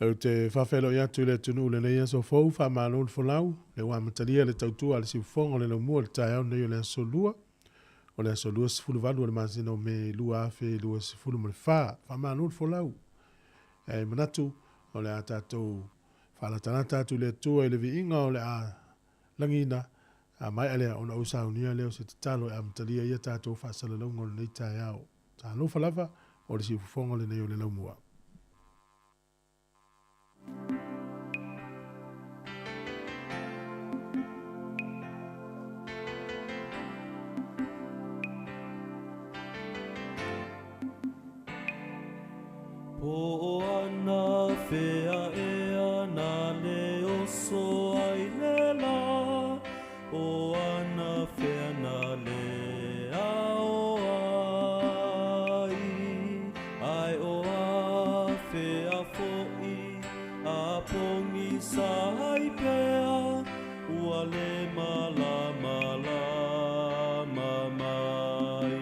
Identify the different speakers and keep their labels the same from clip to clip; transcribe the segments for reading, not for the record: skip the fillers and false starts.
Speaker 1: Ou te faafeiloai atu i le atunuu i lenei aso fou, faamalo le folau, lea ua amatalia le tautua a le siufofoga o le laumua i le taeao lenei o le aso Lua, o le aso 28 o le masina o Me 2024. Faamalo le folau. E manatu o le a tatou faalatalata atu i le Atua i le viiga o le a lagiina, a maea lea ona ou saunia lea o se tatalo e amatalia ai a tatou faasalalauga o lenei taeao. Talofa lava, o le siufofoga lenei o le laumua.
Speaker 2: Po o ana fea ea na le oso ai le la, o ana fea na le ao ai, ae o a fea foʻi a pogisa ai pea, ua le malamalama mai.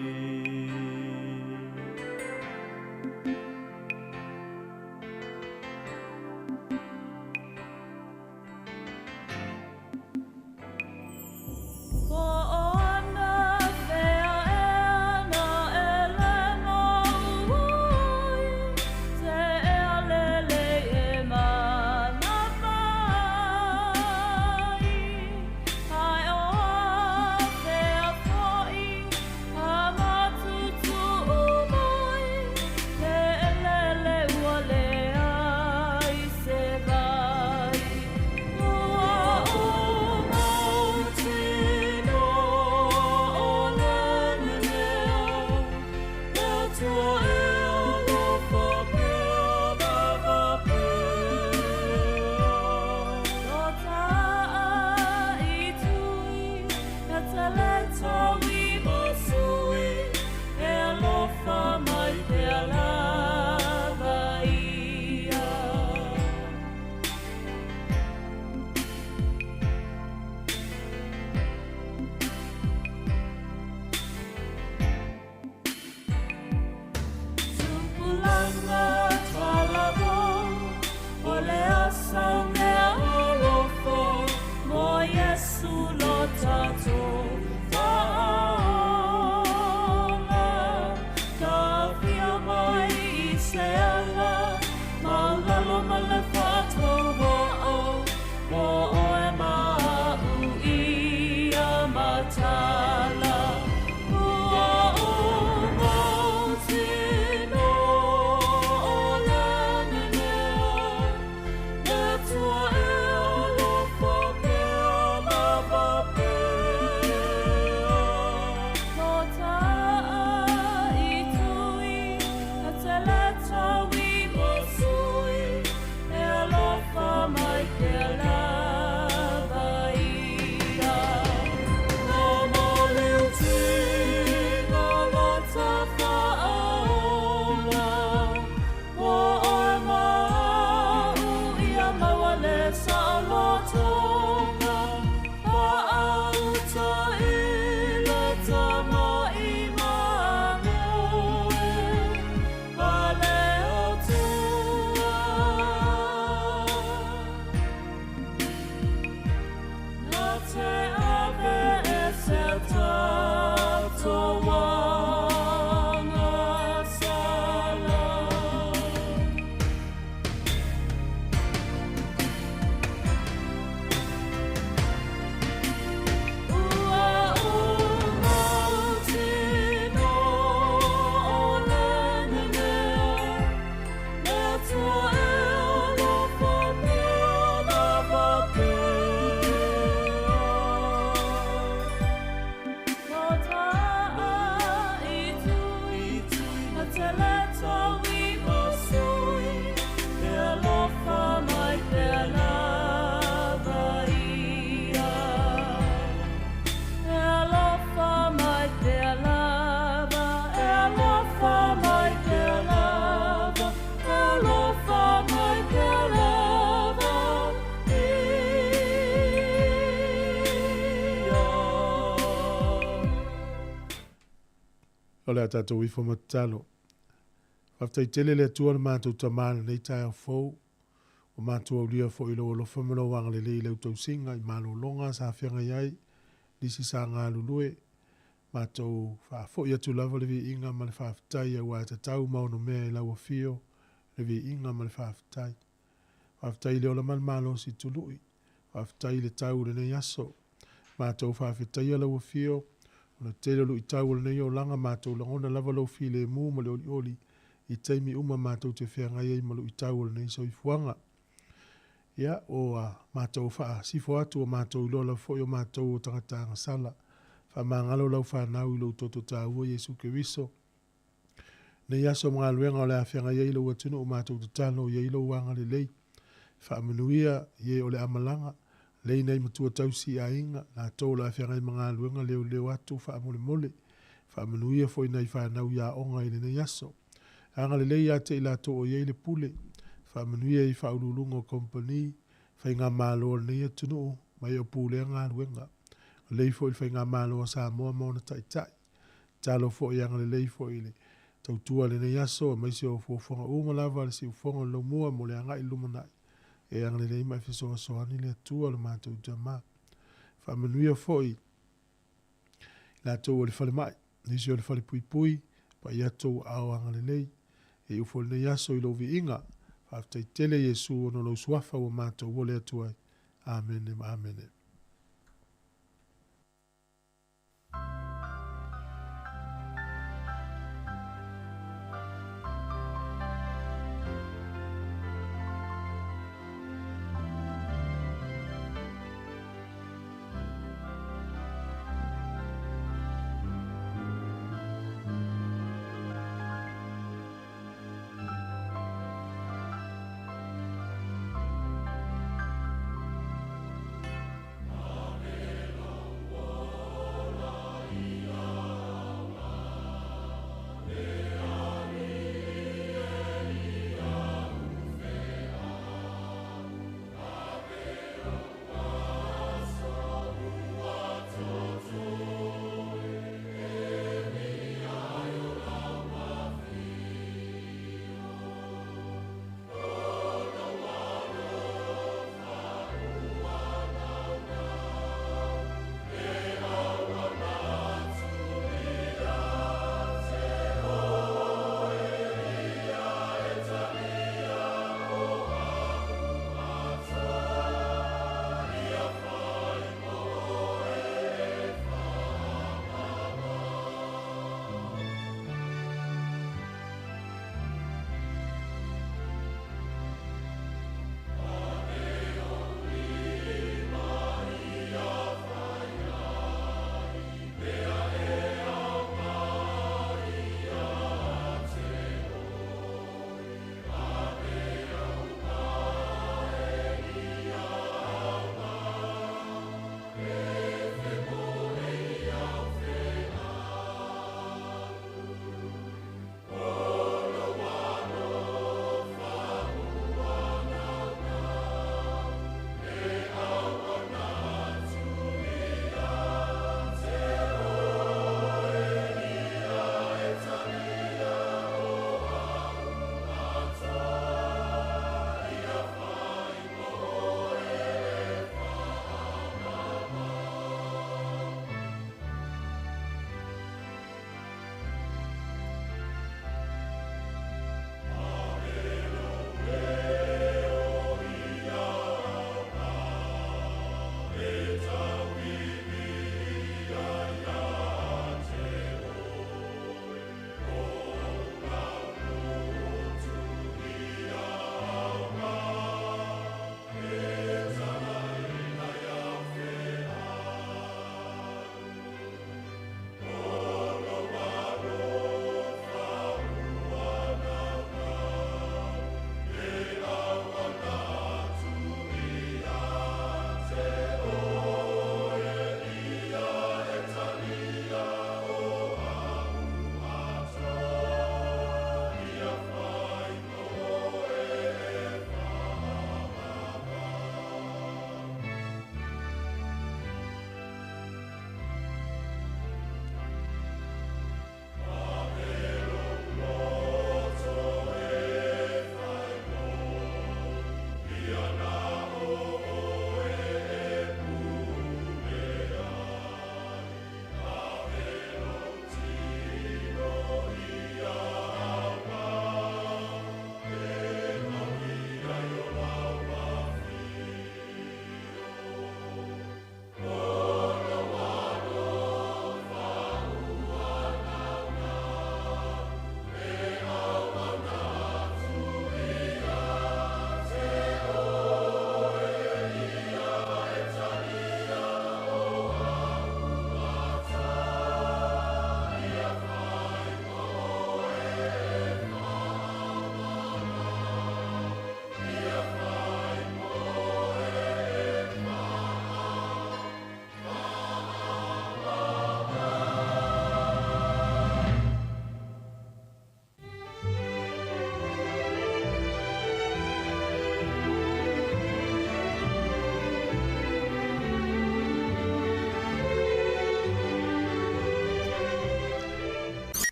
Speaker 1: O le a tatou ifo ma tatalo. Faafetai tele le Atua le matou Tama i lenei taeao fou. Ua matou aulia foi i lou alofa ma lou agalelei i lau tausiga i malologa sa feagai ai nisi sa galulue. Matou faafoi atu lava le viiga ma le faafetai aua e tatau ma onomea i lau afio le viiga ma le faafetai. Faafetai i le ola ma le malosi tului, faafetai i le tau o lenei aso. Matou faafetaia lau afio ona o le tele o luitau o lenei olaga, matou lagona lava lou filemu ma le olioli i taimi uma matou te feagai ai ma luitau o lenei soifuaga. Ia, ua matou faasifo atu, ua matou iloa lava foi o matou o tagata agasala. Faamagalo lau fanau i lou toto taua Iesu Keriso. Nei aso ma galuega o le a feagai ai lou atunuu, matou tatalo ia i ai lou agalelei. Faamanuia i e o le a malaga, lei nai matua tausi i aiga, latou o le a feagai ma galuega, leoleo atu faamolemole. Faamanuia foi i nai fanau i aoga i lenei aso. Agalelei ia te i latou o i ai le pule, faamanuia i Faauluuluga o Kamupani, Faigamalo a lenei atunuu ma e o pulea galuega. Lelei foi le Faigamalo a Samoa ma ona taitai. Tatalo foi ia agalelei foi i le tautua i lenei aso aemaise o fuafuaga uma lava a le siufofoga o le laumua mo le agai i le lumanai. E agalelei ma e fesoasoani le Atua lo matou Tama. Faamanuia foi i latou o le falemai, nisi o le falepuipui, pai atu ou aao agalelei. E iu foi lenei aso i lou viiga. Faafetai tele Iesu ona o lou suafa ua matou ole atu ai. Amene ma amene.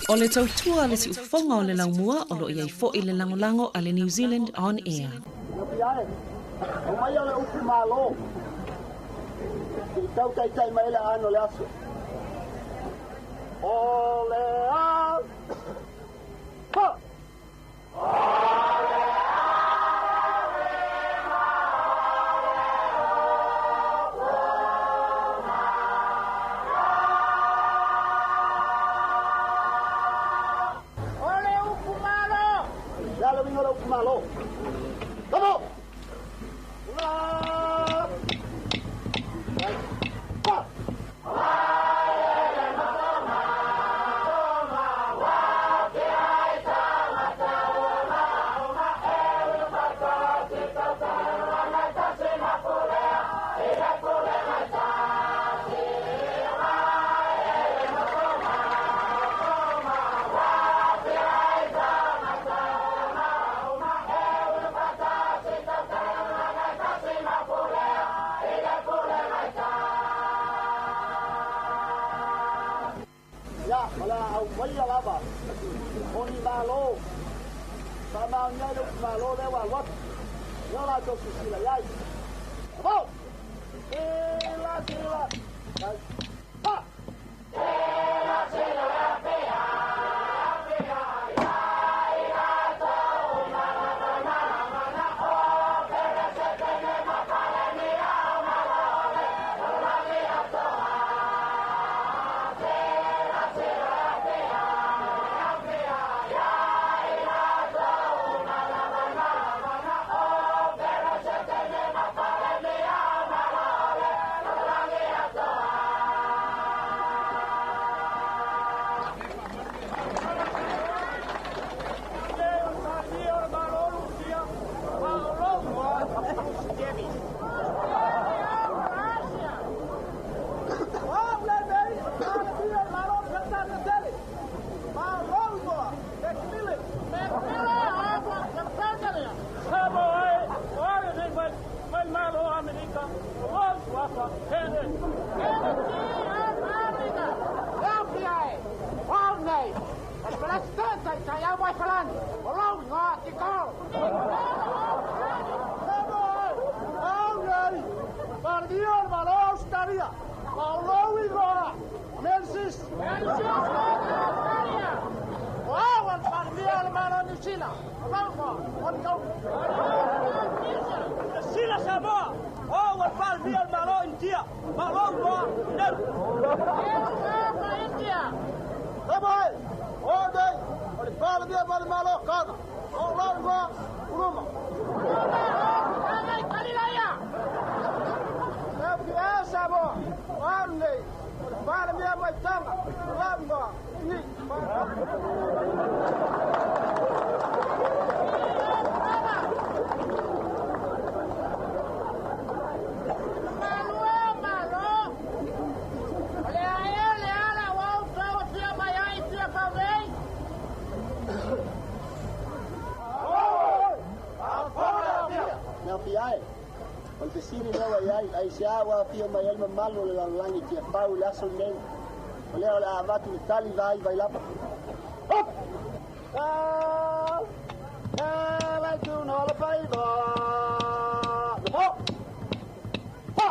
Speaker 3: O le tautua le siufofoga o le laumua o loo i ai foi le lagolago a le New Zealand On Air.
Speaker 4: O mai o le upu malo. I tau taitai mai le ano le aso. O le a. Ha!
Speaker 5: O le upu malo.
Speaker 4: Le alo wingo le upu malo. Come on! La! Ha! Ia, o le au mai lava. O ni malo. Sa ma ngai le upu malo le wa wat. Yo la to sisila yai. Come on! Sila, sila. Ha!
Speaker 5: Sila Samoa. O ua palemia o le Malo Initia. Malo igoa Nelu.
Speaker 4: Come O nei, o le palemia ma le malo kana. O la igoa Uruma. E Samoa. O nei, o le palemia mai Tonga. O la igoa Ni. Mea fia e. O le fesili lea ua iai, aisea ua afio mai ai le mamalu o le lalolagi i Tiafau i le aso lenei? O lea o le a avatu le tali vai vai lapa. Hop! Lai tuna le faiva. Le ho! Ha!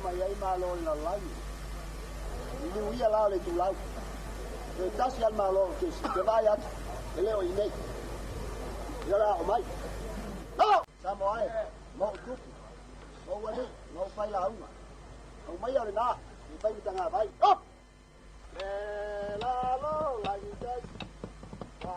Speaker 4: mai ai malo o le lalolagi. I liuia la o le itulau. Toe tasi lava le malo o kesi, te vaai atu, e le o i inei. Ia o le a oo mai. Malo! Samoa e, ma ou tupu, ma ou alii, ma ou failauga. Aumaia o lena, se i fai ma tagavai. Op! Le lalolagi tasi, fa.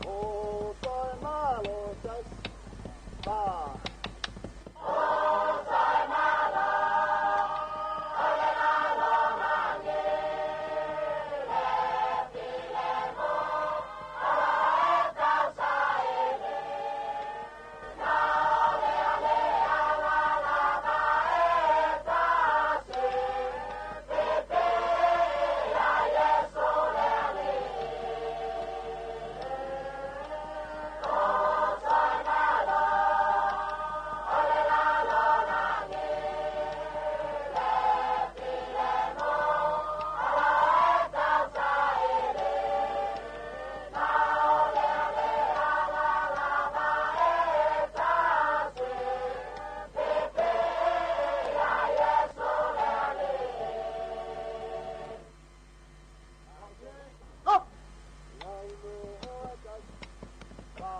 Speaker 4: O toe malo tasi, fa. Op! Launoa tasi, fa.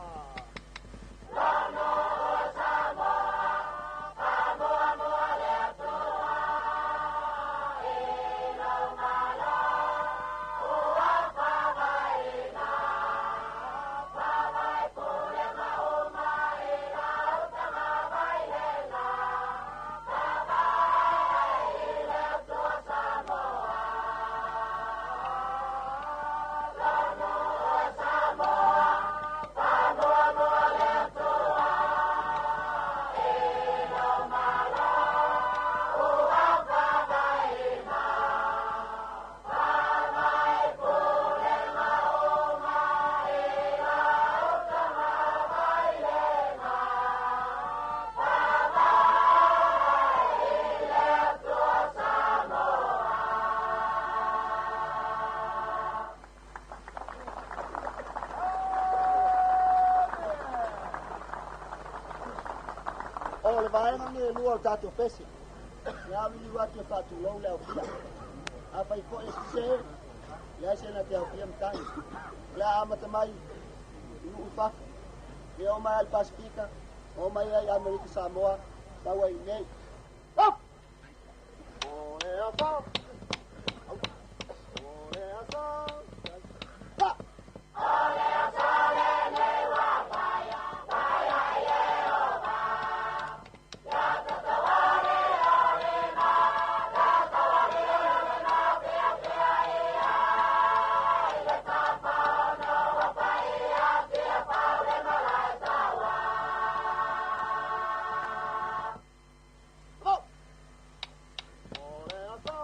Speaker 4: O le vaega lenei e lua o le tatou pese, le a liliu atu e faatulou le aofia. Afai foi e sese, leai se na te aofia matagi. O le a amata mai i nuu i fafo, e oo mai lava i le Pasifika, oo mai ai i Amerika Samoa, sau ai i inei. Op! O le aso, au, o le aso, fa. Op! O le aso.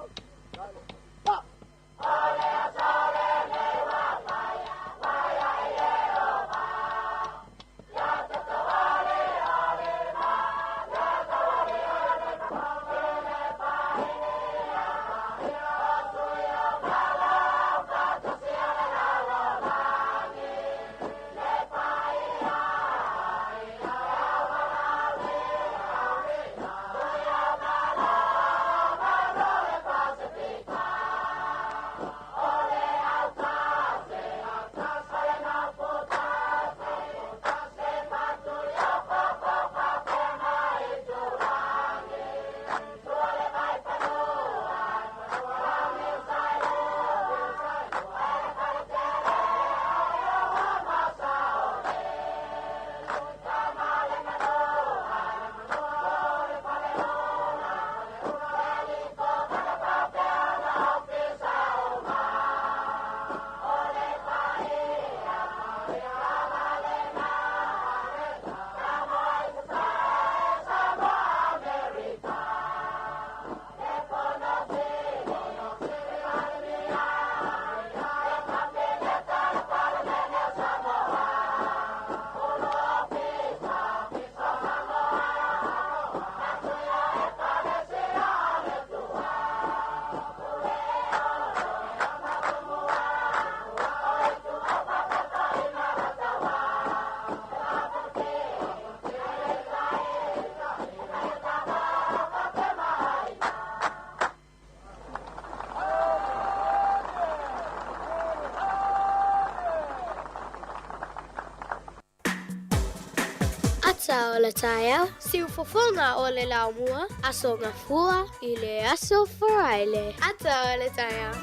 Speaker 6: Ata o le taeao, siufofoga o le laumua, Aso Gafua i le Aso Faraile. Ata o le taeao.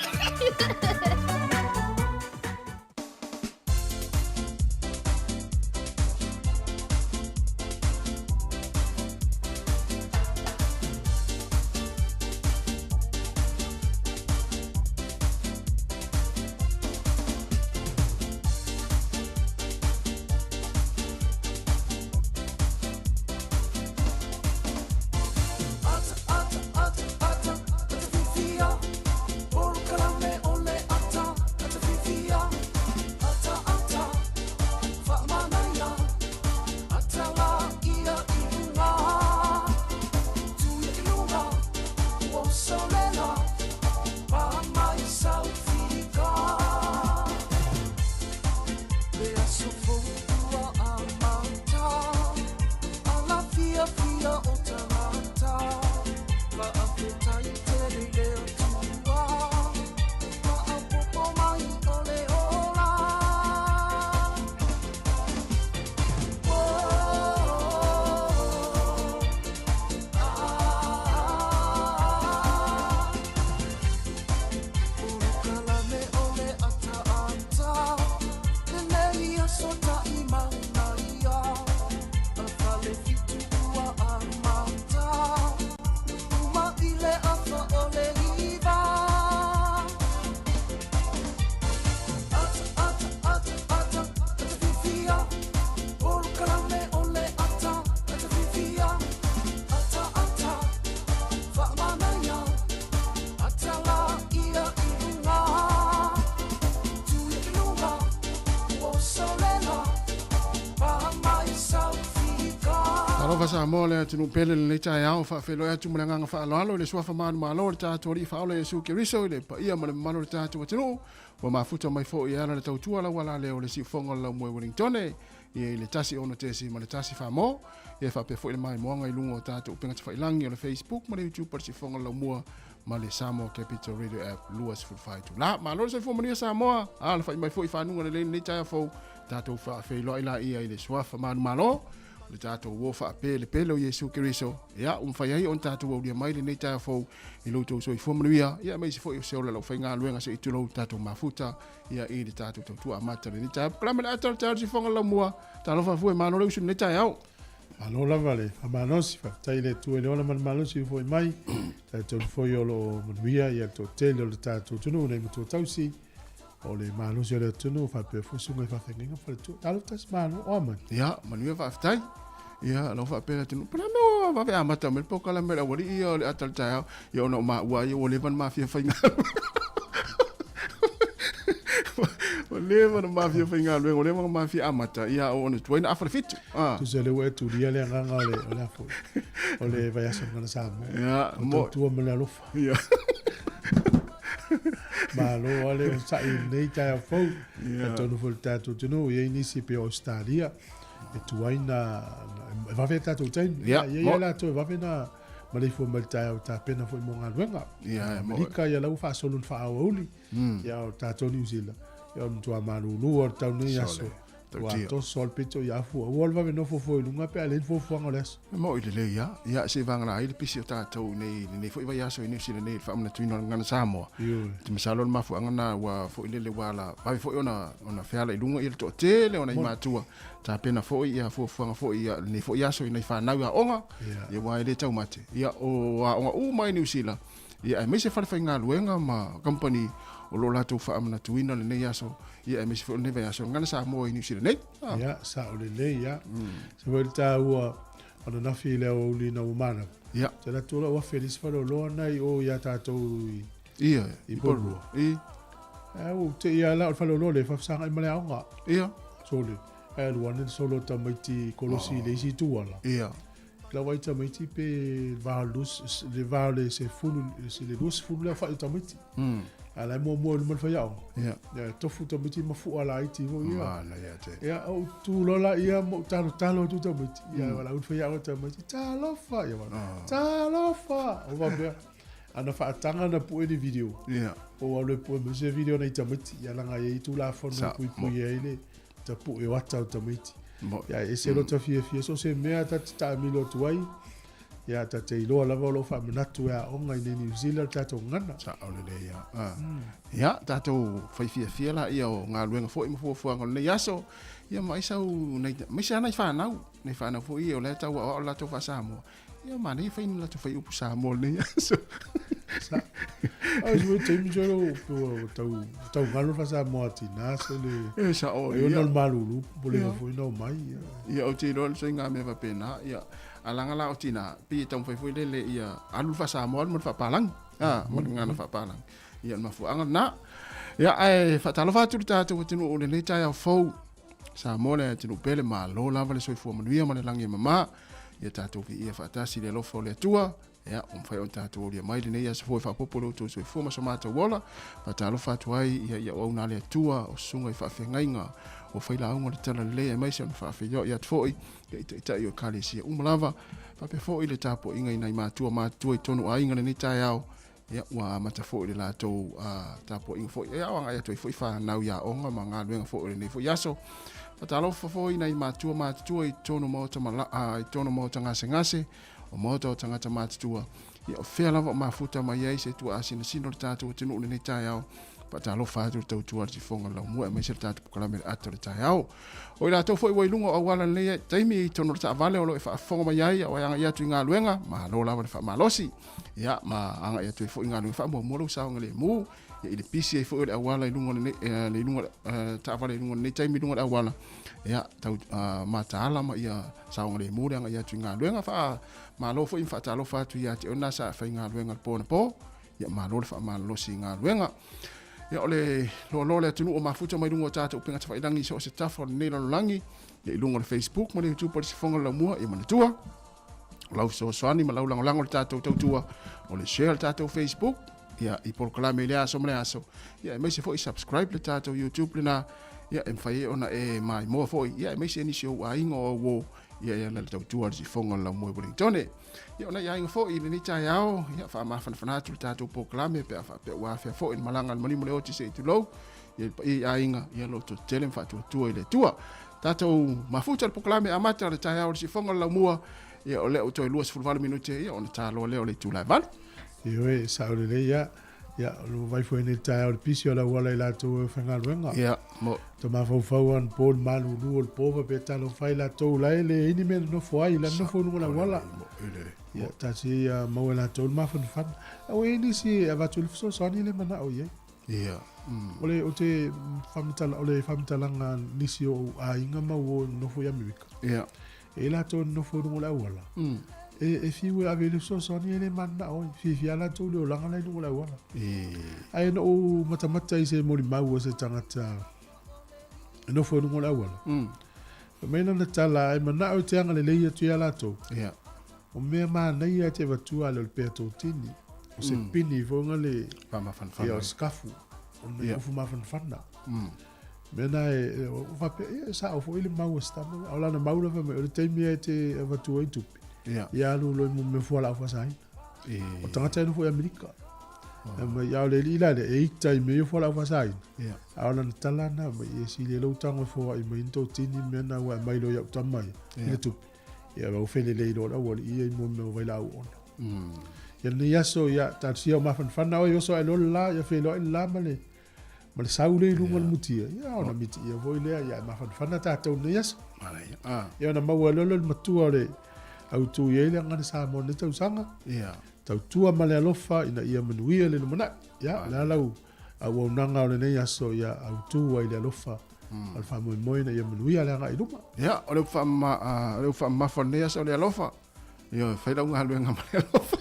Speaker 7: Talofa Samoa le atunuu pele lenei taeao faafeiloai atu ma le agaga faaaloalo i le suafa manumalo o le tatou Alii Faaola Iesu Keriso i le paia ma le mamalu o le tatou atunuu ua mafuta mai foi e ala le tautua lau ala lea o le siufofoga o le laumua i Wellingtone ia i le 1 6 ma le 1 famo ia faapea foi le maimoaga i luga o tatou upega tafailagi o le Facebook ma le YouTube o le siufofoga o le laumua ma le Samoa Capital Radio App 24 itula. Malo le soifua manuia Samoa, alafai mai foi i fanuga lelei lenei taeao fou, tatou faafeiloai laia i le suafa manumalo, o le tatou uo faapelepele o Iesu Keriso, ia, ua mafai ai ona tatou aulia mai lenei taeao fou i lo outou soifua manuia, ia, aemaise foi o se ola lau faigaluega se i tulou tatou mafuta, ia, i le tatou tautua amata lenei taeao. Polokalame le ata o le taeao le sifoga laumua, talofa fue, malo le usu lenei taeao.
Speaker 1: Malo lava le faamalosi, faafetai i le Atua i le ola ma le malosi ua foi mai. Talitonu foi o lo o manuia ia le toatele o le tatou atunuu nei matua tausi o le malosi o le atunuu faapea foi susuga i faafeagaiga ma faletua. Talofa tasi malo, o a mai.
Speaker 7: Ia, manuia faafetai. Ia, lau faapea le atunuu. Pala mea o vave amata mai le polokalame a le aualii ia o le ata o le taeao. Ia ona o maua ia ua leva ona mafia faigaluega. Ua leva ona mafia faigaluega, ua leva ona mafia amata, ia ona tuai na afa le 7.
Speaker 1: Ah. Tusa le ua e tulia le agaga o le, o le afo, o le vaiaso o le Samoa.
Speaker 7: Ia,
Speaker 1: O tautua ma le alofa.
Speaker 7: Ia.
Speaker 1: Malo ale o sa'i nei taeao fou. Ia. Talitonu foi le tatou atunuu, e i ai nisi pei o Ausetalia, e tuai na, e vave tatou taimi.
Speaker 7: Ia,
Speaker 1: E i ai latou e vave na maleifua mai le taeao tapena foi mo galuega.
Speaker 7: Ia,
Speaker 1: Amerika, ia la ua faasolo i le faaauauli. Ia o tatou Niu Sila, ia o le matua malulu o le tau nei aso. Ua toso le pito i afu. Ua le vave nofo fua i luga pe a leai ni fuafuaga o le aso.
Speaker 7: E mo'i lelei lava. Ia, se i vagana ai le pisi o tatou i nei, lenei foi vaiaso i Niu Sila nei i le faamanatuina o le gagana Samoa.
Speaker 1: Ioe.
Speaker 7: Ou te masalo o le mafuaaga lena ua foi lele ua ala vave foi ona, ona feala i luga ia le toatele o nai matua tapena foi ia fuafuaga foi ia lenei foi aso i nai fanau i aoga.
Speaker 1: Ia.
Speaker 7: Ia aua e le taumate. Ia, o aoga uma i Niu Sila, Ia, aemaise falefaigaluega ma kamupani o lo o latou faamanatuina lenei aso, ia, aemaise foi o lenei vaiaso, le Gagana Samoa i Niu Sila nei.
Speaker 1: Ah. Ia, sao lelei, ia. Se foi le taua ananafi i le aoauli ina ua manava.
Speaker 7: Ia.
Speaker 1: Te alu atu loa ua afe i le isi faleoloa na i o ia tatou i,
Speaker 7: Ia,
Speaker 1: i Porirua.
Speaker 7: I.
Speaker 1: Ae ua ou te i lava la o le faleoloa lea e faafesagai ma le aoga.
Speaker 7: Ia.
Speaker 1: Sole, ae alu ane le solo o tamaiti kolosi i le isi itu ala.
Speaker 7: Ia.
Speaker 1: Lau ai tamaiti pe va le va le se fulu se le 20 le aofai o tamaiti. A la e muamua i luma le faiaoga.
Speaker 7: Ia.
Speaker 1: Ia tofu tamaiti ma fua laiti foi ia.
Speaker 7: Manaia tele.
Speaker 1: Ia ou tu loa la ia ma ou talotalo atu tamaiti. Ia valaau le faiaoga tamaiti, talofa. Ia valaau, talofa. Ou faapea, ana faataga na pue ni video.
Speaker 7: Ia.
Speaker 1: Ou alu e pue mai se video nai tamaiti. Ia leaga e i ai tulafono e puipui ai le tapue o ata o tamaiti. Ia, e ese lota fiafia, so o se mea ta te taamilo atu ai, ia ta te iloa lava o lo o faamanatu e aoga i nei New Zealand le tatou gagana.
Speaker 7: Sao lelei ia. Ah. Ia, tatou fai fiafia laia o galuega foi ma fuafuaga o lenei aso. Ia ma ai sau nai aemaise lava nai fanau, nai fanau foi ia o la e tau aoao le latou faa-Samoa. Ia manaia fai ni latou faiupu Samoa i lenei aso.
Speaker 1: Sa. Ai se taimi solo ua tau tau galo fa Samoa tina so le.
Speaker 7: E sao
Speaker 1: ia. Ona malulu pole foi no mai.
Speaker 7: Ia o te iloa le ituaiga mea faapena. Ia a laga la o tina pei e taumafai foi lele ia alu le faa-Samoa alu ma le faa-Palangi. A ma le gagana faa-Palangi. Ia o le mafuaaga lena. Ia ae faatalofa atu i le tatou atunuu i lenei taeao fou. Samoa le atunuu pele, malo lava le soifua manuia ma le lagi e mama. Ia tatou viia faatasi i le alofa o le Atua. Ia, ua mafai ona tatou aulia mai lenei aso fou e faaopoopo i lo outou soifua ma so matou ola. Faatalofa atu ai ia i auauna a le Atua, o susuga i faafeagaiga, o failauga o le Talalelei aemaise ona faafeiloai atu foi ia i taitai o Ekalesia uma lava. Faapea foi le tapuaiga i nai matua matutua i totonu o aiga lenei taeao. Ia, ua amata foi le latou tapuaiga foi. Ia, o agai atu ai foi fanau i aoga ma galuega foi o lenei foi aso. Faatalofa foi i nai matua matutua i totonu o maota, mala, i totonu o maota gasegase, o maota o tagata matutua. Ia, o fea lava o mafuta mai ai se tuaasinasina o le tatou atunuu i lenei taeao. Faatalofa atu le tautua a le sifoga o le laumua aemaise le tatou polokalame i le ata o le taeao. O i latou foi ua i luga o auala lenei taimi i totonu o le taavale o lo o e faafofoga mai ai a o e agai atu i galuega, malo lava le faamalosi. Ia, ma agai atu ai foi i galuega faamuamua lou saogalemu, ia, i le pisi ai foi o le auala i luga o lenei, le luga taavale i luga o lenei taimi i luga o le auala, ia, tau mataala ma ia saogalemu le agai atu i galuega. Faamalo foi ma faatalofa atu ia te oe lena sa e faigaluega i le po anapo, ia malo le faamalolosi i galuega. Ia, o le loaloa o le atunuu o mafuta mai luga o tatou upega tafailagi i so o se tafa o lenei lalolagi, ia, i luga o le Facebook ma le YouTube o le Sifoga o le Laumua, ia manatua, o lau fesoasoani ma lau lagolago i le tatou tautua, o le share le tatou Facebook, ia, i polokalame i lea aso ma lea aso, ia, aemaise foi subscribe le tatou YouTube lena, ia, e mafai ai ona e maimoa foi, ia, aemaise nisi o ou aiga o au uo, ia, e ala i le tautua a le sifoga o le laumua i Wellingtone. Ia, o nai aiga foi i lenei taeao, ia, faamafanafana atu le tatou polokalame pe a faapea ua afea foi le malaga a le maliu ma le oti se i tulou, ia, le paia i aiga, ia, lototetele ma faatuatua i le Atua. Tatou mafuta le polokalame amata o le taeao o le sifoga o le laumua, ia o lea ua toe 28 minute, ia ona taloa lea o le itula e 8.
Speaker 1: Ioe, sao lelei ia. Ia, o lo vai foi nei taeao le pisi o le auala i latou e faigaluega.
Speaker 7: Ia, mo.
Speaker 1: Te mafaufau an po le malulu o le po fa pe talofa i latou la e leai ni mea e nonofo ai, la nonofo i luga o le auala. Ia, tasi ia maua e latou le mafanafana. Aua e i ai nisi e avatu le fesoasoani le manao i ai.
Speaker 7: Ia.
Speaker 1: O le, o te faamatala, o le faamatalaga nisi o ou aiga ma uo e nonofo i Amerika.
Speaker 7: Ia.
Speaker 1: E i latou e nonofo i luga o le auala. E, e fiu e ave i le fesoasoani e le mananao ai. Fiafia lava latou i le olaga la i luga o le auala.
Speaker 7: E.
Speaker 1: Ae na ou matamata i se molimau a se tagata e nofo i luga o le auala. Fai mai lana tala, e manao e te agalelei atu ia latou.
Speaker 7: Ia.
Speaker 1: O mea manaia e te avatua ale o le pea totini. O se pini foi nga le
Speaker 7: Faamafanafana.
Speaker 1: Ia, o se kafu. O le ufu mafanafana. Mea na e, o faapea, ia, sao foi le mau a se tama. O lana mau la fai mai, o le taimi e te avatua ai tupe.
Speaker 7: Ia.
Speaker 1: Ia alu loa i mo mea fualaau faasaina. O tagata e nofo i Amerika. E mai, ia o le alii la lea, e ita i mea ia o fualaau faasaina.
Speaker 7: Ia.
Speaker 1: A o lana tala na, mai, ia sili ai lou tago e foai mai ni totini mea na ua e aumai loa i au tama ia, i le tupe. Ia ua felelei loa le aualii ia i mo mea o vailaau ona. Ia lenei aso, ia talosia o mafanafana oe, oso ae loa le la, ia feiloai le la ma le, ma le sau lea i luga o le mutia, ia ona mitiia foi lea, ia e mafanafana tatou i lenei aso. Ia ona maua loa lea o le matua o le autu i ai le aganana Samoa i lenei tausaga.
Speaker 7: Ia.
Speaker 1: Tautua ma le alofa ina ia manuia le lumanai. Ia, o le a lau auaunaga o lenei aso, ia autu ai le alofa ma le faamoemoe ina ia manuia le agai i luma.
Speaker 7: Ia, o le upu faamamafa o lenei aso o le alofa. Ia, fai lau galuega ma le alofa.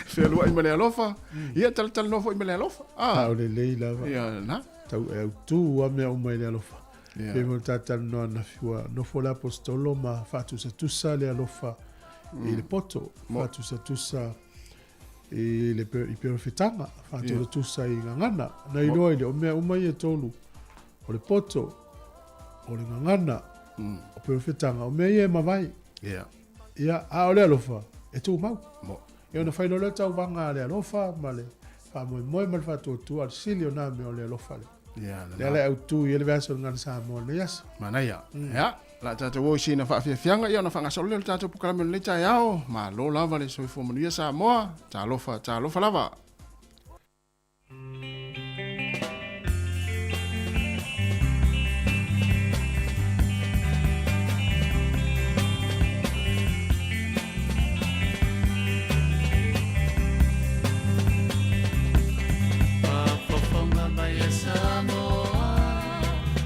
Speaker 7: Fealuai ma le alofa. Ia, talatalanoa foi ma le alofa.
Speaker 1: Ah. O lelei lava.
Speaker 7: Ia, na.
Speaker 1: Tau e autu a mea uma i le alofa.
Speaker 7: Ia.
Speaker 1: Pei mo talanoa ananafi ua nofo le aposetolo ma faatusatusa le alofa i le poto, faatusatusa i le i perofetaga, faatusatusa i gagana. Na iloa i le o mea uma ia e tolu, o le poto, o le gagana, o perofetaga, o mea ia e mavae.
Speaker 7: Ia.
Speaker 1: Ia, a o le alofa, e tumau.
Speaker 7: Mo.
Speaker 1: Ia ona fai loa lea tauvaga a le alofa ma le faamoemoe ma le faatuatua, a le sili o na mea o le alofa lea.
Speaker 7: Ia,
Speaker 1: Lea le autu i ai le vaiaso o le Gagana Samoa i lenei aso.
Speaker 7: Manaia. Ia, o le a tatou o i sina faafiafiaga ia ona faagasolo lea o le tatou polokalame o lenei taeao. Malo lava le soifua manuia Samoa. Talofa, talofa lava.
Speaker 2: Faafofoga mai e Samoa,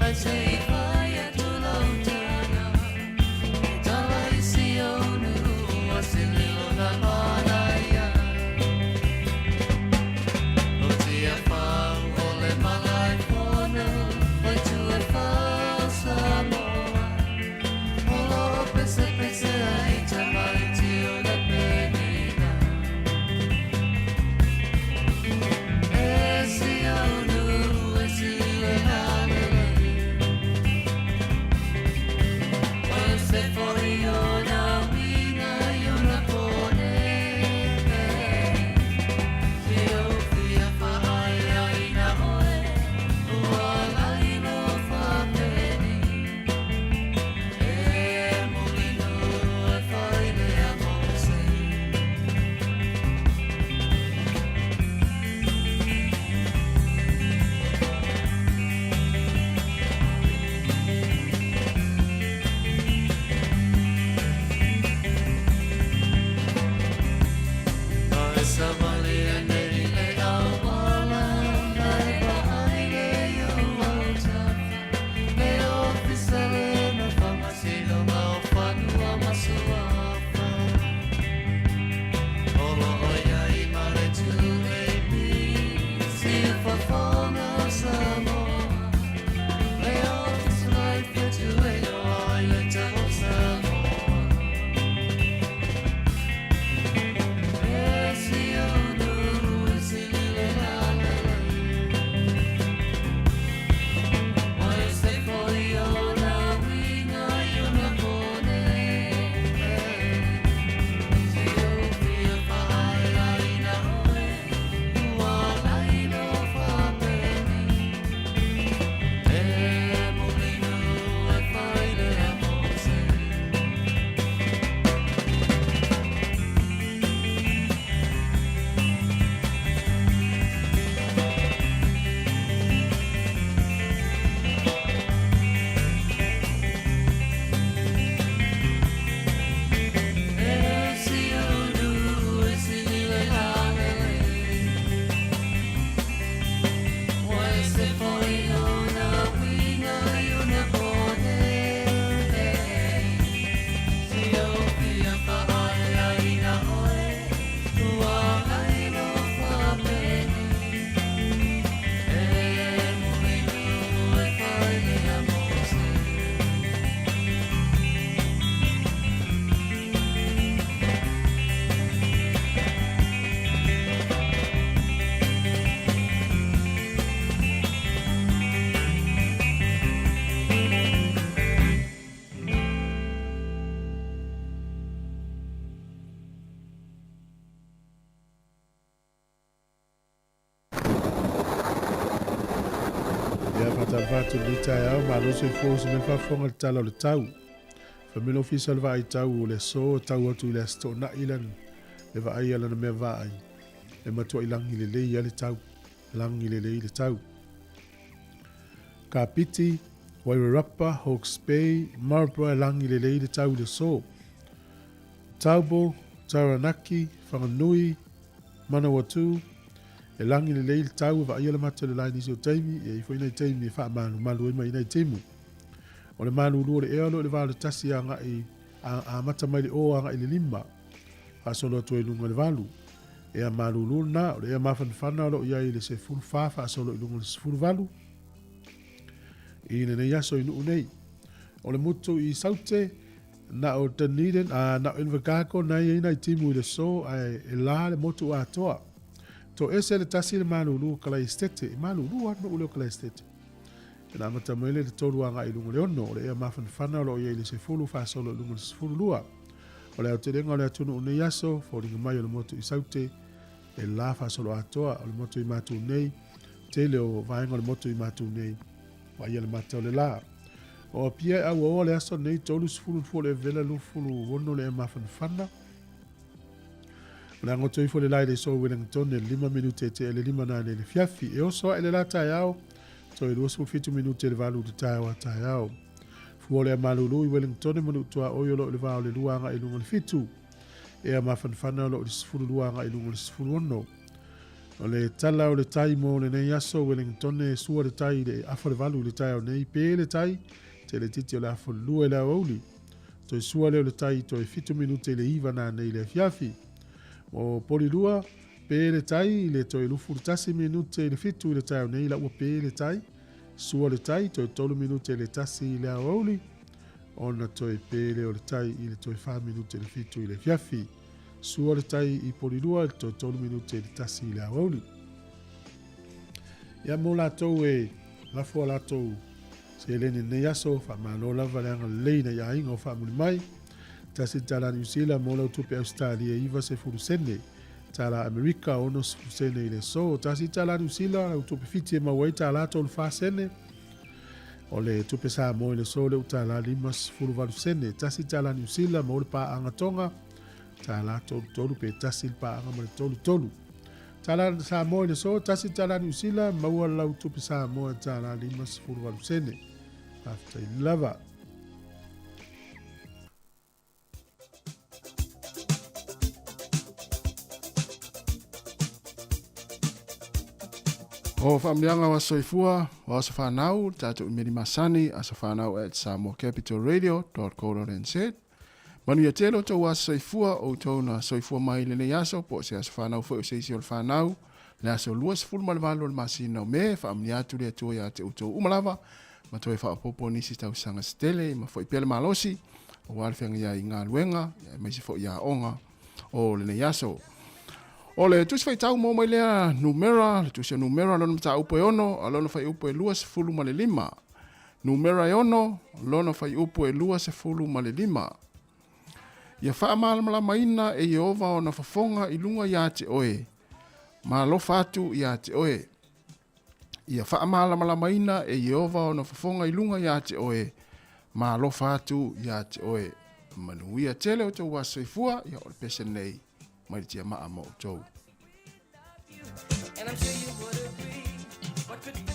Speaker 2: ae se i fai atu lau tala. E tala i si ou nuu a se leo na manaia. O Tiafau o le Malaefono, o itu e fā o Samoa. O lo o pesepese ai tamaiti o le penina. E si ou nuu e sili lalelei. O se foi ona uiga i ona pone. Se ou fia faaaiaina oe, ua lailo faapeni. E Mulinuu e fai lea mou sei. Ae savali nei le auala, ae vaai le iu autafa. Le ofisa le na faamasinoga o fanua ma suafa. O lo o i ai ma le 2AP, siufofoga o Samoa. Le ofisa life e tueioa ai le tau o Samoa. E si ou nuu e sili le lalelei. O se foi ona uiga i ona pone. Se ou fia faaaiaina oe, ua lailo faapeni. E Mulinuu e fai lea mou sei. E si ou nuu e sili le lalelei. O se foi ona uiga i ona pone. Se ou fia faaaiaina oe, ua lailo faapeni. E Mulinuu e fai lea mou sei.
Speaker 1: Ia faatalofa atu i lenei taeao, malo soifua uso mai le faafofoga i le tala o le tau. Fai mai le ofisa o le vaai tau o le aso e tau atu i le Aso Toonai lana le vaai a lana mea vaai e matuai lagi lelei ai le tau, lagi lelei le tau. Kapiti, Wairarapa, Hawke's Bay, Marlborough e lagi lelei le tau i le aso. Taupo, Taranaki, Whanganui, Manawatū, e lagi lelei le tau e vaaia le mata i le la i nisi o taimi, e i ai foi nai taimi e faamalumalu ai mai nai timu. O le malulu o le ea o lo o i le va o le 1 agai a amata mai le 0 agai i le 5, faasolo atu ai i luga i le 8. Ea malulu lena, o le ea mafanafana o lo o i ai i le 14 faasolo i luga i le 18 i lenei aso i Nuu nei. O le motu i Saute, na o Dunedin, a na o Invercargill na i ai nai timu i le aso, ae e la le motu atoa. Toese le 1 le malulu o Kalaistete, e malulu lava le nuu lea o Kalaistete. E na amata mai lea i le 3 agai i luga i le 6, o le ea mafanafana o lo o i ai i le 10 faasolo i luga i le 12. O le aotelega o le atunuu i nei aso, foliga mai o le motu i Saute, e la faasolo atoa, o le motu i Matu nei, tele o vaega o le motu i matou nei, vaaia le mata o le lā. O Apia e auaoa le aso nei 30 le fua o le Evela 26 le ea mafanafana. O le agoto ifo le la i le aso o Wellington e 5 minute e tea le 5 nanei i le fiafi. E oso ae le la taeao, toe 27 minute i le 8 i le taeao a taeao. Fua o le ea malūlū i Wellington ma Nuu Tuaoi o loo i le va o le 2 agai i luga o le 7. Ea mafanafana o loo i le 12 agai i luga o le 16. O le tala o le tai mo lenei aso Wellington e sua le tai i le afa le 8 i le taeao nei pe le tai te le titi o le afa le 2 i le aoauli. Toe sua lea o le tai toe 7 minute i le 9 nanei i le afiafi. O Polilua, pe le tai i le toe 21 minute i le 7 i le taeao nei la ua pe le tai. Sua le tai toe 3 minute i le 1 i le aoauli ona toe pe lea o le tai i le toe 4 minute i le 7 i le afiafi. Sua le tai i Polilua i le toe 3 minute i le 1 i le aoauli. Ia mo latou e lafo a latou seleni i lenei aso, faamalo lava le agalelei nai aiga o faamuli mai. Tasi le tala Niu Sila mo lau tupe Ausetalia e 90 sene. Tala Amerika 60 sene i le aso. Tasi le tala Niu Sila lau tupe Fiti e maua ai tala 34 sene. O le tupe Samoa i le aso lea ua tala 58 sene. Tasi le tala Niu Sila mo le paaga Tonga tala 33 pe tasi le paaga ma le 33. Tala Samoa i le aso, tasi le tala Niu Sila, maua lau tupe Samoa tala 58 sene. Faafetai lava.
Speaker 7: O faamanuiaga o aso soifua, o aso fanau, le tatou imeli masani, asofanau at samoacapitalradio.co.nz. Manuia tele o tou aso soifua, o outou na soifua mai i lenei aso, po o se aso fanau foi o se isi o le fanau, le aso 28 o le masina o Me, faamanuia atu le Atua ia te outou uma lava, ma toe faaopoopo nisi tausaga se tele, ma foi pea le malosi, aua le feagai ai i galuega, aemaise foi i aoga o lenei aso. O le tusi faitau mo mai lea numera, le tusi o numera lona mataupu e 6, a lona fuaiupu e 25. Numera e 6, lona fuaiupu e 25. Ia faamalamalamaina e Ieova ona fofoga i luga iā te oe, ma alofa atu iā te oe. Ia faamalamalamaina e Ieova ona fofoga i luga iā te oe, ma alofa atu iā te oe. Manuia tele o tou aso soifua, ia o le pese nei mai le tiamaa mo outou.
Speaker 2: And I'm sure you would agree. What could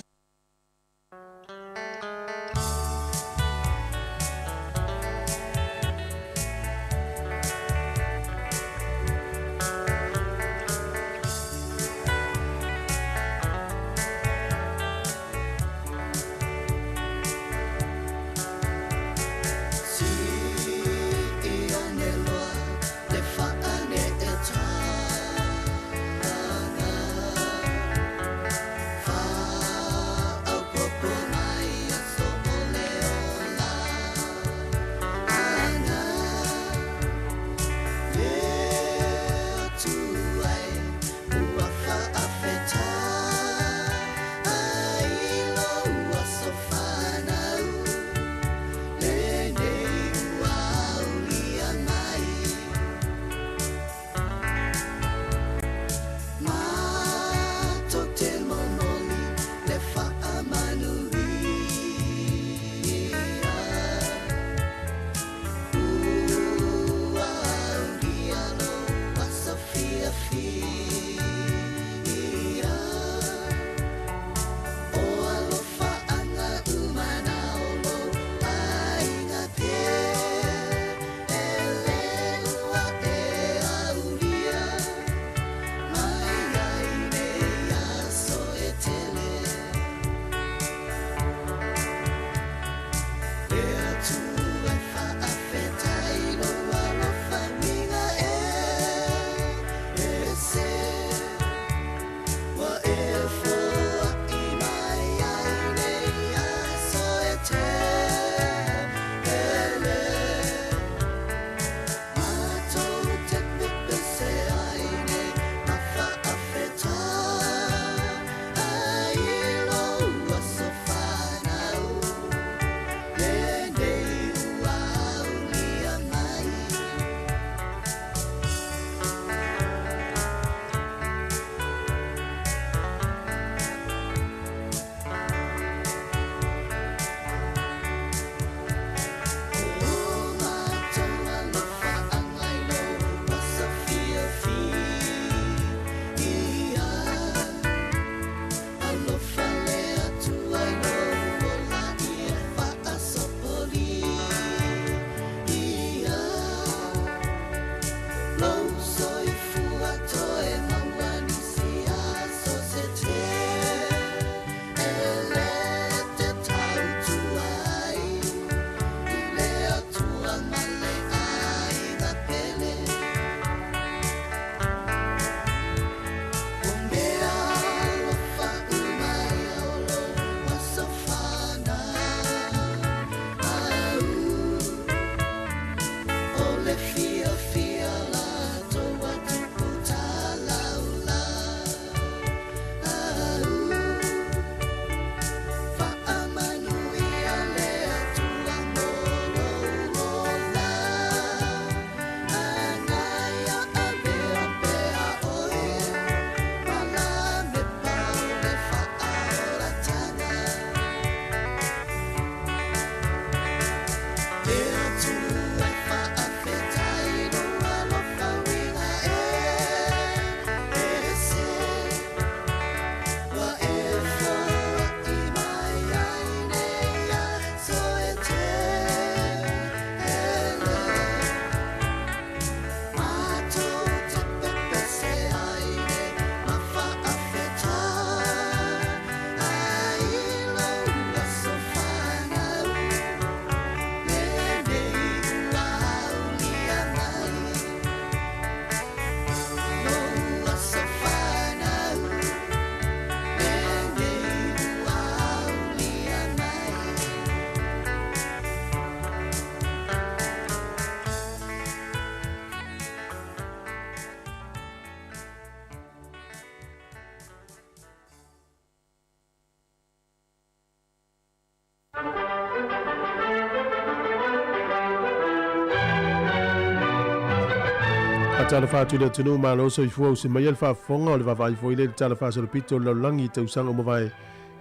Speaker 1: Faatalofa atu i le atunuu malo soifua usi maia le faafofoga o le vaavaai foi lea i le Tala Faasolopito o le Lalolagi i tausaga ua mavae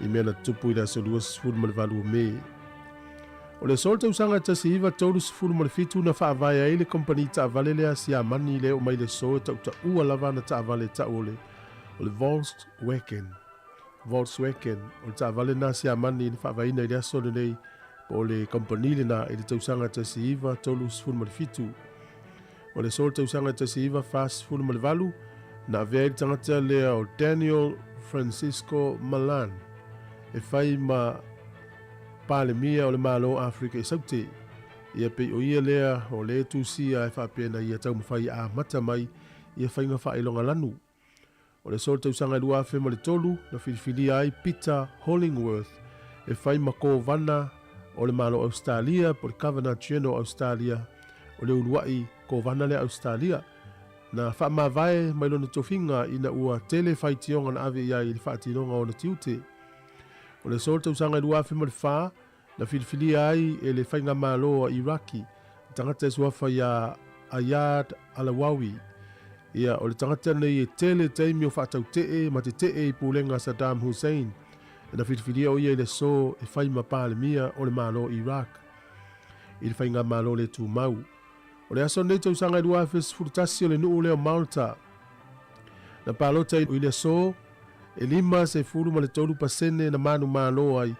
Speaker 1: i mea na tutupu i le aso 28 o Me. O le aso o le tausaga 1937 na faavae ai le kompani taavale lea a Siamani lea e oo mai i le aso e tautaua lava ana taavale e tau o le o le Volkswagen. Volkswagen, o le taavale lena a Siamani na faavaeina i le aso lenei po o le kamupani lena i le tausaga 1937. O le aso o le tausaga 1948 na avea ai le tagata lea o Daniel Francisco Malan e fai ma Palemia o le Malo o Afrika i Saute. Ia pei o ia lea o lea e tusia e faapea na ia taumafai e amata mai ia faiga faailoga lanu. O le aso o le tausaga 2003 na filifilia ai Peter Hollingworth e fai ma Kovana o le Malo o Ausetalia po o le Governor General o Ausetalia o le uluai Kovana lea a Ausetalia na faamavae mai lona tofiga ina ua tele faitioga na ave i ai i le faatinoga o ona tiute. O le aso o le tausaga 2004 na filifilia ai e le Faigamalo a Iraki le tagata e suafa iā Ayad Allawi. Ia, o le tagata lenei e tele taimi o faatautee ma tetee i pulega a Saddam Hussein. Na filifilia o ia i le aso e fai ma Palemia o le Malo o Iraq i le Faigamalo le tumau. O le aso lenei tausaga e 2011 o le nuu lea o Malta na palota i le aso e 53% na manumalo ai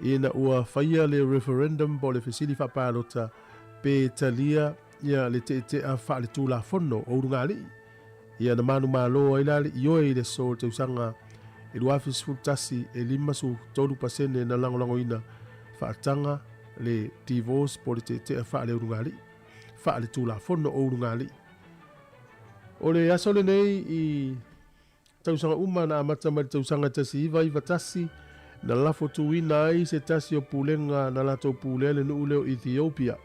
Speaker 1: ina ua faia le referendum po o le fesili faapalota pe talia ia le teetea faaletulafono o ulugalii. Ia na manumalo ai la le ioe i le aso o le tausaga e 2011 e 53% na lagolagoina faataga le divorce po o le teetea faaleulugalii, faaletulafono o ulugalii. O le aso lenei i Tausaga uma na amata mai le tausaga 1991, na lafo tuuina ai se tasi o pulega na latou pulea le nuu lea o Ethiopia.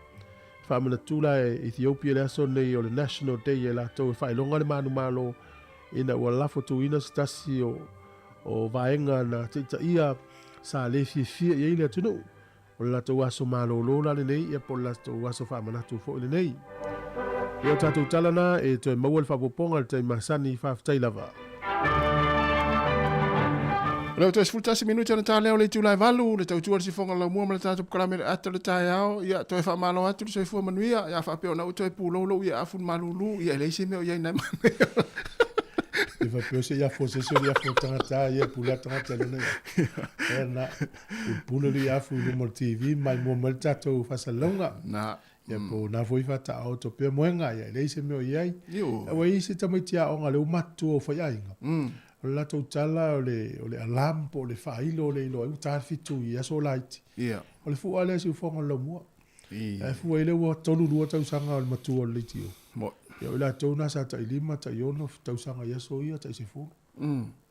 Speaker 1: Faamanatu la e Ethiopia le aso nei o le National Day e latou e faailoga le manumalo ina ua lafo tuuina se tasi o o vaega na taitaia sa le fiafia i ai le atunuu. O le latou aso malolo la lenei, ia po o le latou aso faamanatu foi lenei. Ia o tatou tala na e toe maua le faaopoopoga i le taimi masani, faafetai lava.
Speaker 7: O lea ua toe 11 minute ona ta lea o le itula e 8, le tautua le sifoga o le laumua ma le tatou polokalame i le ata o le taeao. Ia, toe faamalo atu le soifua manuia, ia faapea ona ou toe pulou lou ia afu i le malulu, ia e leai se mea o i ai nai manaia.
Speaker 1: E faapea o se ia afu se se o le afu o le tagata ia pule a tagata lona ia. E na, pule le afu i luma o le TV mai mua mai le tatou faasalalauga.
Speaker 7: Na.
Speaker 1: Ia po na foi faataoto pea moega ia e leai se mea o i ai.
Speaker 7: Io.
Speaker 1: Ua i ai se tamaiti aoga lea ua matutua o faiaiga. O le latou tala o le, o le alarm po o le faailo lea e iloa ai ua ta le 7 i aso laiti.
Speaker 7: Ia.
Speaker 1: O le fua lea siufofoga o le laumua.
Speaker 7: I.
Speaker 1: Ae fua i lea ua 32 tausaga o le matua o le leitio.
Speaker 7: Mo.
Speaker 1: Ia o i latou na sa tai 5, tai 6 tausaga i aso ia, tai 10.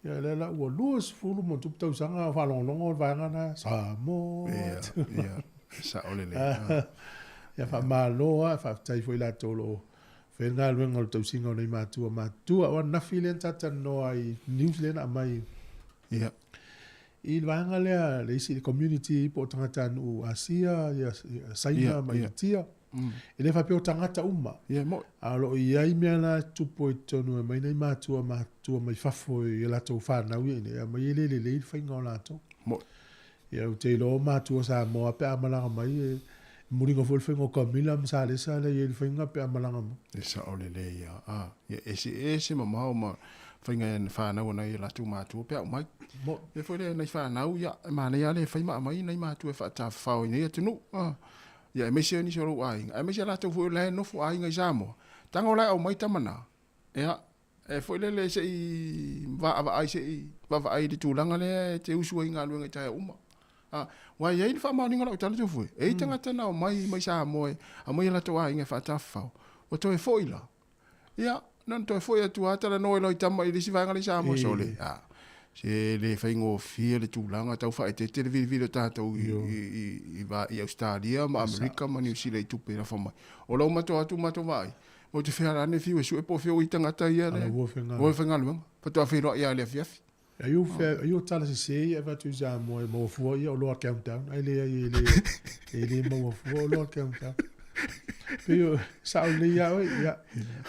Speaker 1: Ia lea la ua 20 ma tupu tausaga o faalogologo le vaega na Samoa.
Speaker 7: Ia, ia, sao lelei.
Speaker 1: Ia faamalo lava, faafetai foi i latou o lo o faia le galuega o le tausiga o nai matua matutua. O ananafi lea na ta talanoa ai i news lea na aumai.
Speaker 7: Ia.
Speaker 1: I le vaega lea, le isi community po o tagatanuu Asia, ia Saina ma Initia. E le faapea o tagata uma.
Speaker 7: Ia, e moni.
Speaker 1: A o lo o i ai mea la e tupu ai i totonu e aumai nai matua matutua mai fafo i a latou fanau ia i inei, aumai e le lelei le faiga o latou.
Speaker 7: Moni.
Speaker 1: Ia ou te iloa o matua Samoa pe a malaga mai e muliga foi le faiga o Camila ma Salesa lea e i ai le faiga pe a malaga mai.
Speaker 7: E sao lelei lava. A, ia eseese mamao ma faiga e fanau ana i latou matua pe a aumai.
Speaker 1: Moni.
Speaker 7: Lea foi le nai fanau, ia, e manaia lava le fai ma aumai nai matua e faatafafao i nei atunuu. A. Ia aemaise nisi o lou aiga, aemaise latou foi o la e nofo aiga i Samoa, tago la e aumai tama na, ia, e foi lele se i vaavaai se i vaavaai i le tulaga lea e te usu ai i galuega i taeao uma. A, aua e i ai le faamaoniga o lau tala Tufue, e i ai tagata na omai mai Samoa e aumai o latou aiga e faatafafao, ua toe foi la. Ia, na ona toe foi atu lava talanoa loa i tama i le isi vaega lea i Samoa, sole, a, se le faigofie le tulaga tau faaeteete le vilivili o tatou i, i, i, i, i Ausetalia ma Amerika ma Niu Sila i tupe e lafo mai. O lau matou atu matou vaai, ou te fea rane fiu e sue po o fea o i tagata ia le, ua faigaluega. Faatoa feiloai lava i le afiafi.
Speaker 1: Ai o fea, ai o tala sese ia e avatu i Samoa e maua fua ia o loa countdown. Ai leai e le, e le maua fua o loa countdown. Pei o sao lelei ia oe, ia.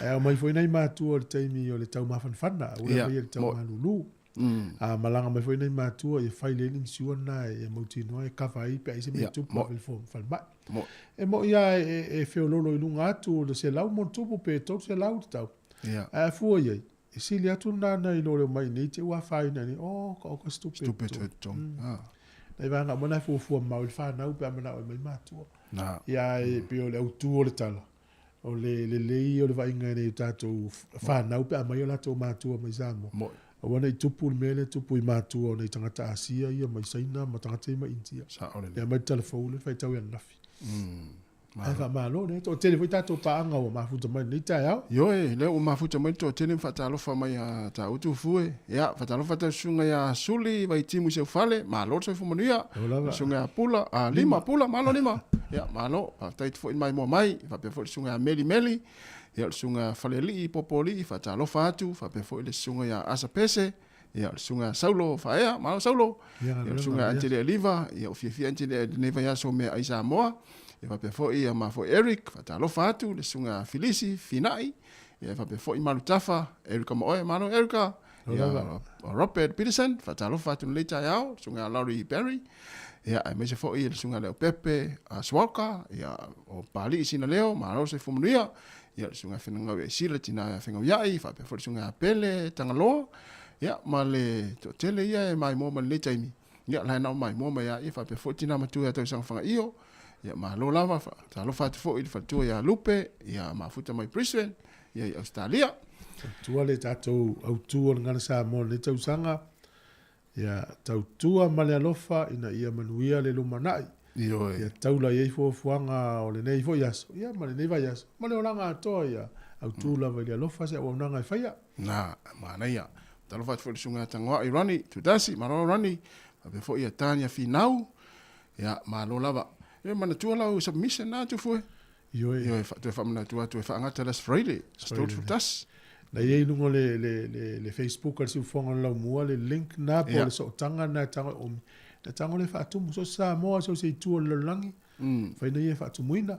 Speaker 1: Ae aumai foi nai matua o le taimi o le taumafanafana, aua le faia le taumalulu. A malaga mai foi nai matua, ia fai lelei le insure lena e mautinoa e cover ai pe a i ai se mea e tupu ave i le falemai. E moni lava e feoloolo i luga atu o le 100 ma ono tupu pe 300 le tau. Ae a fua i ai, e sili atu lena nai lo le omai i inei te i ua afaina i inei, oh ka oka se tupe e totogi. Nai vaega uma na e fuafua mamao i le fanau pe a manao e aumai matua. Ia ae pei o le autu o le tala, o le lelei o le vaaiga i nai o tatou fanau pe a aumai o latou matua mai Samoa. Aua ne i tupu le mea lea e tupu i matua o nai tagata Asia ia mai Saina ma tagata ia mai Initia. Ia aumai le tala fou lea faitau i ananafi. Ae faamalo lea. Toatele foi tatou paaga ua mafuta mai i lenei taeao.
Speaker 7: Ioe, lea ua mafuta mai le toatele ma faatalofa mai ia Taautu Fue. Ia, faatalofa atu i le susuga ia Suli Vaitimu i Seufale, malo le soifua manuia. Le susuga ia Pula, a, Lima, Pula, malo Lima. Ia, malo, faafetai atu foi le maimoa mai. Faapea foi le susuga ia Meli Meli, ia, o le susuga ia Falealii Popoalii, faatalofa atu. Faapea foi le susuga ia Asa Pese, ia, o le susuga ia Saulo Faaea, malo Saulo. Ia, o le susuga ia Angelea Liva, ia, ua fiafia Angelea i lenei vaiaso o meaai Samoa. Ia, faapea foi ia ma foi Eric, faatalofa atu, le susuga ia Filisi Finai, ia, faapea foi Malutafa, Erica ma oe, malo Erica. Ia, Robert Peterson, faatalofa atu i lenei taeao, le susuga ia Laurie Berry, ia, aemaise foi le susuga ia Leaupepe Suaoka, ia, o Papalii Sinaleo, malo le soifua manuia. Ia, le susuga ia Fenagau ia Isila, tina ia Fegauiai, faapea foi le susuga ia Pele Tagaloa, ia, ma le toatele ia e maimoa mai lenei taimi, ia, la e nao maimoa mai lava, ia, faapea foi le tina matua ia Tausaga Fagaio, ia, malo lava, faatalofa atu foi i le faletua ia Lupe, ia, mafuta mai Brisbane, ia, i Ausetalia.
Speaker 1: Tautua le tatou autu o le Gana Samoa i lenei tausaga, Ia tautua ma le alofa ina ia manuia le lumanai.
Speaker 7: Ioe.
Speaker 1: Ia taula i ai fuafuaga o lenei foi aso, ia ma lenei vaiaso, ma le olaga atoa ia autu lava i le alofa se auaunaga e faia.
Speaker 7: Na, manaia. Talofa atu foi i le susuga ia Tagoai Ronnie Tutasi, malo Ronnie, faapea foi ia Tania Finau, ia malo lava. Ia manatua lau submission na Tufue.
Speaker 1: Ioe.
Speaker 7: Ioe, toe faamanatu atu e faagata le Aso Faraile, Aso 31.
Speaker 1: Na i ai i luga o le, le, le, le Facebook a le Siufofoga o le Laumua le link na po o le sootaga na e tago e omi. Na tago lea e faatumu, so o se Samoa, so o se itu o le lalolagi, fai na ia e faatumuina.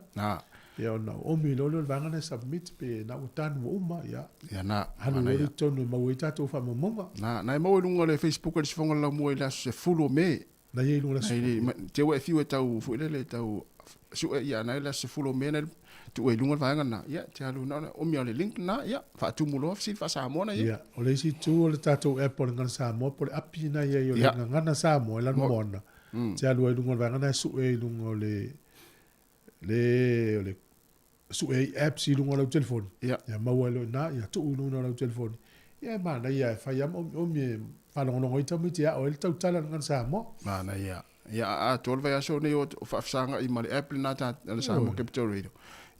Speaker 1: Ia ona omi loa lea o le vaega na e submit pe na ua done ua uma, ia.
Speaker 7: Ia na,
Speaker 1: Alu loa lea i totonu e maua ai tatou faamaumauga.
Speaker 7: Na, na e maua i luga o le Facebook a le Siufofoga o le Laumua i le aso 10 o Me.
Speaker 1: Na i ai luga o le aso.
Speaker 7: Te ua e fiu e tau foi lele e tau sue ia na le aso 10 o Me na tuu ai luga le vaega lena. Ia te alu na ona omi o le link lena, ia faatumu loa fesili faa-Samoa na i ai.
Speaker 1: Ia, o le isi itu o le tatou app o le Gagana Samoa po o le api na i ai o le Gagana Samoa e lanu moana, te alu ai i luga o le vaega lena e sue i luga o le le o le sue ai apps i luga o lau telefoni. Ia maua ai loa i ina, ia tuu i luga o lau telefoni. Ia e manaia e fai lava ma omiomi e faalogologo ai tamaiti e ao ai le tautala o le Gagana Samoa.
Speaker 7: Manaia. Ia a atoa le vaiaso nei o faafesagai ma le app lena ta le Samoa Capital Radio.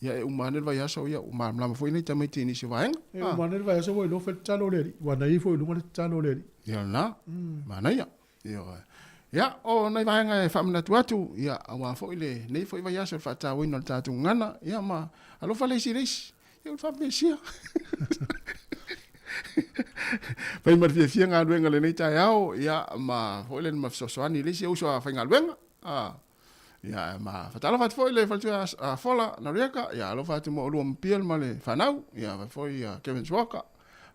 Speaker 7: Ia e uma ane le vaiaso, ia ua malamalama foi nei tamaiti i nisi o vaega.
Speaker 1: E uma ane le vaiaso ua iloa fai le tatalo a le Alii. Ua na i ai foi i luga le tatalo a le Alii.
Speaker 7: Ia lena. Manaia. Ioe. Ia, o nai vaega e faamanatu atu, ia, aua foi lenei foi vaiaso i le faatauaina o le tatou gagana, ia, ma alofa le isi i le isi. Ia, o le faamesia. Fai ma le fiafia galuega i lenei taeao, ia, ma foi le ma fesoasoani i le isi uso a faigaluega. A, ia, ma faatalofa atu foi i le faletua a Fola Noriega, ia, alofa atu ma oulua ma Bill ma le fanau, ia, faapea foi ia Kevin Walker.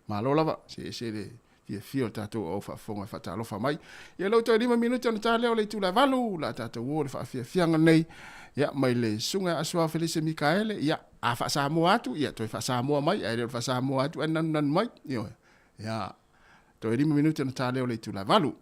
Speaker 7: Malo lava, se ese le fiafia o tatou au faafofoga e faatalofa mai. Ia lou toe 5 minute ona ta lea o le itula e 8, la tatou o le faafiafiaga nei. Ia mai le susuga ia Asuao Felise Mikaele, ia a faasamoa atu, ia toe faasamoa mai, ae le o le faasamoa atu ae nanunanu mai. Ioe. Ia toe 5 minute ona ta lea o le itula e 8.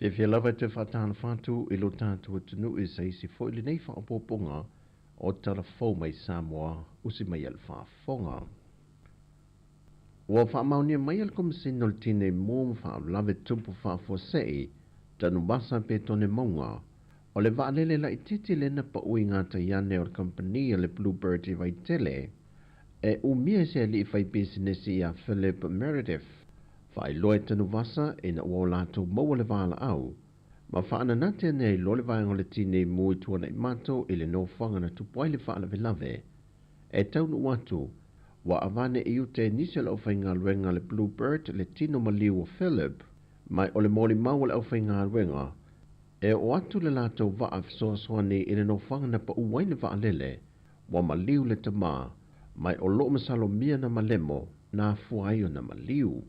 Speaker 8: Fiafia lava e toe faatalofa atu i lo tatou atunuu i se isi foi lenei faaopoopoga o Tala Fou mai Samoa usi mai a le faafofoga. Ua faamaonia mai e le Komesina o le Tinei Mu ma Faalavelave Tutupu Faafuasei, Tanuvasa pe Tone Mauga, o le vaalele laitiiti lea na pau i gatai ane o le kamupani a le Bluebird i Vaitele, e umia e se alii faipisinisi ia Philip Meredith. Faailoa e Tanuvasa ina ua o latou maua le valaau, ma faananate ane ai loa le vaega o le Tinei Mu i Tuanaimato i le nofoaga na tupu ai le faalavelave. E taunuu atu, ua avane i uta e nisi o le aufaigaluega a le Bluebird le tino maliu o Philip, mai o le molimau a le aufaigaluega, e oo atu le latou vaa fesoasoani i le nofoaga na pau ai le vaalele, ua maliu le tamā, mai o loo masalomia na malemo na afua ai ona maliu.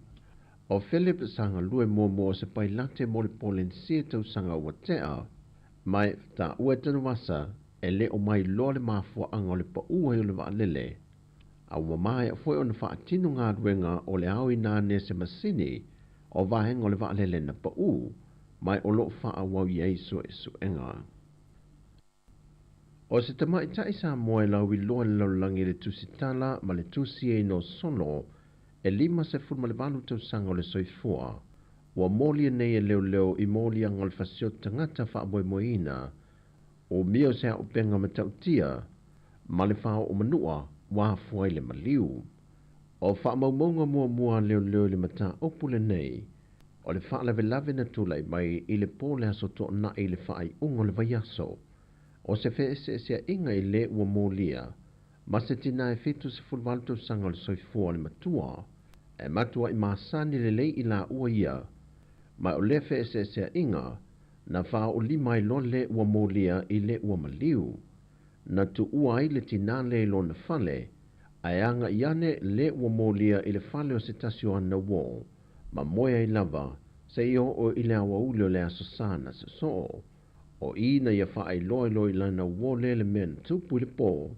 Speaker 8: O Philip sa galue muamua o se pailate mo le Polenisia tausaga ua tea, mai taua e Tanuvasa e le o mailoa le mafuaaga o le pau ai o le vaalele, a ua maea foi ona faatino galuega o le aoina ane se masini o vaega o le vaalele na pau, mai o loo faaauau i ai suesuega. O se tamaitai Samoa e lauiloa i le lalolagi i le tusitala ma le tusi e no solo e 58 tausaga o le soifua, ua molia nei e leoleo i moliaga o le fasioti tagata faamoemoeina, umia o se auupega matautia ma le faaoo manua ua afua ai le maliu. O faamaumauga muamua a leoleo i le mataupu lenei, o le faalavelave na tulai mai i le po le Aso Toonai i le faaiuga o le vaiaso, o se feeseeseaiga i le ua molia ma se tinā e 78 tausaga o le soifua o le matua, e matuai masani lelei i laua ia, ma o lea feeseeseaiga na faaoolima ai loa le ua molia i le ua maliu. Na tuua ai le tinā lea i lona fale, ae agai ane le ua molia i le fale o se tasi o ana uō, ma moe ai lava seia oo i le aoauli o le Aso Sa na sosoo. O i na ia faailoa loa i lana uō lea le mea na tupu i le pō,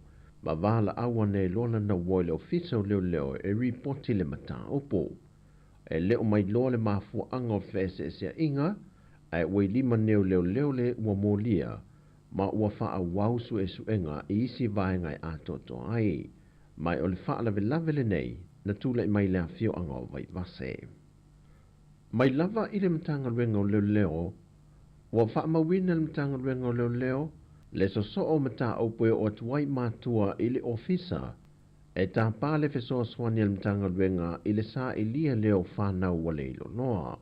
Speaker 8: ma valaau ane ai loa lana uō i le ofisa o leoleo e ripoti le mataupu. E le o mailoa le mafuaaga o le feeseeseaiga, ae ua i lima nei o leoleo le ua molia, ma ua faaauau suesuega i isi vaega e atoatoa ai. Mai o le faalavelave lenei na tulai mai i le afioaga o Vaivase. Mai lava i le Matagaluega o Leoleo, ua faamauina e le Matagaluega o Leoleo le sosoo o mataupu e oo atu ai matua i le ofisa e tapa le fesoasoani a le Matagaluega i le sailia lea o fanau ua le iloiloa.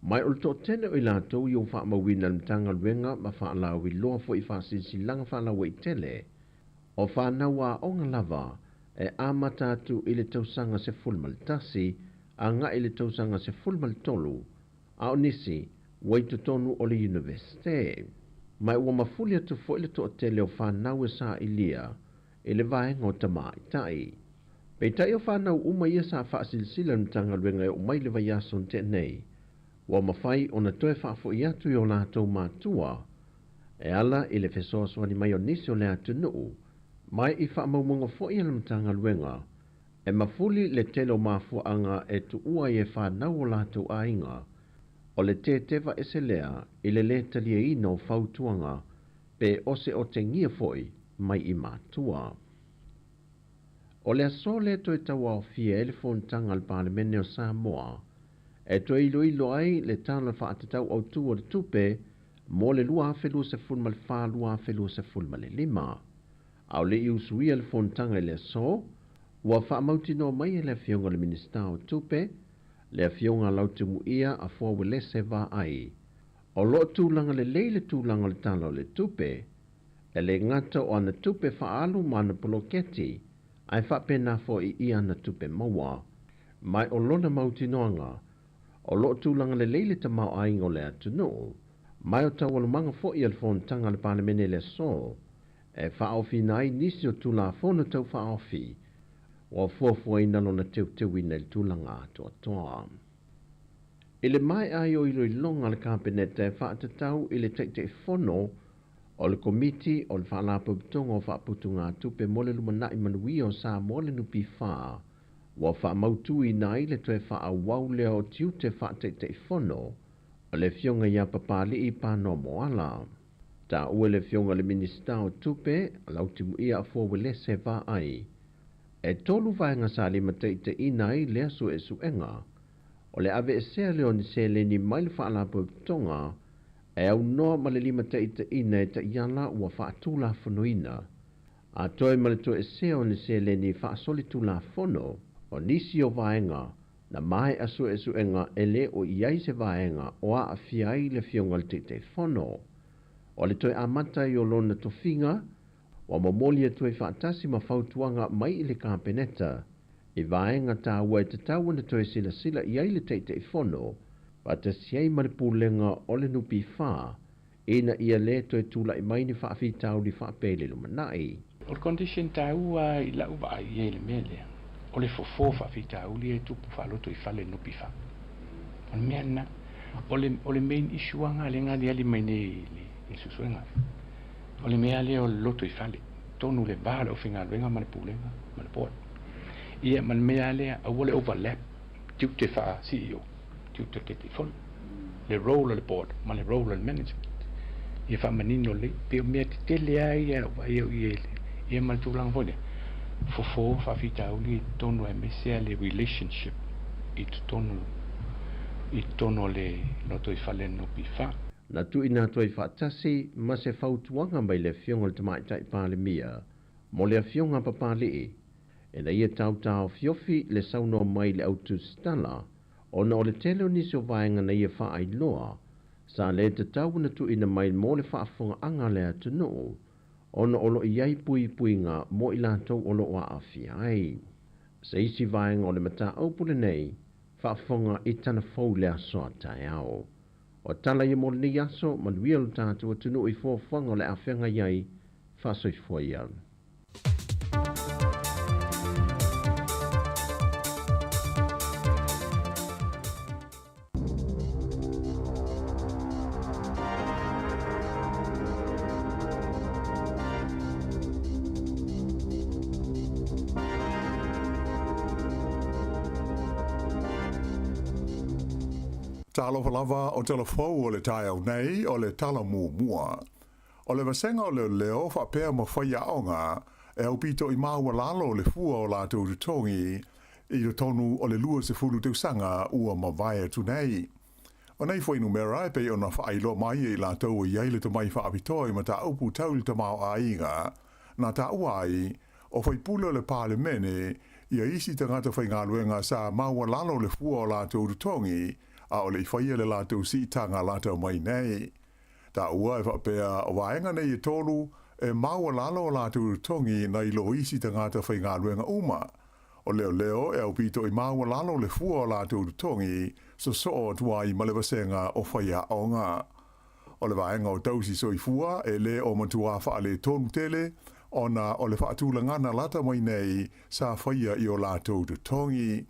Speaker 8: Mai o le toatele o i latou i ua faamauina e le Matagaluega ma faalauiloa foi i faasilasilaga faalauaitele, o fanau aoga lava e amata atu i le tausaga 11 agai i le tausaga 13, a o nisi ua i totonu o le Iunivesite. Ma ua mafuli atu foi le toatele o fanau e sailia i le vaega o tamaitai. Peitai o fanau uma ia sa faasilasila e le Matagaluega e oo mai le vaiaso na tea nei, ua mafai ona toe faafoi atu i o latou matua e ala i le fesoasoani mai o nisi o le atunuu, mai i faamaumauga foi a le Matagaluega, e mafuli le tele o mafuaaga e tuua ai e fanau o latou aiga, o le teteva ese lea i le lē taliaina o fautuaga pe oseotegia foi mai i matua. O le aso lea toe tauaofia ai le fonotaga a le Palemene o Samoa e toe iloilo ai le Tala Faatatau Autu o le Tupe mo le 2024/2025. A o le i usuia le fonotaga i le aso, ua faamautinoa mai e le Afioga i le Minisita o Tupe, le Afioga Lautimuia Afoa Uelese Vaai, o loo tulaga lelei le tulaga o le Tala o le Tupe, e le gata o ana tupe faaalu ma ana poloketi, ae faapena foi i ana tupe maua. Mai o lona mautinoaga, o loo tulaga lelei le tamaoaiga o le atunuu, mai o taualumaga foi a le fonotaga a le Palemene i le aso, e faaofiina ai nisi o Tulafono Tau Faaofi ua fuafuaina lona teuteuina i le tulaga atoatoa. I le maea ai o iloiloga a le Kapeneta e faatatau i le Taitaifono o le Komiti o le Faalapotopotoga o Faaputugatupe mo le Lumanai Manuia o Samoa le NPF, ua faamautuina ai le toe faaauau lea o tiute faataitaifono o o le Afioga ia Papali'i Panoa Moala. Taua e le Afioga i le Minisita o Tupe, Lautimuia Afoa Uelese Vaai, e tolu vaega sa limataitaiina ai lea suesuega, o le aveesea lea o ni seleni mai le Faalapotopotoga e aunoa ma le limataitaiina e taiala ua faatulafonoina, atoe ma le toesea o ni seleni faasolitulafono. O nisi o vaega na maea suesuega e lē o i ai se vaega o aafia ai le Afioga i le Taitaifono. O le toe amata ai o lona tofiga ua momoli atu ai faatasi ma fautuaga mai i le Kapeneta i vaega taua e tatau ona toe silasila i ai le Taitaifono faatasi ai ma le Pulega o le NPF ina ia lē toe tula'i mai ni faafitauli faapea i le lumanai.
Speaker 9: O le condition taua i la'u vaai i ai i le mea lea, o le fofo o faafitauli ia e tupu faalotoifale i le NPF. O le mea lena. O le, o le main issue lava lena lea na aliali mai nei i le, i le suesuega. O le mea lea o le lotoifale, tonu le va o le aufaigaluega ma le pulega ma le board. Ia ma le mea lea, aua le overlap tiute faa-CEO, tiute o le Taitaifono, le role o le board ma le role o le management. Ia faamanino lelei, pei o mea tetele lava ia ua vaai au i ai i le, ia ma le tulaga foi lea, fofo faafitauli i totonu aemaise lava le relationship i totonu i totonu o le lotoifale o le NPF.
Speaker 8: Na tuuina atu ai faatasi ma se fautuaga mai le Afioga i le Tamaitai Palemia mo le Afioga a Papali'i, ina ia tautaofiofi le saunoa mai i le au tusitala ona o le tele o nisi o vaega na ia faailoa sa lē tatau ona tuuina mai mo le faafofogaaga a le atunuu ona o lo o i ai puipuiga mo i latou o lo o aafia ai. Se isi vaega o le mataupu lenei, faafofoga i tala fou i le aso a taeao. O tala ia mo lenei aso, manuia lo tatou atunuu i fuafuaga o le a feagai ai, faasoifua ia.
Speaker 10: Talofa lava o tala fou o le taeao nei o le tala muamua. O le vasega o leoleo faapea ma faiaoga e aupito i maualalo le fua o latou totogi i totonu o le 20 tausaga ua mavae atu nei. O nei fuainumera e pei ona faailoa mai e i latou e i ai le tomai faapitoa i mataupu tau i le tamaoaiga, na taua ai o faipule o le Palemene ia isi tagata faigaluega sa maualalo le fua o latou totogi a o le i faia le latou siitaga lata mai nei. Taua e faapea o vaega nei e tolu e maualalo o latou totogi nai lo isi tagata faigaluega uma. O leoleo e aupito i maualalo le fua o latou totogi sosoo atu ai ma le vasega o faiaoga. O le vaega o tausi soifua e lē o matuā faaletonu tele ona o le faatulagana lata mai nei sa faia i o latou totogi.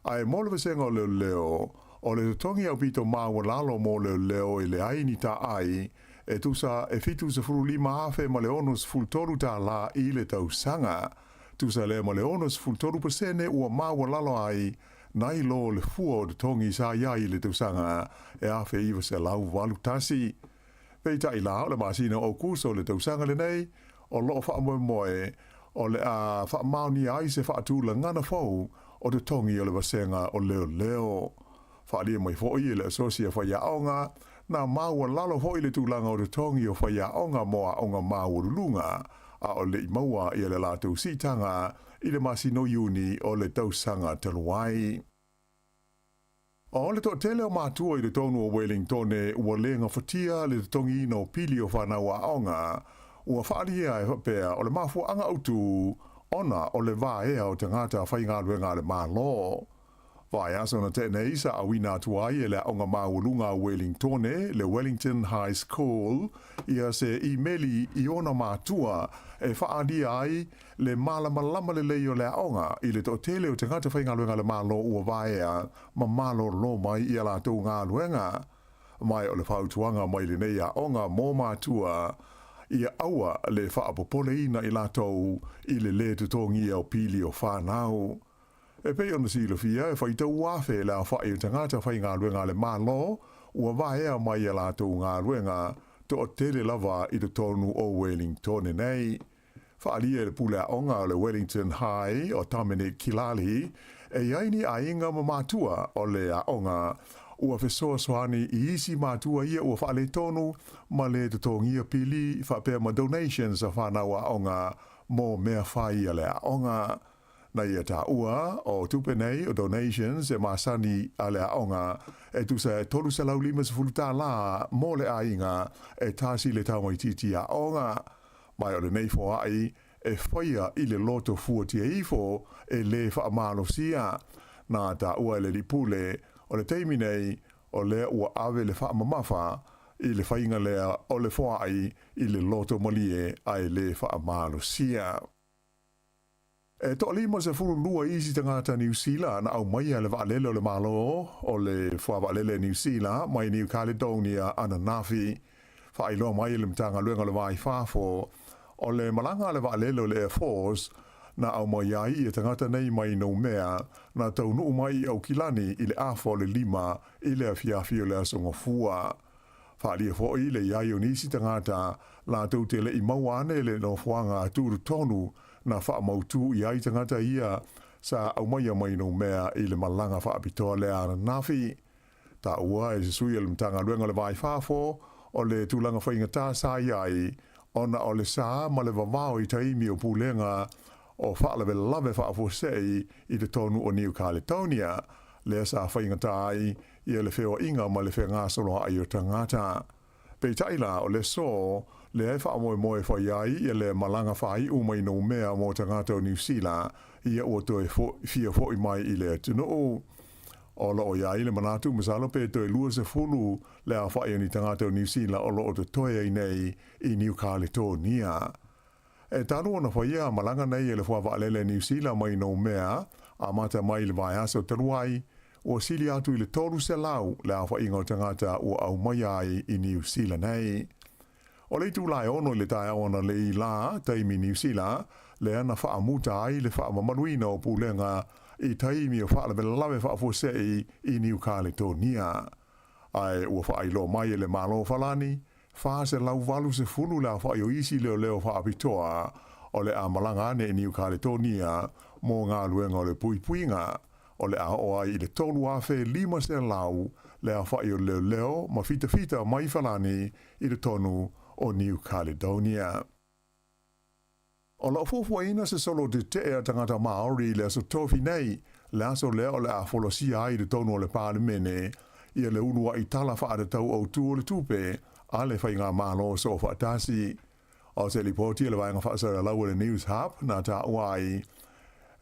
Speaker 10: Ae mo le vasega o leoleo, o le totogi aupito maualalo mo leoleo e leai ni taai, e tusa e 75 afe ma le 63 tālā i le tausaga. Tusa lea ma le 63% ua maualalo ai nai lo le fua o totogi sa i ai i le tausaga e 1981. Peitai la, o le masina o Aukuso o le tausaga lenei, o loo faamoemoe o le a faamaonia ai se faatulagana fou o totogi o le vasega o leoleo. Faaalia mai foi e le Asosi a Faiaoga, na maualalo foi le tulaga o totogi o faiaoga mo aoga maualuluga a o le i maua ia le latou siitaga i le masina o Iuni o le tausaga talu ai. O le toatele o matua i totonu o Wellingtone ua lē gafatia le totogiina o pili o fanau aoga, ua faaalia e faapea o le mafuaaga autū ona o le vaea o tagata faigaluega a le Malo. Vaiaso na tea nei sa auina atu ai e le aoga maualuga a Wellingtone, le Wellington High School, ia se imeli i ona matua e faaalia ai le malamalama lelei o le aoga i le toatele o tagata faigaluega a le Malo ua vaea ma malōlō mai i a latou galuega. Mai o le fautuaga mai lenei aoga mo matua, ia aua le faapopoleina i latou i le lē totogia o pili o fanau. E pei ona silafia e faitau afe le aofa'i o tagata faigaluega a le Malo ua vaea mai a latou galuega toʻatele lava i totonu o Welingtone nei. Faaalia e le pule aoga o le Wellington High o Dominic Kilali, e i ai ni aiga ma matua o le aoga ua fesoasoani i isi matua ia ua faaletonu ma le totogia pili faapea ma donations a fanau aoga mo mea fai a le aoga. Na ia taua o tupe nei o donations e masani a le aoga e tusa e $350 tālā mo le aiga e tasi le tamaitiiti aoga. Mai o lenei foaʻi e faia i le loto fuatia ifo e lē faamalosia. Na taua e le alii pule o le taimi nei o lea ua ave le faamamafa i le faiga lea o le foaʻi i le loto malie ae lē faamalosia. E 52 isi tagata Niu Sila na aumaia e le vaalele o le Malo o le Fuavaalele Niu Sila mai New Caledonia ananafi. Faailoa mai e le Matagaluega o le Va i Fafo, o le malaga a le vaalele o le Air Force na aumai ai ia tagata nei mai Noumea na taunuu mai i Aukilani i le 4:30 i le afiafi o le Aso Gafua. Faaalia foi le i ai o nisi tagata latou te le i maua ane le nofoaga tutotonu na faamautu i ai tagata ia sa aumaia mai Noumea i le malaga faapitoa lea ananafi. Taua e se sui o le Matagaluega o le Va i Fafo o le tulaga faigata sa i ai ona o le sa ma le vavao i taimi o pulega o faalavelave faafuasei i totonu o New Caledonia, lea sa faigata ai ia le feoaiga ma le fegasoloai o tagata. Peitai la, o le aso lea e faamoemoe e fai ai ia le malaga faaiu mai Noumea mo tagata o Niu Sila ia ua toe fia foʻi mai i le atunuu. O loo i ai le manatu masalo pe toe 20 le aofaʻi o ni tagata o Niu Sila o loo totoe ai nei i Niu Kaletonia. E talu ona faia malaga nei e le fuavaalele Niu Sila mai Noumea amata mai i le vaiaso talu ai, ua sili atu i le 300 le aofaiga o tagata ua aumaia ai i Niu Sila nei. O le itula e 6 i le taeao analeī lā, taimi Niu Sila, lea na faamuta ai le faamamaluina o pulega i taimi o faalavelave faafuasei i Niu Kaletonia. Ae ua faailoa mai e le Malo o Falani, 480 le aofaʻi o isi leoleo faapitoa o le a malaga ane i Niu Kaletonia mo galuega o le puipuiga, o le a oo ai i le 3,500 le aofaʻi o leoleo ma fitafita mai Falani i totonu o New Caledonia. O loo fuafuaina se solo tetee a tagata Māori i le aso Tofi nei, le aso lea o le a folasia ai i totonu o le Palemene ia le uluaʻi Tala Faatatau Autū o le Tupe a le Faigamalo Soofaatasi. O se lipoti a le vaega faasalalau a le News Hub na taua ai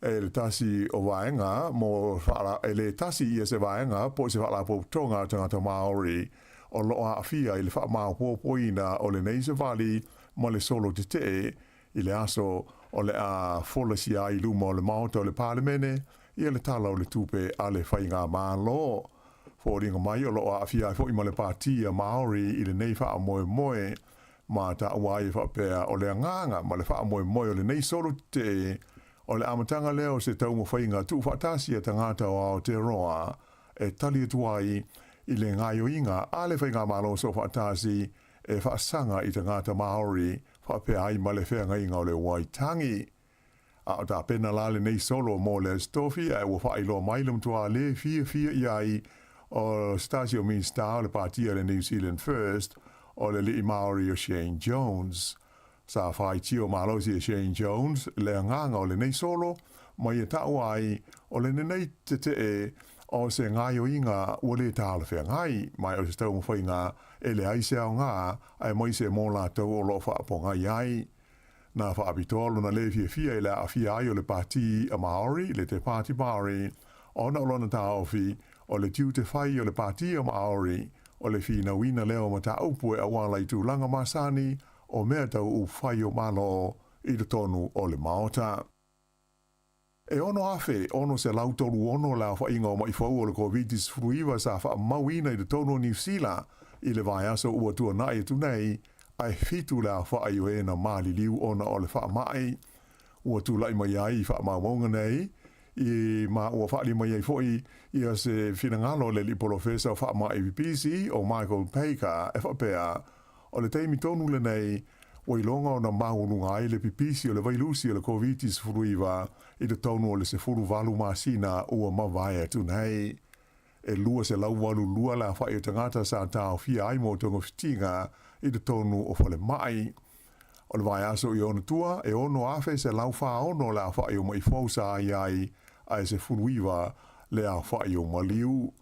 Speaker 10: e le tasi o vaega mo e le tasi ia se vaega po o se faalapotopotoga a tagata Māori o loo aafia i le faamaopoopoina o lenei savali ma le solo tetee i le aso o le a folasia ai i luma o le Maota o le Palemene ia le Tala o le Tupe a le Faigamalo. Foliga mai o loo aafia ai foi ma le Pati a Māori i lenei faamoemoe ma taua ai e faapea o le agaga ma le faamoemoe o lenei solo tetee o le amataga lea o se taumafaiga tuufaatasi a tagata o Aotearoa e tali atu ai i le gaoioiga a le Faigamalo Soofaatasi e faasaga i tagata Māori faapea ai ma le feagaiga o le Waitangi. A o tapena la lenei solo mo le Aso Tofi ae ua faailoa mai le matuā lē fiafia i ai o se tasi o Minista o le Pātia o le New Zealand First o le alii Māori o Shane Jones. Sa faitio malosi e Shane Jones le agaga o lenei solo ma ia taua ai o le lenei tetee o se gaoioiga ua lē talafeagai mai o se taumafaiga e leai se aogā aemaise mo latou o loo faapogai ai. Na faapitoa lona lē fiafia i le aafia ai o le Pati a Māori, le Te Pāti Māori, ona o lona taofi o le tiute fai o le Pati a Māori o le finauina lea o mataupu e auala i tulaga masani o mea tau upufai o Malo i totonu o le Maota. E 6,636 le aofaiga o maʻi fou o le Koviti-19 sa faamauina i totonu o Niu Sila i le vaiaso ua tuanaʻi atu nei, ae 7 le aofaʻi o e na maliliu ona o le faamaʻi. Ua tulaʻi mai ai i faamaumauga nei I ma ua faaali mai ai foʻi ia se finagalo o le aliʻi polofesa o faamaʻi pipisi o Michael Baker e faapea, O le taimi tonu lenei, ua iloga ona maualuga ai le pipisi o le vailusi o le Koviti-19 i totonu o le 18 masina ua mavae atu nei. E 282 le afaʻi o tagata sa taofia ai mo togafitiga i totonu o falemai. O le vaiaso i ona tua, e 6,146 le aofaʻi o maʻi fou sa ai ai, ae 19 le aofaʻi o maliu.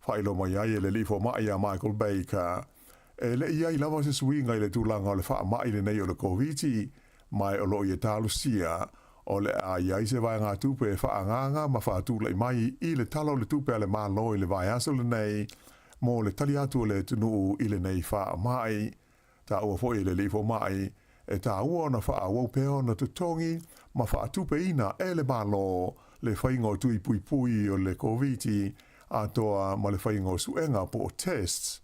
Speaker 10: Faailoa mai ai e le alii fomaʻi a Michael Baker, e le i ai lava se suiga i le tulaga o le faamaʻi lenei o le Koviti, ma e o lo o ia talosia, o le a i ai se vaegatupe e faaagaaga ma faatulaʻi mai i le Tala o le Tupe a le Malo i le vaiaso lenei mo le tali atu o le atunuu i lenei faamaʻi. Taua foi e le alii fomaʻi, e tāua ona faaauau pea ona totogi ma faatupeina e le Malo le faiga o tui puipui o le Koviti atoa ma le faiga o suega po o tests.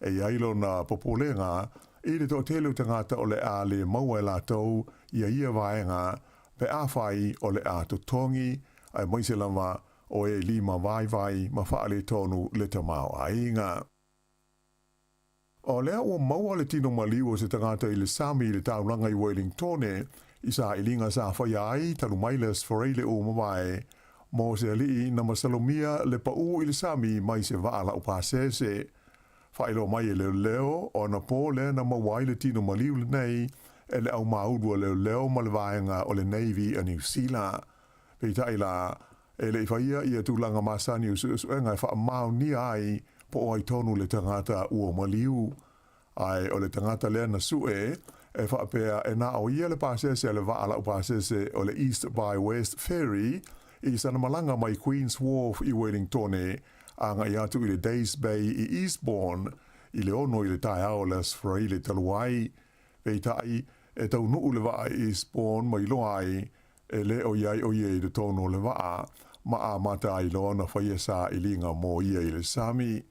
Speaker 10: E i ai lona popolega i le toatele o tagata o le a le maua e latou ia ia vaega pe afai o le a totogi, aemaise lava o e lima vaivai ma faaletonu le tamaoaiga. O lea ua maua le tino maliu o se tagata i le sami i le taulaga i Wellingtone i sailiga sa faia ai talu mai le Aso Faraile ua mavae mo se aliʻi na masalomia le paʻū i le sami mai se vaa laupasese. Faailoa mai e leoleo o ana pō lea na maua ai le tino maliu lenei e le aumāulu a leoleo ma le vaega o le Navy a Niu Sila. Peitai la, e le i faia ia tulaga masani o suesuega e faamaonia ai po o ai tonu le tagata ua maliu. Ae o le tagata lea na sue, e faapea e na o ia le pasese a le vaa laupasese o le East by West Ferry i sana malaga mai Queen's Wharf i Wellingtone agai atu i le Days Bay i Eastbourne i le 6 i le taeao o le Aso Faraile talu ai. Peitai, e taunuu le vaa i Eastbourne ma iloa ai E le o i ai ʻo ia i totonu o le waʻa, ma amata ai loa ona faia sailiga mo ia i le sami.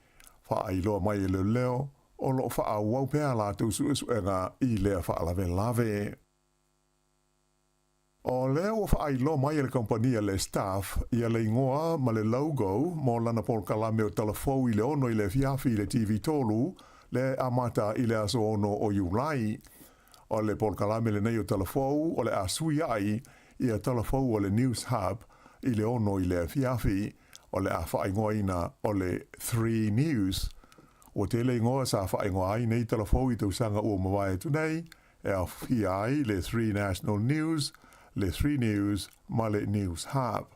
Speaker 10: Faailoa mai e leoleo, o lo o faaauau pea a latou suesuega i lea faalavelave. O lea ua faailoa mai e le kamupani a le Staff ia le igoa ma le logo mo lana polokalame o Talafou i le 6 i le afiafi i le TV 3, lea e amata i le aso 6 o Iulai. O le polokalame lenei o Talafou o le a sui ai ia Talafou o le News Hub i le 6 i le afiafi, o le a faaigoaina o le 3 News. Ua tele igoa sa faaigoa ai nei Talafou i tausaga ua mavae atu nei, e aofia ai le 3 National News, le 3 News ma le News Hub.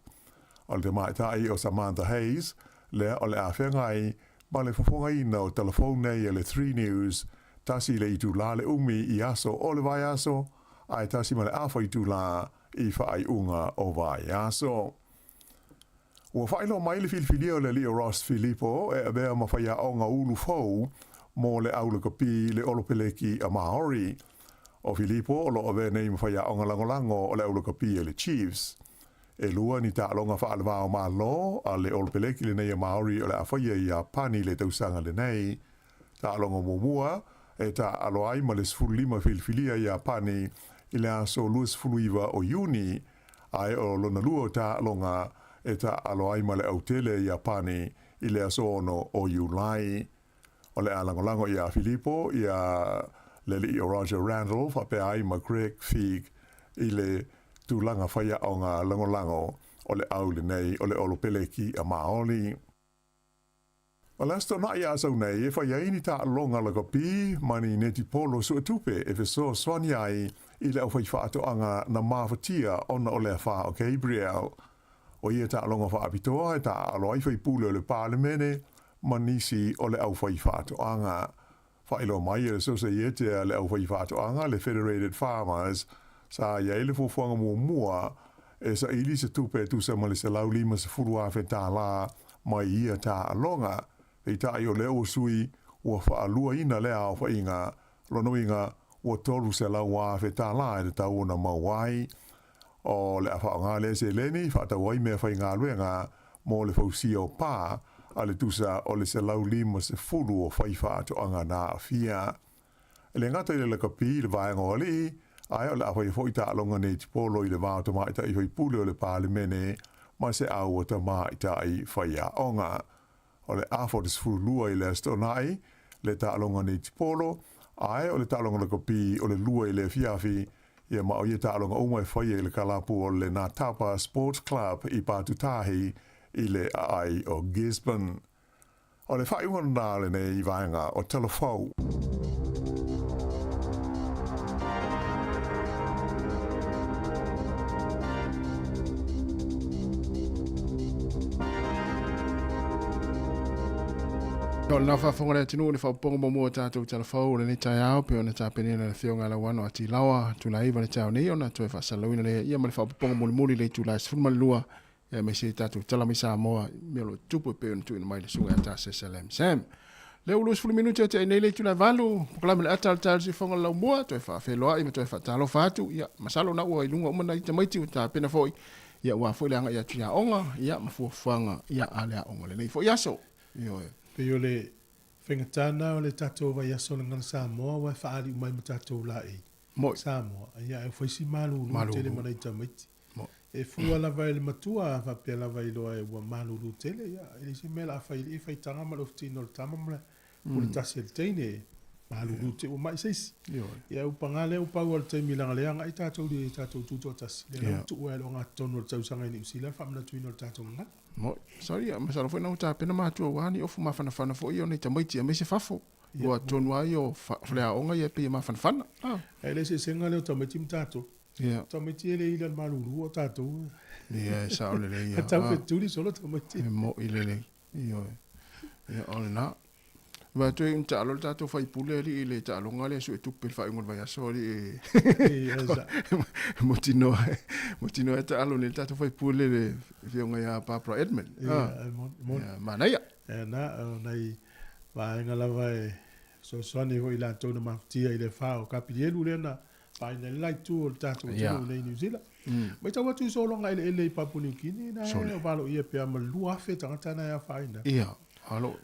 Speaker 10: O le tamaitai o Samantha Hayes, lea o le a feagai ma le fofogaina o Talafou nei e le 3 News, 1 le itulā le umi i aso o le vaiaso, ae 1.5 itulā i faaiuga o vaiaso. Ua faailoa mai le filifilia o le alii o Ross Filipo e avea ma faiaoga ulu fou mo le au lakapi le Olopeleki a Maori. O Filipo o lo o avea nei ma faiaoga lagolago o le au lakapi a le Chiefs. E lua ni taaloga faalevao Malo a le Olopeleki lenei a Maori o le a faia i Iapani i le tausaga lenei. Taaloga muamua e taaalo ai ma le 15 filifilia i Iapani i le aso 29 o Iuni, ae o lona lua o taaloga e taaalo ai ma le autele i Iapani i le aso 6 o Iulai. O le a lagolago iā Filipo ia le alii o Roger Randall faapea ai ma Greg Feig i le tulaga faiaoga lagolago o le au lenei o le Olopeleki a Maoli. O le Aso Toonai a sau nei e fai ai ni taaloga lakapi ma ni netipolo suetupe e fesoasoani ai i le aufaifaatoaga na mafatia ona o le afa o Gabrielle. O ia taaloga faapitoa e taaalo ai faipule o le Palemene ma nisi o le aufaifaatoaga. Faailoa mai e le Sosaiete a le Aufaifaatoaga le Federated Farmers, sa i ai le fuafuaga muamua e saili se tupe e tusa ma le $150,000 mai ia taaloga, peitai o lea ua sui ua faaluaina lea aofaiga, lona uiga ua $300,000 e tatau ona maua ai. O le a faaaoga lea seleni faatau ai meafaigaluega mo le fausia o pa a le tusa o le 150 o faifaatoaga na aafia. E le gata i le lakapi i le vaega o alii, ae o le a faia foi taaloga netipolo i le va o tamaitai faipule o le Palemene ma se au o tamaitai faiaoga. O le afa o le 12 i le Aso Toonai le taaloga netipolo, ae o le taaloga lakapi o le 2 i le afiafi, ia ma o ia taaloga uma e faia i le kalapu o le Ngatapa Sports Club i Patutahi i le aai o Gisborne. O le faaiuga lena o lenei vaega o Tala Fou.
Speaker 7: O lena faafofoga le atunuu le faaopoopoga muamua o tatou tala fou o lenei taeao pei ona tapenaina e le Afioga ia Lauano Atilaoa itula 9 i le taeao nei ona toe faasalalauina lea ia ma le faaopoopoga mulimuli i le itula e 12 aemaise i tatou tala mai Samoa i mea o lo o tutupu e pei ona tuuina mai le susuga ia Tasesa Lam Sam. Lea ua 20 minute tea nei le itula e 8, polokalame le ata o le taeao i le siufofoga o le laumua, toe faafeiloai ma toe faatalofa atu, ia masalo na ua i luga uma nai tamaiti ua tapena foi, ia aua foi le agai atu i aoga, ia ma fuafuaga ia a le aoga lenei foi aso. Ioe.
Speaker 1: Pei o le faigata lena o le tatou vaiaso o le Gagana Samoa aua e faaaliu mai ma tatou laei Samoa, ia ae ua fai si malulu tele ma nai tamaiti. E fua lava e le matua a faapea lava iloa e ua malulu tele, ia e leai se mea o le a fai i faitaga ma le ofutino o le tama ma le pule tasi a le teine e malulu tele ua mai se isi. Ia ua paga lea ua pau lava o le taimi leaga lea e agai tatou i le tatou tutoatasi, lea la ua tuu ai i le ogatotonu o le tausaga i Niu Sila le faamanatuina o le tatou gagana.
Speaker 7: Moi. Sorry, ia, masalo foi na ua tapena matua aua ni ofu mafanafana foi ia o nai tamaiti aemaise fafo. Ua tonu lava ia o faleaoga ia e pei e mafanafana.
Speaker 1: E le eseesega lea o tamaiti ma tatou.
Speaker 7: Ia.
Speaker 1: Tamaiti e le ila le malulu o tatou.
Speaker 7: Ia, e sao lelei ia.
Speaker 1: Tau fetuli solo tamaiti.
Speaker 7: E moi lelei. Ioe. Ia, o lena. Vaai atu e taalo le tatou faipule alii i le taaloga lea sue tupe i le faaiuga o le vaiaso alii. E mautinoa, mautinoa e taalo nei le tatou faipule le afioga ia Barbara Edmund.
Speaker 1: Ia,
Speaker 7: Ia, manaia.
Speaker 1: Ia, na, o nai vaega lava e fesoasoani foi i latou na mafatia i le afa o Kapilielu lea na faaina ai le la itu o le tatou atunuu nei i Niu Sila. Matau atu i sologa eleele i Papua Niu Kini, na e valoia pea ma le 2,000 tagata na e afaina.
Speaker 7: Ia, alo.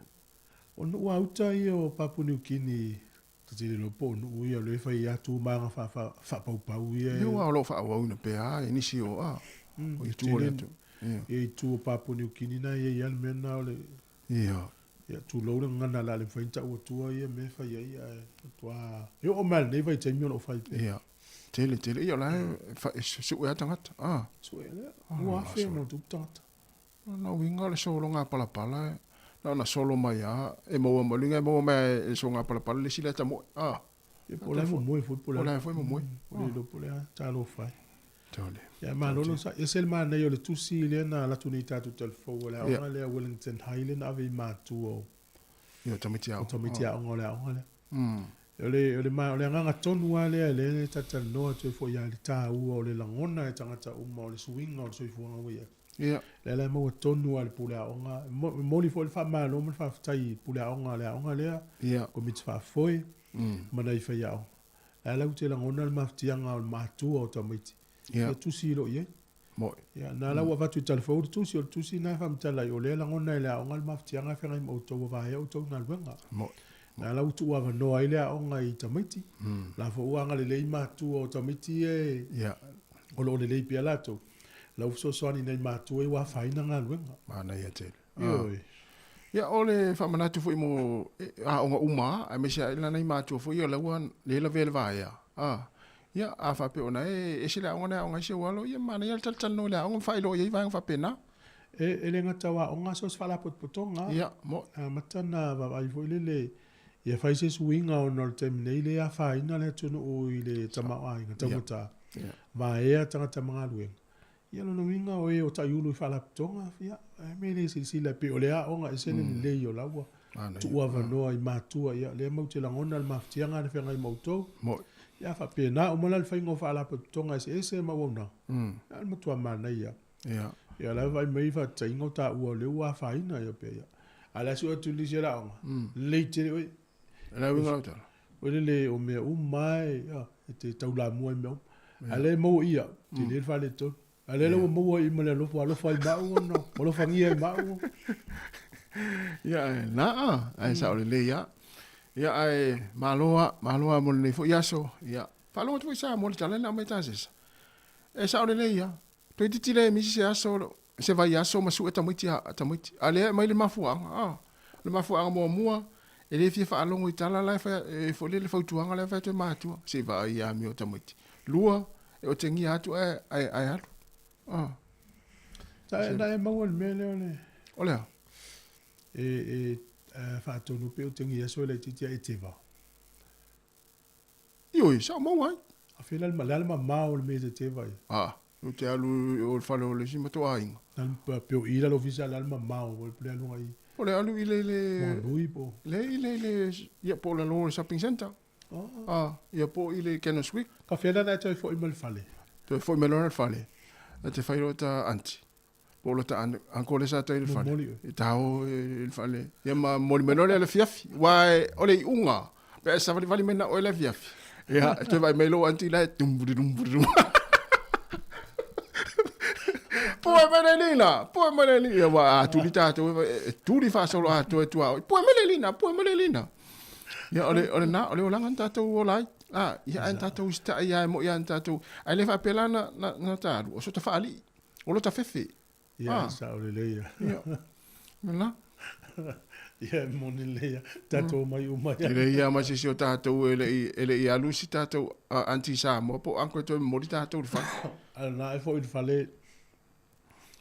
Speaker 1: O nuu a uta ia o Papua Niu Kini, ta te le iloa po o nuu ia o lea e fai ai tu maga faapaupau ia.
Speaker 7: Ia, aua o lo o faaauauina pea i nisi o, a, o itu o le atu.
Speaker 1: Ia, itu o Papua Niu Kini na e i ai lava le mea lena o le
Speaker 7: Ia.
Speaker 1: Ia, tulou le gagana o le a le mafai ona tau atua ia mea e fai ai, ae matua e oo mai lava i lenei vaitaimi o lo o fai pea.
Speaker 7: Ia. Tele, tele. Ia, o la e sue lava tagata. Ah.
Speaker 1: Sue lea. 2,000 ma ona tupu tagata.
Speaker 7: O lona uiga o le sologa palapala, na ona solo mai lava, e maua mai, o le uiga e maua mai lava e le sologa palapala le isi lea tamoe. Ah.
Speaker 1: Ia, po o la e momoe foi, po o
Speaker 7: la foi e momoe.
Speaker 1: Po o le iloa po o le a, talofa e. Tole. Ia, malo le onosai. E ese le manaia o le tusi lea na alu atu nei i tatou talafou o le aoga lea Wellington High lea na ave i matua o
Speaker 7: Ia, o tamaiti aoga.
Speaker 1: O tamaiti aoga o le aoga lea. O le, o le, o le agaga tonu lava lea lea e talatalanoa atu ai foi ia i le taua o le lagona e tagata uma o le suiga o le soifuaga ua i ai.
Speaker 7: Ia.
Speaker 1: Lea la e maua tonu lava i le pule aoga. E momoli foi le faamalo ma le faafetai i pule aoga a le aoga lea,
Speaker 7: Ia.
Speaker 1: Komiti faafoe ma nai faiaoga. La la ou te lagona le mafatiaga o le matua o tamaiti.
Speaker 7: Ia.
Speaker 1: Ia tusi loa i ai.
Speaker 7: Moi.
Speaker 1: Ia, na la ua avatu i talafou le tusi, o le tusi na e faamatala ai, o lea e lagona e le aoga le mafatiaga e feagai ma outou ua vaea outou i galuega.
Speaker 7: Moi.
Speaker 1: Na la ua tuuavanoa ai le aoga i tamaiti. La foi ua agalelei matua o tamaiti ia e
Speaker 7: Ia.
Speaker 1: o lo o lelei pea latou. La ua fesoasoani i nai matua ia ua afaina galuega.
Speaker 7: Manaia tele.
Speaker 1: Ioe.
Speaker 7: Ia, o le faamanatu foi mo aoga uma, aemaise ai nai matua foi ia o la ua le lavea le vaea. Ia, a faapea ona e ese le aoga na e aoga ai si ou alo, ia manaia le talatalanoa i le aoga ma faailoa i ai vaega faapena.
Speaker 1: E le gata o aoga, so o se faalapotopotoga.
Speaker 7: Ia, mo.
Speaker 1: Amata ona vaavaai foi lele ia fai se suiga ona o le taimi nei lea e afaina le atunuu i le tamaoaiga taugata, vaea tagata ma galuega. Ia lona uiga o e o taiulu i faalapotopotoga, ia, e mea le silasila pei o le aoga ese le lelei o la ua tuuavanoa i matua, ia lea matou te lagona le mafatiaga na feagai ma outou. Ia faapena uma la le faiga o faalapotopotoga eseese ma auaunaga, ia o le matua manaia.
Speaker 7: Ia.
Speaker 1: Ia la e vaai mai faataitaiga o taua o lea ua afaina ia pea ia. A le a sue atu i nisi o le aoga, lelei tele oe.
Speaker 7: O le a uiga lau tala?
Speaker 1: Oe lele o mea uma e, e te taulamua i mea uma. A lea e maua ia, tele le faaletonu. A lea la ua maua i ma le alofa, alofa ai ma au ona, alofagia ai ma au.
Speaker 7: Ia, e na a, ae sao lelei lava. Ia, ae malo lava, malo lava mo lenei foi aso. Ia, faalogo atu foi Samoa i le tala lea na aumai e Tasesa. E sao lelei lava. Toeitiiti le misi se aso. se vaiaso ma suʻe tamaiti a tamaiti. A lea e aumai le mafuaaga, a. O le mafuaaga muamua, e le fia faalogo i tala la e fai, e foi lele fautuaga la e fai atu e matua, se i vaai i amio a tamaiti. Lua, e otegia atu ae, ae, ae alu. A.
Speaker 1: Na, na e maua i le mea lea o le...
Speaker 7: O le a?
Speaker 1: E, e, faatonu pe otegia aso e laitiiti ae e teva.
Speaker 7: Ioe, sa ou maua ai.
Speaker 1: A fea la le a le mamao o le mea e te teva ai?
Speaker 7: A, ou te alu i o le fale o le isi matou aiga.
Speaker 1: Na pe o i la le ofisa le a le mamao o le aluga i.
Speaker 7: O le alu i le le.
Speaker 1: Moanui po.
Speaker 7: Le i le le ia po o lalo o le shopping centre.
Speaker 1: Oh.
Speaker 7: A, ia po i le Candleswick.
Speaker 1: Ka fea la na e toe foi mai le fale?
Speaker 7: Toe foi mai loa le fale. Na te fai loa ta aunty. Po o lota uncle lea sa tai i le fale. E tao i le fale. Ia ma momoli mai loa lea i le afiafi. Aua o le iuga, pe a e savalivali mai na oe i le afiafi, ia e toe vaai mai lou aunty la e dum dum dum. Pue mai le lina, pue mai le lina. Ia aua a tuli tatou, e tuli faasolo atoa e tuaoi. Pue mai le lina, pue mai le lina. Ia o le o lena, o le olaga na tatou ola ai. A, ia ae na tatou usitai lava e moi lava na tatou, ae le faapea la na na ta alu, o so ta faalii. O lota fefe.
Speaker 1: Ia, ah. sao lelei ia.
Speaker 7: Ia. Lena.
Speaker 1: Ia, e moni lelei ia. Tatou mai uma
Speaker 7: ia. E leai lava ma se isi o tatou e le i alu si tatou aunty Samoa po o uncle e toe momoli tatou i le fale.
Speaker 1: A na e foi i le fale,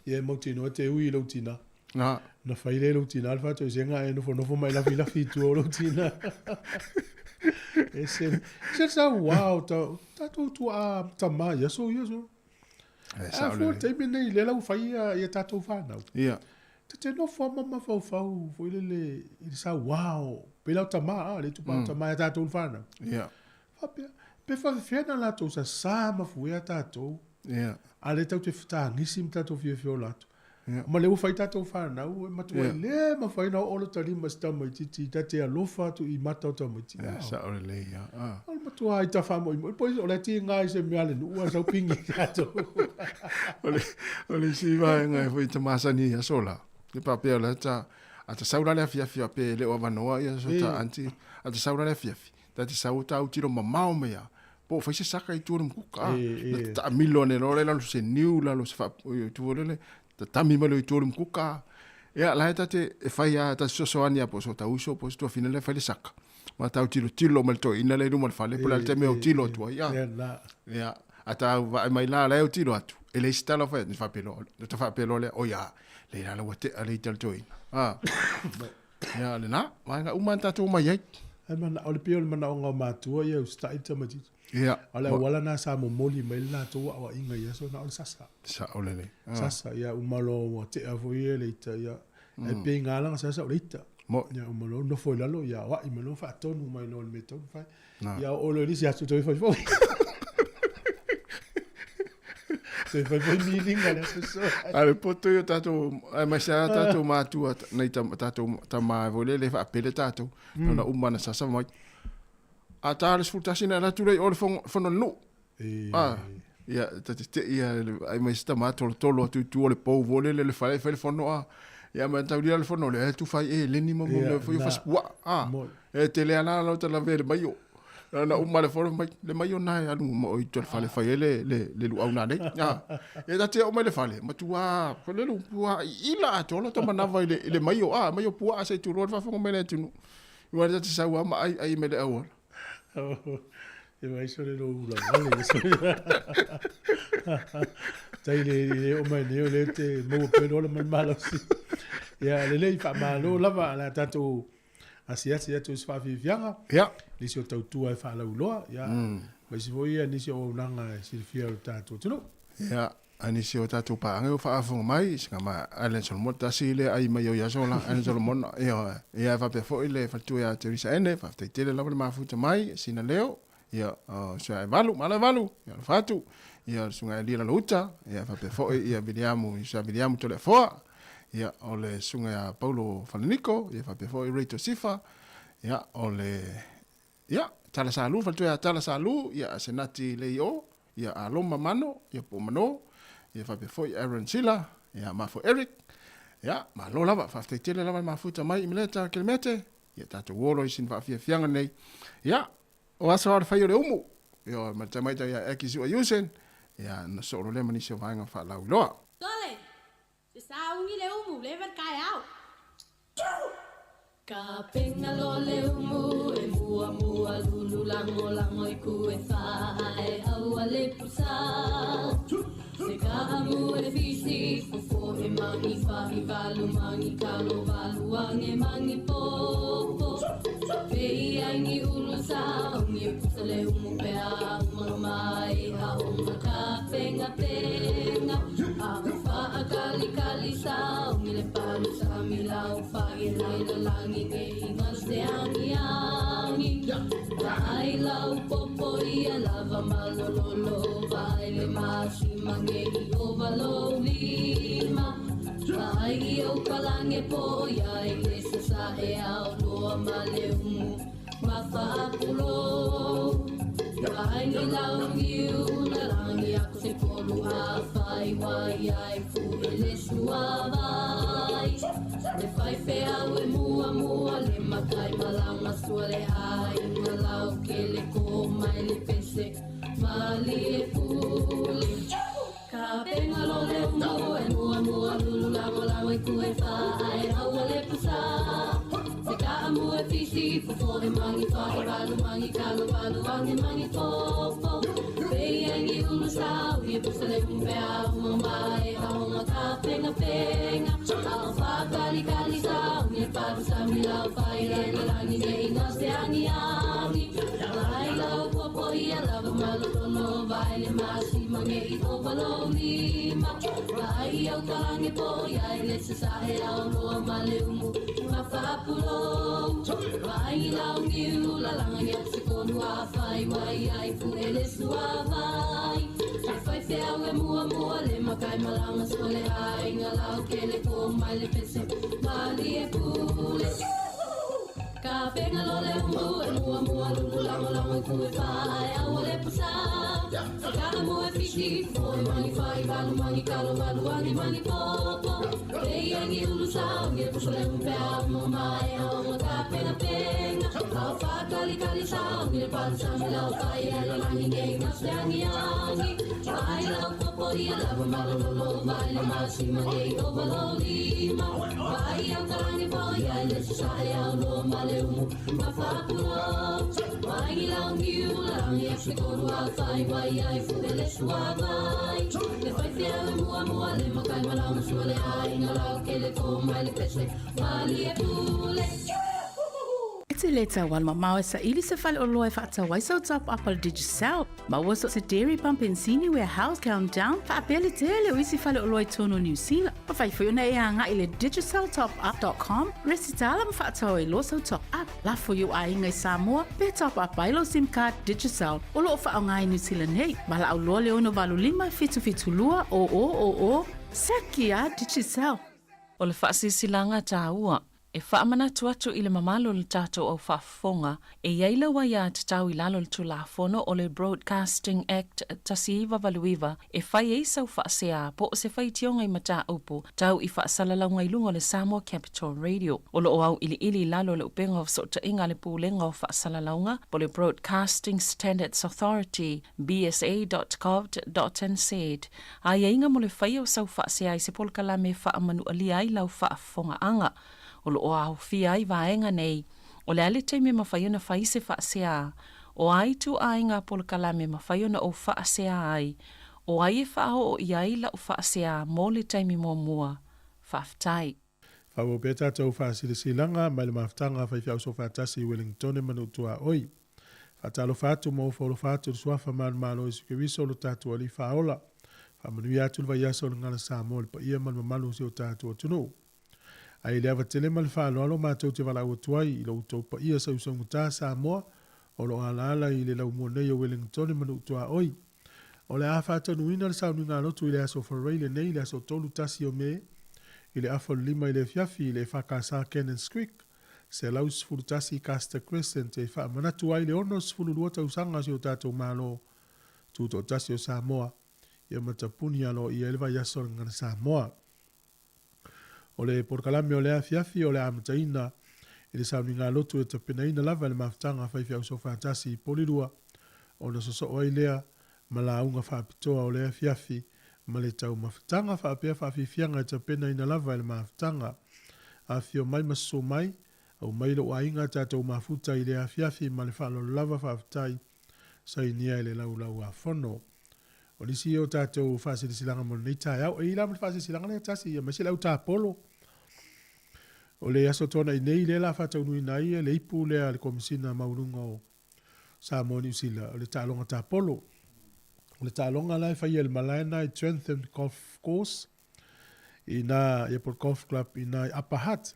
Speaker 1: ia e mautinoa e te ui i lou tina.
Speaker 7: Na.
Speaker 1: Na fai lea e lou tina le faatoesega ae nofonofo ma e lafilafi i tua o lou tina. E se, se sa uā o tatou tuaa tama i aso ia so.
Speaker 7: E sao
Speaker 1: A fua
Speaker 7: lelei.
Speaker 1: taimi nei lea la ua fai ia, ia tatou fanau.
Speaker 7: Ia.
Speaker 1: Ta te nofo lava ma mafaufau foi lele i le sauā o, pei la o tama a, le itupa o tama ia tatou le fanau.
Speaker 7: Ia.
Speaker 1: Faapea, pe faafefea na latou sasā mafuea tatou.
Speaker 7: Ia.
Speaker 1: A lea tatou te fetagisi ma tatou fiafia ola atu.
Speaker 7: Ia.
Speaker 1: Ma lea ua fai tatou fanau, e matua
Speaker 7: Ia.
Speaker 1: le mafai ona oo lota lima i se tamaitiiti, ta te alofa atu i mata o tamaiti.
Speaker 7: Ia, sao lelei ia. Ah.
Speaker 1: O le matua i ta faamoemoe, po o le tiga i se mea a le nuu ae sau pingi i tatou.
Speaker 7: O le, o le isi vaega e foi ta masani i aso la, e faapea o la ta, a ta sau la le afiafi faapea e le o avanoa ia so ta aunty, a ta sau la le afiafi, ta te sau ta autilo mamao mai lava, po o fai se saka i tua o le mukuka, a, na ta taamilo ane loa lea i lalo o se niu, lalo o se faa, tua lele, tatami mai loa i tua o le mukuka. Ia, la e ta te, e fai lava, ta te fesoasoani lava po o so ta uso po o se tuafine lea e fai le saka. Ma ta autilo ma le toeaina lea i luma o le fale, po o le a le taimi e autilo atu ai, a. Ia, a ta vaai mai la, la e autilo atu, e leai se tala o fai atu, na faapea loa, na ta faapea loa lea, oi a, leai la la ua tea le ita a le toeaina. A, ia, lena, vaega uma na tatou omai ai.
Speaker 1: Ai mana, o le pei o le manaoga o matua ia e usitai le tamaitiiti.
Speaker 7: Ia.
Speaker 1: A o le auala lena sa momoli mai le latou aoaiga i aso na o le sasa.
Speaker 7: Sao lelei.
Speaker 1: Sasa, ia uma loa ua tea foi ia le ita, ia. Ae pei ga lana sasa o le ita.
Speaker 7: Mo.
Speaker 1: Ia uma loa nofo i lalo, ia aoai mai loa faatonu mai loa i le mea e tatau ona fai.
Speaker 7: Na.
Speaker 1: Ia oo loa i le isi aso toe fai foi. Toe fai foi miliga le aso so.
Speaker 7: A le poto ia o tatou, aemaise lava tatou matua, nai tatou tama foi lele e faapele tatou. Na uma na sasa mai. A ta le 11 na alu atu lea i o le fono a le nuu. A, ia, ta te tei ia, ai mai se tama tolotolo atu i tua o le pou foi lele le fale e fai le fono a. Ia ma tau le fono lea e tufa ai eleni ma mo mea foi o fasipuaa. A, e tele lava la lau lavea i le maio. Na na uma le fono mai, le maio na e alu ma oi tua le fale fai ai le, le, le luau na nei. A, e ta te oo mai le fale, matua, foi lele pua ila atoa lo ta manava i le, i le maio, a, maio puaa se i tulou le faafofoga mai le atunuu. Ua ta te sau lava ma ai ai mai le auala.
Speaker 1: E vai sole lo ula vale. Tai le le o mai nei o le te maua pea le ola ma le malosi. Ia lelei faamalo lava a le tatou asiasi atu i se faafiafiaga.
Speaker 7: Ia.
Speaker 1: Nisi o tautua e faalauiloa. Ia. Ma isi foi ia nisi o auaunaga e silafia e lo tatou atunuu.
Speaker 7: Ia, a nisi o tatou paaga ua faafofoga mai, sina ma Alan Solomon, tasi le ai mai o ia aso la, Alan Solomon, ia, ia e faapea foi le faletua ia Teresa Ene, faafetai tele lava le mafuta mai, sina leo, ia, o susuga ia Valu, malo e Valu, ia alofa atu, ia le susuga ia Elia Lalouta, ia faapea foi ia Viliamu, susuga Viliamu Toleafoa, ia, o le susuga ia Paulo Falaniko, ia faapea foi Rachel Sifa, ia, o le Ia, Tala Salu, faletua ia Tala Salu, ia Asenati Leio, ia Aloma Mano, ia po o Mano, ia faapea foi Aaron Sila, ia Mafo Eric, ia, malo lava, faafetai tele lava le mafuta mai i Meleta Kelemete, ia tatou olo i sina faafiafiaga nei. Ia, o aso lava le fai o le umu, ia, ma le tamaita ia Aki Sua Usen, ia, na soo loa lea ma nisi o vaega faalauiloa.
Speaker 11: Sole! Te sauni le umu, leva le taeao. Ka penga lo le umu e mua mua lulu lango lango i ku e whae aua le pusa. Se ka amu e fisi fofo e mangi whahi valu mangi kalo valu ange mangi popo. Pei angi ulu sa ungi e pusa le umu pe a umanga mai a unga ka penga penga. A ufa a kali kali sa ungi le palu sa mila ufa i lai la langi nge inga se angi angi. Vai lau popo ia lava malololo vai le masi mange i ova lo lima. Vai i au kalange po ia i le sasa e au loa ma le umu ma whaapulo. Vai ni lau niu na rangi ako se kolu a whai wai ai fu e le sua vai. Le whai whea e mua mua le makai malanga sua le ai nga lau ke le ko mai le pese mali e pule. Ka penga lo le umu e mua mua lulu lango lango i ku e whae aua le pusa. Se ka amu e fisi fofo e mangi whae valu mangi kalo valu ange mangi fofo. Pei angi ulu sau i e pusa le umpe a uma mai a honga ka penga penga. Ao wha kali kali sau i e paru sa mi lau whai lai la langi ne inga se angi angi. Lai lau popo i a lava malolono vai le masi mange i ova lo lima. Vai au kalange po ia i le sasahe au loa ma le umu ma whapulo. Vai lau niu la langa ni se konu a whai wai ai fu e le sua vai. Te whai whea e mua mua le makai malanga sua le ai nga lau ke le ko mai le pese mali e pule. Ka penga lo le umu e mua mua lulu lango lango i ku e whai aua le pusa. Se ka amu e fisi fo e mangi whai valu mangi kalo valu angi mangi popo. Pei angi ulu sau ngi e pusa le umpe a umu mai a onga ka penga penga. Au wha kali kali sau ngi le palu sa mi lau whai e la langi nge nga se angi angi. Vai lau popo i a lava malololo vai le masi mange i ova lo lima. Vai au kalangi po ia i le sasae au lo ma le umu ma whapulo. Vai ngi lau ngiu la rangi a se koru a whai wai ai fu e le sua vai. Le whai whia e mua mua le makai malanga sua le ai nga lau ke le ko mai le pese mali e pule.
Speaker 12: E te le tau ala mamao e sa ili se fale o loa e whaatau ai sau top up al Digicel. Maua so se Dairy Pump and Senior Warehouse Countdown. Whaapea le tele o isi fale o loa i tōno New Zealand. Ma whai whai ona e a ngā i le DigicelTopUp.com. Resitala ma whaatau ai loa sau top up. La fo iu a inga i Samoa, pe top up ai lo SIM card Digicel. O loo whaau ngā i New Zealand nei. Ma la au loa le ono valu lima fitu fitu lua o o o o. Saki a Digicel.
Speaker 3: O le faasilasilaga taua E faamanatu atu i le mamalu o le tatou au faafofoga, e i ai lau aiatatau i lalo o le Tulafono o le Broadcasting Act 1989 e fai ai sau faasea po o se faitioga i mataupu tau i faasalalauga i luga o le Samoa Capital Radio. O lo o auiliili i lalo o le upega o fesootaiga a le Pulega o Faasalalauga po o le Broadcasting Standards Authority, bsa.govt.nz, aiaiga mo le faia o sau faasea i se polokalame e faamanualia ai lau faafofogaaga. O lo o aofia ai vaega nei, o le a le taimi e mafai ona fai se faasea, o a ituaiga polokalame e mafai ona ou faasea ai, o ai e faaoo i ai lau faasea mo le taimi muamua. Faafetai.
Speaker 1: Faaauau pea tatou faasilasilaga mai le mafutaga a faifeau soofaatasi i Wellingtone ma Nuutuaoi. Faatalofa atu ma ofaolofa atu i le Suafa Manumalo Iesu Keriso lo tatou Alii Faaola. Faamanuia atu le vaiaso o le Gala Samoa i le paia ma le mamalu o si o tatou atunuu. Ae i le ava tele ma le faaaloalo matou te valaau atu ai i lo outou paia sausaugata Samoa o lo o alaala i le laumua nei o Wellingtone ma Nuutuaoi. O le a faataunuuina le sauniga lotu i le aso Faraile lenei, le aso 31 o Me, i le afa o le 5 i le afiafi i le EFKS Cannons Creek, 111 Custer Crescent e faamanatu ai le 62 tausaga o si o tatou Malo Tutoatasi o Samoa ia matapuni aloaia ai le vaiaso o le Gagana Samoa. O le polokalame o le afiafi o le amataina i le sauniga lotu e tapenaina lava e le mafutaga a faifeau soofaatasi i Polilua ona sosoo ai lea ma lauga faapitoa o le afiafi ma le taumafataga faapea faafiafiaga e tapenaina lava e le mafutaga. Afifio mai ma susu mai, aumai lou aiga tatou mafuta i le afiafi ma le faaaloalo lava faafetai sainia i le laulau a fono. O nisi ia o tatou faasilasilaga mo lenei taeao. E i ai la ma le faasilasilaga lea tasi ia aemaise le au tapolo. O le Aso Toonai nei lea la faataunuina ai le ipu lea a le Komesina Maualuga o Samoa Niu Sila, o le taaloga tapolo. O le taaloga la e faia i le malae lena i Trentham Golf Course i ina ia po o le Golf Club i ina i Upper Hutt.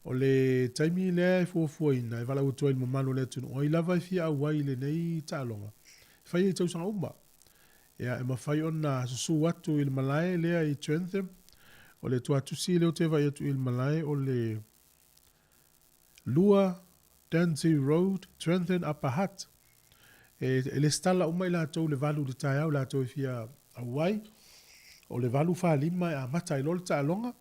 Speaker 1: O le taimi lea e fuafuaina e valaau atu ai i le mamalu o le atunuu, o ai lava e fia auai i lenei taaloga, e faia i tausaga uma. Ia, e mafai ona susu atu i le malae lea i Trentham. O le tuatusi lea ou te vaai atu i le malae o le 2 Dansey Road, Trentham Upper Hutt. E, e lesitala uma i latou i le 8 i le taeao i latou e fia auai. O le 8:45 e amata ai loa le taaloga.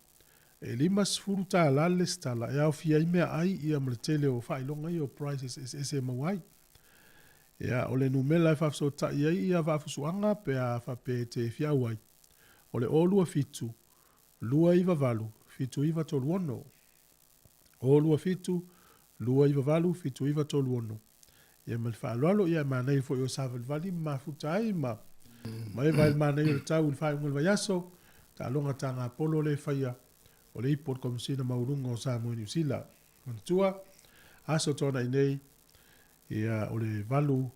Speaker 1: E $50 le lesitala e aofia ai meaai ia ma le tele o faailoga ia o prizes eseese e maua ai. Ia, o le numera e faafesootai ai ia vaafusuaga pe a faapea e te fia auai, o le 027 298 7936. 027 298 7936. Ia ma le faaaloalo, ia e manaia foi o savalivali ma mafuta ai ma ma eva i le manaia o le tau i le faaiuga o le vaiaso, taaloga tagapolo lea e faia o le ipu o le Komesina Maualuga o Samoa i Niu Sila. Manatua, aso toanai nei, ia o le 8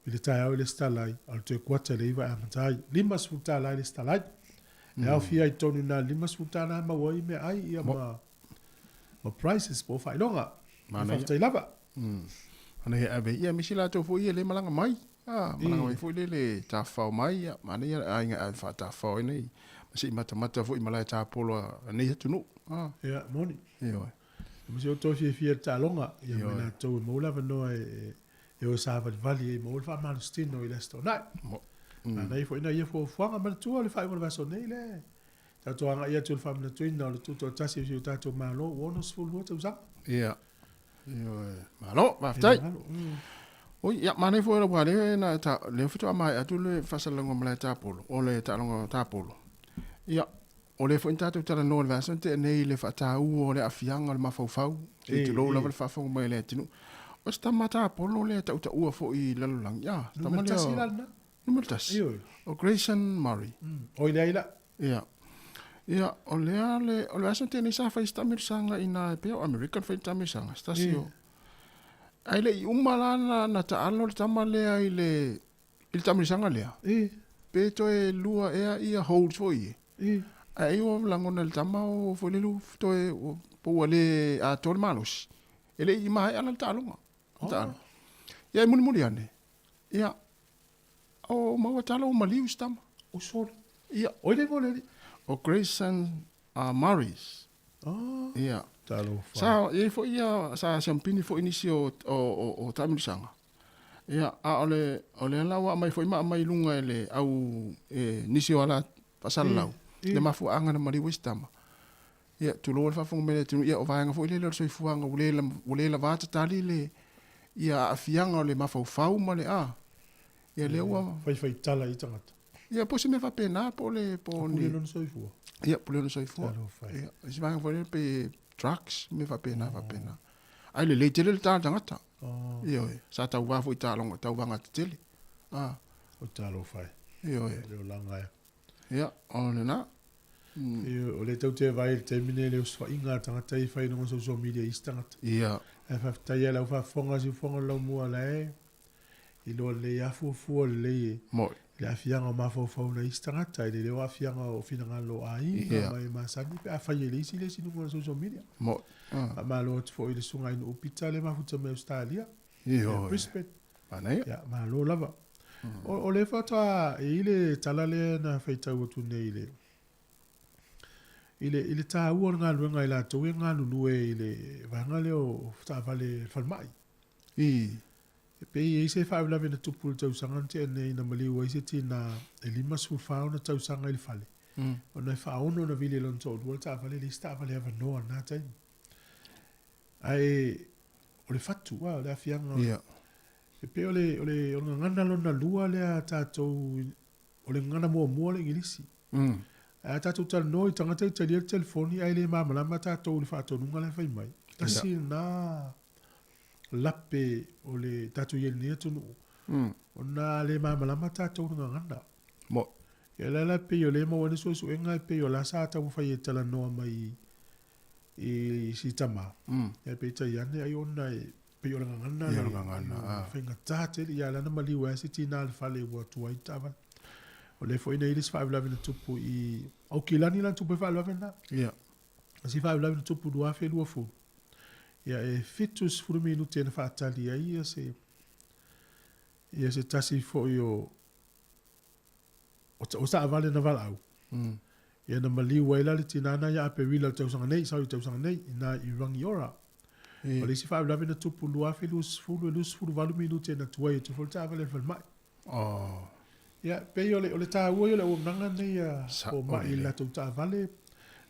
Speaker 1: i le taeao i le isi tala ai, a o le toe kuata i le 9 e amata ai. $50 i le isi tala ai. E aofia ai totonu i ina le $50 e maua ai meaai ia ma, ma prizes po o faailoga. Manaia. Faafetai lava.
Speaker 7: Manaia e ave ia misi latou foi ia le malaga mai. Ah, malaga mai foi le le tafafao mai ia manaia le aiga e ave faatafafao ai nei. Ma se i matamata foi i malae tapolo a nei atunuu. Ah.
Speaker 1: Ia, moni.
Speaker 7: Ioe.
Speaker 1: Ma se o toe fiafia i le taaloga, ia ma i latou e maua le avanoa e, e o e savalivali ai, maua le faamalositino i le Aso Toonai. Manaia foi nai ia fuafuaga. Manatua le faaiuga o le vaiaso nei le tatou agai atu i le faamanatuina o le tutoatasi o si o tatou Malo ua 62 tausaga.
Speaker 7: Ia. Ioe. Malo, faafetai. Oi, ia, manaia foi ua lea na ta, lea faatoa maea atu le faasalalauga o malae tapolo, o le taaloga tapolo. Ia, O lea foi na tatou talanoa i le vaiaso na tea nei i le faataua o le aafiaga o le mafaufau, se i tulou lava le faafofoga mai a le atunuu. O se tama tapolo lea e tautaua foi i lalolagi, a, se tama lea.
Speaker 1: Numera tasi la lena.
Speaker 7: Numera tasi.
Speaker 1: Ioe.
Speaker 7: O Grayson Murray.
Speaker 1: Oi leai la.
Speaker 7: Ia. Ia, o lea le, o le vaiaso na tea nei sa fai se taamilosaga i ina e pei o Amerika na fai le taamilosaga, se tasi o. Ae le i uma la na taalo le tama lea i le, I le taamilosaga lea, pe toe lua ea ia holds foi ie. Ae ai ua lagona e le tama o foi lele ua toe po ua le atoa le malosi. E le i maea la le taaloga. Taalo. Ia e mulimuli ane. Ia o maua talo ua maliu si tama.
Speaker 1: O sole.
Speaker 7: Ia.
Speaker 1: Oi le igoa o le alii?
Speaker 7: O Grayson Murrays. Ia.
Speaker 1: Talofa.
Speaker 7: Sa i ai foi ia sa siampini foi nisi o o o taamilosaga. Ia, a o le, o lea la ua aumai foi ma aumai i luga e le au, e nisi o ala faasalalau, le mafuaaga na maliu ai se tama. Ia, tulou le faafofoga mai a le atunuu, ia o vaega foi lele o le soifuaga ua le, ua le lava tatali le, ia aafiaga o le mafaufau ma le, a, ia lea ua.
Speaker 1: Faifaitala i tagata.
Speaker 7: Ia, po o se mea faapena, po o le, po o
Speaker 1: ni. Pule lona soifua.
Speaker 7: Ia, pule lona soifua.
Speaker 1: Talofa e.
Speaker 7: Ia, isi vaega foi lele pe drugs, mea faapena, faapena. Ae lelei tele le ta tagata. Ioe, sa tauva foi i taaloga, tauvaga tetele. A.
Speaker 1: O talofa e.
Speaker 7: Ioe.
Speaker 1: O le olaga e.
Speaker 7: Ia, o lena.
Speaker 1: Ioe, o lea tou te vaai i le taimi nei i le osofaiga a tagata ia e fai i luga o social media i isi tagata.
Speaker 7: Ia.
Speaker 1: Ae faafetai lava i lau faafofoga, siufofoga o le laumua la e iloa lelei lava fuafua lelei e
Speaker 7: Moi.
Speaker 1: le aafiaga o mafaufau nai isi tagata, e lelei o aafiaga o finagalo o aiga ma e masani pe afai e leai se isi i luga o le social media.
Speaker 7: Moi.
Speaker 1: Faamalo atu foi i le Susuga i Nuu Pita lea e mafuta mai Ausetalia,
Speaker 7: ia
Speaker 1: Brisbane.
Speaker 7: Manaia.
Speaker 1: Ia, malo lava. O lea faatoa e i ai le tala lea na faitau atu nei i le i le taua o le galuega a i latou e galulue i le vaega lea o taavale falemai. E pei e i ai se faalavelave na tupu i le tausaga na tea nei na maliu ai se tina e 54 ona tausaga i le fale, ona e faaono ona vili e lona toalua le taavale, e leai se taavale avanoa i lena taimi. Ae o le fatu, o le aafiaga, e pei o le, o le, o le gagana lona lua lea a tatou, o le gagana muamua o le Igilisi. Ae a tatou talanoa i tagata e talia le telefoni ae le malamalama tatou i le faatonuga la e fai mai, tasi lena lape o le tatou i ai i lenei atunuu, ona a le malamalama tatou i le gagana.
Speaker 7: Mo.
Speaker 1: Ia o le ala pei o lea e maua ai le suesuega e pei o la sa taumafai e talanoa mai i si tama, ia peitai ane ai ona e pei o le gagana
Speaker 7: Ia, o le gagana, ah.
Speaker 1: faigata tele. Ia lea na maliu ai se tina i le fale ua tuai le taavale. O lea foi na i ai le isi faalavelave na tupu i Aukilani la na tupu ai faalavelave lena.
Speaker 7: Ia.
Speaker 1: Le isi faalavelave na tupu 2020. Ia e 70 minute na faatali ai ia se ia se tasi foi o o taavale na valaau. Ia na maliu ai la le tina na ia Aperila i le tausaga nei, sau i le tausaga nei, ina i Rangiora. O le isi faalavelave na tupu 2020, e 28 minute na tuai atu foi le taavale a le falemai.
Speaker 7: Oh.
Speaker 1: Ia, pei o le, o le taua ia o le auaunaga nei a fomai i le latou taavale.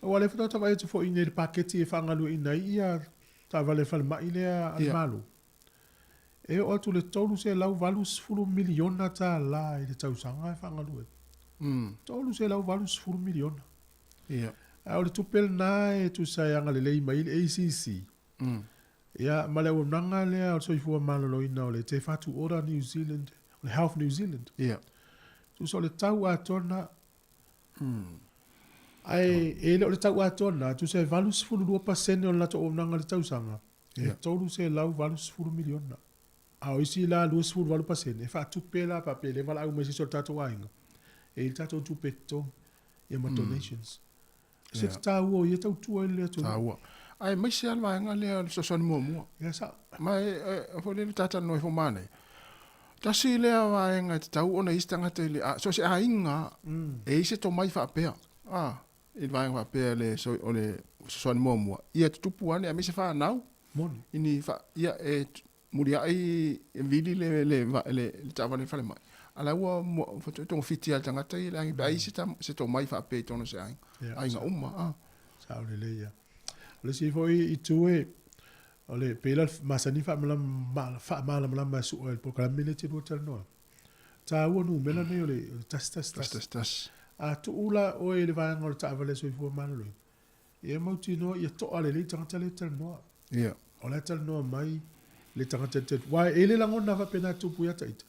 Speaker 1: Aua o lea faatoa vaai atu foi i nei i le paketi e faagalueaiina ai ia taavale a le falemai lea a le Malo. E oo atu i le $380 miliona tala i le tausaga e faagalu ai. $380 miliona.
Speaker 7: Ia.
Speaker 1: A o le tupe lena e tusa e agalelei mai ai le ACC. Ia, ma le auaunaga lea o le soifua maloloina o le Te Whatu Ora New Zealand, o le Health New Zealand.
Speaker 7: Ia.
Speaker 1: Tusa o le tau atoa lena. Ae e le o le tau atoa lena, tusa e 82% o le latou auaunaga i le tausaga, e $380 miliona. A o isi la 28% e faatupe la faapea e le valaau mai se isi o le tatou aiga, e i ai le tatou tupe e totogi, ia ma donations. Se te taua o ia tautua i le atunuu.
Speaker 7: Taua. Aemaise lava le vaega lea o le fesoasoani muamua.
Speaker 1: Ia sao.
Speaker 7: Ma e foi lea le talanoa ifo ma nei. Tasi lea vaega e tatau ona i ai se tagata i le, so o se aiga lava, e i ai se tomai faapea, a, i le vaega faapea le, o le fesoasoani muamua, ia tutupu ane aemaise fanau.
Speaker 1: Moni.
Speaker 7: I ni fa, ia e muliai e vili le, le, le, le taavale i le falemai, a la ua togafiti lava e le tagata ia le aiga, pe a i ai se, se tomai faapea i totonu o se aiga, aiga uma. A.
Speaker 1: Sao lelei lava. O le isi foi itu e, o le, pei la masani faamalamalama e sua i le polokalame lea e te lua talanoa. Taua numera nei o le 111.
Speaker 7: 111.
Speaker 1: A tuu la oe i le vaega o le taavale soifua maloloina, ia mautinoa ia toa lelei tagata lea e talanoa.
Speaker 7: Ia.
Speaker 1: O la e talanoa mai le tagata i le telefoni. Aua e le lagona faapena tupu ia ita.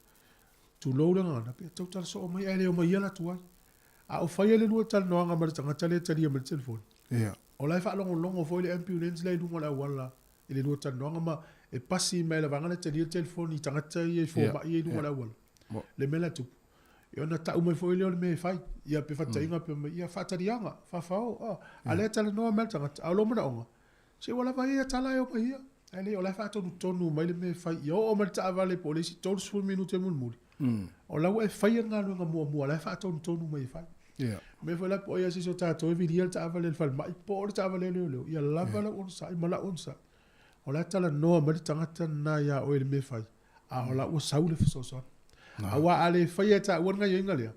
Speaker 1: Tulou le gagana, pe tau tala soo mai ae le omai ia la tuai. A o faia le lua talanoaga ma le tagata lea e talia mai le telefoni.
Speaker 7: Ia.
Speaker 1: O la e faalogologo foi le ambulance lea i luga o le auala i le lua talanoaga ma e pasi mai le vaega lea e talia le telefoni i tagata ia i fomai ia i luga o le auala. Le mea la e tupu. Ia ona tau mai foi lea o le mea e fai. Ia pe faataiga pe mai, ia faataliaga, faafao, a. A lea e talanoa mai le tagata, a o lou manaoga, se ua lava ia tala e omai ia. Ae le o la e faatonutonu mai le mea e fai, ia oo mai le taavale po o le isi 30 minute mulimuli, o la ua e faia le galuega muamua, o la e faatonutonu mai e fai.
Speaker 7: Ia.
Speaker 1: O mea foi la po o ai lava se isi o tatou e vilia le taavale i le falemai po o le taavale a leoleo, ia lava lau onosai ma lau onosai. O la e talanoa mai le tagata lena ia oe i le mea e fai, a o la ua sau le fesoasoani. Aua a le faia e taua le gaioiga lea,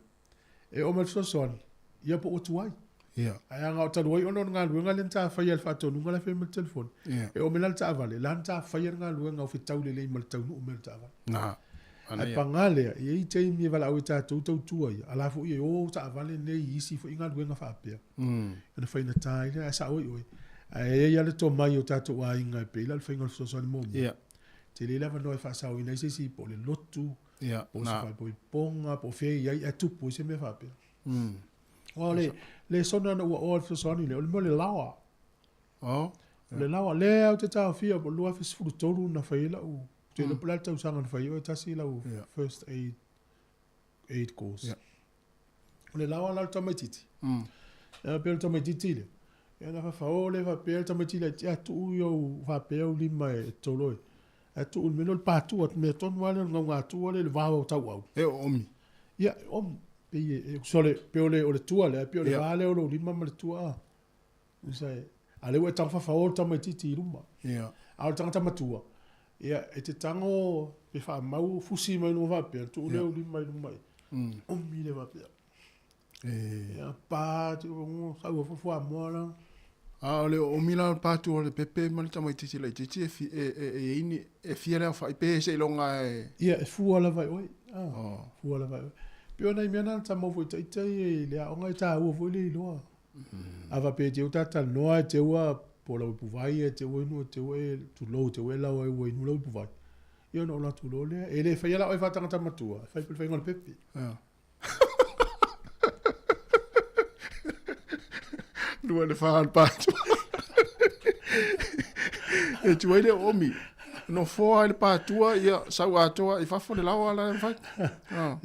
Speaker 1: e oo mai le fesoasoani, ia po ua tuai.
Speaker 7: Ia.
Speaker 1: Ae a na o talu ai ona o le galuega lea na ta faia i le faatonuga la e fai mai le telefoni,
Speaker 7: Ia.
Speaker 1: e oo mai la le taavale, la na ta faia le galuega o fetau lelei ma le taunuu mai o le taavale.
Speaker 7: Na.
Speaker 1: Ae paga lea, e i ai taimi e valaau ai tatou tautua ia, a la foi e o taavale nei i isi foi galuega faapea. Ona faigata ai lea, ae sao ai oe. Ae i ai lava le tomai o tatou aiga e pei la le faiga o le fesoasoani muamua.
Speaker 7: Ia.
Speaker 1: Tele le avanoa e faasaoina ai se isi po o le lotu,
Speaker 7: Ia,
Speaker 1: po o se
Speaker 7: na.
Speaker 1: faaipoipoga, po o fea e i ai, ae tupu ai se mea faapea. Aua o le lesona na ua oa i le fesoasoani lea, o le mea o le laoa.
Speaker 7: Oh.
Speaker 1: O le laoa, lea ou te taofia po o le 2013 na fai ai lau, ou te iloa po o le a le tausaga na fai ai oe tasi lau first aid, aid course. O le laoa la o le tamaitiiti. Ia pei o le tamaitiiti lea, ia ona fafao lea faapea le tamaitiiti laitiiti, a tuu i ou faapea ou lima e tolo ai. Ae tuu i le mea lea o le patua, le mea tonu lava lea o le gaugatua lea i le vao o tauau.
Speaker 7: E oomi.
Speaker 1: Ia, e oomi. Pei e, sole, pei o le, o le tua lea, pei o le va lea o lou lima ma le tua. Usa e, a lea ua e tago fafao le tamaitiiti i luma.
Speaker 7: Ia.
Speaker 1: A o le tagata matua, ia, e te tago pe faamau fusi mai luma faapea, tuu lea o lima i luma i. Oomi le faapea.
Speaker 7: E.
Speaker 1: Ia, pa, te o, sau a fuamoa la.
Speaker 7: A o le oomi la o le patu o le pepe ma le tamaitiiti laitiiti e, fi, e, e, e, i ni, e fia le aofai pe seiloga e...
Speaker 1: Ia, e fua lava i oe. Ah,
Speaker 7: Oh.
Speaker 1: Fua lava i oe. Pei o nai mea na na tamau foi ita i le aoga e tāua foi le iloa. A faapea e te ua talanoa e te ua po o lau ipuvai e te ua inu e te ua e tulou te ua e lau ai ua inu lau ipuvai. Ia ona ou alu atu loa lea. E le faia la oe faatagata matua, e fai pei o le faiga o le pepe.
Speaker 7: Lua le fa le pātua. E tuai le omi. Nofoa ai le pātua, ia sau atoa i fafo le laoa la e fai. Ah.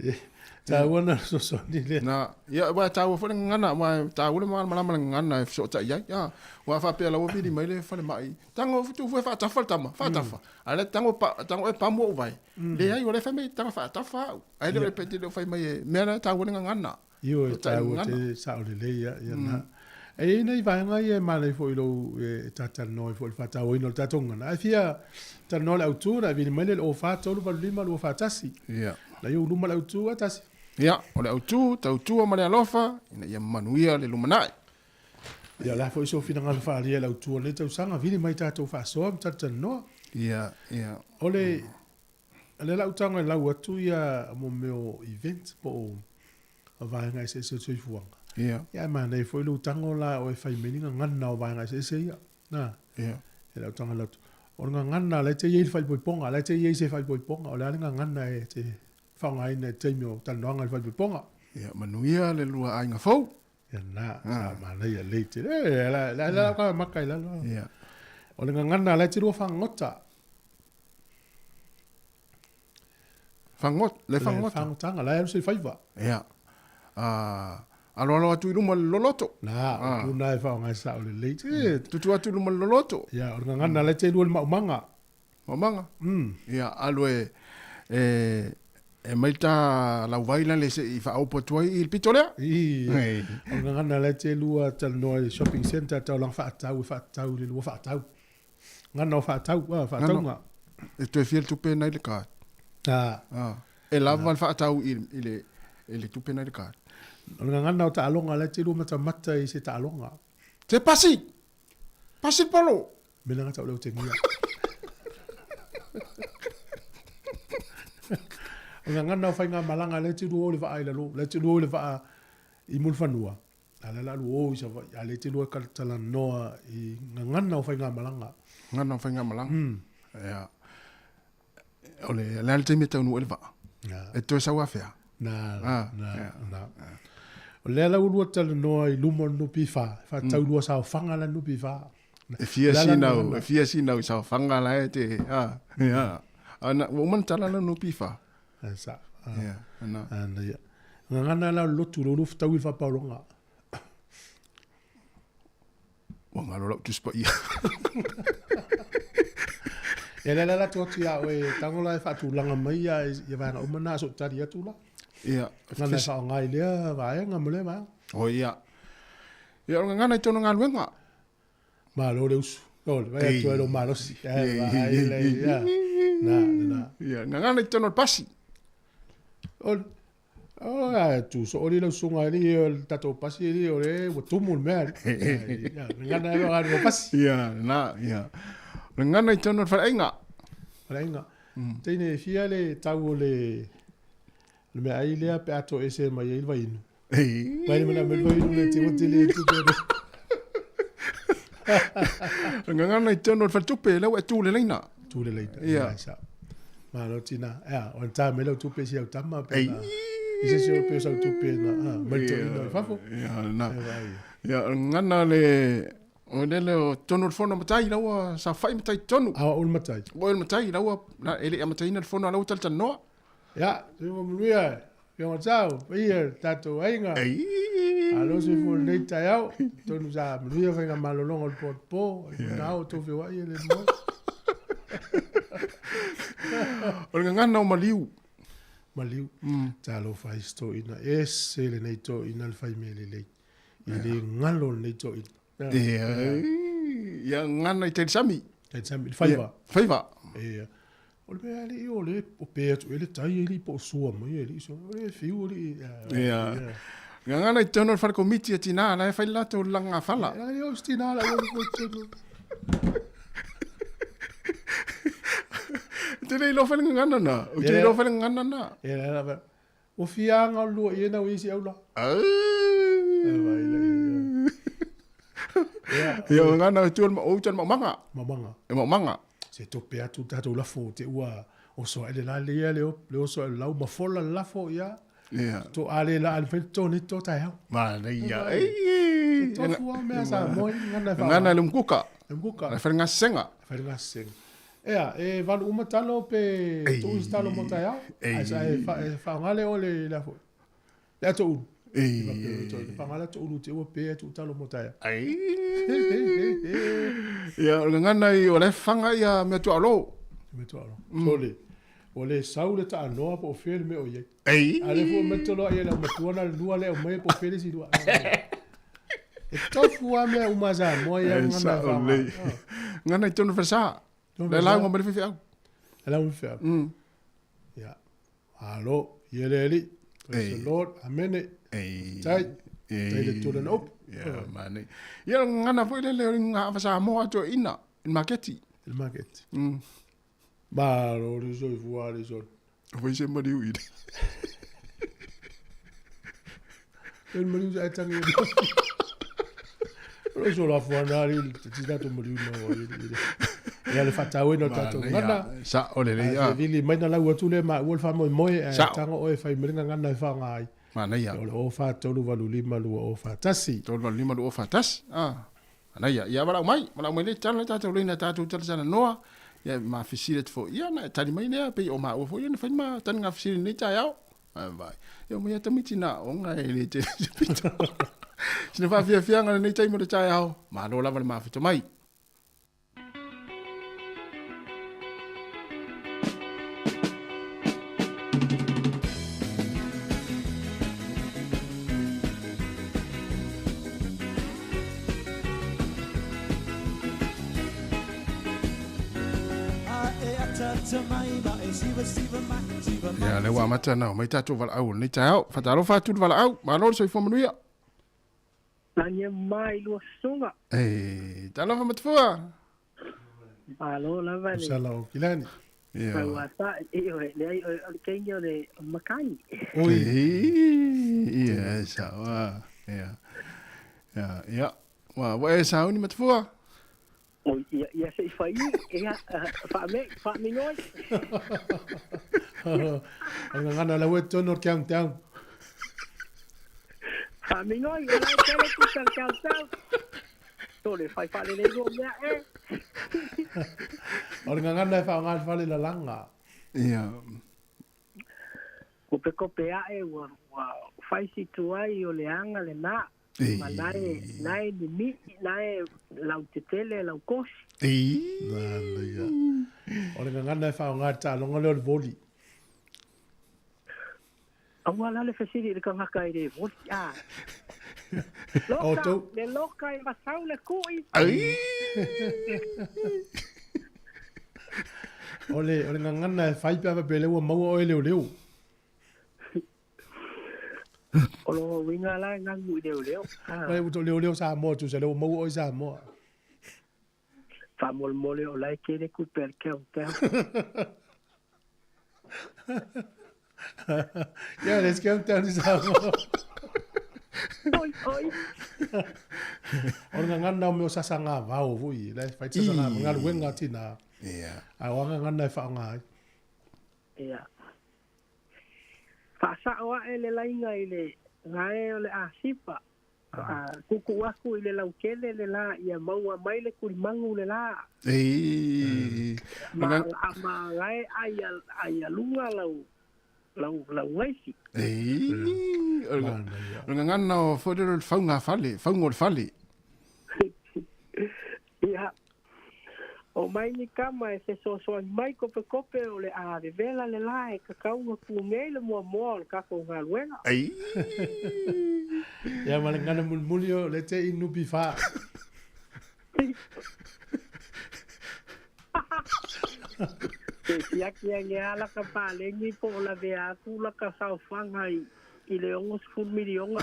Speaker 1: Tāua na fesoasoani lea.
Speaker 7: Na, ia ua tāua foi le gagana, ua tāua le malamalama le gagana e fesootai ai. Ah, ua faapea la ua vili mai le falemai. Tago tuu e faatafa le tama, faatafa. A le tago pa, tago e pamu ou vai. Leai, o lea e fai mai tago faatafa au. Ai le pe te le fai mai e mea la tāua le gagana.
Speaker 1: Ioe, tāua te sao lelei ia, ia na. E i ai nai vaega ia e manaia foi i lou e talatalanoa ai foi i le faatauaina o le tatou gagana. Ae fia talanoa le autu ona e vili mai lea i le 04 385 241.
Speaker 7: Ia.
Speaker 1: Na i ou luma le autu a tasi.
Speaker 7: Ia, o le autu, tautua ma le alofa, ina ia manuia le lumanai.
Speaker 1: Ia, o le a foi sou finagalo faaalia i le autu o lenei tausaga, vili mai tatou faasoa ma talatalanoa.
Speaker 7: Ia, ia.
Speaker 1: O le, o lea la ou tago e lau atu ia mo mea o event po o vaega eseese o le soifuaga.
Speaker 7: Ia.
Speaker 1: Ia ae manaia foi lou tago la o e fai mai ni gagana o vaega eseese ia. Na.
Speaker 7: Ia.
Speaker 1: E lau tago lau atu. O le gagana la e te i ai le faaipoipoga, la e te i ai se faaipoipoga, o le a le gagana e te faaaogaina i le taimi o talanoaga i le faaipoipoga.
Speaker 7: Ia, manuia le lua aiga fou.
Speaker 1: Ia na, sa manaia lelei tele. E, la, la, la, la, maka i lalo.
Speaker 7: Ia.
Speaker 1: O le gagana la e te lua fagota.
Speaker 7: Fagot, le fagota.
Speaker 1: Fagotaga, la e alu se faiva.
Speaker 7: Ia. Uh, aloalo atu i luma le loloto.
Speaker 1: Na, ah. o puna e whaongai sa o le lei. Mm.
Speaker 7: Tutu atu i luma le loloto.
Speaker 1: Ia, o le gagana la e te lua le maumaga.
Speaker 7: Maumaga? Ia, alu e, e, e mai ta lauvai la le se i whaopo atu ai i le pito lea.
Speaker 1: I, o le gagana la e te lua talanoa i shopping centre, taulaga whaatau, e whaatau, le lua whaatau. Ngana o whaatau, ah, whaatauga.
Speaker 7: E toe fia le tupe nai le card.
Speaker 1: Ah.
Speaker 7: Ah. E lava le whaatau i, i le, i le tupe nai le card.
Speaker 1: O le gagana o taaloga la e te lua matamata i se taaloga.
Speaker 7: Te pasi! Pasi polo!
Speaker 1: Mea na tau leo tengia. O gagana o whainga malanga le te lua o le vaa i lalo, le te lua o le vaa i Mulifanua. A le la lu o i sa vai, a le te lua talanoa i gagana o whainga malanga.
Speaker 7: Gagana o whainga malanga. Ia. O le, le ale taimi e taunuu ai le vaa. E toe sau afea.
Speaker 1: Na, na, na. O lea la ua lua talanoa i luma o le NPF, whaatau lua saofaga la NPF.
Speaker 7: E fia sinau, e fia sinau i saofaga la e te, a, ia. Ana, ua uma ona tala la NPF.
Speaker 1: Sa.
Speaker 7: Ia, ana.
Speaker 1: Ana ia. Gagana la o le lotu, le ulu fetaui le faapaologa.
Speaker 7: Ua galo lau Tusi Paia.
Speaker 1: Ia lea la atu atu ia oe tago la e faatulaga mai ia ia vaega uma na so tali atu la.
Speaker 7: Ia.
Speaker 1: Ngana e faaaoga i lea vaega ma lea vaega.
Speaker 7: O ia. Ia o le gagana i tona galuega.
Speaker 1: Malo le usu. O le vai atu ai lo malosi. Ai ai le ia. Na na.
Speaker 7: Ia gagana i tona o le pasi.
Speaker 1: O O a tu so oli lau susuga e alii o le tatou pasi alii o le ua tumu le mea alii. Ia, le gagana e o pasi.
Speaker 7: Ia, na, ia. O le gagana i totonu o le faleaiga.
Speaker 1: Faleaiga. Teine e fia le tau o le le meaai lea pe a toese mai ai le vainu. Mai le mana mai le vainu le te o tele tupe.
Speaker 7: O le gagana i totonu o le faletupe, lea ua e tu le laina.
Speaker 1: Tu le laina.
Speaker 7: Ia.
Speaker 1: Ia. Malo tina. Ea, o tā mai lau tupe si au tama pe na. I se se o pe sau tupe na, a, mai to ina i fafo.
Speaker 7: Ia, na. Ia, ngana le, o le le o tonu le fono matai laua sa fai matai tonu.
Speaker 1: A o le matai.
Speaker 7: O le matai laua, na, e le amataina le fono a laua talatalanoa.
Speaker 1: Ia, se mo manuia, ia o tau, paia tatou aiga. Alo se fo lenei taeao, tonu sa manuia faiga malologa o le po po, na o tou feoai e le moe.
Speaker 7: O le gagana o maliu.
Speaker 1: Maliu. Talofa ai se toeaina, ese lenei toeaina le fai mea lelei. I le galo lenei toeaina.
Speaker 7: Ia, ia gagana i tailisami.
Speaker 1: Tailisami, le faiva.
Speaker 7: Faiva.
Speaker 1: Ia. O le mea alii o le o pe atu e le tai e li po o sua mai e li so o le fiu alii.
Speaker 7: Ia. Gagana i totonu o le fale komiti a tinā la e fai le latou lagafala.
Speaker 1: Ia, ia o se tinā la ua mo tonu.
Speaker 7: Te le iloa fai le gagana na. O te iloa fai le gagana na.
Speaker 1: Ia, la, la, Ua fiaga o le lua i ena o isi au la.
Speaker 7: Ia o ngana tu o o tan manga.
Speaker 1: Manga.
Speaker 7: E manga.
Speaker 1: Se tope atu tatou lafo te ua o so ele la le ia le o le oso le lau ma fola le lafo ia.
Speaker 7: Ia.
Speaker 1: To ale la ale to ni to tai hau.
Speaker 7: Ma le ia.
Speaker 1: Ei. To fua mea sa moi ngana fa.
Speaker 7: Ngana le mkuka.
Speaker 1: Le mkuka.
Speaker 7: Le wharinga senga.
Speaker 1: Wharinga senga. Ea, e valu uma talo pe tu talo mo tai hau. Ai sa e fa ngale o le la fo. Le ato ulu.
Speaker 7: Ei.
Speaker 1: Fa ngale to ulu te ua pe tu talo mo tai.
Speaker 7: Ai. Ia, o ngana i o le whanga ia mea tua alo.
Speaker 1: Mea tua alo. Sole. O le sau le taanoa po o fea le mea o iai.
Speaker 7: Ei.
Speaker 1: A le fua metolo ia le aumatua na le lua le aumai po o fea le isi lua. E tofu a mea uma sa moa ia
Speaker 7: E
Speaker 1: ngana
Speaker 7: sa o
Speaker 1: whaanga.
Speaker 7: le. Ngana i tonu whasa. Le lauga ma le whiwhi au.
Speaker 1: Le lauga ma le whiwhi au. Ia. Alo, ia le ali. Praise the Lord. Amene.
Speaker 7: Ei.
Speaker 1: Tai. Tai le tula na upu.
Speaker 7: Ia, mane. Ia, ngana foi le leo ngā whasa moa atu ina. I maketi.
Speaker 1: I maketi. Malo le soifua le solo.
Speaker 7: Foi se mariu i.
Speaker 1: Le mariu sa tangi. Lo solo afua na li ti tato mariu na o i. Ia le whatawe no tato ngana.
Speaker 7: Sa o le le
Speaker 1: ia. Vili mai na lau atu le ma ua le wha moe e
Speaker 7: Sa.
Speaker 1: tanga o e whai maringa ngana e wha ngai.
Speaker 7: Mana ia.
Speaker 1: O le o wha tolu valu lima lua o wha tasi.
Speaker 7: Tolu valu lima lua o wha tasi. Ah. Mana ia. Ia walau mai. Walau mai le tala le tatou leina tatou tala sana noa. Ia ma fisile te fo. Ia na tali mai lea pe o ma ua fo. Ia na whai ma tani ngā fisile nei tai au. Ai vai. Ia mo ia tamiti na o ngā e le te te pito. Sina wha fia fia ngā nei tai mo le tai au. Ma lo lava le mawhito mai. Ia le ua mata nao mai tatou wala au nei tai au. Whataro whāturu wala au. Ma lo le soifua manuia.
Speaker 13: Lani mai lua sunga.
Speaker 7: Ei, talofa matufua.
Speaker 13: Malo lava le.
Speaker 1: Sala o kilani.
Speaker 7: Ia.
Speaker 13: Ua sa e o le ai o le kengi o le makani.
Speaker 1: Oi.
Speaker 7: Ia, sa wa. Ia. Ia, ia. Wa, wa e sauni matufua.
Speaker 13: O ia ia se fai ia fa me fa me noi.
Speaker 1: Ang ngana la wet tono countdown.
Speaker 13: Fa me noi o la tele ku tal countdown. To le fai fa le le go mea e.
Speaker 1: O le ngana e wha ngai whale la langa.
Speaker 7: Ia.
Speaker 13: Kope kope a e ua ua fai si tuai o le anga le na. Ma nae nae ni mi nae lau tetele lau kosi.
Speaker 7: Ei.
Speaker 1: Nana ia. O le ngana e wha ngai ta longa le o le voli.
Speaker 13: Aua la le fesili le kangaka i le voli a.
Speaker 1: O
Speaker 13: Loka,
Speaker 1: tau.
Speaker 13: le loka e masau le kui.
Speaker 7: Ai.
Speaker 1: O le ngana e whai pia pele ua maua o e leo leo.
Speaker 13: O lo winga la ngangu i leo leo. Ah,
Speaker 1: Mai uto leo leo sa moa tu sa leo maua o i sa moa.
Speaker 13: Fa mole mole o lai kere ku per countdown.
Speaker 1: Yeah, let's count down sa moa.
Speaker 13: Oi, oi.
Speaker 1: O le ngana o meo sasa ngā vao vui. Le whai sasa ngā ngā luenga tina.
Speaker 7: Ia.
Speaker 1: A o ngā ngana e wha ngai.
Speaker 13: Ia. Fa sa oa e le lainga i le ngae o le asipa. Kuku aku i le laukele le la ia maua mai le kurimangu le la.
Speaker 7: Ei.
Speaker 13: Ma, ma ngae ai ai lunga lau lau lau waisi.
Speaker 7: Ei. O le ngana o fodero le faunga fale, faunga o le fale.
Speaker 13: Ia. O mai ni kama e se soasoani mai kopekope o le a vevela le la e kakauga kugei le muamoa o le tatou galuega.
Speaker 7: Ai.
Speaker 1: Ia ma le ngana mulimuli o le te i nupi wha.
Speaker 13: Te siaki age ala ka palegi po o lavea atu la ka saofaga i le 60 miliona.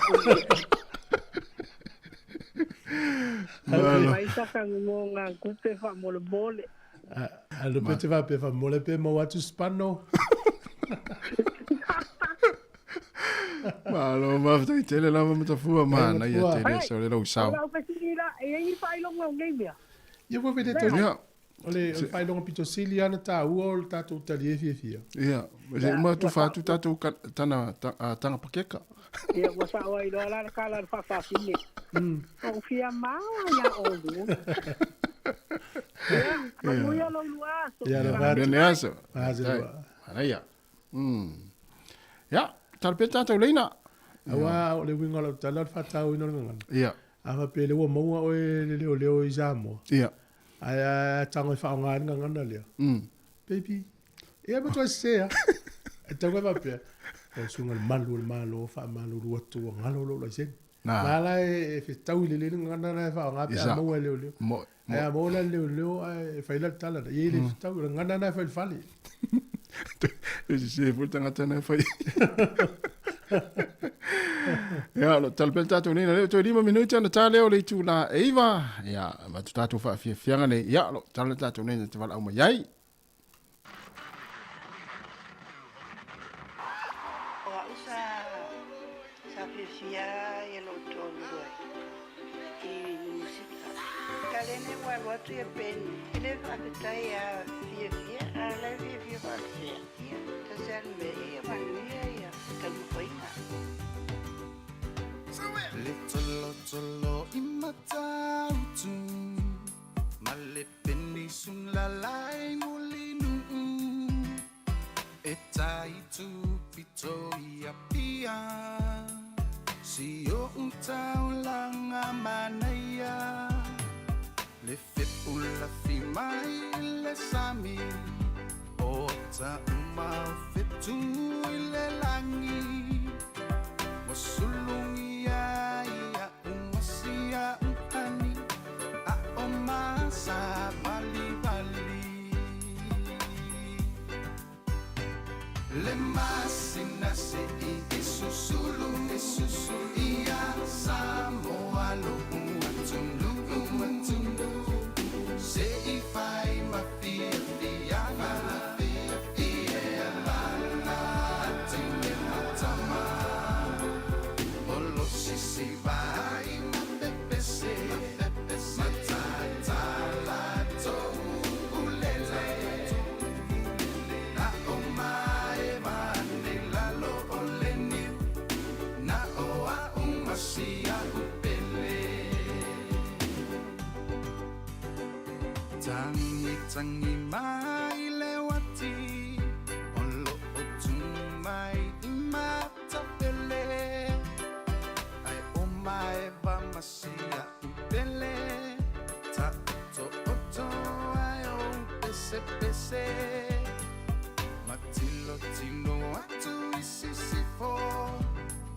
Speaker 13: Mai saka ngonga kupe fa mole mole.
Speaker 1: A le pete va pe fa mole pe mo atu spano.
Speaker 7: Malo mafetai tele lava Matafua manaia tele se o le lou sao.
Speaker 13: O lau fesili la, e i ai ni faailoga o nei mea?
Speaker 1: Ia ua vele tau.
Speaker 7: Ia.
Speaker 1: O le faailoga pito sili lava ona taua o le tatou talie fiafia.
Speaker 7: Ia, se uma tufa atu tatou tana taga pakeka.
Speaker 13: Ia, ua sao ai loa la le kala a le faafafine. Ou fia maoa ia oulua. Ia, manuia lou lua aso.
Speaker 1: Ia, alofa atu.
Speaker 7: Manuia le aso.
Speaker 1: Aso lua.
Speaker 7: Manaia. Ia, tala pea tatou leina.
Speaker 1: Aua o le uiga o lau tala o le faatauaina o le gagana.
Speaker 7: Ia.
Speaker 1: A faapea lea ua maua oe le leoleo i Samoa.
Speaker 7: Ia.
Speaker 1: Ae a tago e faaaoga ai le gagana lea. Baby, ia matua sese lava. E tatau ona faapea, o le susuga i le malu o le Malo faamalulu atu ua galo lou laisene.
Speaker 7: Na.
Speaker 1: La la e fetaui lelei le gagana la e faaaoga pe a maua e leoleo. Ae a maua la e leoleo ae fai la le tala lea, ia e le fetaui, o le gagana lena e fai i le fale.
Speaker 7: E sese foi le tagata na e fai. Ia, o lo o tala pea le tatou nei, na lea ua toe 5 minute ona ta lea o le itula e 9. Ia, avatu tatou faafiafiaga nei. Ia, o lo o tala le tatou nei na te valaau mai ai.
Speaker 14: O au sa sa fiafia ia lou toalua i le musika. Kalene ua alu atu ia Penny, e le faafetai a fiafia, a o la e fiafia faapea. Ia, tasi a le mea, ia manuia ia taumafaiga.
Speaker 2: Le tolotolo i Matautu ma le penisula lai Mulinuu e tai tupito i Apia si o'u taulaga manaia le fepulafi mai le sami o ata uma o fetu i le lagi ua sulugia ia umasia uhani a o masa valivali le masina se'i e susulu e susulu ia Samoa lo'u atunuu atunuu se'i fai ma fiafiaga ia lala teine ma tama Molosi vai ma pepese matatala toulele na o maeva ane lalo o le niu na o a'u ma si a'u pele Tangi tangi mai le uati o lo'o tu mai i Matapele Ae o maeva ma si a'u pele Ta'oto'oto ai ou pesepese Matilotilo atu i sisifo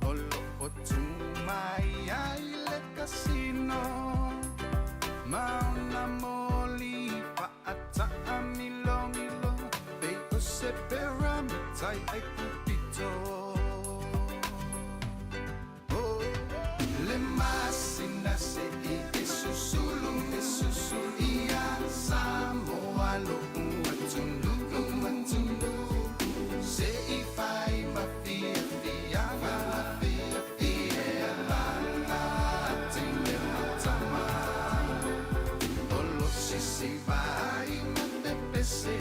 Speaker 2: O lo'o tu mai ai le kasino Ma ona moli fa'ata'amilomilo Pei o se pera matai Aikupito Oh, le masina se'i e susulu e susulu ia Samoa lo'u atunuu atunuu se'i fai ma fiafiaga ia lala teine ma tama Olosisi vai ma pepese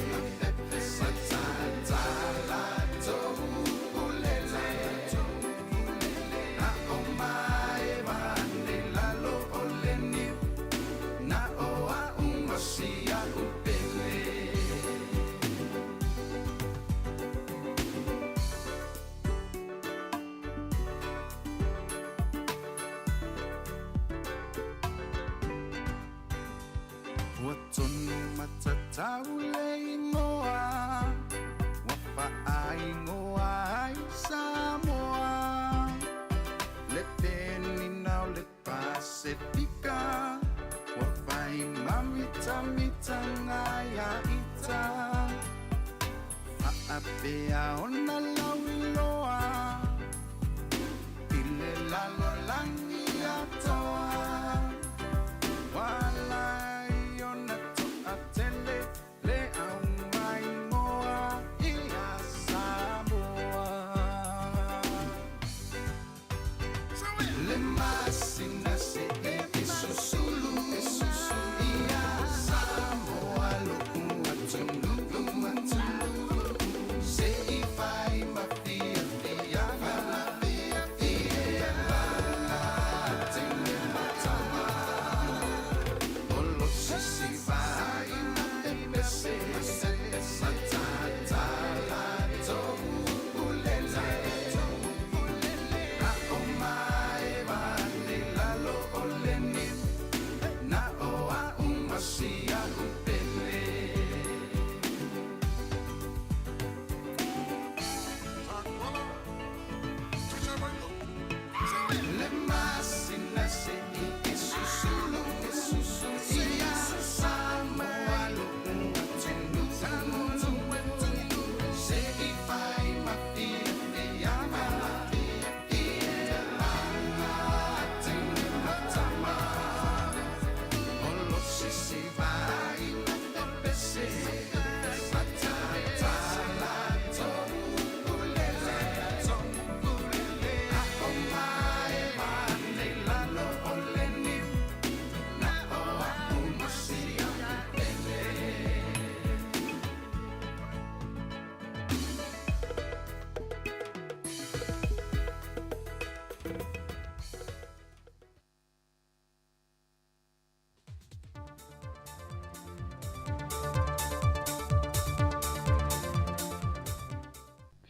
Speaker 2: matatala toulele na o maeva ane lalo o le niu na o a'u ma si a'u pele. Ua tonu matatau le igoa ua faaigoa ai Samoa le penina o le Pasefika ua fai mamitamitaga ia ita faapea ona lauiloa i le lalolagi atoa Walai ona to'atele le aumaimoa ia Samoa.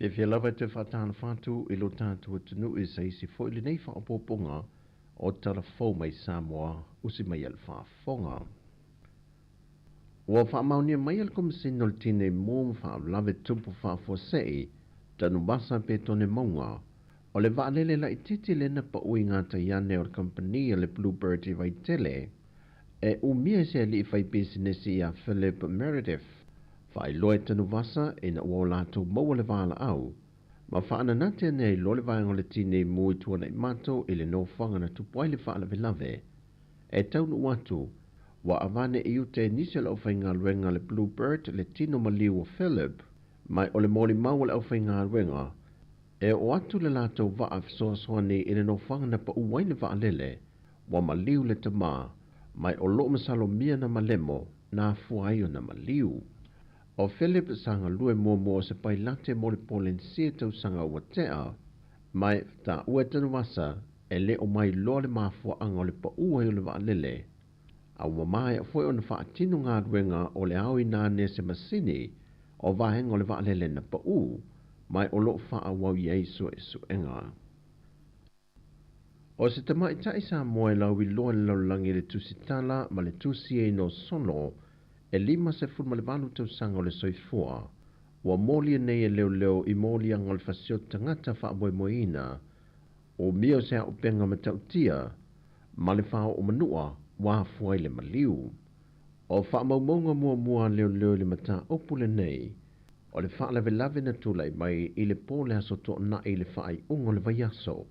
Speaker 8: Fiafia lava e toe faatalofa atu i lo tatou atunuu i se isi foi lenei faaopoopoga o Tala Fou mai Samoa usi mai a le faafofoga. Ua faamaonia mai e le Komesina o le Tinei Mu ma Faalavelave Tutupu Faafuasei, Tanuvasa Petone Mauga, o le vaalele laitiiti lea na pau i gatai ane o le kamupani a le Bluebird i Vaitele, e umia e se alii faipisinisi ia Philip Meredith. Faailoa e Tanuvasa ina ua o latou maua le valaau, ma faananate ane ai loa le vaega o le Tinei Mu i Tuanaimato i le nofoaga na tupu ai le faalavelave. E taunuu atu, ua avane i uta e nisi o le aufaigaluega a le Bluebird le tino maliu o Philip, mai o le molimau a le aufaigaluega, e oo atu le latou vaa fesoasoani i le nofoaga na pau ai le vaalele, ua maliu le tamā, mai o loo masalomia na malemo na afua ai ona maliu. O Philip sa galue muamua o se pailate mo le Polenisia i tausaga ua tea, mai taua e Tanuvasa e le o mailoa le mafuaaga o le pau ai o le vaalele, a ua maea foi ona faatino galuega o le aoina ane se masini o vaega o le vaalele na pau, mai o loo faaauau i ai suesuega. O se tamaitai Samoa e lauiloa i le lalolagi i le tusitala ma le tusi e ino solo e 58 tausaga o le soifua, ua molia nei e leoleo i moliaga o le fasioti tagata faamoemoeina, umia o se auupega matautia ma le faaoo manua ua afua ai le maliu. O faamaumauga muamua a leoleo i le mataupu lenei, o le faalavelave na tulai mai i le po le Aso Toonai i le faaiuga o le vaiaso,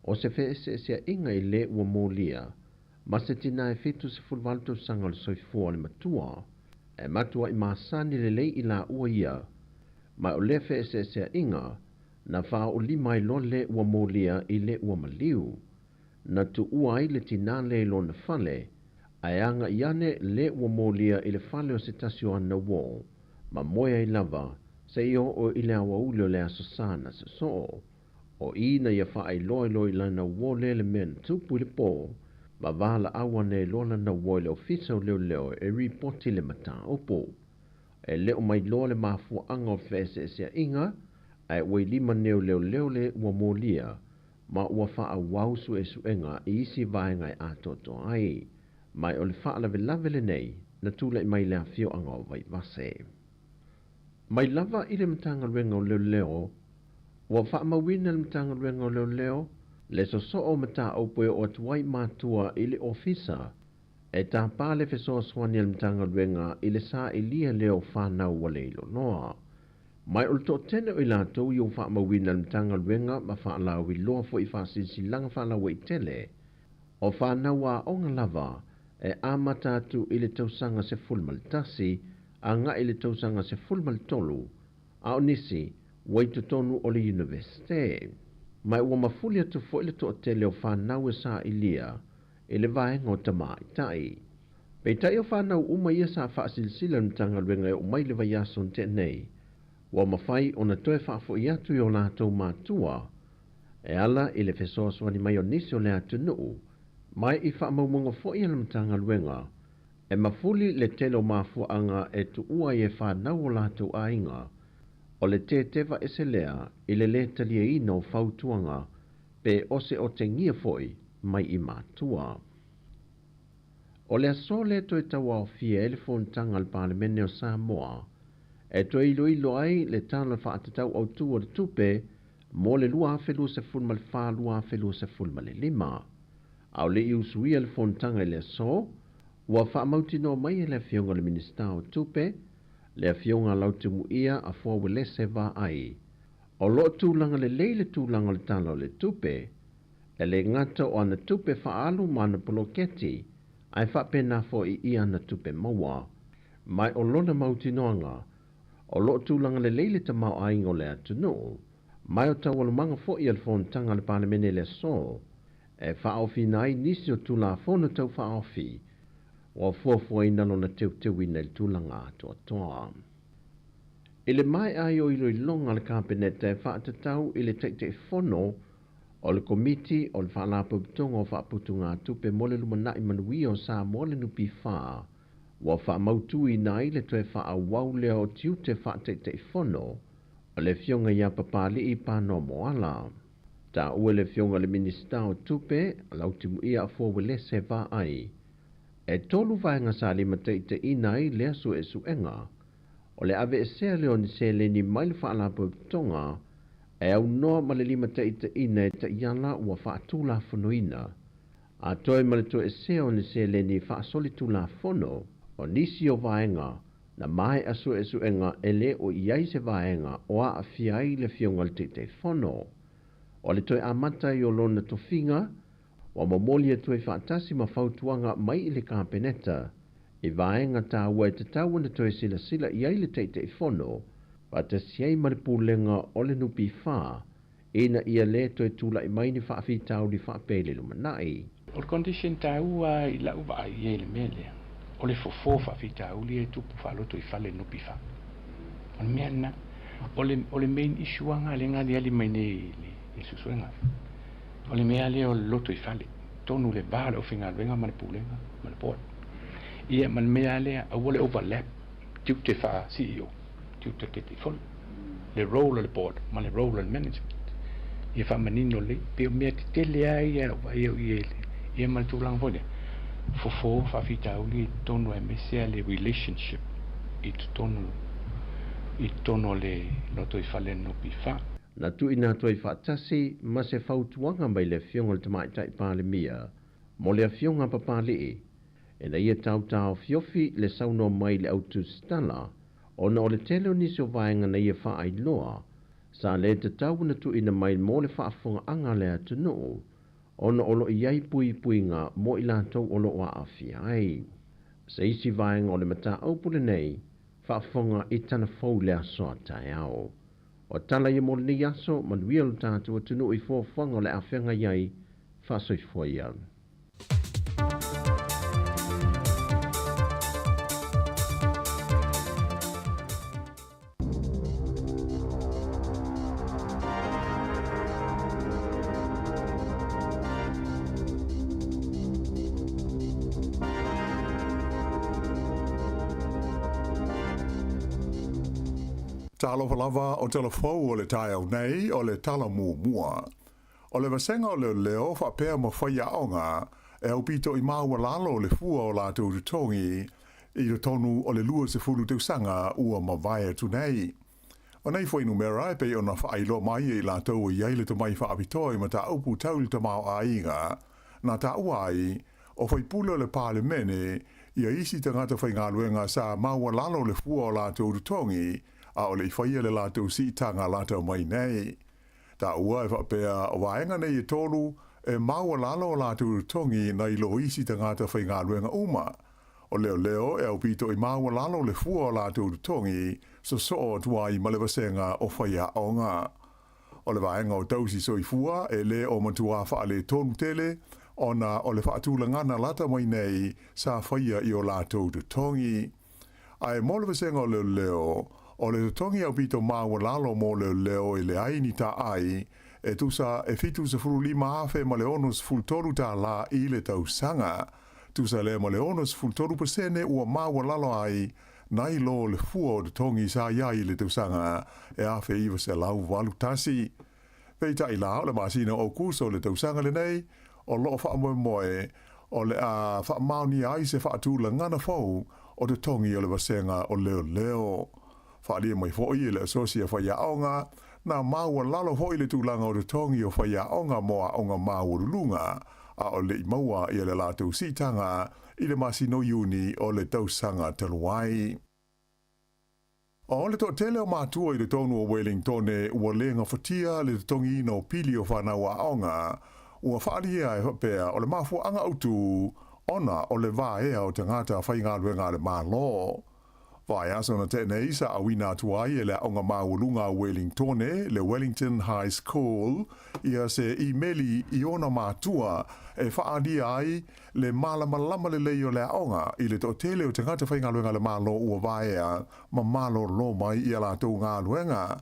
Speaker 8: o se feeseeseaiga i le ua molia ma se tinā e 78 tausaga o le soifua o le matua, e matuai masani lelei i laua ia, ma o lea feeseeseaiga na faaoolima ai loa le ua molia i le ua maliu. Na tuua ai le tinā lea i lona fale, ae agai ane le ua molia i le fale o se tasi o ana uō, ma moe ai lava seia oo i le aoauli o le Aso Sa na sosoo. O i na ia faailoa loa i lana uō lea le mea na tupu i le pō, ma valaau ane ai loa lana uō i le ofisa o leoleo e ripoti le mataupu. E le o mailoa le mafuaaga o le feeseeseaiga, ae ua i lima nei o leoleo le ua molia, ma ua faaauau suesuega i isi vaega e atoatoa ai. Mai o le faalavelave lenei na tulai mai i le afioaga o Vaivase. Mai lava i le Matagaluega o Leoleo, ua faamauina e le Matagaluega o Leoleo le sosoo o mataupu e oo atu ai matua i le ofisa e tapa le fesoasoani a le Matagaluega i le sailia lea o fanau ua le iloiloa. Mai o le toatele o i latou i ua faamauina e le Matagaluega ma faalauiloa foi i faasilasilaga faalauaitele, o fanau aoga lava e amata atu i le tausaga 11 agai i le tausaga 13, a o nisi ua i totonu o le Iunivesite. Ma ua mafuli atu foi le toatele o fanau e sailia i le vaega o tamaitai. Peitai o fanau uma ia sa faasilasila e le Matagaluega e oo mai le vaiaso na tea nei, ua mafai ona toe faafoi atu i o latou matua e ala i le fesoasoani mai o nisi o le atunuu, mai i faamaumauga foi a le Matagaluega, e mafuli le tele o mafuaaga e tuua ai e fanau o latou aiga, o le teteva ese lea i le lē taliaina o fautuaga pe oseotegia foi mai i matua. O le aso lea toe tauaofia ai le fonotaga a le Palemene o Samoa e toe iloilo ai le Tala Faatatau Autu o le Tupe mo le 2024/2025. A o le i usuia le fonotaga i le aso, ua faamautinoa mai e le Afioga i le Minisita o Tupe, le Afioga Lautimuia Afoa Uelese Vaai, o lo o tulaga lelei le tulaga o le Tala o le Tupe, e le gata o ana tupe faaalu ma ana poloketi, ae faapena foi i ana tupe maua. Mai o lona mautinoaga, o lo o tulaga lelei le tamaoaiga o le atunuu, mai o taualumaga foi a le fonotaga a le Palemene i le aso, e faaofiina ai nisi o Tulafono Tau Faaofi ua fuafuaina lona teuteuina i le tulaga atoatoa. I le maea ai o iloiloga a le Kapeneta e faatatau i le Taitaifono o le Komiti o le Faalapotopotoga o Faaputugatupe mo le Lumanai Manuia o Samoa le NPF, ua faamautuina ai le toe faaauau lea o tiute faataitaifono O le afioga ia Papali'i Panoa Moala. Taua e le afioga i le Minisita o Tupe, Lautimuia Afoa Uelese Vaai. E tolu vaega sa limataitaiina ai lea suesuega, o le aveesea lea o ni seleni mai le Faalapotopotoga e aunoa ma le limataitaiina e taiala ua faatulafonoina, atoe ma le toesea o ni seleni faasolitulafono. O nisi o vaega na maea suesuega e lē o i ai se vaega o aafia ai le afioga i le Taitaifono. O le toe amata ai o lona tofiga ua momoli atu ai faatasi ma fautuaga mai i le Kapeneta i vaega taua e tatau ona toe silasila i ai le Taitaifono faatasi ai ma le Pulega o le NPF ina ia lē toe tula'i mai ni faafitauli faapea i le lumanai.
Speaker 9: O le condition taua i la'u vaai i ai i le mea lea, o le fofo faafitauli e tupu faalotoifale i le NPF. O le mea lena. O le, o le main issue lava lea na aliali mai nei i le, i le suesuega. O le mea lea o le lotoifale, tonu le va o le aufaigaluega ma le pulega ma le board. Ia ma le mea lea, aua le overlap tiute faa-CEO, tiute Taitaifono, le role o le board ma le role o le management. Ia faamanino lelei, pei o mea tetele lava ia o vaai au i ai ia ma le tulaga foi lea, fofo faafitauli i totonu aemaise lava le relationship i totonu i totonu o le lotoifale o le NPF.
Speaker 8: Na tuuina atu ai faatasi ma se fautuaga mai le Afioga i le Tamaitai Palemia mo le Afioga a Papali'i, ina ia tautaofiofi le saunoa mai i le au tusitala ona o le tele o nisi o vaega na ia faailoa sa lē tatau ona tuuina mai mo le faafofogaaga a le atunuu ona o lo o i ai puipuiga mo i latou o lo o aafia ai. Se isi vaega o le mataupu lenei, faafofoga i tala fou i le aso a taeao. O tala ia mo lenei aso, manuia lo tatou atunuu i fuafuaga o le a feagai ai, faasoifua ia.
Speaker 10: Talofa lava o tala fou o le taeao nei o le tala muamua. O le vasega o leoleo faapea ma faiaoga e aupito i maualalo le fua o latou totogi i totonu o le 20 tausaga ua mavae atu nei. O nei fuainumera e pei ona faailoa mai e i latou e i ai le tomai faapitoa i mataupu tau i le tamaoaiga, na taua ai o faipule o le Palemene ia isi tagata faigaluega sa maualalo le fua o latou totogi a o le i faia le latou siitaga lata mai nei. Taua e faapea o vaega nei e tolu e maualalo o latou totogi nai lo isi tagata faigaluega uma. O leoleo e aupito i maualalo le fua o latou totogi sosoo atu ai ma le vasega o faiaoga. O le vaega o tausi soifua e lē o matuā faaletonu tele ona o le faatulagana lata mai nei sa faia i o latou totogi. Ae mo le vasega o leoleo, o le totogi aupito maualalo mo leoleo e leai ni taai, e tusa e $75,000 ma le 63 tālā i le tausaga. Tusa lea ma le 63% ua maualalo ai nai lo le fua o totogi sa i ai i le tausaga e 1981. Peitai la, o le masina o Aokuso o le tausaga lenei, o loo faamoemoe o le a faamaonia ai se faatulagana fou o totogi o le vasega o leoleo. Faaalia mai foi e le Asosi a Faiaoga, na maualalo foi le tulaga o totogi o faiaoga mo aoga maualuluga, a o le i maua ia le latou siitaga i le masina o Iuni o le tausaga talu ai. O le toatele o matua i totonu o Welingtone ua lē gafatia le totogiina o pili o fanau aoga, ua faaalia e faapea o le mafuaaga autū ona o le vaea o tagata faigaluega a le Malo. Vaiaso na tea nei sa auina atu ai e le Aoga Maualuga a Welingtone, le Wellington High School, ia se imeli i ona matua e faaalia ai le malamalama lelei o le aoga i le toatele o tagata faigaluega a le Malo ua vaea ma malōlō mai i a latou galuega.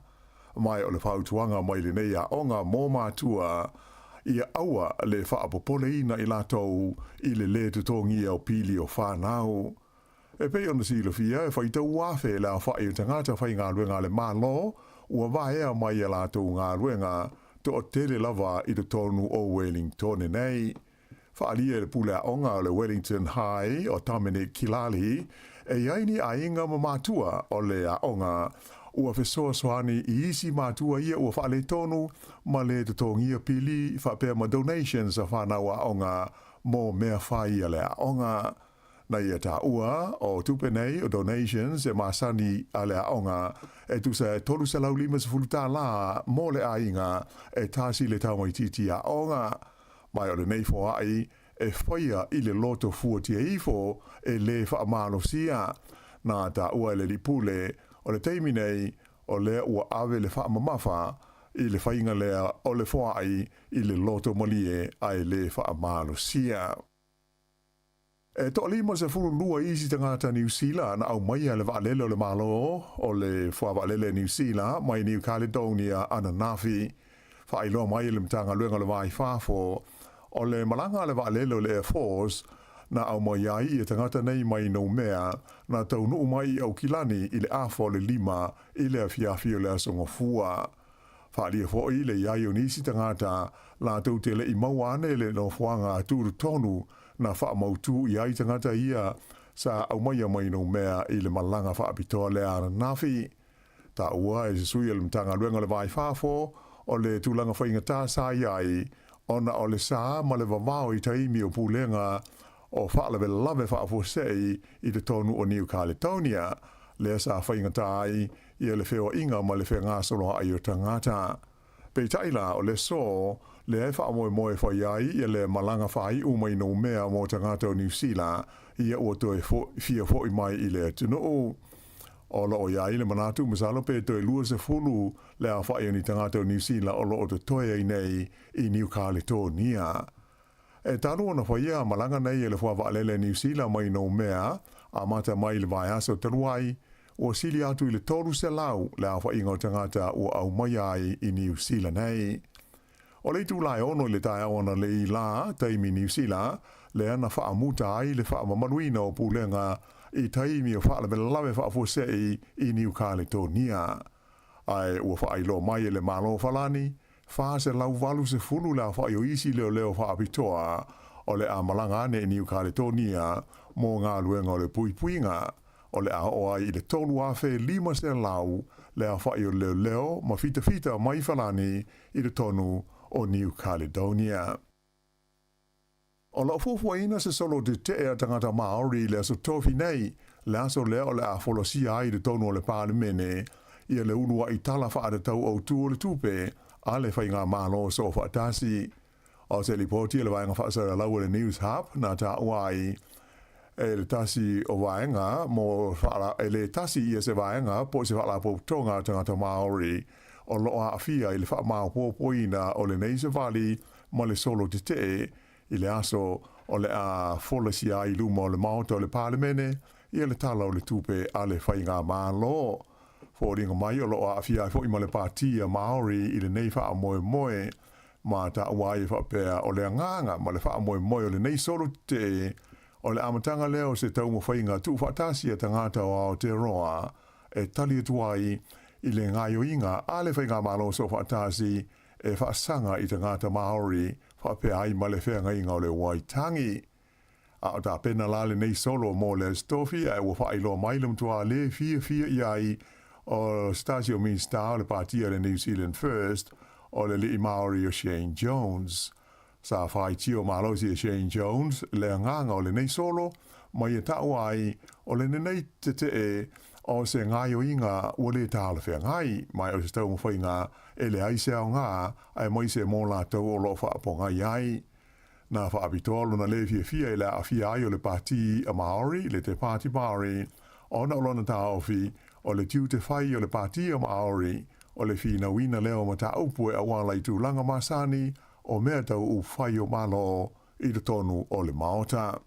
Speaker 10: Mai o le fautuaga mai lenei aoga mo matua, ia aua le faapopoleina i latou i le lē totogia o pili o fanau. E pei ona silafia, e faitau afe le aofa'i o tagata faigaluega a le Malo ua vaea mai a latou galuega toʻatele lava i totonu o Wellingtone nei. Faaalia e le pule aoga o le Wellington High o Dominic Kilali, e i ai ni aiga ma matua o le aoga ua fesoasoani i isi matua ia ua faaletonu ma le totogia pili faapea ma donations a fanau aoga mo mea fai a le aoga. Na ia taua, o tupe nei o donations e masani a le aoga e tusa e $350 tālā mo le aiga e tasi le tamaitiiti aoga. Mai o lenei foai e faia i le loto fuatia ifo e lē faamalosia. Na taua e le alii pule, o le taimi nei, o lea ua ave le faamamafa i le faiga lea o le foai i le loto malie ae lē faamalosia. E 52 isi tagata Niu Sila na aumaia e le vaalele o le Malo o le Fuavaalele Niu Sila mai New Caledonia ananafi. Faailoa mai e le Matagaluega o le Va i Fafo, o le malaga a le vaalele o le Air Force na aumai ai ia tagata nei mai Noumea na taunuu mai i Aukilani i le afa o le 5 i le afiafi o le Aso Gafua. Faaalia foi le i ai o nisi tagata latou te le i maua ane le nofoaga tutotonu na faamautu i ai tagata ia sa aumaia mai Noumea i le malaga faapitoa lea ananafi. Taua e se sui o le Matagaluega o le Va i Fafo o le tulaga faigata sa i ai ona o le sa ma le vavao i taimi o pulega o faalavelave faafuasei i totonu o New Caledonia, lea sa faigata ai ia le feoaiga ma le fegasoloai o tagata. Peitai la, o le aso lea e faamoemoe e fai ai ia le malaga faaiu mai Noumea mo tagata o Niu Sila ia ua toe fia foi mai i le atunuu. O lo o i ai le manatu masalo pe toe 20 le aofai o ni tagata o Niu Sila o lo o totoe ai nei i Niu Kaletonia. E talu ona faia malaga nei e le fuavaalele Niu Sila mai Noumea, amata mai i le vaiaso talu ai, ua sili atu i le 300 le aofaiga o tagata ua aumaia ai i Niu Sila nei. O le itula e 6 i le taeao analeī lā, taimi Niu Sila, lea na faamuta ai le faamamaluina o pulega i taimi o faalavelave faafuasei i Niu Kaletonia. Ae ua faailoa mai e le Malo o Falani, 480 le aofai o isi leoleo faapitoa o le a malaga ane i Niu Kaletonia mo galuega o le puipuiga, o le a oo ai i le 3,500 le aofai o leoleo ma fitafita mai Falani i totonu o New Caledonia. O lo o fuafuaina se solo tetee a tagata Māori i le aso Tofi nei, le aso lea o le a folasia ai i totonu o le Palemene ia le uluai Tala Faatatau Autu o le Tupe a le Faigamalo Soofaatasi. O se lipoti a le vaega faasalalau a le News Hub na taua ai e le tasi o vaega mo e le tasi ia se vaega po o se faalapotopotoga a tagata Māori o lo o aafia i le faamaopoopoina o lenei savali ma le solo tetee i le aso o le a folasia ai i luma o le Maota o le Palemene ia le Tala o le Tupe a le Faigamalo. Foliga mai o lo o aafia ai foi ma le Pāti a Māori i lenei faamoemoe ma taua ai e faapea o le agaga ma le faamoemoe o lenei solo tetee o le amataga lea o se taumafaiga tuufaatasi a tagata o Aotearoa e tali atu ai i le gaoioiga a le Faigamalo Soofaatasi e faasaga i tagata Māori faapea ai ma le feagaiga o le Waitangi. A o tapena la lenei solo mo le Aso Tofi ae ua faailoa mai le matua lē fiafia i ai o se tasi o Minista o le Pāti a le New Zealand First o le alii Māori o Shane Jones. Sa faitio malosi e Shane Jones le agaga o lenei solo ma ia taua ai o le nenei tetee o se gaoioiga ua lē talafeagai mai o se taumafaiga e leai se aogā aemaise mo latou o lo o faapogai ai. Na faapitoa lona lē fiafia i le aafia ai o le Pāti a Māori, le Te Pāti Māori, ona o lona taofi o le tiute fai o le Pāti a Māori o le finauina lea o mataupu e auala i tulaga masani o mea tau upufai o Malo i totonu o le Maota.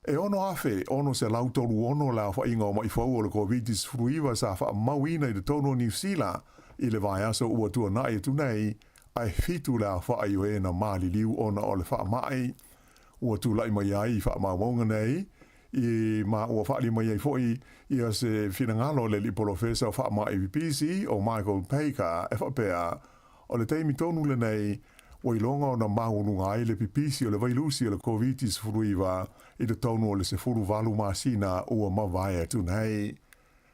Speaker 10: E 6,636 le aofaiga o maʻi fou o le Koviti-19 sa faamauina i totonu o Niu Sila i le vaiaso ua tuanaʻi atu nei, ae 7 le aofai o e na maliliu ona o le faamai. Ua tulaʻi mai ai i faamaumauga nei I ma ua faaali mai ai foʻi ia se finagalo o le aliʻi polofesa o faamaʻi pipisi o Michael Baker e faapea, O le taimi tonu lenei, ua iloga ona maualuga ai le pipisi o le vailusi o le Koviti-19 i totonu o le 18 masina ua mavae atu nei.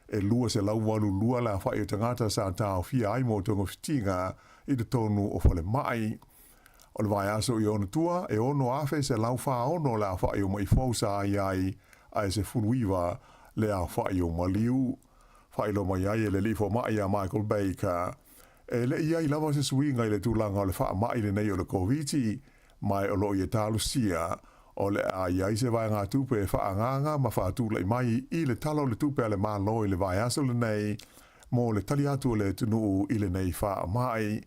Speaker 10: E 282 le afaʻi o tagata sa taofia ai mo togafitiga i totonu o falemai. O le vaiaso i ona tua, e 6,146 le afaʻi o maʻi fou sa i ai, ae 19 le afaʻi o maliu. Faailoa mai ai e le aliʻi fomaʻi a Michael Baker, e le i ai lava se suiga i le tulaga o le faamaʻi lenei o le Koviti, ma e o lo o ia talosia, o le a i ai se vaegatupe e faaagaaga ma faatulaʻi mai i le Tala o le Tupe a le Malo i le vaiaso lenei mo le tali atu o le atunuu i lenei faamaʻi.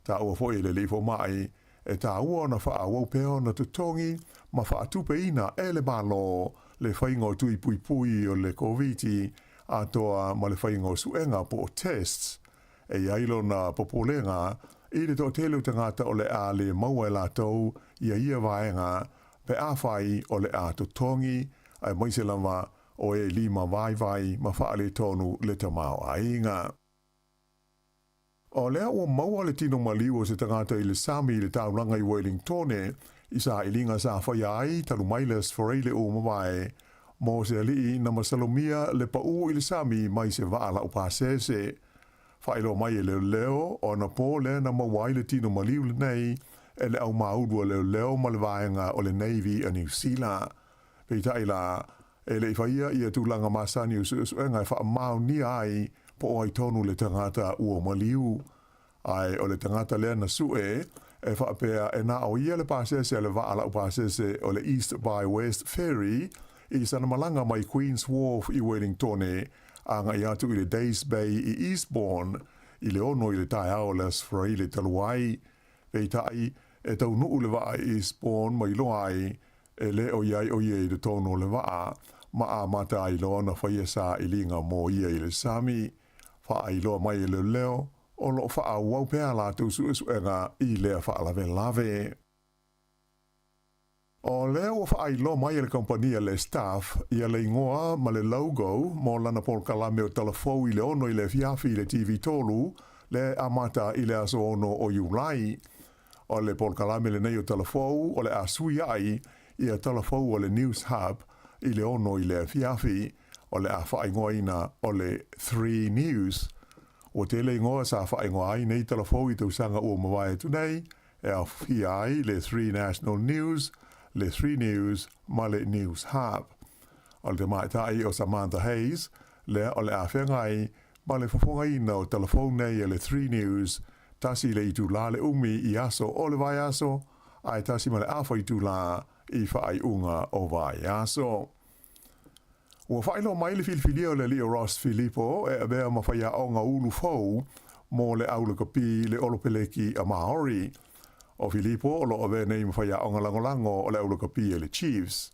Speaker 10: Taua foʻi e le aliʻi fomaʻi, e tāua ona faaauau pea ona totogi ma faatupeina e le Malo le faiga o tui puipui o le Koviti atoa ma le faiga o suʻega po o tests. E i ai lona popolega i le toatele o tagata o le a le maua e latou ia ia vaega pe afai o le a totogi, aemaise lava o e lima vaivai ma faaletonu le tamaoaiga. O lea ua maua le tino maliu o se tagata i le sami i le taulaga i Wellingtone i sailiga sa faia ai talu mai le Aso Faraile ua mavae mo se aliʻi na masalomia le paʻū i le sami mai se vaa laupasese. Faailoa mai e leoleo ona pō lea na maua ai le tino maliu lenei e le aumāulu a leoleo ma le vaega o le Navy a Niu Sila. Peitai la, e le i faia ia tulaga masani o suesuega e faamaonia ai po o ai tonu le tagata ua maliu. Ae o le tagata lea na sue, e faapea e na o ia le pasese a le vaa laupasese o le East by West Ferry i sana malaga mai Queen's Wharf i Wellingtone agaʻi atu i le Days Bay i Eastbourne i le 6 i le taeao o le Aso Faraile talu ai. Peitai, e taunuu le vaa i Eastbourne ma iloa ai e le o i ai o ia i totonu o le vaa, ma amata ai loa ona faia sailiga mo ia i le sami. Faailoa mai e leoleo, o lo o faaauau pea a latou suesuega i lea faalavelave. O lea ua faailoa mai e le kamupani a le Staff ia le igoa ma le logo mo lana polokalame o Talafou i le 6 i le afiafi i le TV 3, lea e amata i le aso 6 o Iulai. O le polokalame lenei o Talafou o le a sui ai ia Talafou o le News Hub i le 6 i le afiafi, o le a faaigoaina o le 3 News. Ua tele igoa sa faaigoa ai nei Talafou i tausaga ua mavae atu nei, e aofia ai le 3 National News, le 3 News ma le News Hub. O le tamaitai o Samantha Hayes, lea o le a feagai ma le fofogaina o Talafou nei e le 3 News, 1 le itulā le umi i aso o le vaiaso, ae 1.5 itulā i faaiuga o vaiaso. Ua faailoa mai le filifilia o le aliʻi o Ross Filipo e avea ma faiaoga ulu fou mo le au lakapi le Olopeleki a Maori. O Filipo o lo o avea nei ma faiaoga lagolago o le au lakapi a le Chiefs.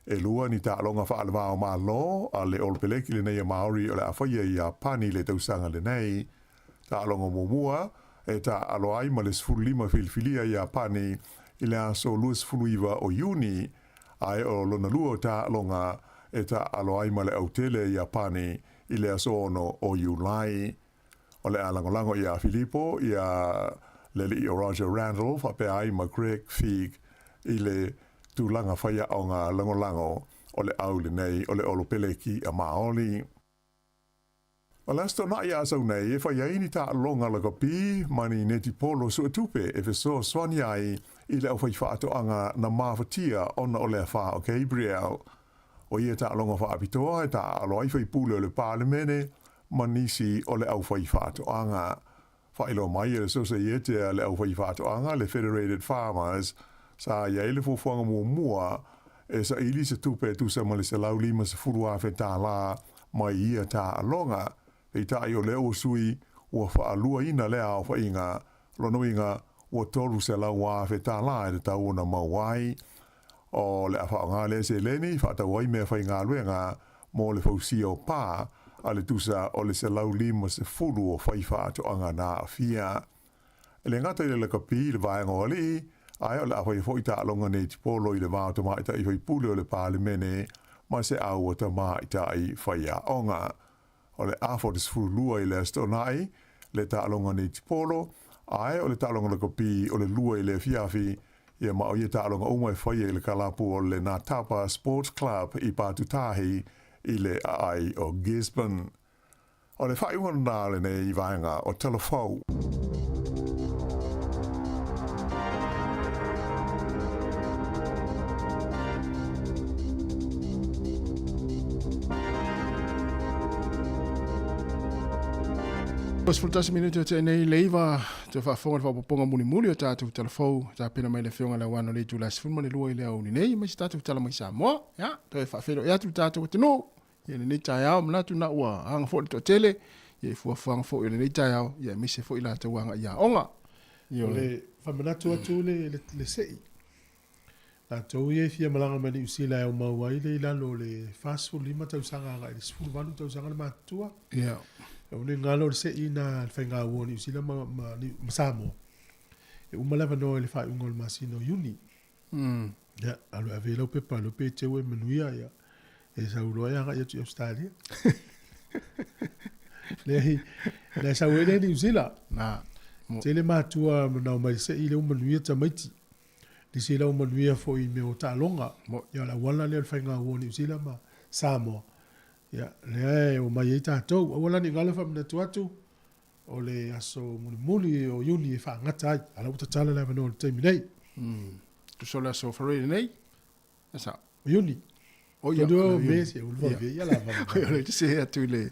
Speaker 10: E lua ni taaloga faalevao Malo a le Olopeleki lenei a Maori o le a faia i Iapani i le tausaga lenei. Taaloga muamua e taaalo ai ma le 15 filifilia i Iapani i le aso 29 o Iuni, ae o lona lua o taaloga e taaalo ai ma le autele i Iapani i le aso 6 o Iulai. O le a lagolago iā Filipo ia le aliʻi o Roger Randall faapea ai ma Greg Feig i le tulaga faiaoga lagolago o le au lenei o le Olopeleki a Maoli. O le Aso Toonai a sau nei e fai ai ni taaloga lakapi ma ni netipolo suetupe e fesoasoani ai i le aufaifaatoaga na mafatia ona o le afa o Gabrielle. O ia taaloga faapitoa e taaalo ai faipule o le Palemene ma nisi o le aufaifaatoaga. Faailoa mai e le Sosaiete a le Aufaifaatoaga le Federated Farmers, sa i ai le fuafuaga muamua e saili se tupe e tusa ma le $150,000 mai ia taaloga, peitai o lea ua sui ua faaluaina lea aofaiga, lona uiga ua $300,000 e tatau ona maua ai. O le a faaaoga lea seleni faatau ai meafaigaluega mo le fausia o pa a le tusa o le 150 o faifaatoaga na aafia. E le gata i le lakapi i le vaega o alii, ae o le a faia foi taaloga netipolo i le va o tamaitai faipule o le Palemene ma se au a tamaitai faiaoga. O le afa o le 12 i le Aso Toonai le taaloga netipolo, ae o le taaloga lakapi o le 2 i le afiafi, ia ma o ia taaloga uma e faia i le kalapu o le Ngatapa Sports Club i Patutahi i le aai o Gisborne. O le faaiuga lena o lenei vaega o Talafou.
Speaker 7: 11 minute o tea nei le 9 toe faafofoga le faaopoopoga mulimuli o tatou talafou tapena mai le afioga i le Auano le itula 12 i le aoauli nei aemaise tatou tala mai Samoa. Ia, toe faafeiloai atu le tatou atunuu ia lenei taeao manatu na ua aga foi le toatele ia i fuafuaga foi o lenei taeao ia aemaise foi latou agai i aoga.
Speaker 1: Ia o le faamanatu atu le, le, le sei. Latou ia e fia malaga mai Niu Sila e aumau ai le i lalo o le 45 tausaga agai le 18 tausaga le matutua.
Speaker 7: Ia.
Speaker 1: O le galo o le sei na le faiga ua o Niu Sila ma, ma, ma Samoa. E uma le avanoa i le faaiuga o le masina o Iuni. Ia, alu e ave i lau pepa, leo pe te ue manuia, ia. E sau loa e agai atu i Australia. Leai, na sau ai lea i Niu Sila.
Speaker 7: Na.
Speaker 1: Tele matua manao mai sei leo manuia tamaiti. Nisi lau manuia foi i mea o taaloga. Ia, o le auala lea o le faiga ua o Niu Sila ma Samoa. Ia, lea e omai ai tatou. Aua la ne i galo faamanatu atu, o le aso mulimuli o Iuni e faagata ai, a la ua tatala le avanoa i le taimi nei.
Speaker 7: Tusa o le aso Faraire nei, e sao?
Speaker 1: O Iuni.
Speaker 7: O ia,
Speaker 1: o me se o le vave ia la vave.
Speaker 7: O le se atu i le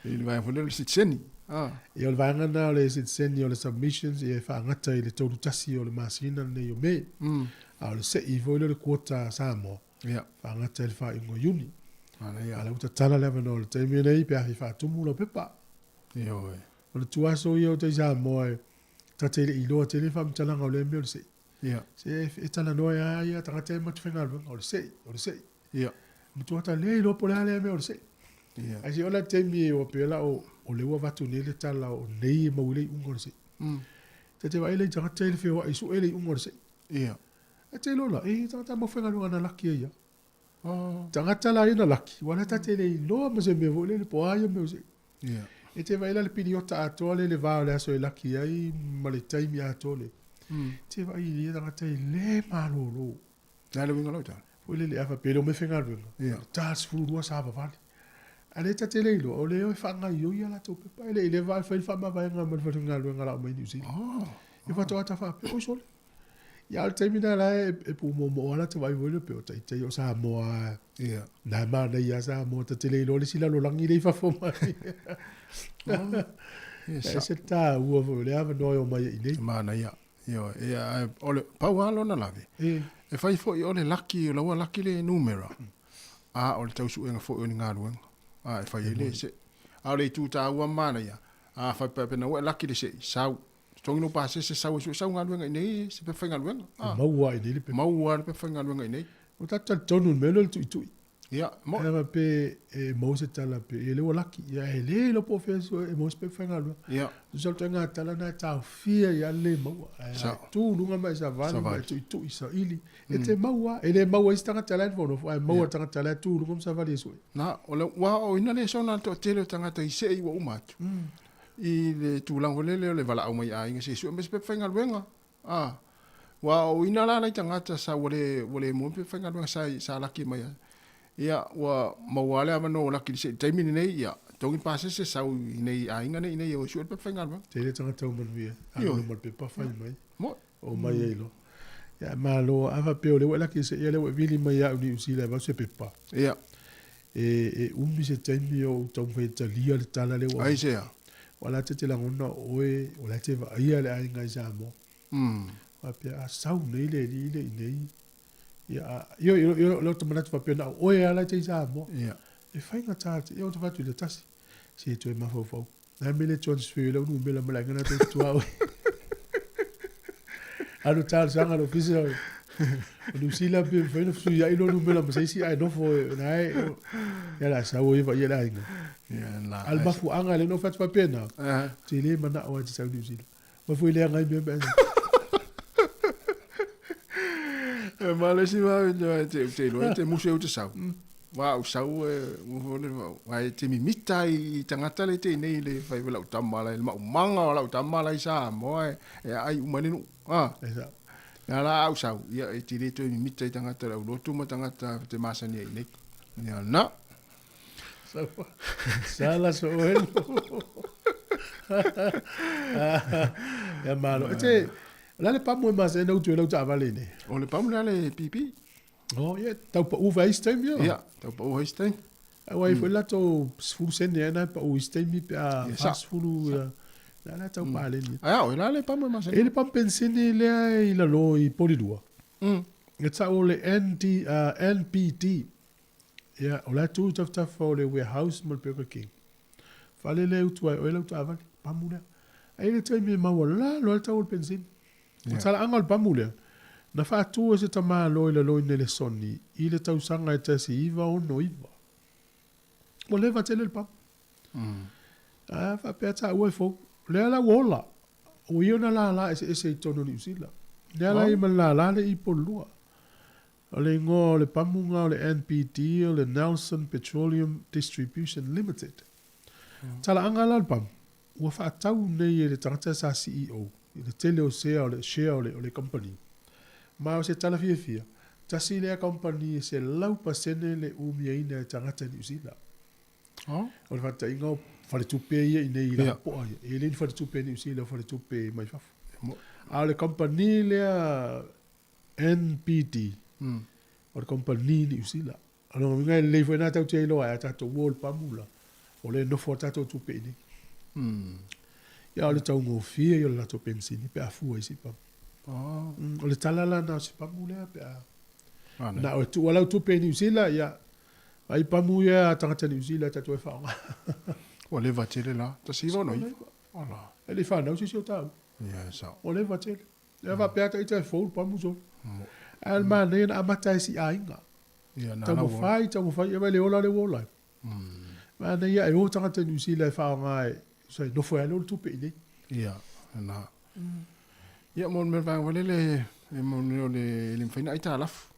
Speaker 7: i le vaega foi lea o le sitiseni.
Speaker 1: Ah. Ia o le vaega lena o le sitiseni o le submissions ia e faagata i le 31 o le masina lenei o Me. A o le sei foi lea o le quota a Samoa.
Speaker 7: Ia.
Speaker 1: Faagata i le faaiuga o Iuni. A la ua tatala le avanoa i le taimi lenei pe a fia faatumu lau pepa.
Speaker 7: Ioe.
Speaker 1: O le tuaso ia o tai Samoa e ta te le iloa tele faamatalaga o lea mea o le sei.
Speaker 7: Ia.
Speaker 1: Se e talanoa ia ia tagata e matu faigaluega o le sei, o le sei.
Speaker 7: Ia.
Speaker 1: Matua ta le iloa po o le a lea mea o le sei.
Speaker 7: Ia.
Speaker 1: Ae se o le taimi ua pei la o o lea ua avatu nei le tala o nei e maua ai le iuga o le sei. Ta te vaai lea i tagata i le feoai sue le iuga o le sei.
Speaker 7: Ia.
Speaker 1: Ae te iloa la, e tagata mau faigaluega na laki ai ia.
Speaker 7: Oh.
Speaker 1: Tagata la ia na laki, ua la ta te le iloa ma se mea foi lele po o a ia mea o sei.
Speaker 7: Ia.
Speaker 1: E te vaai la le piliota atoa lea i le va o le aso e laki ai ma le taimi atoa lea. Te vaai i ia tagata e le malolo.
Speaker 7: Le a le uiga o lau tala?
Speaker 1: Foi lele a faapea e le o mai faigaluega.
Speaker 7: Ia.
Speaker 1: Ta 12 savavali. A lea ta te le iloa, o lea e faagaoioi a latou pepa. E le i leva lava e fai le faamavaega ma le falefaigaluega la omai i Niu Sila.
Speaker 7: Oh.
Speaker 1: E faatoa ta faapea, oi sole. Ia, o le taimi lena la e pūmoomoo lava ta vaai foi lea pei o taitai o Samoa.
Speaker 7: Ia.
Speaker 1: Na e manaia lava Samoa, ta te le iloa le isi lalolagi lea i fafo mai.
Speaker 7: Yes.
Speaker 1: E ese le taua foi o lea avanoa e omai ai i inei.
Speaker 7: Manaia. Ioe, ia, ae o le, pau lava lona lave. E fai foi o le laki, o laua laki le numera, a o le tausuega foi o ni galuega. A e fai ai le se. A o le itu taua ma manaia, a fai pe na ua e laki le sei, sau. Totogi lou pasese sau e sue sau galuega i inei se pepa faigaluega.
Speaker 1: E maua lava i inei le pepa.
Speaker 7: Maua lava le pepa faigaluega i inei.
Speaker 1: Ua tatou talitonu i le mea lea o le tuitui.
Speaker 7: Ia,
Speaker 1: mo. E pe e maua se tala pe ia lea ua laki. Ia e le iloa po o fea e maua se pepa faigaluega.
Speaker 7: Ia.
Speaker 1: Tusa o le ituaiga tala lena e taofia ai lava le le maua. Ae
Speaker 7: Sao.
Speaker 1: tu i luga ma e savali ma e
Speaker 7: Savali.
Speaker 1: tuitui saili. E te maua lava. E le maua ai se tagata la e nofonofo ae maua
Speaker 7: Ia.
Speaker 1: le tagata la e tu i luga ma savali e sue.
Speaker 7: Na, o le ua aoaoina le soona a le toatele o tagata i se'i ua uma atu. I le tulaga foi lele o le valaau mai i aiga se i sue mai se pepa faigaluega. A, ua aoaoina la nai tagata sa ua le ua le maua ni pepa faigaluega sa sa laki mai ai. Ia, ua maua lava le avanoa ua laki i le se taimi lenei, ia, togi le pasese sau i inei i aiga nei inei e o e sue le pepa faigaluega.
Speaker 1: Tele tagata ua manuia, alu
Speaker 7: Ioe.
Speaker 1: luma o le pepa fai mai.
Speaker 7: Moe.
Speaker 1: Omai ai loa. Ia, malo, a faapea o lea ua e laki i le seia lea ua e vili mai ia au i Niu Sila e avatu se pepa.
Speaker 7: Ia.
Speaker 1: E, e umi se taimi o ou taumafai e talia le tala lea ua.
Speaker 7: Aisea?
Speaker 1: Aua la te te lagona o oe, o la e te vaaia le aiga i Samoa. Faapea, a sau nei le alii le inei. Ia, a, ioe, ioe, ioe, o lea ou te manatu faapea na o oe lava la e te i Samoa.
Speaker 7: Ia.
Speaker 1: E faigata te, ia ou te fai atu i le tasi, se toe mafaufau. Na mea le transfer lau numera ma le aiga na toe tutuā oe. Alu talosaga le ofisa o Niu Sila pe mafai ona fesuiai lou numera ma se isi ae nofo na e ia la sau ai vaai le aiga.
Speaker 7: Ia
Speaker 1: A o le mafuaaga lea na ou fai atu faapena, ou te le manao lava e te sau i Niu Sila. Mai foi leaga ai mea pe a
Speaker 7: E malosi ma te te iloa e te musu e te sau. Wa au sau e mo le wa e te mimita i tagata le te nei le fai lau tama la le maumanga o lau tama la i Samoa e e ai uma le nuu. Ah. Ia la au sau ia e te le toe mimita i tagata le aulotu ma tagata te masani ai nei. Ia na.
Speaker 1: Sala so elu. Ia malo. E te, la le pamu e masa e na utu e lau taavale nei.
Speaker 7: O le pamu la le pipi.
Speaker 1: Oh, ia, tau pau vai isi taimi ia.
Speaker 7: Ia, tau pau vai isi taimi.
Speaker 1: Aua i foi latou 10 sene ai na pau isi taimi pe a 40 ia. La la tau paleni.
Speaker 7: Ai o la le pamu e masa.
Speaker 1: E le pamu pensini lea i lalo i Polilua. E tau o le ND, NPD. Ia, o la tu tafatafa o le warehouse ma le Burger King. Fale le utu ai, o e lau taavale, pamu lea. Ai le taimi e maua lalo ai le tau o le pensini. O talaaga o le pamu lea, na faatu e se tamālo i lalo i Nelesoni i le tausaga e 1969. Ua leva tele le pamu. A faapea taua e fou. O lea la ua ola. Ua ia ona lālā eseese i totonu o Niu Sila. Lea la i ma le lālā lea i Polua. O le igoa o le pamuga o le NPD o le Nelson Petroleum Distribution Limited. Talaaga la o le pamu, ua faatau nei e le tagata sa CEO i le tele o sea o le share o le o le company. Ma o se tala fiafia, tasi lea company e 100% le umiaina e tagata Niu Sila. O le faataitaiga o faletupe ia i nei i lapoa ia. E le ni faletupe Niu Sila o faletupe mai fafo. A o le company lea NPD, o le company Niu Sila. O lona uiga e lelei foi lena tatou te iloa ai a tatou uo le pamu la, o lea e nofo a tatou tupe i inei. Ia o le taugofie ia o le latou penisini pe a fua i si pamu. O le tala la na o si pamu lea pe a na o e tuu lau tupe i Niu Sila, ia ai pamu ia a tagata Niu Sila tatou e faaaoga.
Speaker 7: Ua leva tele la, 1969. Ola.
Speaker 1: E le i fanau se isi o taua.
Speaker 7: Ia e sao.
Speaker 1: Ua leva tele. Ia faapea ata ita e fou le pamu solo. Ae o le manaia na amata e si aiga.
Speaker 7: Ia na
Speaker 1: Taumafai, taumafai, ia vaai le ola lea ua ola ai. Manaia e o tagata i Niu Sila e faaaoga e, sai nofo ai lea o le tupe i inei.
Speaker 7: Ia, na. Ia mo le mea vaega foi lele, e mo le o le le mafai ona aitalafu.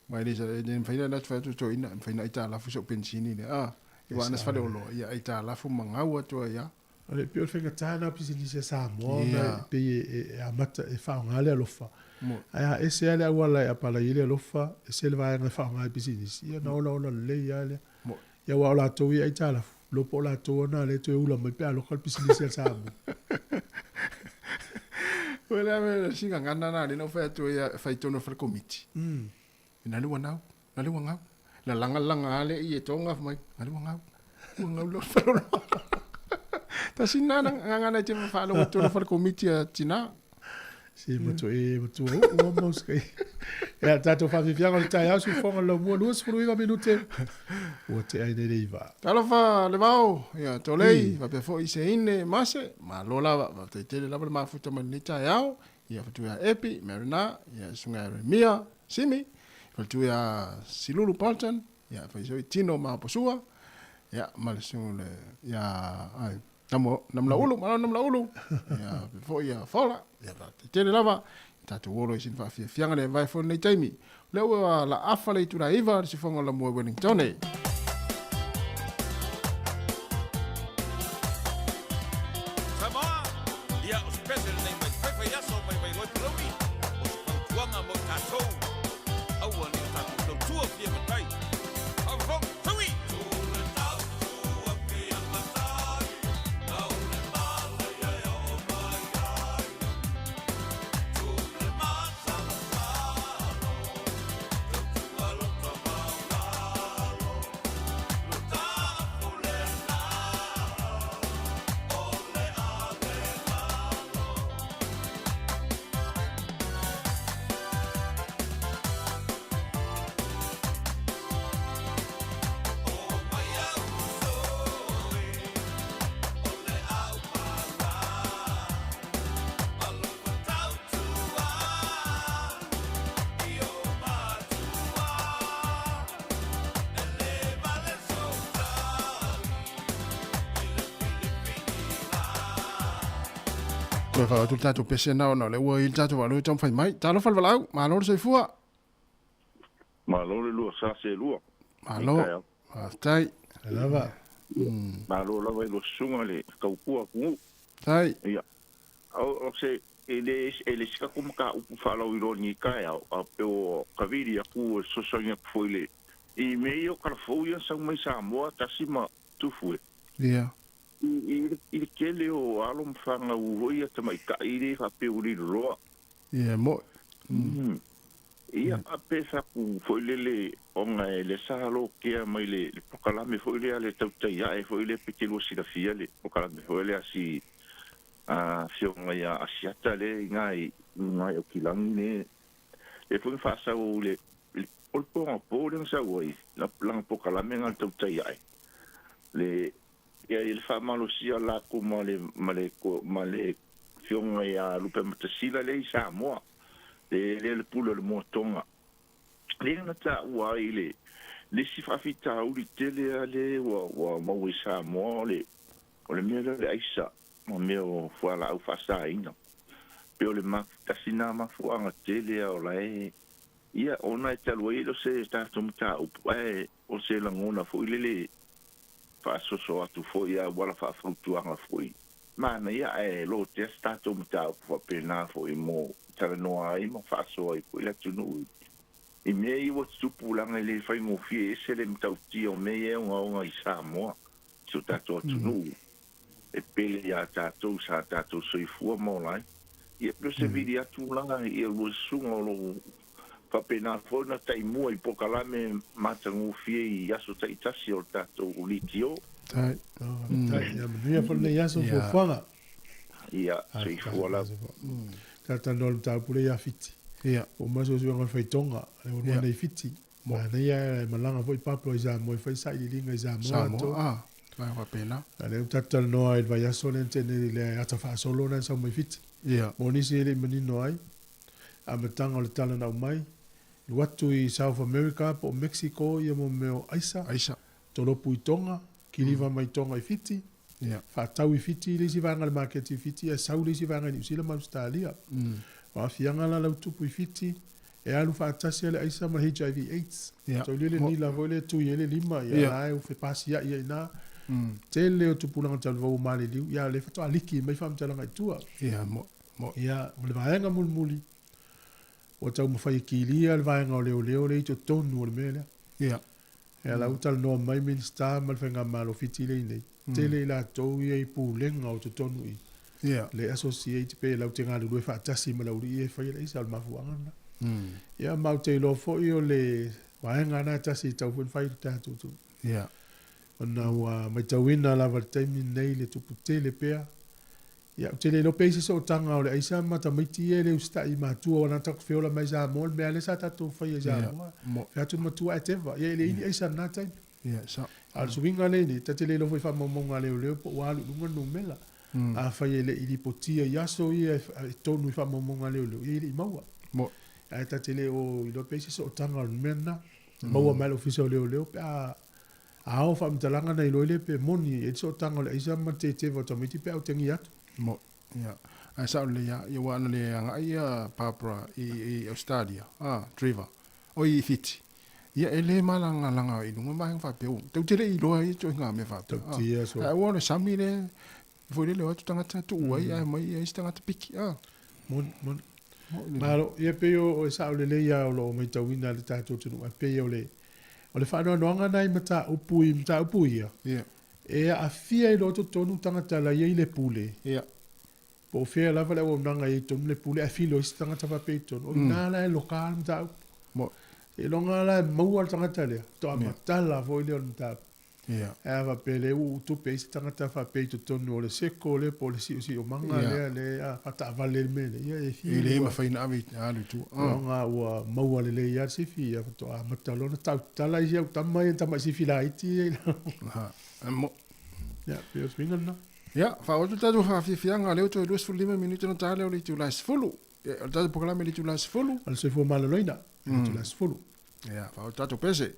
Speaker 7: Aua e le e le mafai ona fai atu toeaina, e mafai ona aitalafu sau penisini lea. Ah, aua ana se faleoloa, ia aitalafu ma gau atu ai lava.
Speaker 1: O le pei o le faigata lena o pisinisi a Samoa ona e pei e amata e faaaoga le alofa. Ae a ese lava le auala e apalai ai le alofa, ese le vaega e faaaoga ai pisinisi, ia ona olaola lelei lava lea. Ia aua o latou ia e aitalafu, iloa po o latou ana lea e toe ula mai pe a loka le pisinisi a le Samoa.
Speaker 7: O le a le sina gagana lena lea na ou fai atu ai e fai tonu e fale komiti. Na le ua gau, na le ua gau. Na lagalaga lava le i e toga fai mai, na le ua gau. Ua gau loa le faleoloa. Tasi lena gagana e te faalogo tonu fale komiti a tina.
Speaker 1: Se matua e matua ua mau se kai. Ia tatou faafiafiaga o le taeao siufofoga o le laumua 29 minute ua tea ai nei le iva.
Speaker 7: Talofa Levao, ia Tolei, faapea foi Seine, Mase, malo lava, faafetai tele lava le mafuta mai lenei taeao, ia faletua ia Epi, Marina, ia susuga ia Remia, Simi, faletua ia Silulu Bolton, ia fai soi Tino ma Posua, ia ma le susuga ia ai Namo Namulaulu, malo Namulaulu, ia faapea foi ia Fola, ia faafetai tele lava, tatou olo i sina faafiafiaga le vae foi lenei taimi. O lea ua laafa le itula 9 le sifoga o Lamua Wellington.
Speaker 15: Samoa, ia o se pese lenei mai faifaiaso mai Vailoa i Palauli, o se fautuaga mo i tatou, aua ne i o tatou tautua fia matai. Faafofoga, taui!
Speaker 7: Toe faaatu le tatou pese na ona o lea ua i le tatou vaalele e taumafai mai. Talofa le valaau, malo le soifua.
Speaker 16: Malo le lua sa se lua.
Speaker 7: Malo. Faafetai.
Speaker 1: Lava.
Speaker 16: Malo lava i lo susuga le taupua atunuu.
Speaker 7: Tai.
Speaker 16: Ia. O se e le e le sika ku mataupu faalauiloa lenei taeao, a pe o kavili atu e fesoasoani atu foi i le i mea ia o kalafou ia na sau mai Samoa tasi ma tufu e.
Speaker 7: Ia.
Speaker 16: I le tele o alo ma fanau foi ia tamaitai le faapea ua liloloa.
Speaker 7: Ia, mo'i.
Speaker 16: Ia, a pe fai atu foi lele ona e le sa lotea mai le polokalame foi lea le tautai ae foi lea pe te lua silafia le polokalame foi lea si afioga ia Asiata lea i ina i luga i Aukilagi le lea foi na faasau le o le pogapo lea na sau ai lana polokalame na le tautai ae le ia i le faamalosia latou ma le ma le ma le afioga ia Lupe Matasila lea i Samoa le lea le pule o le moatoga lea na taua ai le le isi faafitauli tele a le ua ua maua i Samoa o le o le mea lea o le aisa ma mea o fualaau faasaina pe o le tasi na mafuaaga tele a o lae ia ona e talu ai e le o se tatou mataupu ae o se lagona foi lele faasoso atu foi a auala faafautuaga foi manaia ae lotea se tatou mataupu faapena foi mo talanoa ai ma faasoa ai foi le atunuu i mea ia ua tutupu leaga e le faigofie e ese le matautia o mea ia e ogaoga i Samoa si o tatou atunuu e pele iā tatou sa tatou soifua ma ola ai. Ia pei o se vili atu la ia lua susuga o lo o faapena foi ona taimua i polokalame matagofie i aso taitasi o le tatou litio.
Speaker 7: Tai.
Speaker 1: Tai. Ia manuia foi lenei aso fuafuaga.
Speaker 16: Ia, soifua lava.
Speaker 1: Talatalanoa i le mataupu lea ia Fiti.
Speaker 7: Ia.
Speaker 1: Ua uma suesuega o le faitoga, lea ua lua nei Fiti. Manaia e malaga foi Pablo i Samoa e fai sailiiliga i Samoa
Speaker 7: Samoa,
Speaker 1: atoa.
Speaker 7: ah, vai faapena.
Speaker 1: A lea ua tatou talanoa ai i le vaiaso lea na tea nei i le ata faasolo lea na sau mai Fiti.
Speaker 7: Ia.
Speaker 1: Mo nisi e le i manino ai, amataga o le tala na aumai, alu atu i South America po o Mexico ia mo mea o aisa,
Speaker 7: Aisa.
Speaker 1: tolopu i Tonga, kiliva mai Tonga i Fiti,
Speaker 7: Ia.
Speaker 1: faatau i Fiti le isi vaega i le maketi i Fiti ae sau le isi vaega i Niu Sila ma Ausetalia. O aafiaga la lau tupu i Fiti, e alu faatasi lava le aisa ma le HIV AIDS.
Speaker 7: Ia.
Speaker 1: Tau le nila foi lea e tui ai le lima, ia
Speaker 7: Ia.
Speaker 1: la e fepasia'i ai i ina. Tele o tupulaga talavou ua maliliu, ia o lea faatoa liki mai faamatalaga i tua.
Speaker 7: Ia, mo, mo.
Speaker 1: Ia, ma le vaega mulimuli, ua taumafai e kilia le vaega o leoleo lea i totonu o le mea lea.
Speaker 7: Ia.
Speaker 1: Ia la ua talanoa mai Minisita ma le Faigamalo Fiti lea i inei, tele i latou ia i pulega o totonu i
Speaker 7: Ia.
Speaker 1: le associate pe latou te galulue faatasi ma le aualii ia e faia le aisa, o le mafuaaga lena. Ia ma ou te iloa foi o le vaega lena e tasi e tatau foi ona fai i le tatou atunuu.
Speaker 7: Ia.
Speaker 1: Ona ua matauina lava i le taimi lenei le tupu tele pea. Ia, ou te le iloa pe i ai se sootaga o le aisa ma tamaiti ia e le usitai i matua aua na tatou feola mai Samoa, le mea lea sa tatou faia i Samoa, fai atu le matua ae teva, ia e le i ni aisa i lena taimi. A o le suiga lea nei, ta te le iloa foi i faamaumauga a leoleo po ua alu i luga le numera. Afai e le i lipotia i aso ia e tonu i faamaumauga a leoleo, ia e le i maua. Ae ta te le o iloa pe i ai se sootaga o le mea lena. Maua mai e le Ofisa o Leoleo pe a A o faamatalaga na iloa ai lea pe moni e i ai le sootaga o le aisa ma le teteva o tamaiti pe a utagia atu.
Speaker 7: Mo, ia. Ae sao lelei lava, ia aua ana le agai ia Barbara i, i Australia, a, Trevor, oi i Fiti, ia e le malagalaga i luga vaega faapea ua, tou te le i iloa ai ituaiga mea faapea, a.
Speaker 1: Tautia so.
Speaker 7: Ae aua o le sami lea, foi lele o atu tagata tuu ai ae omai ai isi tagata piki, a.
Speaker 1: Moni, moni.
Speaker 7: Moni lelei.
Speaker 1: Malo, ia pei o, e sao lelei lava o lo o matauina e le tatou atunuu, ae pei o le, O le faanoanoaga na i mataupu i mataupu ia,
Speaker 7: yeah.
Speaker 1: e aafia ai loa totonu tagata la i ai le pule.
Speaker 7: Yeah.
Speaker 1: Po o fea lava le auaunaga e i ai tonu le pule ae filo ai se tagata faapea i totonu. O ina la e loka le mataupu.
Speaker 7: Mo.
Speaker 1: Seiloga la e maua le tagata lea, faatoa matala foi lea o le mataupu.
Speaker 7: Yeah.
Speaker 1: Ae a faapea lea ua tupe ai se tagata faapea i totonu o le seko lea po o le siosiomaga
Speaker 7: Yeah.
Speaker 1: lea le a faataavale le mea lea, ia e
Speaker 7: E le
Speaker 1: fiu.
Speaker 7: mafai ona ave i alu i tua.
Speaker 1: Loga ua maua lelei lava le sifi, ia faatoa amata loa ona tautala isi au tama ia, tamai sifi laiti ia i lalo.
Speaker 7: Ha, mo.
Speaker 1: Ia, pei o le suiga lena.
Speaker 7: Ia, faaauau atu le tatou faafiafiaga, lea ua toe 25 minute ona ta lea o le itula e 10. Ia, o le tatou polokalame i le itula e 10.
Speaker 1: O le soifua maloloina, i le itula e 10.
Speaker 7: Ia, faaauau atu tatou pese.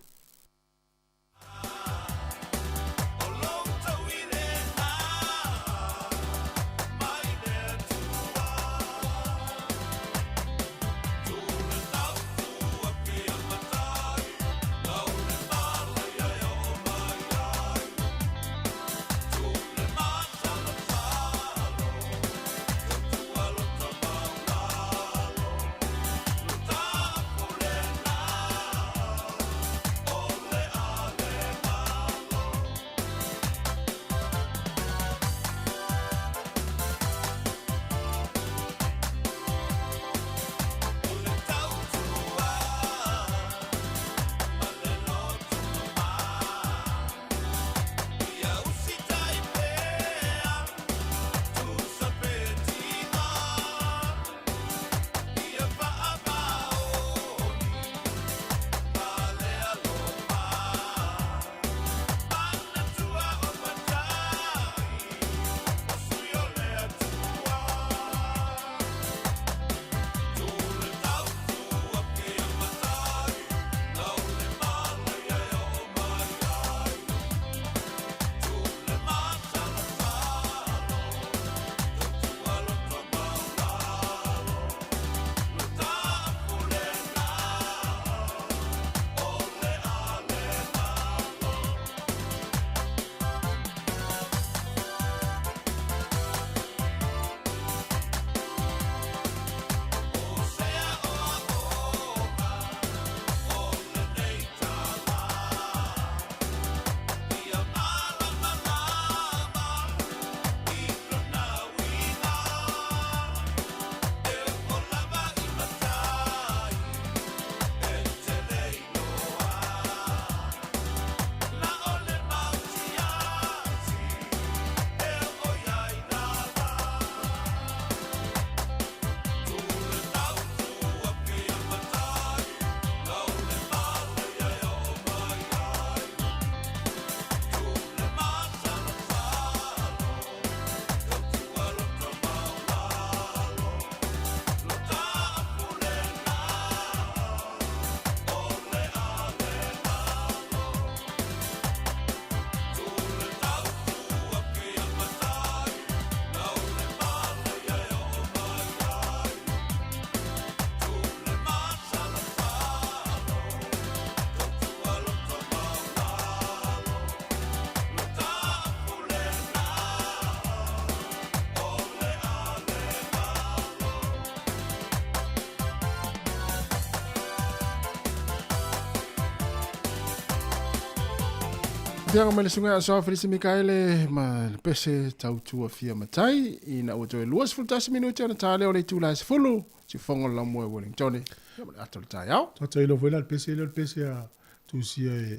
Speaker 7: fiaga mai le suga aso Felisi Mikaele ma le pese tautua fia matai ina ua toe 21 minute ona tā lea o le itula e 10 siufofoga o le Laumua i Wellington. Ia ma le ata o le taeao.
Speaker 1: Tota ilo foi la le pese lea o le pese a tusia e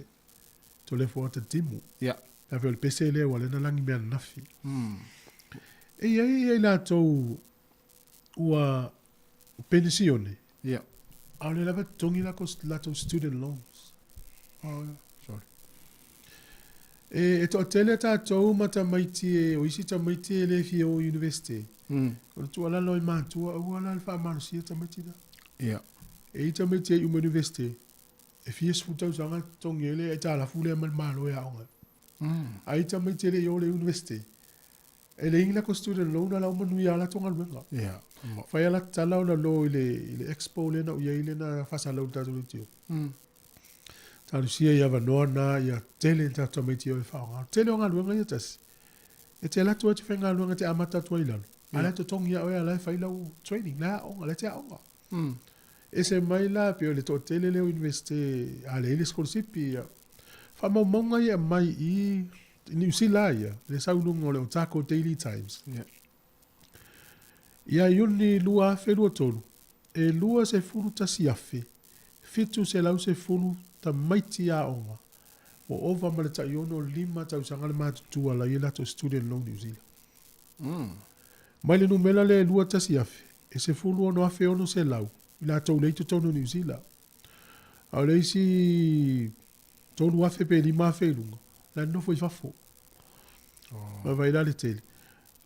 Speaker 1: Toleafoa ata timu.
Speaker 7: Ia.
Speaker 1: Le ave o le pese lea ua lena lagi mea ananafi. E i ai ia i latou ua penisione.
Speaker 7: Ia.
Speaker 1: A o lea lava e totogi latou student loans.
Speaker 7: Oh, yeah. Sorry.
Speaker 1: E, e toatele tatou ma tamaiti e, o isi tamaiti e le fia o i university. O le tuualalo i matua, aua la le faamalosia tamaiti la.
Speaker 7: Ia.
Speaker 1: E i tamaiti e iu mai university, e fia sefulu tausaga e totogi ai le aitalafu lea mai le Malo e aoga ai. A i tamaiti e le i o i le university, E leai ni latou student loan a la ua manuia lava latou galuega.
Speaker 7: Ia.
Speaker 1: Fai a latou tala ona lo i le, i le expo lea na ou i ai lea na faasalau i le tatou leitio. Talosia i avanoa na ia tele ni tatou tamaiti e o e faaaoga. Tele o galuega ia tasi. E te alu atu ai e te faigaluega e te amata atu ai i lalo. A la e totogi ia oe a la e fai lau training, la e aoga, la e te aoga. Ese mai la pei o le toatele lea o Universite a leai le sikolasipi ia. Faamaumauga ia e aumai i i Niu Sila ia, le sau i luga o le Otago Daily Times. Ia Iuni 2023, e 21,710 tamaiti aoga ua ova ma le tai 65 tausaga le matutua la i latou student loan Niu Sila. Mai le numera lea e 21,000, e 16,600 i latou lea i totonu o Niu Sila. A o le isi 3,000 pe 5,000 i luga, la e nonofo i fafo. Oh. Vaai la le tele.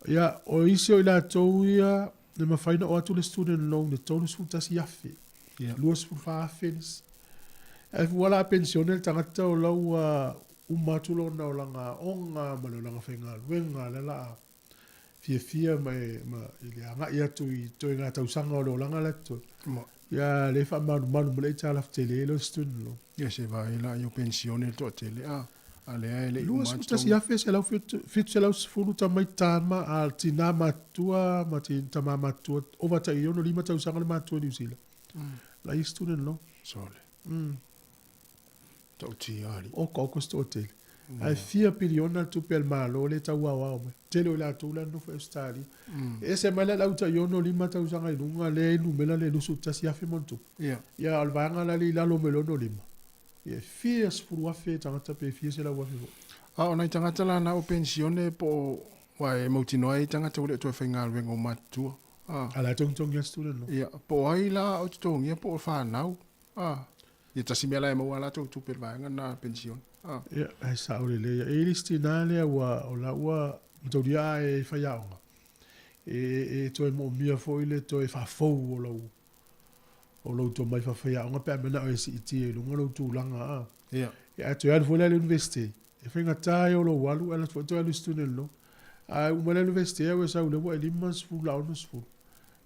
Speaker 1: Ia, o isi o i latou ia, e mafai ona oo atu le student loan e 31,000.
Speaker 7: Yeah.
Speaker 1: 24,000 nisi. Ae fua la a penisione le tagata o la ua uma atu lona olaga aoga ma le olaga faigaluega, lea la a fiafia ma e, ma i le agai atu i ituaiga tausaga o le olaga la e totoe. Ia le faamalumalu ma le aitalafu tele lea o le student loan.
Speaker 7: Ia se vaai la i o penisione le toatele a, a lea e le i uma atu.
Speaker 1: 21,710 tamaiti tama a tinā matutua ma tama matutua ova tai 65 tausaga le matutua i Niu Sila. La i student loan.
Speaker 7: Sole. Ta'utia alii.
Speaker 1: Oka oka se toatele. Ae fia piliona le tupe a le Malo lea e tau aoao mai. Tele o i latou la e nonofo i Ausetalia. E ese mai la le au tai 65 tausaga i luga lea e numera le 21,000 ma ona tupu. Ia a o le vaega la lea i lalo mai le 65, ia e fia sefulu afe tagata pe fia selau afe foi.
Speaker 7: A o nai tagata la na ua penisione po o, aua e mautinoa e i ai tagata ua le o toe faigaluega ua matutua.
Speaker 1: A. A la e togitogi lava student loan.
Speaker 7: Ia, po o ai la o totogia po o fanau. A. Ia tasi mea la e maua a latou tupe i le vaega lena penisione. A.
Speaker 1: Ia, e sao lelei. E i ai le isi tinā lea ua, o la ua mataulia ae e faiaoga, e, e toe moomia foi le toe faafou o lou, o lou tomai faafaiaoga pe a manao e siitia i luga lou tulaga. A.
Speaker 7: Ia.
Speaker 1: Ia, a toe alu foi la i le Universite, e faigata ai o lou alu, ae alu atu foi toe alu i student loan. A uma le Universite au e sau lea ua e 50 la 60.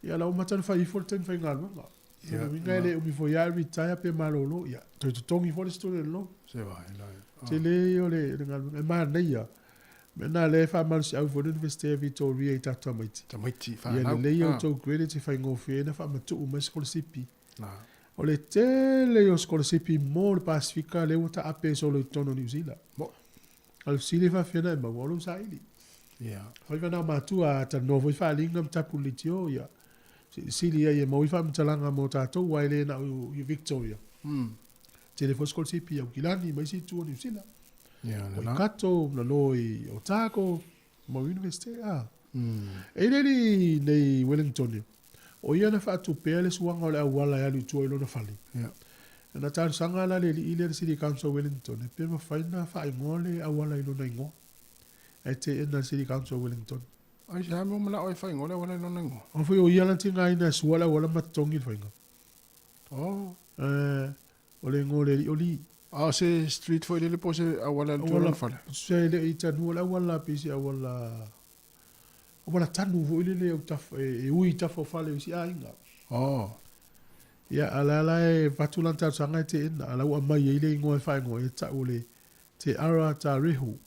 Speaker 1: Ia, la ua amata ona fai ifo le taimi faigaluega.
Speaker 7: Ia,
Speaker 1: Lona uiga e le umi foi lava e retire pe malolo, ia, toe totogi foi le student loan.
Speaker 7: Se vaai la.
Speaker 1: Ah. Tele ia o le, le galuega. E manaia. Mea na lea e faamalosiau foi le Universite a Victoria i tatou tamaiti.
Speaker 7: Tamaiti,
Speaker 1: Ia
Speaker 7: fanau.
Speaker 1: lelei a
Speaker 7: Ah.
Speaker 1: outou credits e faigofie ai ona faamatuu mai sikolasipi.
Speaker 7: La.
Speaker 1: O le tele ia o sikolasipi mo le Pasifika lea ua taape solo i totonu o Niu Sila.
Speaker 7: Mo.
Speaker 1: A o le fesili e faafefea ona e maua, o lou saili.
Speaker 7: Ia.
Speaker 1: Fai vanao matua, a talanoa foi faaaliga ma tapu leitio, ia, Silisili ai e maua ai faamatalaga mo tatou aua e le na o i Victoria. Tele foi sikolasipi i Aukilani ma isi itu o Niu Sila. Waikato, lalo i Otago, mau Universite, a. E i le alii nei i Wellington, o ia na faatupea le suaga o le auala e alu i tua i lona fale. Na talosaga la le alii lea le City Council o Wellington, pe mafai ona faaigoa le auala i lona igoa. Ae teena le City Council o Wellington.
Speaker 7: Ai se a mea o manao e fai igoa le auala i lona igoa?
Speaker 1: Ona foi o ia lana tigaina e sua le auala ma totogi le faiga.
Speaker 7: Oh.
Speaker 1: Eh, o le igoa o le alii o Lee.
Speaker 7: A o se street foi lele po o se auala i le tua o lona fale?
Speaker 1: Se e le i tanua le auala pei se auala, auala tanu foi lele e tafa, e ui i tafa o fale o isi aiga.
Speaker 7: Oh.
Speaker 1: Ia, a la la e avatu lana talosaga e teena, a la ua aumai ai le igoa e faaigoa ai e tau o le Te Ara Tarehu.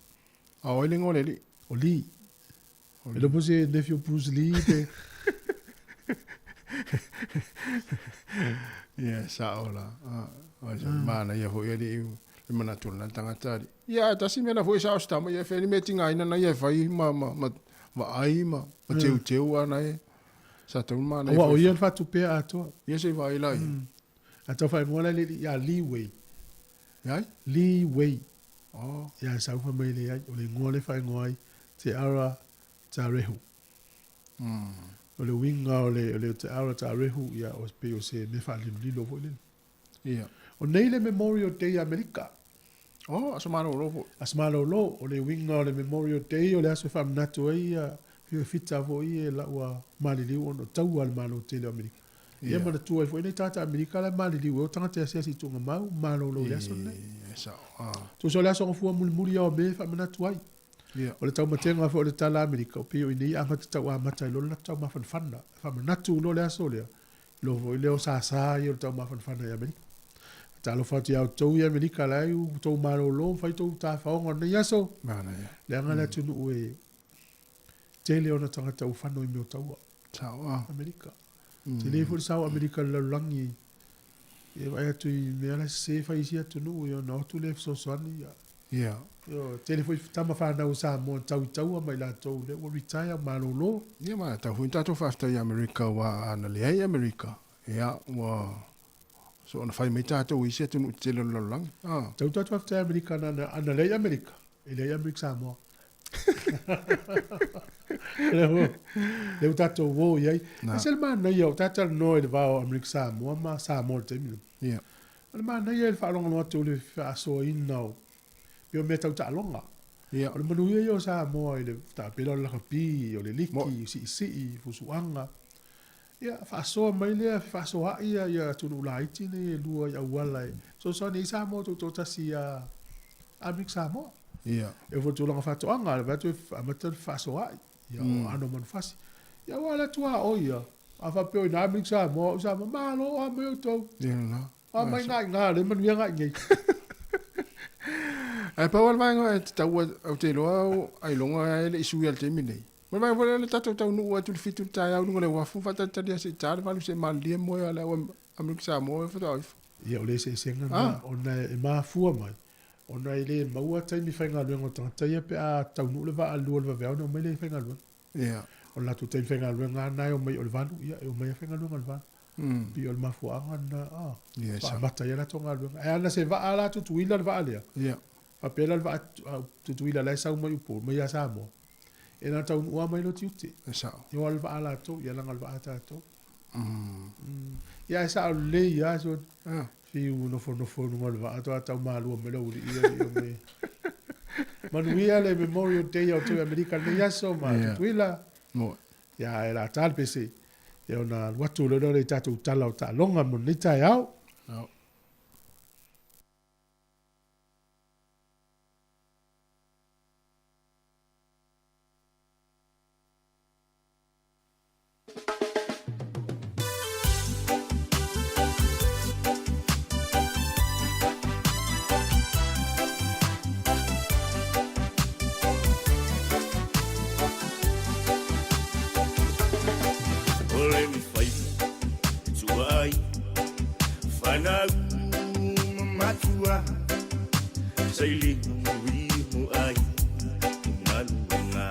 Speaker 7: A o ai le igoa o le alii?
Speaker 1: O Lee. E le po se nephew Bruce Lee pe.
Speaker 7: Ia, sao la. O se manaia foi alii. Le manatu o lena tagata alii. Ia ae tasi mea na foi sa o se tama ia e fea ni mea tigaina na ia e fai ma ma ma vaai ma ma teuteu a na e sa tau manaia
Speaker 1: Aua o ia le faatupea atoa.
Speaker 7: Ia se i vaai la ia.
Speaker 1: A tau faaigoa la le alii ia Li Wei.
Speaker 7: Ia ai?
Speaker 1: Li Wei.
Speaker 7: Oh.
Speaker 1: Ia sau fai mai leai, o le igoa lea e faaigoa ai Te Ara Tarehu. O le uiga o le o le Te Ara Tarehu ia o pei o se mea faalilolilo foi lele.
Speaker 7: Ia.
Speaker 1: O nei le Memorial Day a Amerika.
Speaker 7: Oh, aso malolo foi.
Speaker 1: Aso malolo, o le uiga o le Memorial Day o le aso e faamanatu ai ia fita foi e lau a maliliu ona o taua a le Malo tele o Amerika. Ia manatua ai foi nei tagata Amerika la e maliliu ai o tagata e asiasi i tuugamau malolo i le aso lenei.
Speaker 7: E sao. Ah.
Speaker 1: Tusa o le aso gafua mulimuli ia o me e faamanatu ai. O le taumatega foi o le tala Amerika o pei o i nei amata tau amata ai loa le latou taumafanafana. E faamanatu loa le aso lea, i lo foi lea o sasa ia o le taumafanafana i Amerika. Faatalofa atu ia outou i Amerika la e outou malolo ma fai outou tafaoga o lenei aso.
Speaker 7: Manaia.
Speaker 1: Leaga le atunuu e tele ona tagata ua fano i mea o taua.
Speaker 7: Sao ah.
Speaker 1: Amerika. Tele foi le sao o Amerika i le lalolagi. E vaai atu i mea la sese fai i isi atunuu ia ona o atu lea e fesoasoani ia.
Speaker 7: Ia.
Speaker 1: Ioe, tele foi tama fanau o Samoa tau i taua ma i latou lea ua retire malolo.
Speaker 7: Ia ma tau foi tatou faafetai i Amerika aua ana leai Amerika, ia ua soona fai mai tatou i isi atunuu tetele o le lalolagi. Ah.
Speaker 1: Tau tatou faafetai i Amerika ana ana leai Amerika, e leai Amerika Samoa. Lea ua tatou o i ai. E ese le manaia o tatou talanoa i le va o Amerika Samoa ma Samoa i le taimi lenei.
Speaker 7: Ia.
Speaker 1: O le manaia i le faalogologo atu i le faasoaina o pei o mea tau taaloga.
Speaker 7: Ia.
Speaker 1: O le manuia ia o Samoa i le tapela o le lakapi, o le liki, o siisii, fusuaga. Ia, faasoa mai lea, fefaasoaai ia atunuu laiti nei e lua i auala e fesoasoani ai Samoa tutoatasi ia Amerika Samoa.
Speaker 7: Ia.
Speaker 1: E oo foi i le tulaga faatoaga, vaai atu e amata ona fefaasoaai, ia o aano o manufasi. Ia aua o le atu a oe ia, a faapea o ina Amerika Samoa, o Samoa, malo o a mai outou.
Speaker 7: Ia lena.
Speaker 1: A mai ngā i ngā, le manuia ngā i nei.
Speaker 7: Ae pau lava le vaega e tatau ou te iloa ailoga e le i sui i le taimi nei. Ma le vaega foi lea le tatou taunuu atu i le 7 i le taeao i luga o le uafu faatalitali lava se i ta le 8 se i malilie moe a le au Amerika Samoa e faatoa ifo.
Speaker 1: Ia o le eseesega lena ona e mafua mai ona e le maua taimi faigaluega o tagata ia pe a taunuu le vaa 2 o le vaveao ona omai lea e faigaluega. O le latou taimi faigaluega lava lena e omai o le 8, ia e omai lava faigaluega i le 8. Pei o le mafuaaga lena faamata ai a latou galuega. Ae ana se vaa la Tutuila le vaa lea, faapea la le vaa Tutuila la e sau mai Upolu, mai ia Samoa, e na taunuu lava mai loa tiute. E o lava le vaa a latou, ia leaga o le vaa a tatou. Ia ae sao lelei lava so fiu nofonofo i luga o le vaa faatoa tau malua mai le aualii ia e le i omai. Manuia le Memorial Day a outou i Amerika i lenei aso ma Tutuila. Ia ae o le a ta le pese ia ona alu atu loa lea i tatou tala o taaloga mo lenei taeao.
Speaker 17: O le faiva e tua ai fanau ma matua sailiga mui mo ai i galuega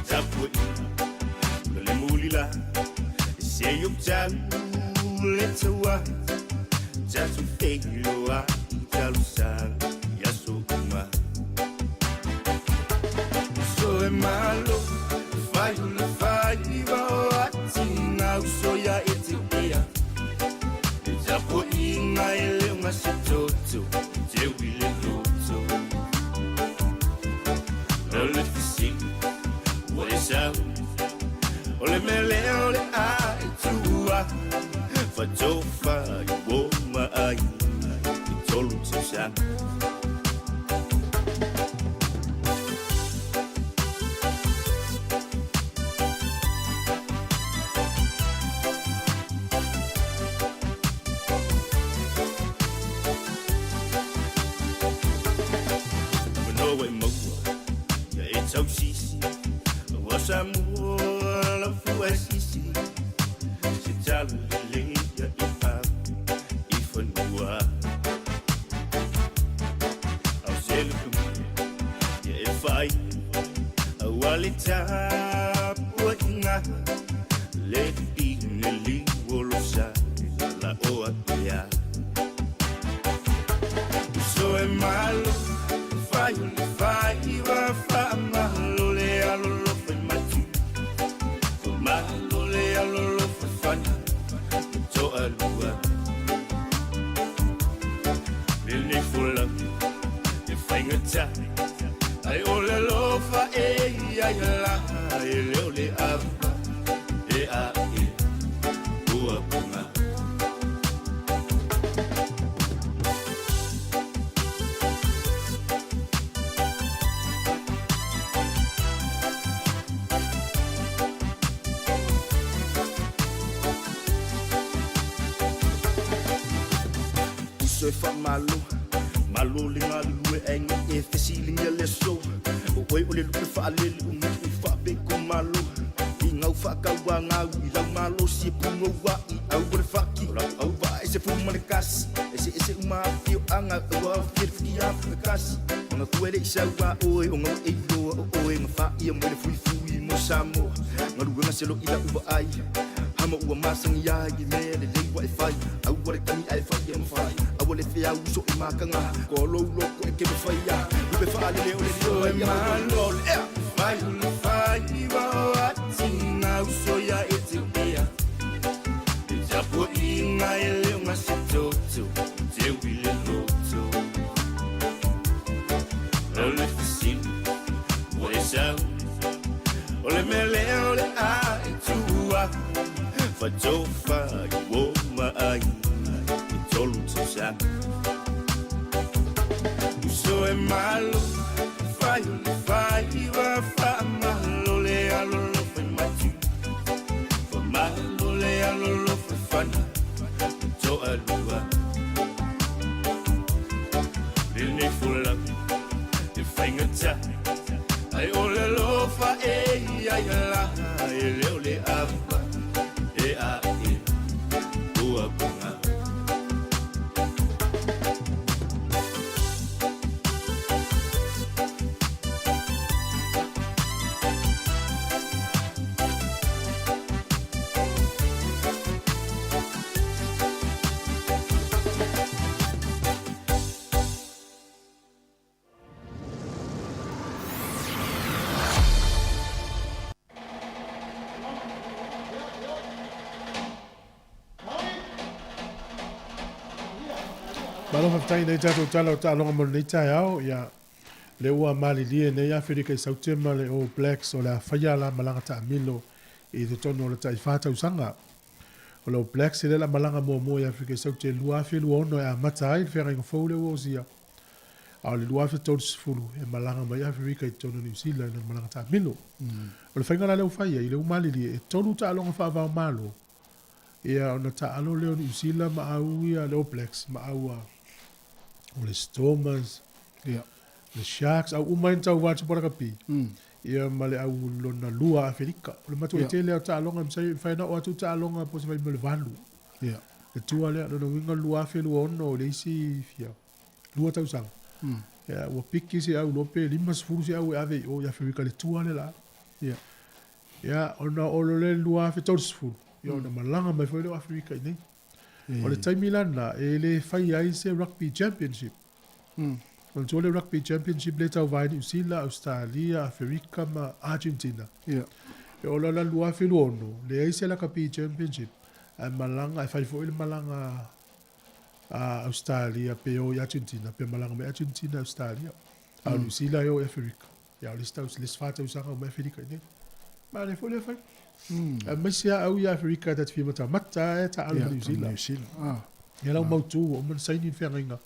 Speaker 17: tapuaiga ma le mulila se i ou tau le taua tatou feiloai i talosaga i aso uma. So e malo fai o le faiva o atiga uso ia e te ea le tapuaiga e le o gase toto teu i le loto. O le fesili ua e sau o le mea lea o le a e tuua fatofa i uo ma aiga i 3 tausaga. Manoa e maua ia e tausisi ua Samoa lau fua e sisi se tala lelei ia i ave i fanua. le i le li o lo sa la o a ia. So e malo, fai o le fai iwa fa malo le alo lo fai matu. Fa malo le alo lo fai fana, to a lua. Le nei fula, e fai ngata. Ai o le lo fa e ia ia la, e le o le ava, e a e, ua punga. Uso e fa malo, malo le ngā lue enge e fesilingia le so. O oe o le lupe fa alele o mutu fa be ko malo. I ngau fa kaua ngau i lau malo si e pungo wa i au o le faki. O lau au va e se fuma le kasi. E se e se uma fio anga au au fio fuki a fuka kasi. Mga kuele i sau wa oe o ngau e iloa o oe nga fa ia mo le fui fui mo Samoa. Nga luenga se lo ila uwa ai. Hama ua masangi ai i mea le lei wa e fai. Au wa le tangi ai fai e mawhai. Au wa le fea uso i makanga. Ko lou loko e ke mawhai ia. Lupe wha le leo le leo e malo le ea. Fai o le fai i wa o ati ngā uso ia e te ea. E tapo i ngā e leo ngā se toto. Te wile loto. O le fisili, o e sau. O le mele o le a e tua. Fa i o ma ai. I tolu tausa. Uso e malo, fai o le fai i wa fa malo le alo lo fai matu. Fa malo le alo lo fai fana. To a lua. Le nei fula, e fai ngata. Ai o le lo fa e ia ia la, e le o le ava, e a e, ua punga.
Speaker 1: Malo faafetai nei tatou tala o taaloga mo lenei taeao ia le ua malilie nei Aferika i Saute ma le All Blacks o le a faia la malaga taamilo i totonu o le taifā tausaga. O le All Blacks e le la malaga muamua i Aferika i Saute 2026 e amata ai le feagaiga fou lea ua osia. A o le 2030 e malaga mai Aferika i totonu o Niu Sila i lona malaga taamilo. O le faiga la lea ua fai ai, le ua malilie e tolu taaloga faavao malo. Ia ona taalo lea o Niu Sila ma au ia le All Blacks ma au a o le Stormers, le Sharks, au uma ai na tauva atu po o le rugby. Ia ma le au lona lua Aferika. O le matua tele o taaloga e mafai ona oo atu taaloga po o se vaimea o le 8. Le tua lea, lona uiga 2026 le isi fia lua tausaga. Ia ua piki se au loa pe 50 se au e ave i o i Aferika le tua lea la. Ia ona oo loa lea i le 2030, ia ona malaga mai foi lea o Aferika i nei. O le taimi la lena e le fai ai se rugby championship. Manatua le rugby championship lea e tauva ai Niu Sila, Australia, Aferika ma Argentina. E oo loa la i le 2026, leai se rugby championship, ae malaga, e fai foi le malaga a Australia pe o i Argentina, pe malaga mai Argentina i Australia. A o Niu Sila e o i Aferika. Ia o le isi le isi 4 tausaga o mai Aferika i nei. Manaia foi lea fai. Aemaise lava au i Aferika ta te fia matamata e taalo ma Niu Sila.
Speaker 7: Niu Sila. Ah.
Speaker 1: Ia lau mautu ua uma ona saini le feagaiga.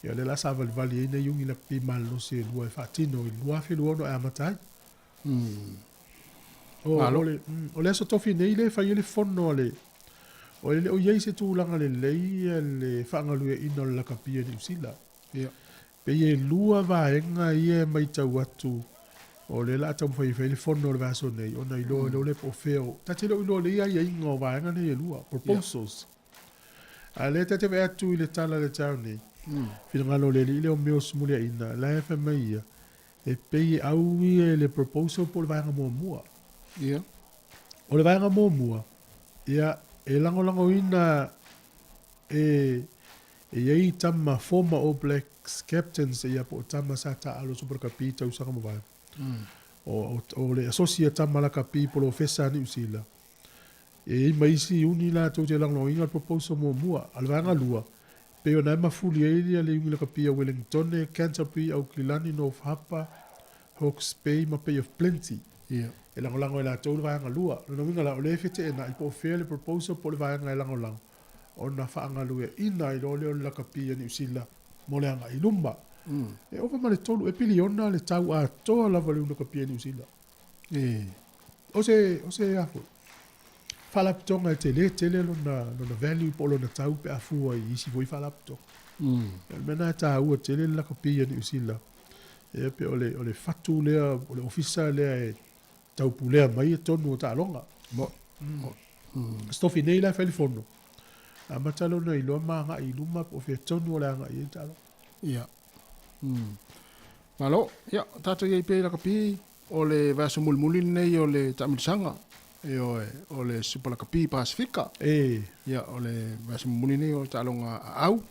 Speaker 1: Ia o lea la sa valivali ai nai iugi lakapi malolosi e lua e faatino i le 2026 e amata ai. O, le, o le aso tofi nei le fai ai le fono a le o le o i ai se tulaga lelei le faagalueaiina o le lakapi a Niu Sila. Pei e lua vaega ia e matau atu o lea o le a taumafai e fai le fono o le vaiaso nei ona iloa mm. le po o fea o ta te le o iloa lelei aiaiga o vaega nei e lua proposals. A lea ta te vaai atu i le tala a le taeao nei, finagalo o le alii lea o Mills Muliaina, la e fai mai ia, e pei e au ia i le proposal po o le vaega muamua. O le vaega muamua, Ia, e lagolagoina e e i ai tama former All Blacks captains ia po o tama sa taaalo Super Rugby i tausaga mavae. O, o, o le asosi a tama lakapi polofesa a Niu Sila. E i ai ma isi iuni latou te lagolagoina le proposal muamua. A o le vaega lua, pei ona e mafuli ai ia le iuni lakapi a Wellingtone, Canterbury, Aukilani, North Harbour, Hawke's Bay ma Bay of Plenty. E lagolago e latou le vaega lua. Lona uiga la, o lea e feteenai po o fea le proposal po o le vaega e lagolago ona faagalueaiina ai loa lea o le lakapi a Niu Sila mo le agai i luma. E ova ma le 3 e piliona le tau atoa lava o le lakapi a Niu Sila. O se, o se a foi, faalapotopotoga e tele tele lona, lona value po o lona tau pe a fua i isi foi faalapotopotoga. O le mea lena e taua tele le lakapi a Niu Sila. Ia pe o le, o le fatu lea, o le ofisa lea e taupulea mai tonu o taaloga.
Speaker 7: Mo.
Speaker 1: Stofi nei la e fai le fono. Amata lona iloa ma agai i luma po o fea tonu o le agai i ai taaloga.
Speaker 7: Ia. Malo, ia, tatou i ai pea i lakapi, o le vaiaso mulimuli lenei o le taamilosaga, ioe, o le Super Lakapi Pasifika.
Speaker 1: E.
Speaker 7: Ia, o le vaiaso mulimuli lenei o le taaloga aau,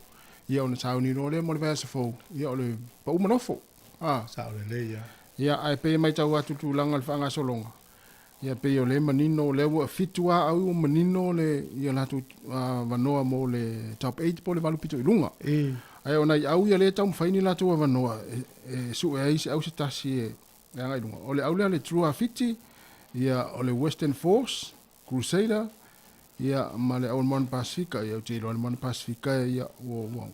Speaker 7: ia ona sauni loa lea mo le vaiaso fou, ia o le pau ma nofo.
Speaker 1: A. Sao lelei lava.
Speaker 7: Ia, ae pei e matau atu i le tulaga o le faagasologa, ia pei o lea e manino, o lea ua 7 lava au ua manino le ia latou avanoa mo le top 8 po o le 8 pito i luga.
Speaker 1: E.
Speaker 7: Ae o nai au ia lea e taumafai ni latou avanoa e sue ai se au se tasi e agai i luga. O le au lea le Drua Fiti, ia o le Western Force, Crusader, ia ma le au o le Moana Pasifika. Ia ou te iloa le Moana Pasifika ia ua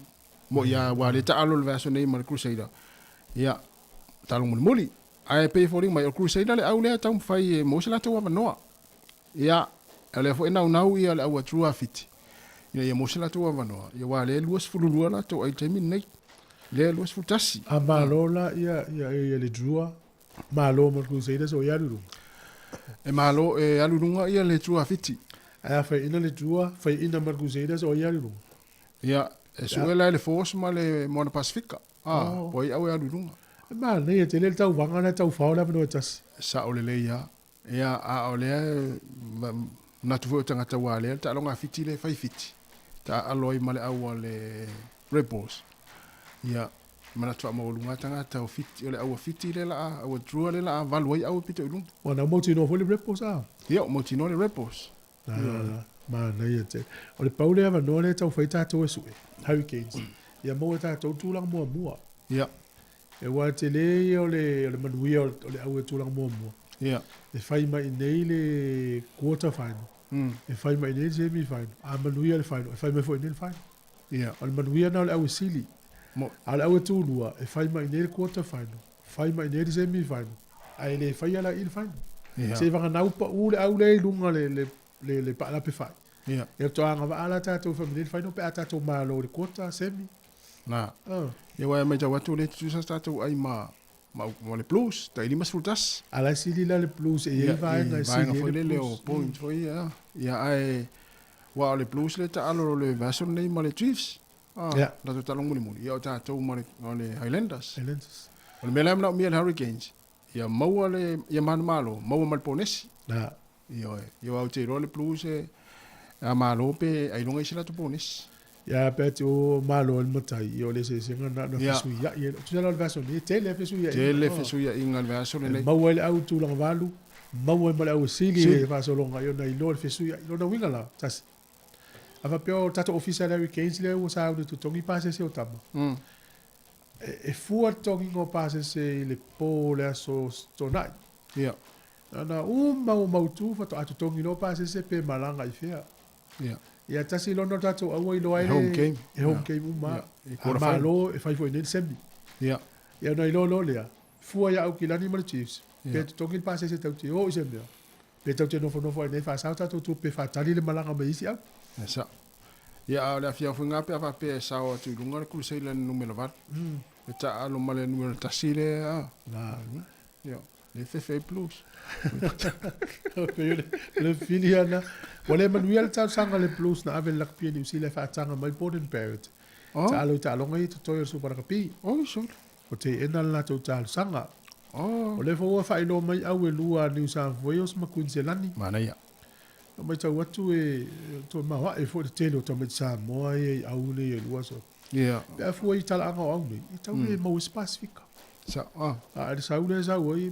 Speaker 7: moi lava aua o lea e taalo i le vaiaso nei ma le Crusader. Ia, taaloga mulimuli. Ae pei e foliga mai o le Crusader le au lea e taumafai e maua se latou avanoa. Ia, o lea foi e naunau ia le au a Drua Fiti ina ia maua se latou avanoa, ia aua o lea e 22 latou ai i le taimi lenei. Lea e 21.
Speaker 1: A malo la ia ia ia le Drua, malo ma le Crusaders o e alu i luga?
Speaker 7: E malo, e alu i luga ia le Drua Fiti.
Speaker 1: Ae a faiaina le Drua, faiaina ma le Crusaders o ai e alu i luga?
Speaker 7: Ia, e sue la e le Force ma le Moana Pasifika. Ah, oh. Po ai au e alu i luga.
Speaker 1: E manaia tele le tauvaga lea taufao le avanoa e tasi.
Speaker 7: Sao lelei lava. Ia, a o lea e manatu foi o tagata aua lea le taaloga a Fiti lea e fai Fiti. Taaalo ai ma le au a le Red Bulls. Ia, manatu faamaualuga lava tagata o Fiti, o le au a Fiti lea la a, au a Drua lea la a valu ai au e pito i luga.
Speaker 1: Ua na mautinoa foi le Red Bulls a?
Speaker 7: Ia, ua mautinoa le Red Bulls.
Speaker 1: Na, manaia tele. O le pau le avanoa lea e tau fai tatou e sue, Hurricanes, ia maua e tatou le tulaga muamua.
Speaker 7: Ia.
Speaker 1: Aua e tele ia o le, o le manuia o le au e tulaga muamua.
Speaker 7: Ia.
Speaker 1: E fai mai i inei le quarter final. E fai mai i inei le semi final. A manuia le final, e fai mai foi i inei le final.
Speaker 7: Ia.
Speaker 1: O le manuia lena o le au e sili.
Speaker 7: Mo.
Speaker 1: A o le au e tulua, e fai mai i inei le quarter final, fai mai i inei le semi final, ae le faia la i i le final.
Speaker 7: Ia.
Speaker 1: Seivaga pau le au lea i luga le, le, le, le paalape fai.
Speaker 7: Ia.
Speaker 1: Ia faatoa agavaa la tatou e fai mai i inei le final pe a tatou malo i le quarter, semi.
Speaker 7: Na.
Speaker 1: Ah.
Speaker 7: Ia aua e matau atu e le tutusa sa tatou ai ma ma, ma le Blues, tai 51.
Speaker 1: A la e sili la le Blues e i ai vaega e sili
Speaker 7: vaega
Speaker 1: ai
Speaker 7: foi
Speaker 1: le
Speaker 7: lele o
Speaker 1: Blues.
Speaker 7: point foi ia. Ia ae aua o le Blues lea e taalo i le vaiaso lenei ma le Chiefs. Ah,
Speaker 1: Ia.
Speaker 7: latou taaloga mulimuli. Ia o tatou ma le, o le Highlanders.
Speaker 1: Highlanders.
Speaker 7: O le mea la e manaomia e le Hurricanes, ia maua le, ia manumalo, maua ma le ponesi.
Speaker 1: Na.
Speaker 7: Ioe, ia aua ou te iloa le Blues e, a malo pe ailoga i se latou ponesi.
Speaker 1: Ia pe te o malo le matai, ia o le eseesega na na
Speaker 7: Ia.
Speaker 1: fesuiai ai. Tusa la o le vaiaso nei, e tele fesuiaiga.
Speaker 7: Tele fesuiaiga i le vaiaso lenei.
Speaker 1: E maua ai le au tulaga valu, maua ai ma le au e sili
Speaker 7: Sili.
Speaker 1: le faasologa, ia ona iloa le fesuiai. Lona uiga la, tasi. A faapea o tatou ofisa o Larry Gaines lea ua sauni e totogi pasese o tama. E fua le totogiga o pasese i le po o le aso Toonai.
Speaker 7: Ia.
Speaker 1: Na uma ua mautu faatoa totogi loa pasese pe malaga i fea.
Speaker 7: Ia.
Speaker 1: Ia tasi lona o tatou aua iloa ai
Speaker 7: E home game.
Speaker 1: E home game uma.
Speaker 7: Ia. E
Speaker 1: A
Speaker 7: quarter final.
Speaker 1: malo e fai foi nei le semi.
Speaker 7: Ia.
Speaker 1: Ia ona iloa loa lea, fua ia Aukilani ma le Chiefs,
Speaker 7: Ia.
Speaker 1: pe totogi le pasese tau te o i se mea. Pe tau te nofonofo ai nei faasao tatou tupe faatali le malaga mai isi au.
Speaker 7: Ia sao. Ia a o le afiafi foi pe a faapea e sao atu i luga le Crusader numera 8. E taalo ma le numera 1 lea. A.
Speaker 1: Na.
Speaker 7: Ia. Le fefe ai Blues.
Speaker 1: Pei o le, le fili ana. Ua le manuia le talosaga a le Blues na ave le lakapi a Niu Sila e faataga mai Beauden Barrett.
Speaker 7: Oh.
Speaker 1: Taalo i taaloga ia totoe o le Super Rugby.
Speaker 7: Oh, sure.
Speaker 1: O teena le latou talosaga.
Speaker 7: Oh.
Speaker 1: O lea foi ua faailoa mai au e lua a New South Wales ma Queensland.
Speaker 7: Manaia.
Speaker 1: Na matau atu e toe maoae foi le tele o tamaiti Samoa ia i au nei e lua so.
Speaker 7: Ia.
Speaker 1: Pe a fua i talaaga o au nei, e tau le maua se Pasefika.
Speaker 7: Sa, ah.
Speaker 1: A le sau lea sau ai,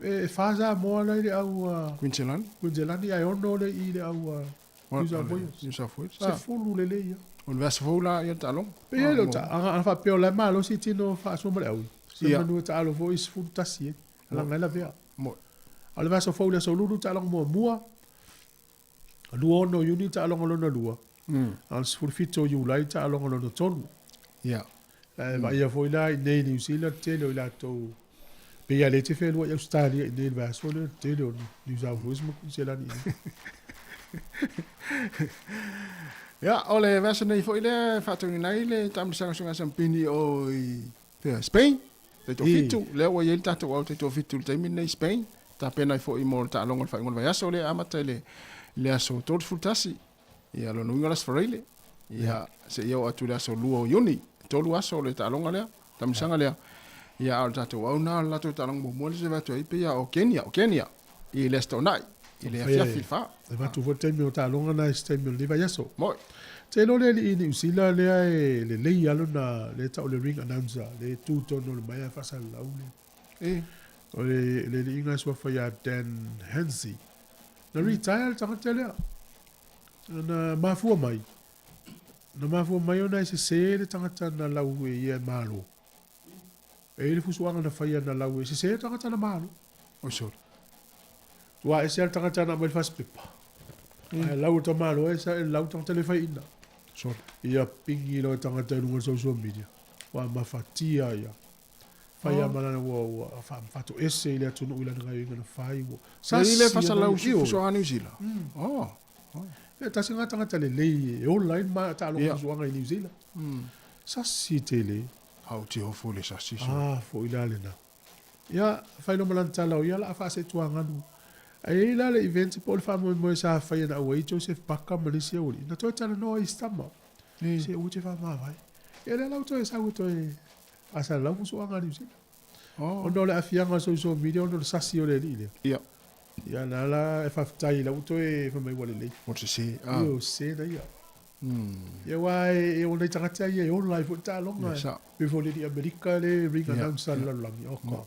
Speaker 1: e fa Samoa la i le au a
Speaker 7: Queensland.
Speaker 1: Queensland ae ono le i le au a New South Wales.
Speaker 7: New South Wales.
Speaker 1: Se fulu lelei ia.
Speaker 7: O le vaiaso fou la ia le taaloga.
Speaker 1: Pe ia le ta aga faapea o la e malosi tino faasoa ma le au. Se
Speaker 7: Ia.
Speaker 1: manu e taalo foi 11 e. Laga ai lavea.
Speaker 7: Mo.
Speaker 1: A o le vaiaso fou i le aso lulu taaloga muamua. 26 Iuni taaloga lona lua. A o le 17 o Iulai taaloga lona tolu.
Speaker 7: Ia.
Speaker 1: E vaaia foi la i nei New Zealand tele o i latou pei lava le te fealuai i Ausetalia i nei i le vaiaso lea le tele o New South Wales ma Kuiniselani i nei.
Speaker 7: Ia, o le vaiaso nei foi lea e faataunuuina ai le taamilosaga o Suiga Sampini o i fea, Spain, taitoafitu, lea ua i ai le tatou au taitoafitu i le taimi lenei i Spain, tapena ai foi mo le taaloga o le faaiuga o le vaiaso lea e amata i le, le aso 31, ia lona uiga o le aso Faraile, ia seia oo atu i le aso 2 o Iuni, e tolu aso o le taaloga lea, taamilosaga lea. Ia, a o le tatou au lena o le latou taaloga muamua lea se vae atu ai pei lava o Kenya, o Kenya i le Aso Toonai, i le afiafi i le fa.
Speaker 1: E avatu foi le taimi o taaloga na i se taimi o lenei vaiaso.
Speaker 7: Moi.
Speaker 1: Te iloa le alii Niu Sila lea e lelei lava lona, lea e tau o le ring announcer, lea e tu tonu o le maea e faasalalau le.
Speaker 7: E.
Speaker 1: O le le aliiga e suafa ia Dan Hensey. Na retire le tagata lea. Na mafua mai. Na mafua mai ona e sese le tagata na lau e ia e malo. E i ai le fusuaga na faia na lau e sese le tagata na malo.
Speaker 7: Oi sole.
Speaker 1: Ua ese lava le tagata na aumai le fasipepa. Ae lau e tamaloa e sa e lau tagata le faiina.
Speaker 7: Sole.
Speaker 1: Ia pingi loa tagata i luga o le social media. Ua mafatia ia. Fai a malana ua ua faatoese i le atunuu i lana gaoioiga na fai ua
Speaker 7: Sasi le
Speaker 1: sasi
Speaker 7: fasalau
Speaker 1: ana ioe.
Speaker 7: fusuaga Niu Sila. Oh.
Speaker 1: E tasi lena tagata lelei e ola ai le ma taaloga
Speaker 7: Ia.
Speaker 1: fusuaga i Niu Sila. Sasi tele.
Speaker 7: Au te ofo le sasi so.
Speaker 1: Ah, foi la lena. Ia, fai loa ma lana tala o ia la faasetuaganu. Ae i ai la le event po o le faamoemoe sa faia na auai Joseph Parker ma le isi aualii. Na toe talanoa i si tama. Se ua te faamavae. Ia lea la ua toe sau e toe faasalalau fusuaga a Niu Sila.
Speaker 7: Oh.
Speaker 1: Ona o le aafiaga o le social media ona o le sasi o le alii lea.
Speaker 7: Ia.
Speaker 1: Ia na la e faafetai la ua toe fai mai ua lelei.
Speaker 7: Ua sese. Ah.
Speaker 1: Ua sese na ia. Ia aua e o nai tagata ia e ola ai foi le taaloga.
Speaker 7: Ia, sao.
Speaker 1: Pei foi o le alii Amerika le ring
Speaker 7: Ia,
Speaker 1: announcer a le
Speaker 7: ia.
Speaker 1: lalolagi. Oh God.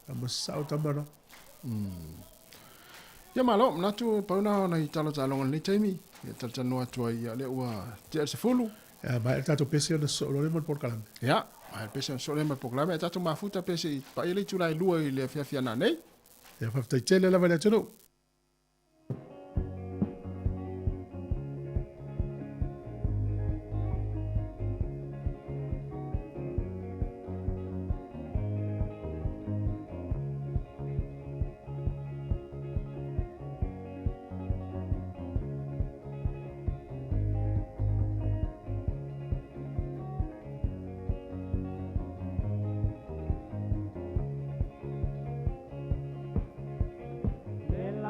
Speaker 1: Tama sao tama na.
Speaker 7: Ia malo, manatu pau na ona i talo taaloga i lenei taimi. Ia talatalanoa atu ai ia lea ua tea le sefulu.
Speaker 1: Ia, maea le tatou pese ona sosoo loa lea ma le polokalame.
Speaker 7: Ia, maea le pese ona sosoo lea ma le polokalame. Ae tatou mafuta pe se i paia le itula e lua i le afiafi a nanei.
Speaker 1: Ia, faafetai tele lava i le atunuu.
Speaker 5: Le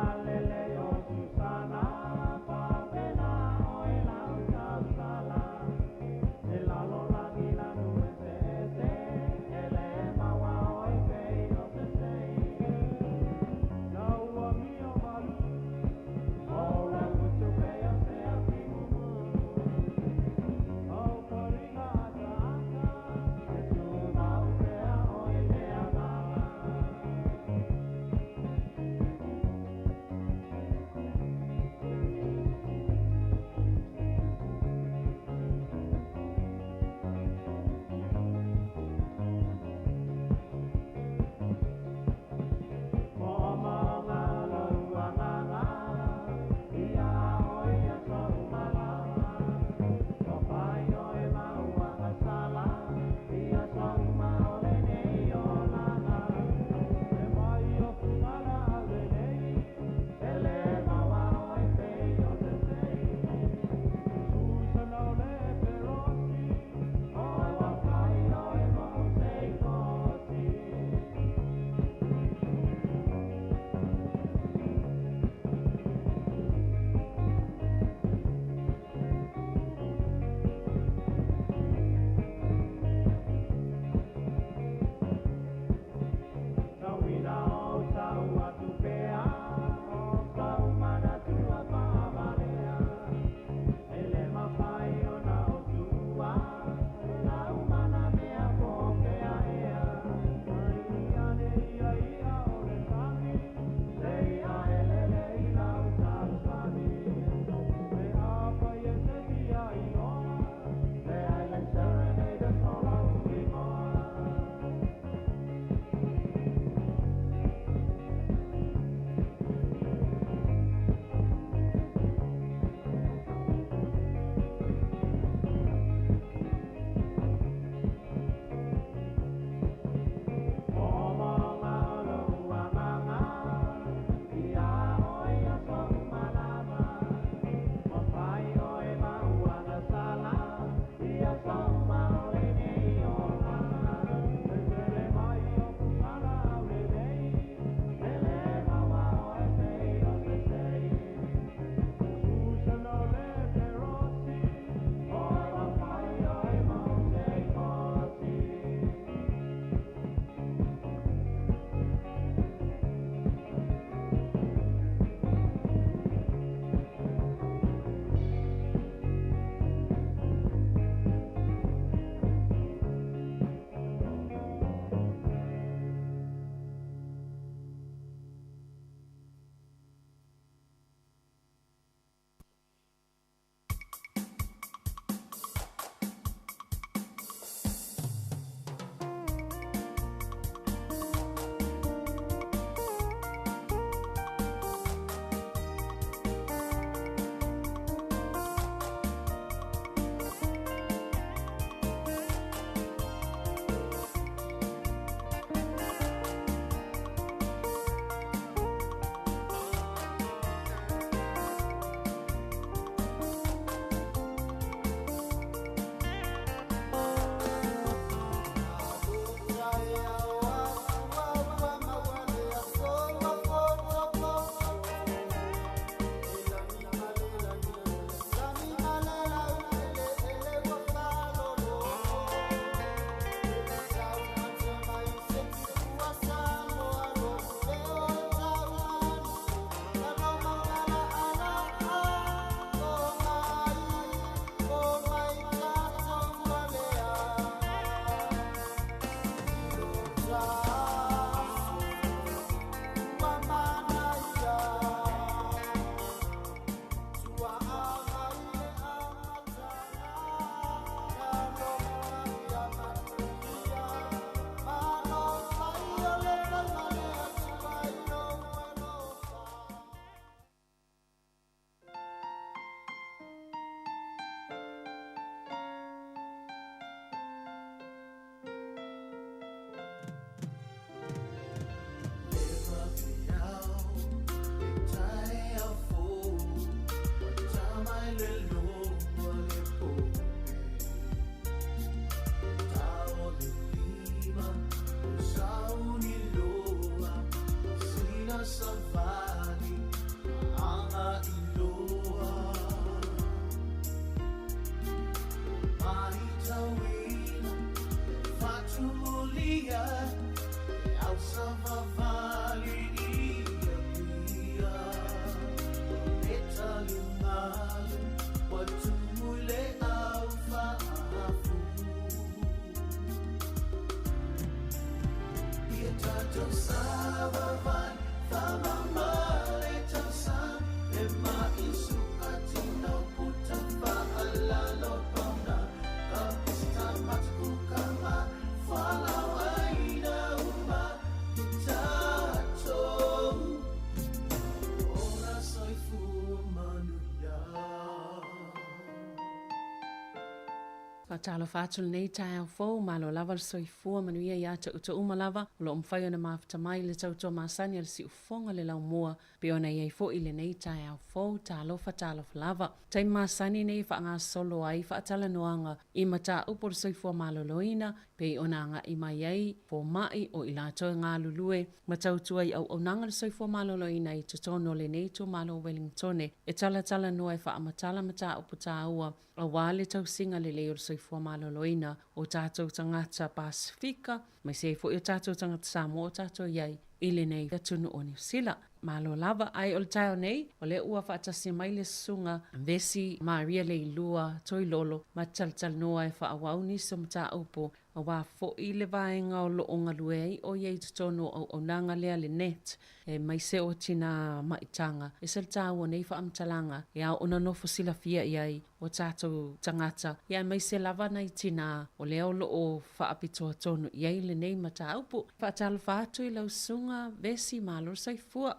Speaker 3: Faatalofa atu lenei taeao fou, malo lava le soifua manuia ia te outou uma lava o lo o mafai ona mafuta mai i le tautua masani a le siufofoga le laumua pei ona i ai foi lenei taeao fou. Talofa, talofa lava. Taimi masani nei e faagasolo ai faatalanoaga i mataupu o le soifua maloloina pei ona agai mai ai fomai o i latou e galulue ma tautua i auaunaga le soifua maloloina i totonu o lenei itumalo o Wellingtone e talatalanoa e faamatala mataupu taua aua le tausiga lelei o le soifua maloloina o tatou tagata Pasefika, aemaise ai foi o tatou tagata Samoa o tatou i ai i lenei atunuu o Niu Sila. Malo lava, ae o le taeao nei, o lea ua faatasi mai le Susuga Vesi Maria Leilua Toilolo ma te talatalanoa e faaauau nisi o mataupu aua foi le vaega o lo o galue ai ʻo ia i totonu o auaunaga lea le net, aemaise o tina maitaga. E ese le taua o nei faamatalaga e ao ona nofo silafia i ai o tatou tagata, ia aemaise lava nai tina o lea o lo o faapitoa tonu i ai lenei mataupu. Faatalofa atu i lau susuga Vesi, malo le soifua.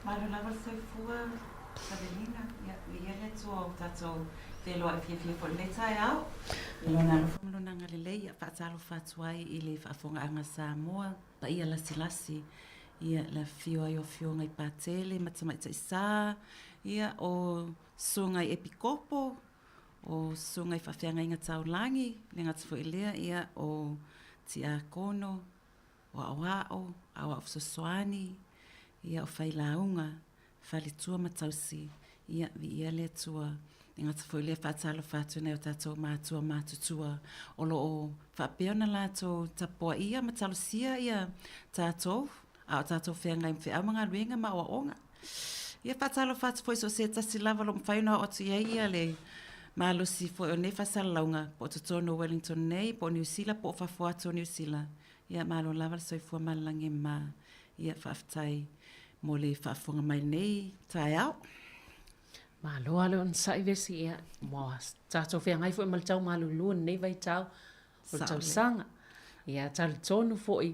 Speaker 18: Malo lava le soifua Savelina, ia viia le Atua ua tatou feiloai fiafia foi i lenei taeao. I Lona alofa ma Lona agalelei, ia faatalofa atu ai i le faafofogaaga a Samoa, paia lasilasi, ia le afifio ai o Afioga i Patele ma Tamaitai Sa, ia o Susuga i Epikopo, o Susuga i Faafeagaiga Taulagi, le gata foi i lea, ia o Tiakono, o aoao, aoao fesoasoani, ia o failauga, faletua ma tausi, ia viia le Atua. E gata foi lea faatalofa atu i nai o tatou matua matutua o lo o faapea ona latou tapuaia ma talosia ia tatou a o tatou feagai ma feau ma galuega ma aoaoga. Ia faatalofa atu foi i so o se tasi lava o lo o mafai ona oo atu i ai ia le malosi foi o lenei faasalalauga po o totonu o Wellington nei, po o Niu Sila, po o fafo atu o Niu Sila. Ia malo lava le soifua ma le lagi e mama. Ia faafetai mo le faafofoga mai i lenei taeao.
Speaker 3: Malo lava le onosai Vesi, ia ua tatou feagai foi ma le tau malulu i lenei vaitau o le tausaga. Ia talitonu foi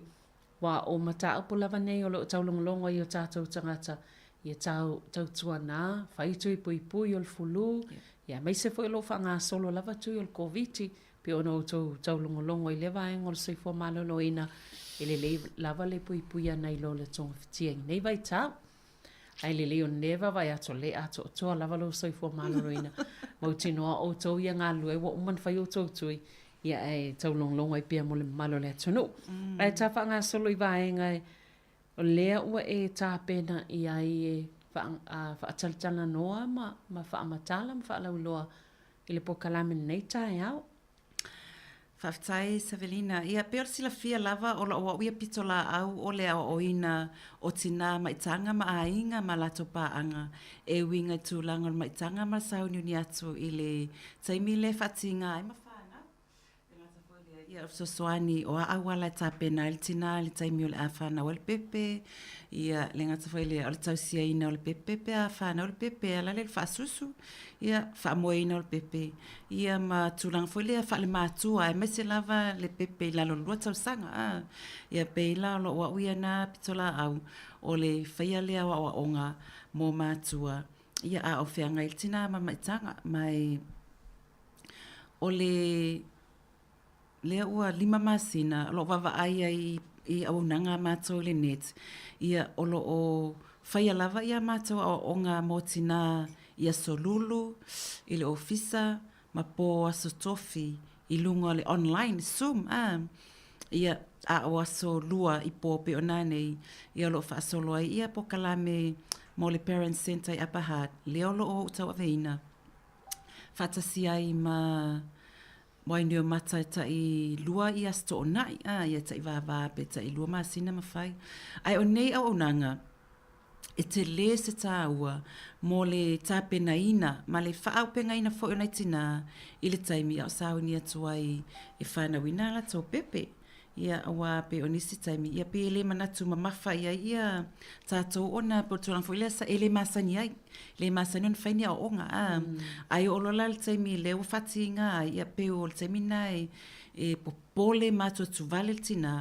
Speaker 3: ua o mataupu lava nei o lo o taulogologo ai o tatou tagata ia tau tautuana, fai tui puipui o le fulu, ia aemaise foi o lo o faagasolo lava tui o le Koviti Pei ona outou taulogologo i lea vaega o le soifua maloloina, e lelei lava le puipui ana i lo le togafitia i nei vaitau. Ae lelei o lenei vaavaai atu o lea e atoatoa lava lou soifua maloloina. Mautinoa outou ia galulue ua uma ona fai outou tui, ia ae taulogologo ai pea mo le mamalu o le atunuu. Ae ta faagasolo i vaega e o lea ua e tapena i ai e faatalatalanoa ma faamatala ma faalauiloa i le polokalame lenei taeao.
Speaker 18: Faafetai Savelina. Ia, pei o le silafia lava o lou au ia pitolaau o le aoaoina o tinā maitaga ma aiga ma latou paaga e uiga i tulaga o le maitaga ma le sauniuni atu i le taimi lea e faatiga ai ma fanau. E le gata foi i lea, ia o le fesoasoani o a auala e tapena ai le tinā i le taimi o le a fanau ai le pepe, ia le gata foi i lea o le tausiaina o le pepe pe a fanau le pepe e ala lea i le faasusu, ia faamoeina o le pepe, ia ma tulaga foi lea faalematua aemaise lava le pepe i lalo o le 2 tausaga. Ia pei la o lou au ia na pitolaau o le faia lea o aoaoga mo matua, ia a o feagai le tinā ma maitaga ma e O le lea ua 5 masina o lo o vaavaai ai i auaunaga a matou i le net, ia o lo o faia lava ia matou aoaoga mo tinā i Aso Lulu i le ofisa ma po Aso Tofi i luga o le online, Zoom a. Ia, a o Aso Lua i po pei o nanei, ia o lo o faasolo ai ia polokalame mo le Parents Centre i Upper Hutt, lea o lo o ou tauaveina. faatasi ai ma Wainuiomata e tai 2 i Aso Toonai, a, ia tai vāvā pe tai 2 masina ma fai. Ae o nei auaunaga, e telē se tāua mō le tapenaina ma le faaaupegaina foi o nai tinā i le taimi a o sauni atu ai e whanauina a latou pepe. Ia, aua pei o nisi taimi, ia pei e le manatu mamafa i ai ia tatou ona pei o le tulaga foi lea sa e le masani ai, le masani ona fai ni aoaoga, a. Ae oo loa la i le taimi lea ua faatiga ai, ia pei o le taimi lena e e popole ma atuatuvale le tina,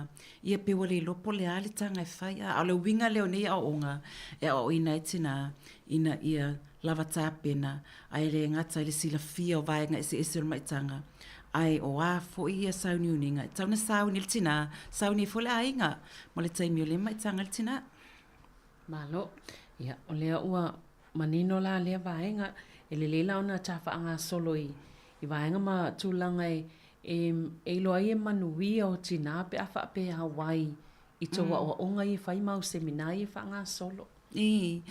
Speaker 18: ia pei ua le iloa po o le a le taga e fai, a. A o le uiga lea o nei aoaoga e aoaoina ai tina ina ia lava tapena, ae le gata i le silafia o vaega eseese o le maitaga, ae o a foi ia sauniuniga e tatau ona sauni e le tinā, sauni ai foi le aiga mo le taimi o lea maitaga i le tinā.
Speaker 3: Malo. Ia, o lea ua manino la lea vaega, e lelei la ona ta faagasolo i, i vaega ma tulaga e, e, e iloa ai e manuia o tinā pe a faapea auai i tou aoaoga ia e fai ma au semina ia e faagasolo.
Speaker 18: Ii.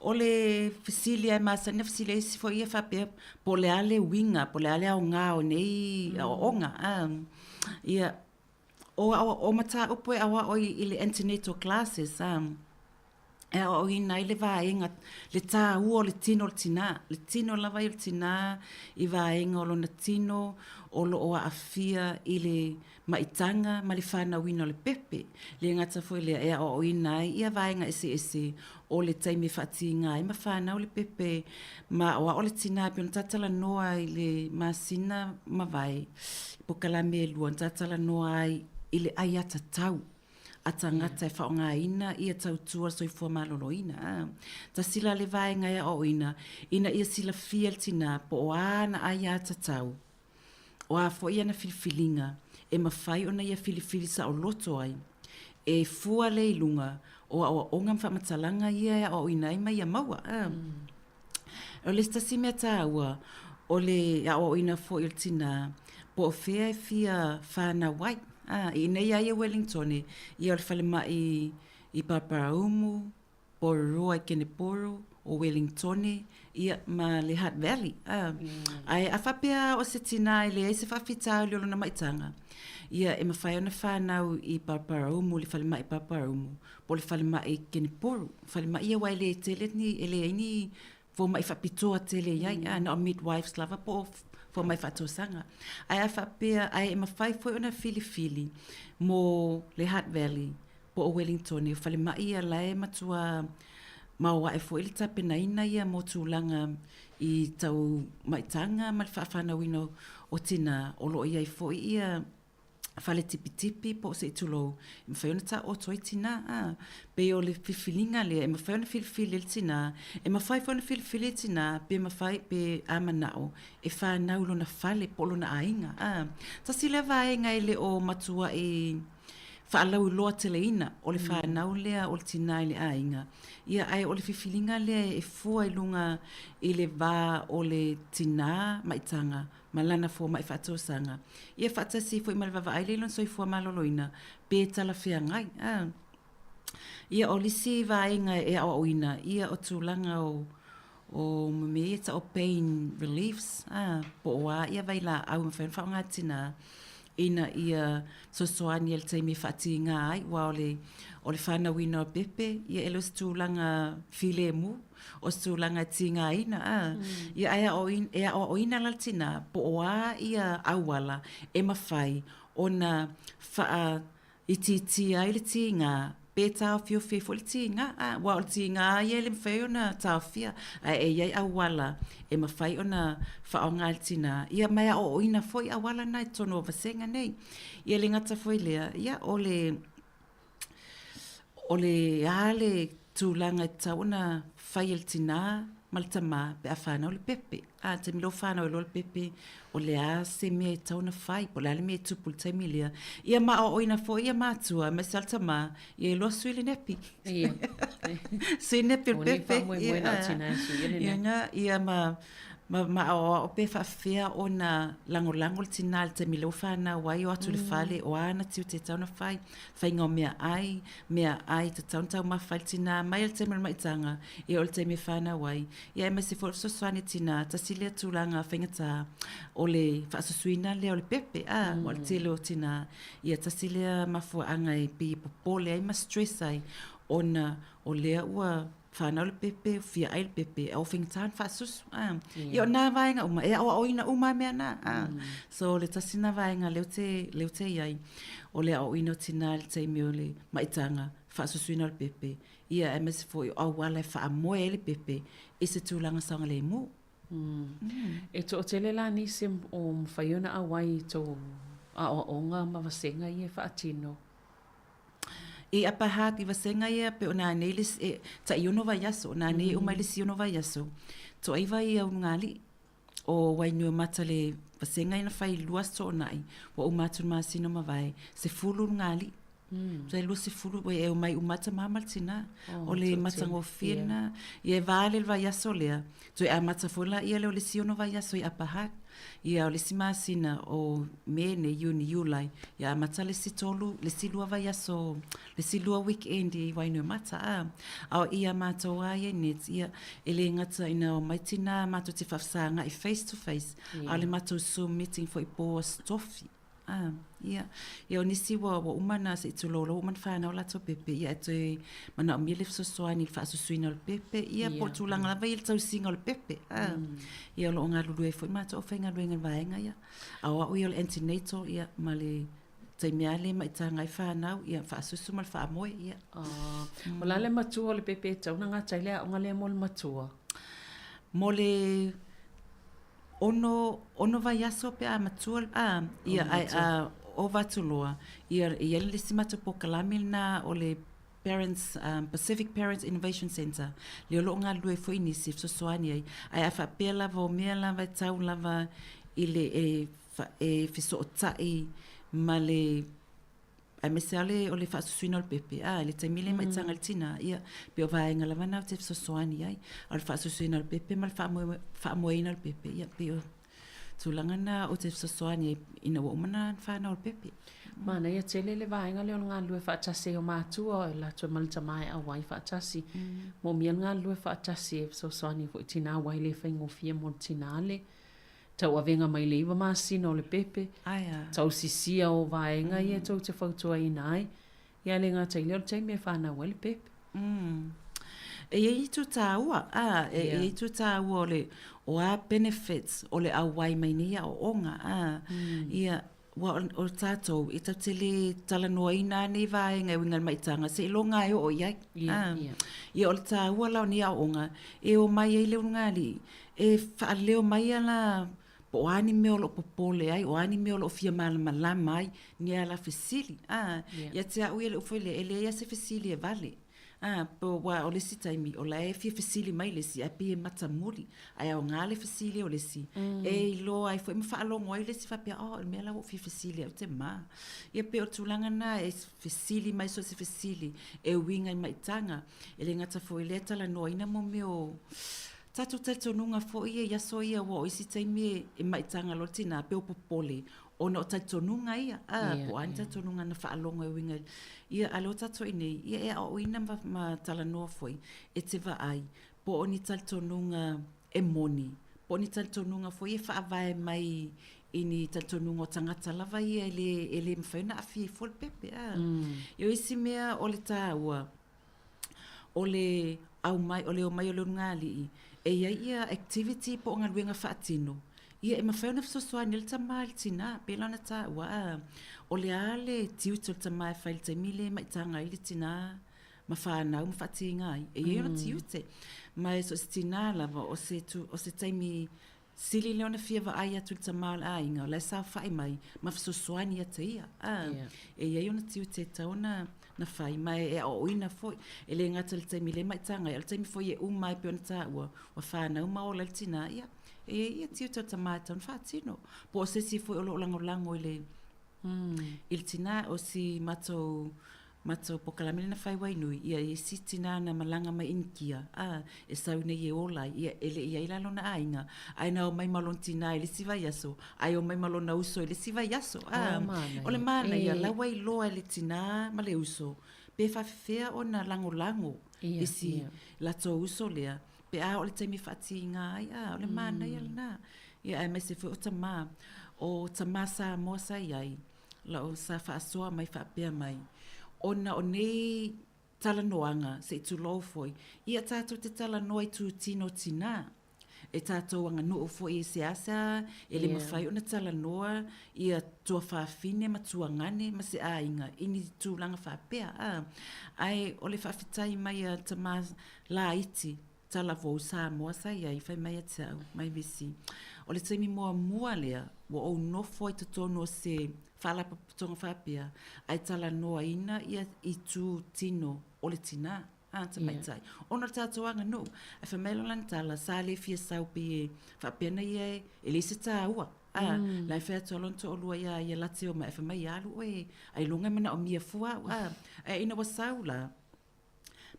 Speaker 18: O le fesili lava e masani ona fesili ai isi foi ia faapea, po o le a le uiga, po o le a le aoga o nei aoaoga. Ia, o o mataupu e aoao i le antenatal classes, e aoaoina ai le vaega, le taua o le tino o le tinā, le tino lava ia o le tinā i vaega o lona tino o lo o aafia i le maitaga ma le fanauina o le pepe. Le gata foi lea, e aoaoina ai ia vaega eseese o le taimi e faatiga ai ma fanau le pepe ma aoao le tinā e pei ona ta talanoa i le masina mavae i polokalame e lua na ta talanoa ai i le aiatatau a tagata e faaaogaina ia tautua soifua maloloina. Tasi la le vaega e aoaoina ina ia silafia e le tinā po o a ana aiatatau O a foi ana filifiliga e mafai ona ia filifili saoloto ai, e fua lea i luga o aoaoga ma faamatalaga ia e aoaoina ai ma ia maua. O le isi tasi mea taua, o le aoaoina foi o le tinā, po o fea e fia fanau ai. I inei lava ia Wellingtone, ia o le falemai i Paraparaumu, Porirua i Kenepuru, o Wellingtone, ia, ma le Hutt Valley. A, ae a faapea o se tinā e leai se faafitauli o lona maitaga, ia, e mafai ona fanau i Paraparaumu, le falemai Paraparaumu, po o le falemai i Kenepuru. Falemai ia aua e le tele ni, e leai ni fomai faapitoa tele i ai, a, na o midwives lava po o fomai faatausaga. Ae a faapea, ae e mafai foi ona filifili mo le Hutt Valley, po o Wellingtone, o falemai ia la e matua maoae foi le tapenaina ia mo tulaga i tau maitaga ma le faafanauina o tinā, o lo o i ai foi ia fale tipitipi po o se i tulou, e mafai ona taoto ai tinā. A, pei o le filifiliga lea, e mafai ona filifili e le tinā, e mafai foi ona filifili e le tinā pe mafai, pe a manao e fanau i lona fale po o lona aiga. A, tasi lea vaega e le o matuai faalauiloa teleina o le fanau lea o le tinā i le aiga, ia ae o le filifiliga lea e fua i luga i le va o le tinā maitaga ma lana fomai faatausaga, ia faatasi foi ma le vaavaai lea i lona soifua maloloina pe talafeagai. A. Ia o le isi vaega e aoaoina, ia o tulaga o o mea ia tau o pain reliefs, a, po o a ia vailaau e mafai ona faaaoga e tinā ina ia fesoasoani i le taimi e faatiga ai, aua o le o le fanauina o pepe, ia e le o se tulaga filemu, o se tulaga e tigaina, a. Ia ae e aoaoina la le tinā po o a ia auala e mafai ona faa Itiitia ai le tīgā, pe tāofiofi ai foi le tīgā, ā, aua o le tīgā ia e le mafai ona taofia, ae e i ai auala e mafai ona faaaoga e le tinā, ia ma e aoaoina foi auala na i totonu o vasega nei. Ia e le gata foi i lea, ia o le, o le a le tulaga e tatau ona fai e le tinā ma le tamā pe a fanau le pepe. A, taimi lea ua fanau ai loa le pepe, o le a se mea e tatau ona fai, po o le a le mea e tupu i le taimi lea. Ia ma aoaoina foi ia matua, aemaise lava le tamā, ia iloa sui le nepi.
Speaker 3: Ia.
Speaker 18: Sui le nepi o le pepe.
Speaker 3: Ua nei faamoemoe na o tinā e suia le nepi.
Speaker 18: Ia nga, ia ma, ma, ma aoao pe faapefea ona lagolago le tinā i le taimi lea ua fanau ai, o atu i le fale, o a ana tiute e tatau ona fai, faiga o meaai, meaai, tatau ona taumafa ai le tinā mai lava i le taimi o le maitaga, ia o le taimi e fanau ai. Ia aemaise foi o le fesoasoani a tinā, tasi lea tulaga faigata o le faasusuina lea o le pepe, a, aua o le tele o tinā, ia tasi lea mafuaaga e pei e popole ai ma stress ai ona o lea ua fanau le pepe, fia ai le pepe, a ua faigata ona faasusu. A. Ia o nā vaega uma, e aoaoina uma lava mea na. A. So o le tasi lena vaega lea ou te, lea ou te i ai, o le aoaoina o tinā i le taimi o le maitaga, faasusuina o le pepe, ia aemaise foi o auala e faamoe ai le pepe i se tulaga saogalemu.
Speaker 3: E toatele la nisi o mafai ona auai i tou aoaoga ma vasega ia e faatino?
Speaker 18: I Upper Hutt i vasega ia pei o nanei le e tai ono vaiaso, o nanei e uma ai le isi ono vaiaso, toaiva ia ulugalii o Wainuiomata le vasega ia na fai i le lua aso toonai, ua uma atu i le masina ua mavae, sefulu ulugalii. Tusa ai 20 ua e omai uma lava tama ma le tina. O le matagofie lena. Ia e va le vaiaso lea, toe amata foi laia lea o le isi ono vaiaso i Upper Hutt. Ia o le isi masina o Me nei, Iuni, Iulai, ia amata le isi tolu, le isi lua vaiaso, le isi lua weekend i Wainuiomata, a. A o i a matou lava ia i NETS, ia, e le gata ina omai tina matou te faafesagai face to face, a o le matou Zoom meeting foi po o Aso Tofi. Ah, ia. Ia o nisi ua, ua uma na se i tulou ua uma na fanau latou pepe, ia e toe manaomia le fesoasoani i le faasusuina o le pepe, ia po o le tulaga lava ia i le tausiga o le pepe. Ah, ia o lo o galulue ai foi matou aufaigaluega i le vaega ia. A o au ia o le antenatal, ia, ma le taimi lava lea e maitaga ai fanau, ia, faasusu ma le faamoe, ia.
Speaker 3: Ah, o le a le matua o le pepe e tatau ona gata ai le aoga lea mo le matua?
Speaker 18: Mo le ono, ono vaiaso pe a matua, a, ia, ae a ova atu loa, ia, e i ai le isi matou polokalame lena o le Parents, Pacific Parents Innovation Centre, lea o lo o galulue ai foi nisi e fesoasoani ai. Ae a faapea lava o mea lava e tau lava i le, e, e fesootai ma le aemaise lava o le faasusuina o le pepe, a, i le taimi lea e maitaga ai le tinā, ia, pei o vaega lava na ou te fesoasoani ai. A o le faasusuina o le pepe ma le faamoeina o le pepe, ia, pei o tulaga na ou te fesoasoani ai ina ua uma ona fanau le pepe.
Speaker 3: Manaia tele le vaega lea o le galulue faatasi ai o matua o latou ma le tama e auai faatasi. Moomia le galulue faatasi e fesoasoani foi i tinā aua e le faigofie mo le tinā le tauavega mai le 9 masina o le pepe, tausisia o vaega ia tou te fautuaina ai, ia le gata i lea o le taimi e fanau ai le pepe.
Speaker 18: E i ai itu tāua, a, e i ai itu tāua o le, o a benefits o le auai mai nei aoaoga, a, ia, Ua o tatou, e tatou te le talanoaina lava nei vaega e uiga i le maitaga, seiloga lava e oo i ai. Ia, ia. Ia, o le taua la o nei aoaoga, e omai ai le ulugalii, e faaleo mai ala po o a ni mea o lo o popole ai, o a ni mea o lo o fia malamalama ai, ni ala fesili. A, ia te au ia le upu foi lea, e leai lava se fesili e vale. A, po aua o le isi taimi, o la e fia fesili mai le isi, ae pei e matamuli, ae aoga le fesili o le isi, e iloa ai foi ma faalogo ai le isi faapea, oh, o le mea la ua ou fia fesili ai, ou te ma. Ia pei o le tulaga lena e fesili mai so o se fesili e uiga i maitaga. E le gata foi i lea talanoaina mo mea o tatou talitonuga foi ia i aso ia, aua o isi taimi e maitaga loa le tina, pei o popole, ona o talitonuga ia, a, po o a ni talitonuga na faalogo e uiga i, ia, a o lea ua tatou i inei, ia e aoaoina ma, ma talanoa foi, e te vaai, po o ni talitonuga e moni, po o ni talitonuga foi e faavae mai i ni talitonuga o tagata lava ia e le, e le mafai ona aafia ai fua le pepe, a. Ia o isi mea o le taua, o le aumai, o le omai o le ulugalii, e i ai ia activity po o galuega faatino, ia e mafai ona fesoasoani ai le tama i le tina, pei la ona taua, a, o le a le tiute o le tama e fai i le taimi lea e maitaga ai le tina ma fanau ma faatiga ai, e i ai ona tiute. Ma e so o se tina lava, o se, o se taimi Sili lea ona fia vaai atu i le tama o le aiga o la e saofai mai ma fesoasoani ia te ia. A, yeah. E i ai ona tiute e tatau ona na fai, ma e aoaoina foi. E le gata i le taimi lea e maitaga ai, a o le taimi foi e uma ai pei ona taua, ua fanau ma ola ai le tinā, ia, e i ai ia tiute o le tama e tatau ona faatino. Po o se isi foi o lo o lagolago i le, i le tinā, o si matou matou polokalame lea na fai Wainui, ia e isi tinā na malaga mai Inikia, a, e sau nei e ola ai, ia e le i ai la lona aiga, ae na omai ma lona tinā i le isi vaiaso, ae omai ma lona uso i le isi vaiaso, a. O le manaia, la ua iloa e le tinā ma le uso, pe faafefea ona lagolago i si latou uso lea, pe a oo i le taimi e faatiga ai, a, o le manaia lena. Ia aemaise foi o tamā, o tamā Samoa sa i ai, Lau sa faasoa mai faapea mai, ona o nei talanoaga, se i tulou foi, ia tatou te talanoa i tūtino tinā. E tatou aganuu foi e seasea e le mafai ona talanoa ia tuafafine ma tuagane ma se aiga i ni tulaga faapea. Ae o le faafetai mai a tama laiti. talavou Samoa sa i ai, fai mai ia te au, mai Vesi, o le taimi muamua lea ua ou nofo ai totonu o se faalapotopotoga faapea, ae talanoaina ia itu tino o le tinā, a, tamaitai, ona o le tatou aganuu. Ae fai mai loa lana tala, sa le fia sau pei e faapea na ia e leai se taua. A, la e fai atu a lona toalua iā ia la te omai, ae fai mai, ia alu oe, ailoga e manaomia fua au, a. Ae ina ua sau la,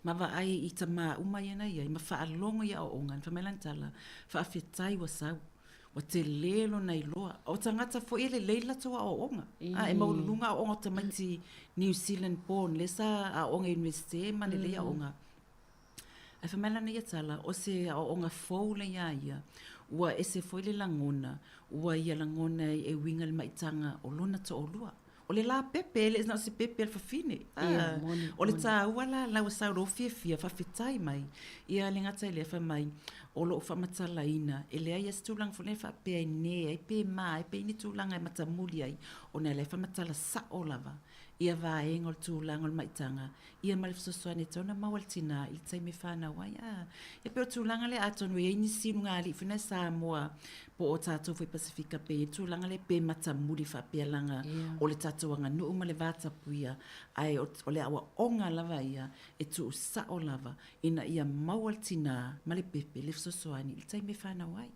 Speaker 18: ma vaai i tamā uma ia na i ai, ma faalogo i aoaoga, na fai mai lana tala, faafetai ua sau, ua tele lona iloa. O tagata foi e lelei le latou aoaoga, a, e maualuluga aoaoga o tamaiti New Zealand born lea sa aooga i Iunivesite ma lelei aoaoga. Ae fai mai lana ia tala, o se aoaoga fou lea iā ia, ua ese foi le lagona, ua ia lagona ai e uiga i le maitaga o lona toalua. O le la pepe, e le na o se pepe a le fafine.
Speaker 3: Ia, moni,
Speaker 18: O le taua la, la ua sau loa fiafia, faafetai mai. Ia le gata i lea, fai mai, o lou faamatalaina, e leai lava se tulaga foi lea faapea e nē ai pe mā ai pe i ai ni tulaga e matamuli ai, ona o la e faamatala sao lava ia vaega o le tulaga o le maitaga, ia ma le fesoasoani e tatau ona maua e le tinā i le taimi e fanau ai. A, e pei o le tulaga lea atonu e i ai nisi ulugalii foi na e Samoa po o tatou foi Pasefika pe i ai le tulaga lea pe matamuli faapea leaga o le tatou aganuu ma le vatapuia, ae o le aoaoga lava ia e tuusao lava ina ia maua le tinā ma le pepe le fesoasoani i le taimi e fanau ai.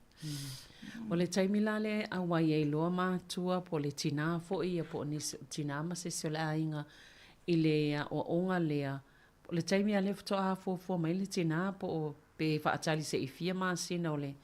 Speaker 3: O le taimi la lea e auai ai loa matua po o le tinā foi ia po o nisi o tinā ma se isi o le aiga i le aoaoga lea, o le taimi lava lea faatoa fuafua mai le tinā po o pe faatali se i fia masina o le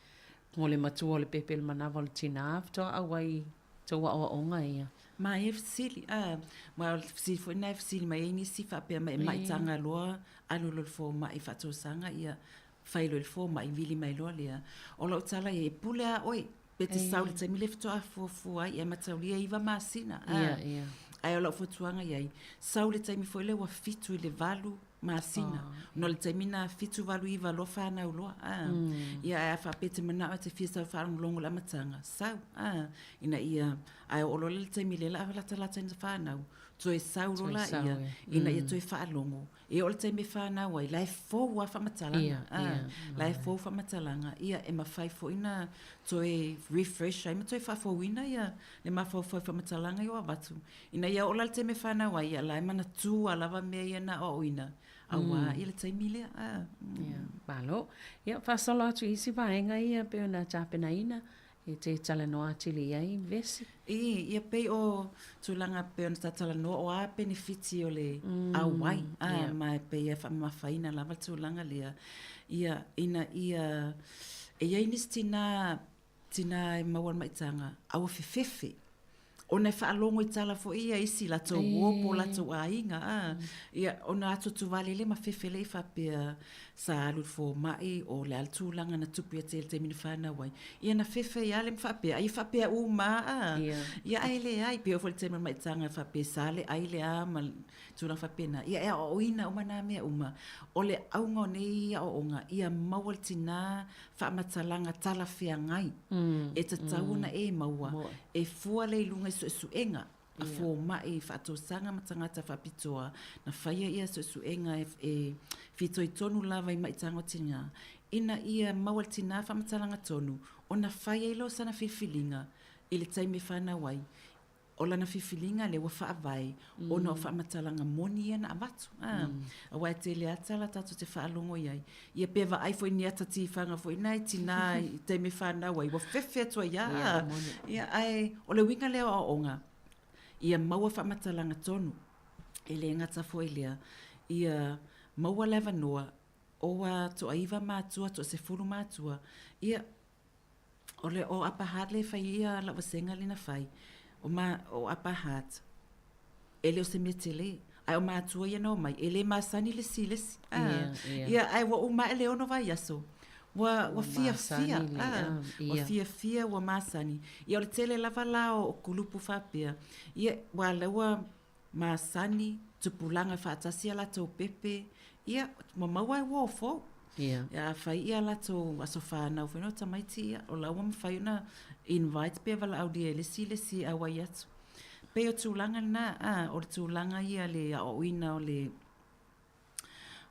Speaker 3: o le matua o le pepe i le manawa o le tinā faatoa auai i tou aoaoga ia.
Speaker 18: Ma ia fesili, a, ma o le fesili foi lena e fesili mai ai nisi faapea mai e maitaga loa alu loa i le fomai faatausaga ia fai loa i le fomai vili mai loa lea. O lau tala ia, e pule lava oe, pe te sau i le taimi lea faatoa fuafua ai, e mataulia e 9 masina.
Speaker 3: Ia, ia.
Speaker 18: Ae o lau fautuaga i ai, sau i le taimi foi lea ua 7 i le 8 masina. Ona o le taimi lena 7, 8, 9 loa fanau loa. Ia ae a faapea e te manao e te fia sau e faalogologo i le amataga, sau. Ina ia, ae oo loa la i le taimi lea o le a latalata ina fanau, toe sau loa laia, ina ia toe faalogo. E oo i le taimi e fanau ai, la e fou lava faamatalaga. La e fou faamatalaga, ia e mafai foi ona toe refresh ai ma toe faafouina ia le mafaufau i faamatalaga ia ua avatu. Ina ia oo la i le taimi e fanau ai, ia la e manatua lava mea ia na aoaoina, auā ia le taimi lea.
Speaker 3: Ia, malo. Ia, faasolo atu i isi vaega ia pei ona tapenaina E te talanoa atili i ai, Vesi?
Speaker 18: I, ia pei o tulaga pei ona ta talanoa, o a penefiti o le auai, a, yeah. ma e pei e faamamafaina lava le tulaga lea, ia, ina ia, e i ai nisi tinā, tinā e maua le maitaga, a ua fefefe, ona e faalogo i tala foi ia isi latou uo po o latou aiga, a, ia, ona atuatu vale lea ma fefe lea i faapea sa alu i le fomai o le a le tulaga na tupu ia te ia i le taimi na fanau ai. Ia na fefe ai lava lea ma faapea, ai e faapea uma lava, a. Ia ae leai, pei oo foi i le taimi o le maitaga faapea sa le ai le a ma tulaga faapena. Ia e aoaoina uma na mea uma. O le auga o nei aoaoga, ia maua le tinā faamatalaga talafeagai e tatau ona e maua e fua lea i luga i suesuega a fomai faatausaga ma tagata faapitoa na faia ia suesuega e fitoitonu lava i maitaga o tinā ina ia maua e le tinā faamatalaga tonu ona fai ai lea o sana filifiliga i le taimi e fanau ai O lana filifiliga lea ua faavae ona o faamatalaga moni ia na avatu. A, aua e tele lava tala tatou te faalogo i ai. Ia pe vaai foi i ni ata tifaga foi na e tinā i taimi e fanau ai, ua fefe atu ai lava. Ia, ae o le uiga lea o aoaoga, ia maua faamatalaga tonu. E le gata foi i lea, ia maua le avanoa o ua toaiva matua, toasefulu matua, ia, O le o Upper Hutt lea e fai ia lau vasega lea na fai, o ma, o Upper Hutt, e le o se mea tele. Ae o matua ia na omai, e le masani le isi i le isi. Ah,
Speaker 3: Ia, ia.
Speaker 18: Ia, ae ua uma ae le ono vaiaso, ua, ua
Speaker 3: Ua
Speaker 18: fiafia,
Speaker 3: masani le,
Speaker 18: ah,
Speaker 3: ah,
Speaker 18: ua
Speaker 3: ia.
Speaker 18: fiafia, ua masani. Ia, o le tele lava la o kulupu faapea, ia, aua o lea ua masani, tupulaga faatasi a latou pepe, ia, ua maua e uo fou.
Speaker 3: Ia.
Speaker 18: Ia, a fai ia latou aso fanau foi nei o tamaiti, ia, o la ua mafai ona invite pe valaaulia e le isi i le isi e auai atu. Pei o tulaga lena, a, o le tulaga ia le aoaoina o le,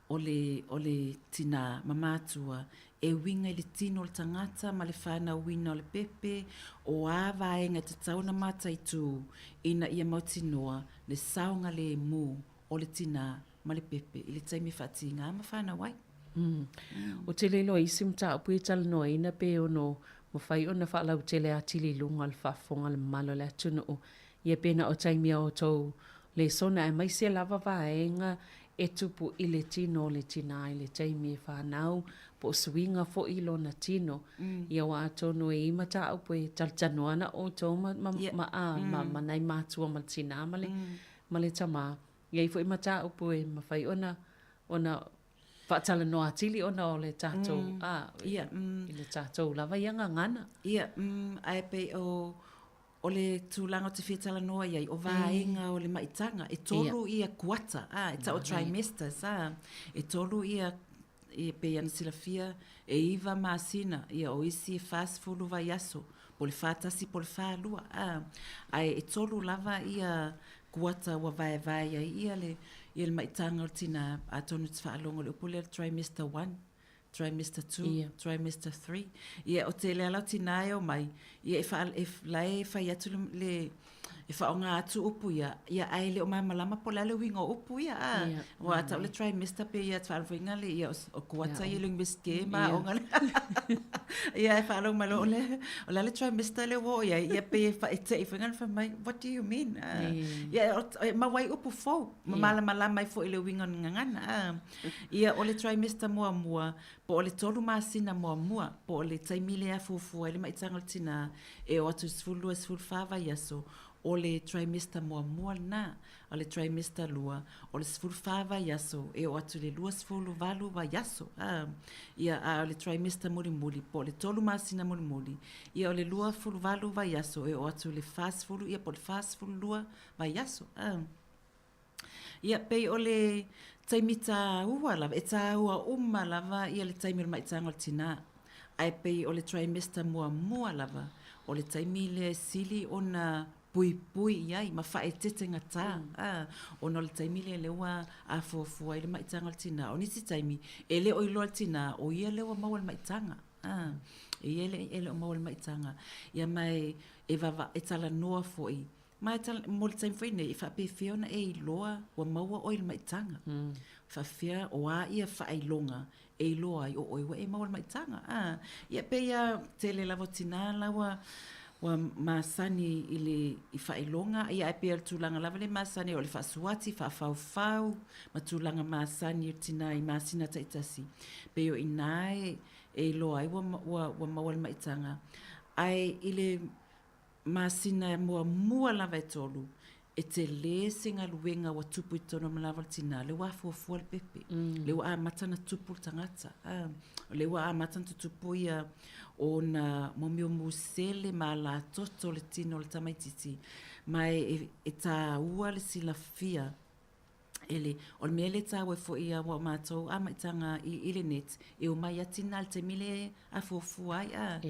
Speaker 18: o le, o le tinā ma matua e uiga i le tino o le tagata ma le whanauina o le pepe, o a vaega e tatau ona mataitū ina ia mautinoa le saogalēmū o le tinā ma le pepe i le taimi e faatīgā ma whanau ai.
Speaker 3: Ou te le iloa isi mataupu e talanoaina pe ono mafai ona faalautele atili i luga o le faafofoga a le mamalu o le atunuu. Ia pe na o taimi a outou lesona aemaise lava vaega e tupu i le tino o le tinā i le taimi e whanau po o suiga foi i lona tino. Ia aua atonu e i mataupu e talatalanoa ana outou ma, ma, ma, a, ma, ma nai matua ma le tinā ma le, ma le tamā. I ai foi mataupu e mafai ona, ona faatalanoa atili ona o le tatou, a, i le tatou lava ia gagana.
Speaker 18: Ia, ae pei o, o le tulaga ou te fia talanoa i ai, o vaega o le maitaga, e tolu ia kuata, a, e tau o trimesters, a, e tolu ia, e pei ona silafia, e iva masina, ia o isi e 40 vaiaso, po o le 41 po o le 42, a, ae e tolu lava ia kuata ua vaevae ai ia le, ia le maitaga o le tinā, atonu e te faalogo i le upu lea o le trimester one, trimester 2, trimester 3. Ia, o tele lava o tinā e omai, ia e wha, e, la e whai atu le, le e whaonga atu upu ia, ia ae le o malamalama po o le a le uiga o upu ia, a. Ua tau le trimester pe ia te whaalofo le ia o kuata ia le University ma onga le. Ia e whaalogo mai o le, o le a le trimester le ua oo i ai, ia pe e wha, e te i whainga le whai mai, what do you mean? Ia, o, e mau ai upu fou, ma malamalama ai foi i le uiga o le gagana, a. Ia, o le trimester muamua, po o le tolu masina muamua, po o le taimi lea fuafua ai le maitaga o le tinā, e oo atu i le 12, 14 vaiaso, o le trimester muamua lena. O le trimester lua, o le 14 vaiaso, e oo atu i le 28 vaiaso. A, ia, a o le trimester mulimuli, po o le tolu masina mulimuli, ia o le 28 vaiaso, e oo atu i le 40, ia po o le 42 vaiaso. A. Ia, pei o le taimi tāua lava, e tāua uma lava ia le taimi o le maitaga o le tinā. Ae pei o le trimester muamua lava, o le taimi lea e sili ona puipui i ai ma faaetetegatā, ā, ona o le taimi lea lea ua afuafua ai le maitaga o le tinā. O nisi taimi, e le o iloa e le tinā, o ia lea ua maua le maitaga, ā, e ia e le o maua le maitaga. Ia ma e, e vava, e talanoa foi Ma e tala, mo le taimi foi nei, e faapefea ona e iloa ua maua oe i le maitaga. Faapefea o a ia faailoga e iloa ai o oe ua e maua i le maitaga. A, ia pei a tele lava o tinā la ua, ua masani i le i faailoga, ia ae pei o le tulaga lava lea e masani ai o le faasuati, faafaufau, ma tulaga masani o le tinā i masina taitasi. Pei o i ina e, e iloa ai ua, ua, ua maua le maitaga. Ae i le masina muamua lava e tolu, e tele se galuega ua tupu i totonu o le manava o le tinā, lea ua afuafua le pepe, lea ua amata ona tupu le tagata, a, lea ua amata ona tutupu ia ona mo mea o musele ma alatoto o le tino o le tamaitiiti, ma e, e tāua le silafia e le, o le mea lea e taua ai foi aua o matou amaitaga i, i le net, e omai lava tina i le taimi lea e afuafua ai, a.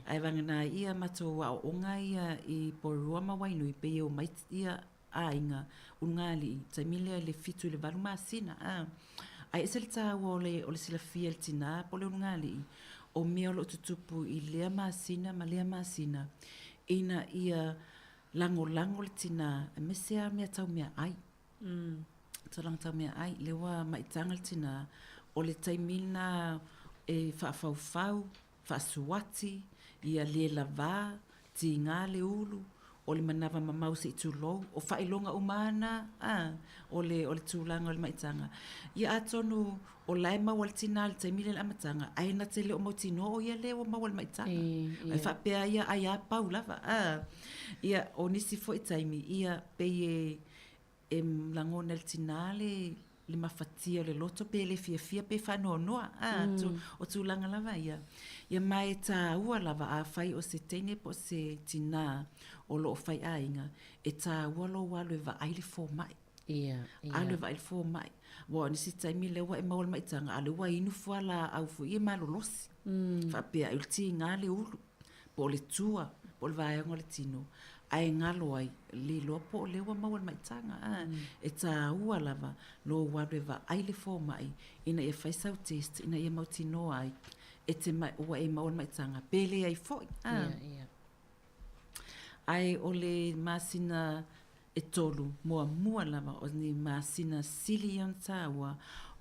Speaker 18: Ae vagana ai ia matou aoaoga ia i Porirua ma Wainui, pei e omai ia aiga ulugalii i le taimi lea i le 7 i le 8 masina, a. Ae ese le taua o le, o le silafia e le tina po o le ulugalii, o mea o lo o tutupu i lea masina ma lea masina, ina ia lagolago le tina, aemaise lava mea tau meaai. Tulaga tau meaai, lea ua maitaga le tinā, o le taimi lena e faafaufau, faasuati, ia le lavā, tigā le ulu, o le manava mamao se i tulou, o faailoga uma lava na, a, o le, o le tulaga o le maitaga. Ia atonu o la e maua le tinā i le taimi lea i le amataga, ae na te le o mautinoa o ia lea ua maua i le maitaga. E faapea ia ai a pau lava, a. Ia, o nisi foi taimi, ia, pei e, e lagona e le tinā le, le mafatia o le loto pe le fiafia pe faanoanoa, a, tu, o tulaga lava ia. Ia ma e tāua lava afai o se teine po o se tinā o lo o faiaiga, e tāua lou alu e vaai le fomai.
Speaker 3: Ia, ia.
Speaker 18: Alu e vaai le fomai. Aua o nisi taimi lea ua e maua le maitaga, a o lea ua inu fualaau foi ia malolosi. Faapea ai o le tigā le ulu, po o le tua, Po o le vaega o le tino, ae galo ai, le iloa po o lea ua maua le maitaga, a. E tāua lava lou alu e vaai le fomai ina ia fai sau test ina ia mautinoa ai e te ua e maua le maitaga pe leai foi, a. Ae o le masina e tolu muamua lava o ni masina sili ia ona tāua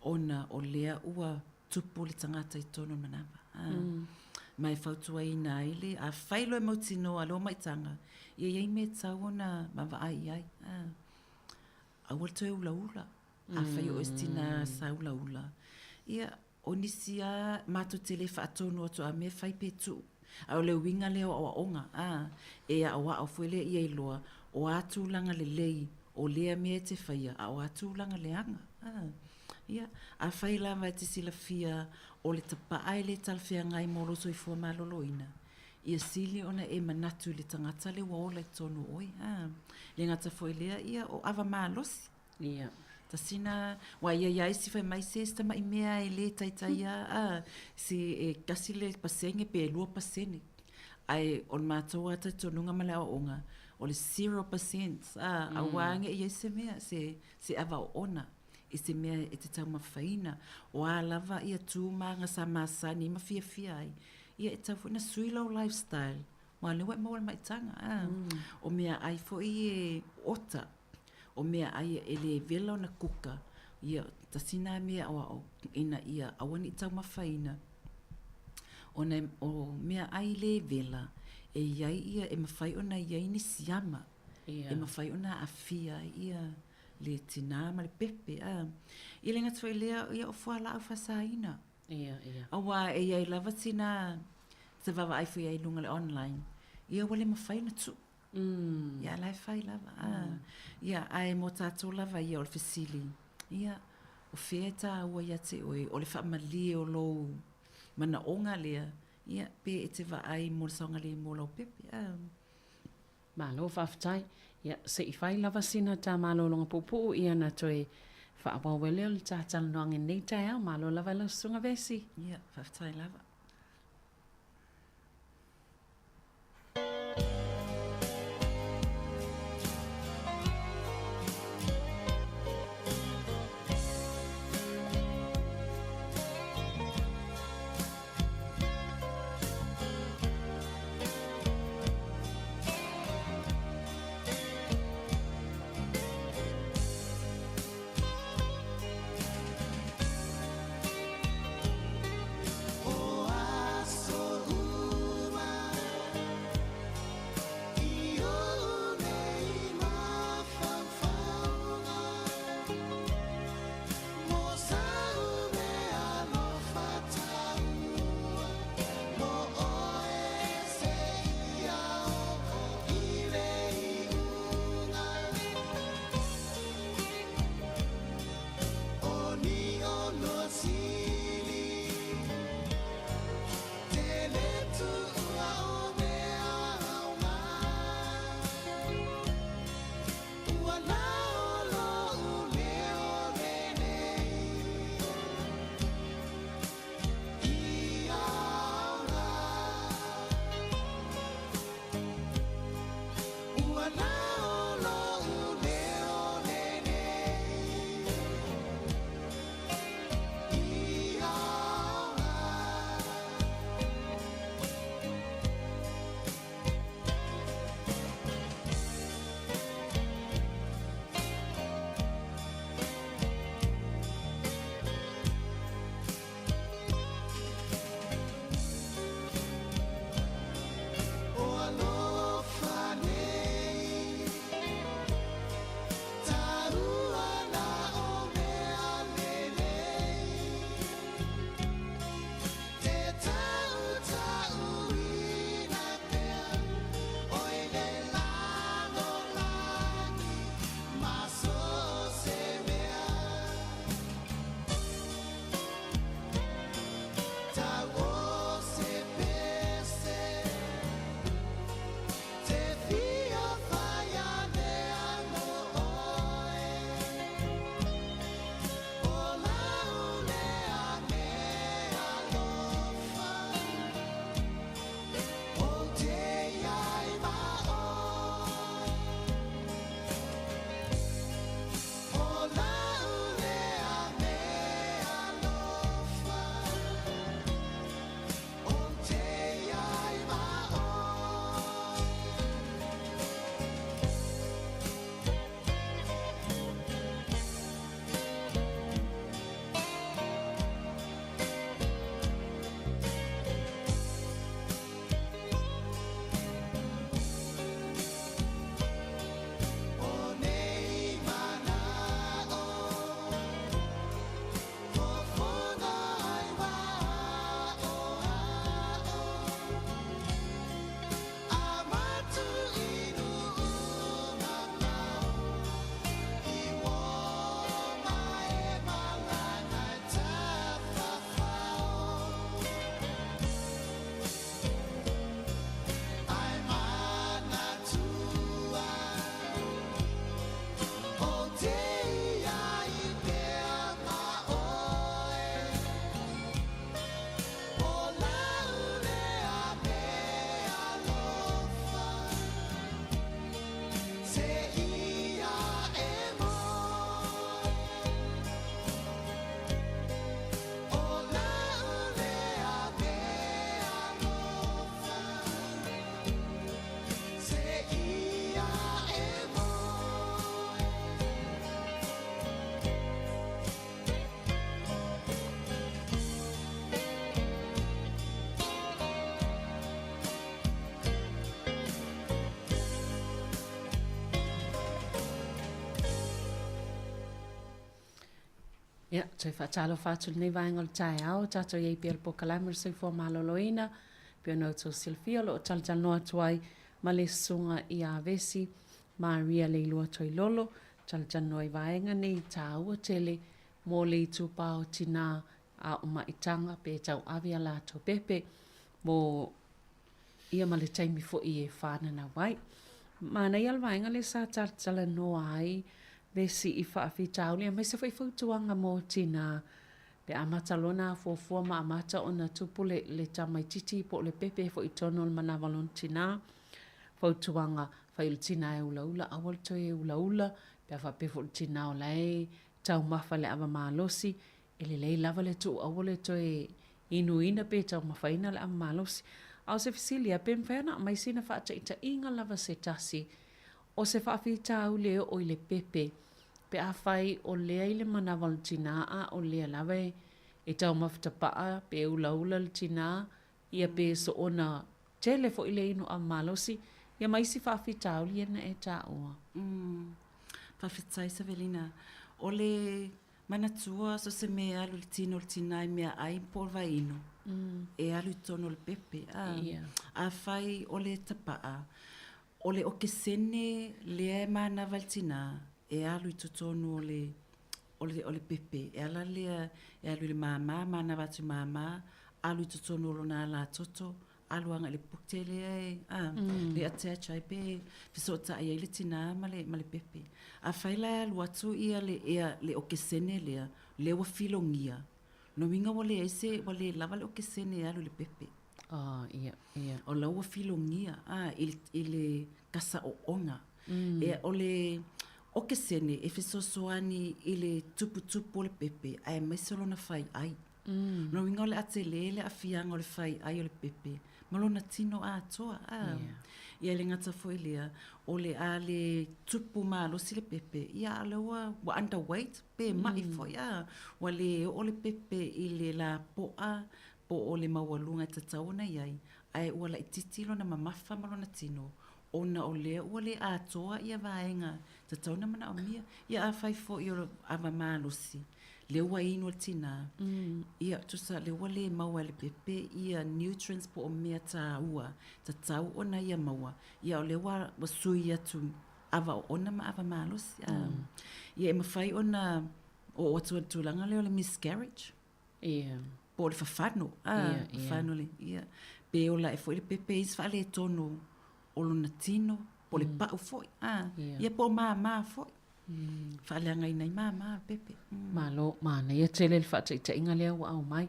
Speaker 18: ona o lea ua tupu le tagata i totonu o le manava. A. Ma e fautuaina ai le, afai loa e mautinoa lou maitaga, ia i ai mea e tatau ona vaavaai i ai. A. Aua le toe ulaula. Afai o oe se tina sa ulaula, ia, o nisi lava matou te le faatonu atu a mea fai pe tuu. A o le uiga lea o aoaoga, a, e aoao foi lea ia iloa o a tulaga lelei o lea mea e te faia, a o a tulaga leaga. A. Ia, afai lava e te silafia o le tapaa e le talafeagai mo lou soifua maloloina, ia sili ona e manatu i le tagata lea ua ola i totonu o oe. A. Le gata foi i lea, ia, o ava malosi. Ia. Tasi na, aua e i ai lava isi fai mai, se si tamai mea e le taitai lava, a, se e tasi le pasene pe 2%. Ae o le matou lava talitonuga ma le aoaoga, o le 0%, a, aua ne i i ai se mea, se ava oona i se mea e te taumafaina. O a lava ia tu ma aga sa masani ma fiafia ai, ia e tatau foi ona sui lou lifestyle, aua o lea ua e maua i le maitaga, a. O meaai foi e ota. O meaai e le wela ona kuka, ia, tasi na mea aoao ina ia aua ne i taumafaina, ona o meaai le wela, e i ai ia, e mafai ona i ai ni siama, e mafai ona aafia ai ia le tinā ma le pepe, a. Ia le gata foi i lea, ia o fualaau faasaina. Aua e i ai lava tinā, te vaavaai foi ai i luga o le online, ia ua le mafai ona tuu. Ia, la e fai lava. Ia, ae mo tatou lava ia o le fesili, ia, o fea e tāua ia te oe, o le faamalie o lou manaoga lea, ia, pe e te vaai mo le saogalemu o lau pepe.
Speaker 3: Malo faafetai. Ia, se i fai lava sina ta malologa puupuu ia ona toe faaauau ai lea o le ta talanoaga i lenei taeao. Malo lava i lau Susuga Vesi.
Speaker 18: Ia, faafetai lava.
Speaker 3: Ia, toe faatalofa atu i lenei vaega o le taeao, tatou i ai pea i le polokalame o le Soifua Maloloina, pei ona outou silafia o lo o talatalanoa atu ai ma le Susuga ia Vesi Maria Leilua Toilolo, talatalanoa i vaega nei taua tele mo le itupa o tinā a o maitaga pe tauave a latou pepe mo ia ma le taimi foi e fananau ai. Manaia le vaega lea sa talatalanoa ai Vesi i faafitauli aemaise foi fautuaga mo tinā pe amata loa ona afuafua ma amata ona tupu le, le tamaititi po o le pepe foi i totonu o le manava o lona tinā. Fautuaga, fai o le tinā e ulaula, aua le toe ulaula, pe a faapea foi o le tinā o la e taumafa i le ava malosi, e lelei lava le tuu aua le toe inuina pe taumafaina le ava malosi. A o se fesili lava, pe mafai ona aumai sina faataitaiga lava se tasi o se faafitauli e oo i le pepe pe afai o lea i le manawa o le tinā a o lea lava e taumafa tapaa pe ulaula le tinā ia pe soona tele foi le inu ava malosi ia ma isi faafitauli ia na e taua.
Speaker 18: Umm. Faafetai Savelina. O le manatua so o se mea e alu i le tino o le tinā i meaai po o le vaiinu, e alu i totonu o le pepe. A, afai o le tapaa, o le okesene lea e manava i le tinā, e alu i totonu o le, o le, o le pepe. E ala lea e alu i le māmā, manava atu i māmā, alu i totonu o lona alatoto, alu agai i le pute lea e, a, le attach ai pe fesootai ai le tinā ma le, ma le pepe. Afai la e alu atu ia le ea, le okesene lea, lea ua filogia, lona uiga ua leai se, ua le lava le okesene e alu i le pepe.
Speaker 3: Ah, ia, ia.
Speaker 18: O la ua filogia, a, i le, i le kasa oona. E, o le okesene e fesoasoani i le tuputupu o le pepe aemaise o lona faiai. Lona uiga o le a tele le aafiaga o le faiai o le pepe ma lona tino atoa. A, Ia e le gata foi i lea, o le a le tupu malosi le pepe, ia a o lea ua, ua underweight pe ma'i foi, a, ua le oo le pepe i le lapoa po o le maualuga e tatau ona i ai, ae ua laitiiti lona mamafa ma lona tino, ona o lea ua le atoa ia vaega tatau ona manaomia. Ia afai foi o le ava malosi, lea ua inu e le tinā, ia tusa lea ua le maua e le pepe ia nutrients po o mea tāua tatau ona ia maua, ia o lea ua, ua sui atu ava oona ma ava malosi. A, ia e mafai ona oo atu i le tulaga lea o le miscarriage.
Speaker 3: Ia.
Speaker 18: Po o le fafano, a,
Speaker 3: Ia, ia.
Speaker 18: fafano le, ia. Pe ola ae foi le pepe i isi faaletonu o lona tino, po o le pau foi, a,
Speaker 3: Ia.
Speaker 18: ia po o māmā foi. Faaleagaina ai māmā o le pepe.
Speaker 3: Malo, manaia tele le faataitaiga lea ua aumai,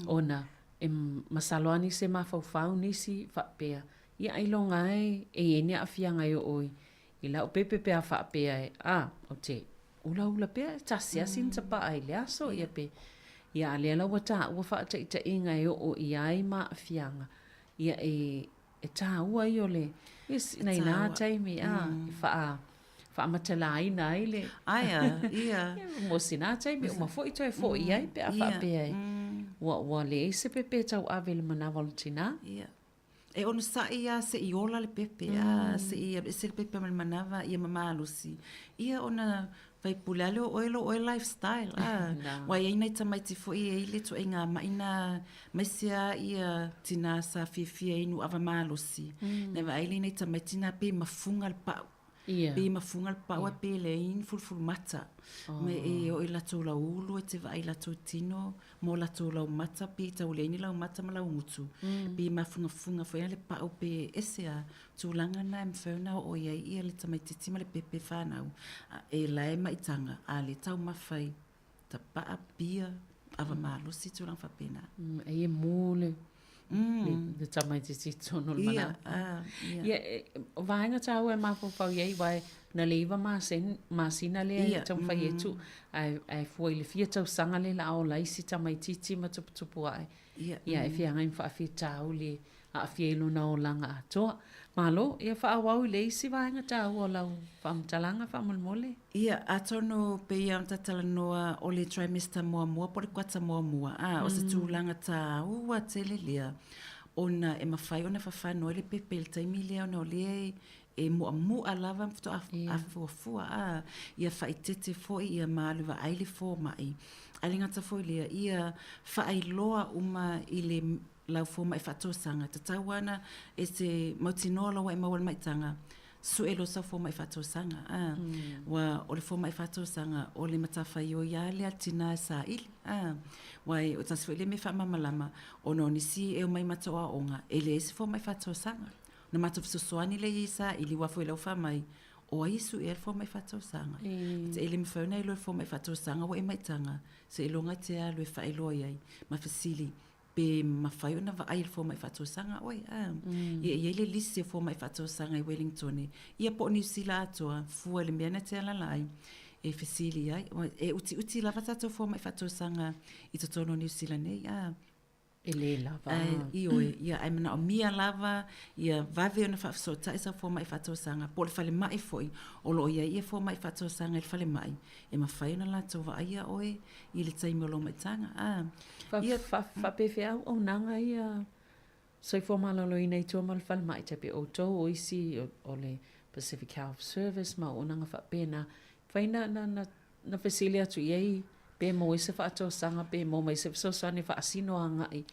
Speaker 3: ona e masalo lava nisi e mafaufau nisi faapea, ia ailoga lava e i ai ni aafiaga e oo i lau pepe pe a faapea e, a, ou te ulaula pea e tasi lava sina tapaa i le aso, ia pe, ia a o lea la ua taua faataitaiga e oo i ai ma aafiaga, ia e, e tāua ia o le, yes, nai nā taimi, a, e whaa, faamatalaina ai le
Speaker 18: Aia, ia.
Speaker 3: Mo sina taimi uma foi toe fo'i ai pe a faapea e ua, ua leai se pepe e tauave i le manawa o le tinā.
Speaker 18: Ia. E onosai lava se'i ola le pepe, a, se'i aveese le pepe ma le manava ia ma malosi, ia ona faipule lava lea o oe lo oe lifestyle, a. Aua e i ai nai tamaiti foi e i ai le ituaiga ma'i lena, aemaise lava ia tinā sa fiafia inu ava malosi, na vaai lea i nai tamaiti na pei e mafuga le pau.
Speaker 3: Ia.
Speaker 18: Pei e mafuga le pau ae pei e leai ni fulufulu mata. Ma e oo i latou lauulu e te vaai i latou tino ma o latou laumata pei e tau leai ni laumata ma laugutu. Pei e mafugafuga foi le pau pe ese lava. Tulaga na e mafai ona oo i ai ia le tamaititi ma le pepe fanau e la e maitaga a o lea e taumafa i tapaa, pia, ava malosi, tulaga faapena.
Speaker 3: E mu le le tamaititi i totonu o le manawa. Ia, o vaega tāua e mafaufau i ai, aua na le 9 masina lea e taumafai e tuu, ae fua i le fia tausaga lea o le a ola ai si tamaititi ma tuputupu ae. Ia, e feagai ma faafitauli aafia i lona olaga atoa. Malo, ia faaauau i le isi vaega taua o lau faamatalaga faamolemole.
Speaker 18: Ia, atonu pei lava ona ta talanoa o le trimester muamua po o le kuata muamua, a, o se tulaga taua tele lea ona e mafai ona fafano ai le pepe i le taimi lea ona o lea e mu'amu'a lava ma faatoa afuafua, a, ia faaeteete foi ia ma alu e vaai le fomai. Ae le gata foi i lea, ia faailoa uma i le lau fomai faatosaga, tatau ana e te mautinoa loa ua e maua le maitaga, sue loa sau fomai faatosaga. A, ua o le fomai faatosaga o le matafaioi lava lea a le tina e saili. A, aua o tasi foi lea mea faamalamalama, ona o nisi e omai matou aoaoga, e leai se fomai faatosaga. Ona matou fesoasoani lea i ai saili, aua foi o la ua fai mai, o ai e suea le fomai faatosaga? E le mafai ona e iloa e le fomai faatosaga ua e maitaga, seiloga e te alu e faailoa i ai ma fesili pe mafai ona vaai e le fomai faatosaga oe. A. Ia e i ai le lisi o fomai faatosaga i Wellington, ia po o Niu Sila atoa, fua i le mea na e te alaala ai, e fesili ai. E utiuti lava tatou fomai faatosaga i totonu o Niu Sila nei. A.
Speaker 3: E lē lava.
Speaker 18: Ae, ioe, ia, ae manaomia lava ia vave ona faafesootai sau fomai faatosaga, po o le falemai foi, o lo o i ai ia fomai faatosaga i le falemai, e mafai ona latou vaaia oe i le taimi o lou maitaga. A,
Speaker 3: ia. Faapefea auaunaga ia soifua maloloina i tua ma le falemai, tai pei o outou o isi o le Pacific Health Service ma auaunaga faapena, mafai na Na fesili atu i ai pe maua ai se faatosaga pe maua mai se fesoasoani e faasino agai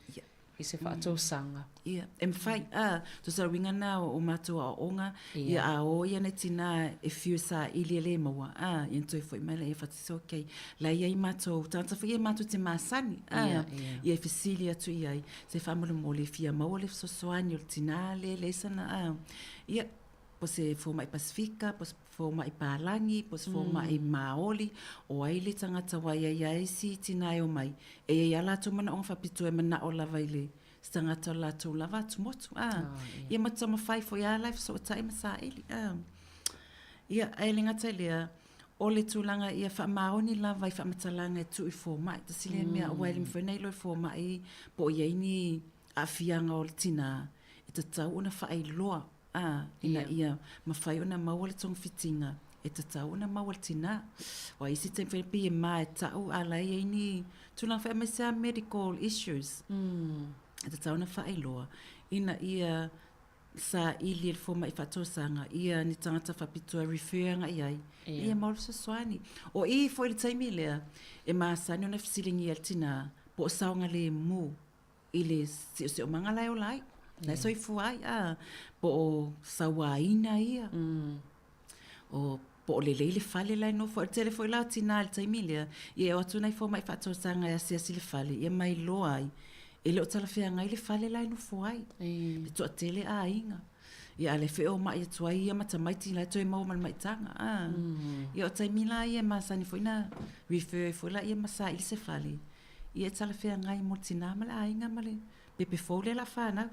Speaker 3: i se faatosaga.
Speaker 18: Ia, e mafai, a, tusa o le uiga lena o matou aoaoga, ia a o ia nai tina e fiu e saili e le maua, a, ia ona toe foi mai lea, fai, okay, la e i ai matou, tagata foi ia matou te masani, a, ia e fesili atu i ai, se faamolemole e fia maua le fesoasoani o le tina lea e leai sana, a, ia, po o se fomai Pasefika, po o se fomai palagi, po o se fomai Māori, o ai le tagata ua i ai lava isi tina e omai, e i ai lava latou manaoga faapitoa e manao lava i le se tagata o le latou lava atumotu. A, ia ma taumafai foi lava la e fesootai ma saili. A, ia, ae le gata i lea, o le tulaga ia faamaoni lava i faamatalaga e tuu i fomai. Tasi lea mea, aua e le mafai ona iloa e fomai po o i ai ni aafiaga o le tina, e tatau ona faailoa ā, ina ia mafai ona maua le togafitiga e tatau ona maua e le tinā. Aua i isi taimi foi pei e ma e ta'u a la e i ai ni tulaga foi aemaise lava medical issues e tatau ona faailoa ina ia saili e le fomai faatosaga ia ni tagata faapitoa e refer agai i ai ia maua le fesoasoani. O i foi i le taimi lea e masani ona fesiligia e le tinā po o saogalemu i le siosiomaga la e ola ai, la e soifua ai, a, po o sauaina ia, o, po o lelei le fale la e nofo ai. O le tele foi la o tinā i le taimi lea, ia e o atu nai fomai faatosaga e asiasi i le fale, ia ma iloa ai, e le o talafeagai le fale la e nofo ai, e toatele aiga. Ia, a o lea foi e omai atu ai ia ma tamaiti la e toe maua ma le maitaga, a. Ia, o taimi la ia e masani foi ona refer ai foi laia ma saili se fale, Ia e talafeagai mo le tinā ma le aiga ma le pepe fou lea o le a fanau.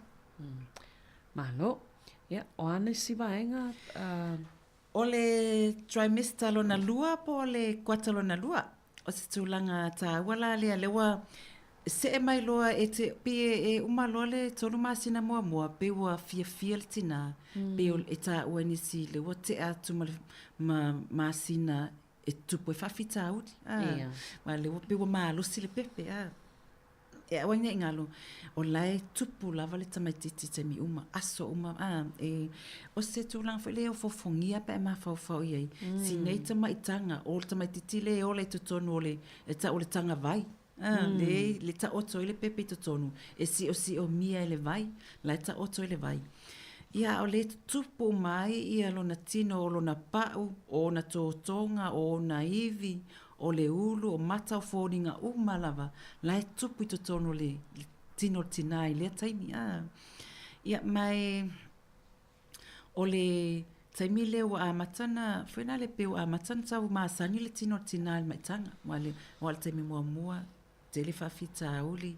Speaker 3: Malo. Ia, o a nisi vaega?
Speaker 18: O le trimester lona lua po o le kuata lona lua, o se tulaga taua la lea, lea ua see mai loa e te, pei e uma loa le tolu masina muamua, pei ua fiafia le tinā, pei e taua e nisi lea ua tea atu ma le ma masina e tupu ai faafitauli. A, Ia. Aua lea ua pei ua malosi le pepe. A. E aua ne i galo, o la e tupu lava le tamaitiiti i taimi uma, aso uma. A, e, o se tulaga foi lea e ofoofogia pe a e mafaufau i ai. Sinei tamaitaga, o le tamaitiiti lea e ola i totonu o le, e tau o le tagavai. A, le, le taoto ai le pepe i totonu, e siosiomia e le vai, la e taoto i le vai. Ia, a o lea e tutupu uma ai ia lona tino, o lona pa'u, o ona totoga, o ona ivi, o le ulu, o mata, o foliga uma lava, la e tupu i totonu o le tino o le tinā i lea taimi. A, ia, ma e, O le taimi lea ua amata ona, foi lea pei ua amata ona tau masani le tino o le tinā i le maitaga. Aua le, aua o le taimi muamua, tele faafitauli,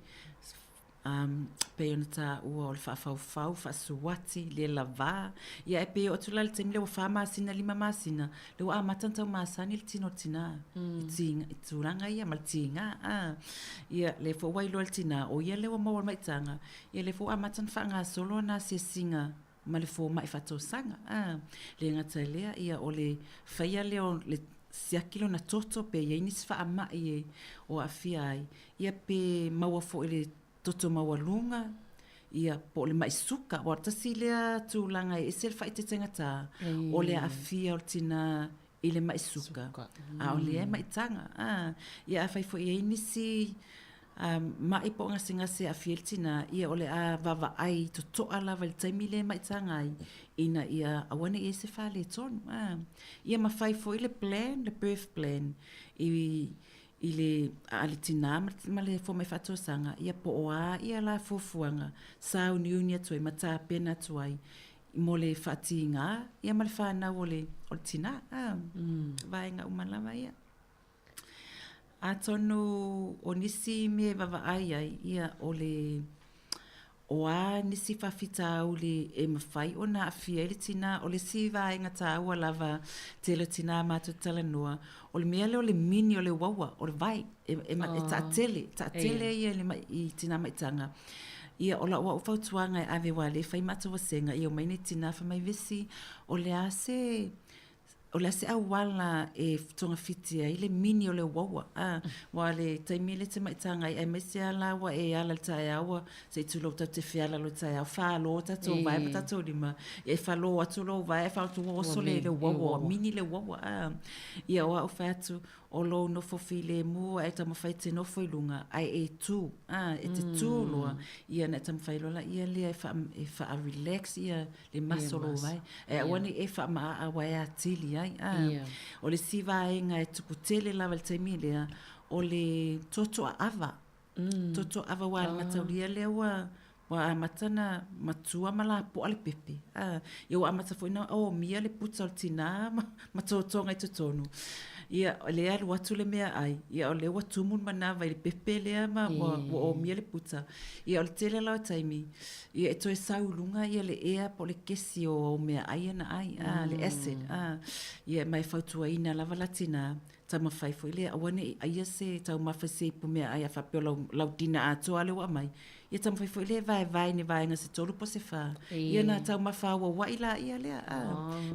Speaker 18: pei ona taua o le faafaufau, faasuati, le lava. Ia ae pei e oo atu la i le taimi lea ua fa masina, lima masina, lea ua amata ona tau masani le tino o le tinā i tulaga ia ma le tiga. Ia, lea foi ua iloa e le tinā, o ia lea ua maua i le maitaga, Ia lea foi ua amata ona faagasolo ana asiasiga ma le fomai faatosaga. A, le gata i lea, ia o le faia lea o le siaki lona toto pe i ai nisi faamai e o aafia ai, ia pe maua foi i le toto maualuga, ia po o le mai suka. Aua o le tasi lea tulaga e ese le faaeteetegatā, o le aafia o le tinā. i le ma'i suka, a o lea e maitaga. A, ia afai foi e i ai nisi ma'i po o gasegase e aafia ai le tinā, ia o le a vaavaai toto'a lava i le taimi lea e maitaga ai, ina ia aua ne i i ai se faaletonu. A, ia ma fai foi le plan, le birth plan i i le a le tinā ma le fomai faatosaga, ia po o a ia la fuafuaga sauniuni atu ai ma tapena atu ai mo le faatigā ia ma le fanau o le o le tinā. A, vaega uma lava ia. Atonu o nisi mea e vaavaai ai, ia o le o a nisi faafitauli e mafai ona aafia ai le tinā. O le isi vaega taua lava tele o tinā matou te talanoa, o le mea lea o le mini o le uaua, o le vai, e, e, e taatele, taatele ia i le mai, i tinā maitaga. Ia, o lau au fautuaga e ave aua o lea e fai matou vasega, ia omai nei tinā fai mai Vesi, o le a se o le a se auala e togafiti ai le mini o le uaua, a, aua o le taimi lea e te maitaga ai, aemaise lava la ua e ala i le taeao ua, se i tulou tatou te feala loa i le taeao, falo tatou vae ma tatou lima, ia e falo atu lou vae ae falo atu ua oso le uaua, ua mini le uaua, a. Ia o au fai atu, o lou nofo filemu ae taumafai e te nofo i luga, ae e tū, a, e te tū loa, ia ona e taumafai loa laia lea e faa-relax ia le maso o lou vae. Ae aua ne i e faamaaa aua e atili ai. A. O le isi vaega e tupu tele lava i le taimi lea, o le toatoaava. Toatoaava aua o le mataulia lea ua ua amata ona matua ma lapoa le pepe. A. Ia ua amata foi ona omia le puta o le tinā ma totoga i totonu. Ia, o lea e alu atu le meaai, ia o lea ua tumu le manava i le pepe lea ma ua omia le puta. Ia o le tele la o taimi, Ia e toe sau i luga ia le ea po o le kesi o au meaai ia na ai, a, le acid, a. Ia ma e fautuaina lava la tinā, taumafai foi lea aua ne i aia se taumafa i se ipu meaai a faapea o lau, lau dinner atoa lea ua aumai, ia taumafai foi lea e vaevae i ni vaega se tolu po o se fā, ia ona taumafa auauai laia lea, a.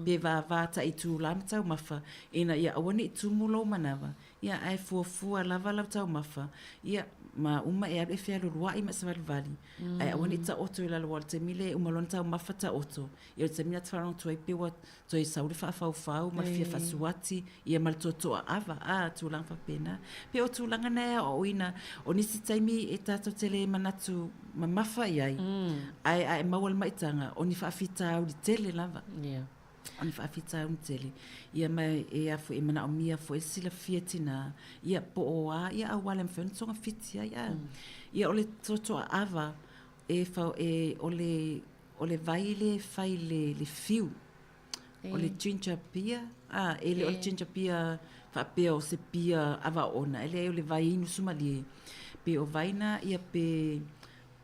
Speaker 18: Pe vava tai itulā ma taumafa, ina ia aua ne i tumu lou manava, Ia, ae fuafua lava lau taumafa, ia, ma uma e alu e fealualuaʻi ma e savalivali, ae aua ne i taoto i lalo aua o le taimi lea e uma loa ona taumafa taoto, ia o le taimi lena e te faalogo atu ai pei ua toe sau le faafaufau ma le fia faasuati, ia ma le toatoaava, a, tulaga faapena. Pei o tulaga na e aoaoina, o nisi taimi e tatou te le manatu mamafa i ai, ae a e maua i le maitaga, o ni faafitauli tele lava. O ni faafitauli tele, ia ma e a foi e manaomia foi le silafia e tinā, ia po o a ia auala e mafai ona togafiti ai a. Ia o le toatoaava e fau e o le o le vai lea e fai i le fiu, o le ginger beer, a e le o le ginger beer faapea o se pia ava oona, e leai o le vai inu sumalie. Pe o vai na ia pe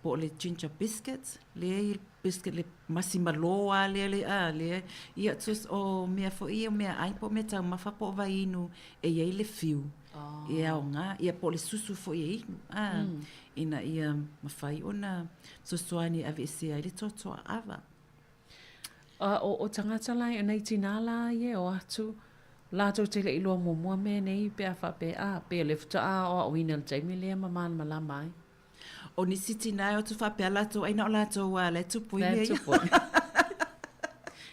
Speaker 18: po o le ginger biscuits, lea e i le biscuit le masi malo lava lea le a lea ia just o mea foi ia o meaai po o meataumafa po o vaiinu e i ai le fiu e aoga ia po o le susu foi e inu a ina ia mafai ona fesoasoani e aveesea ai le toatoaava.
Speaker 3: A o o tagata la e nei tinā la ia e o atu, latou te le i iloa muamua mea nei pe a faapea, a, pe o le faatoa aoaoina i le taimi lea ma malamalama ai.
Speaker 18: O nisi tinā e o atu faapea latou ai na o latou a la e tupu i mea ia.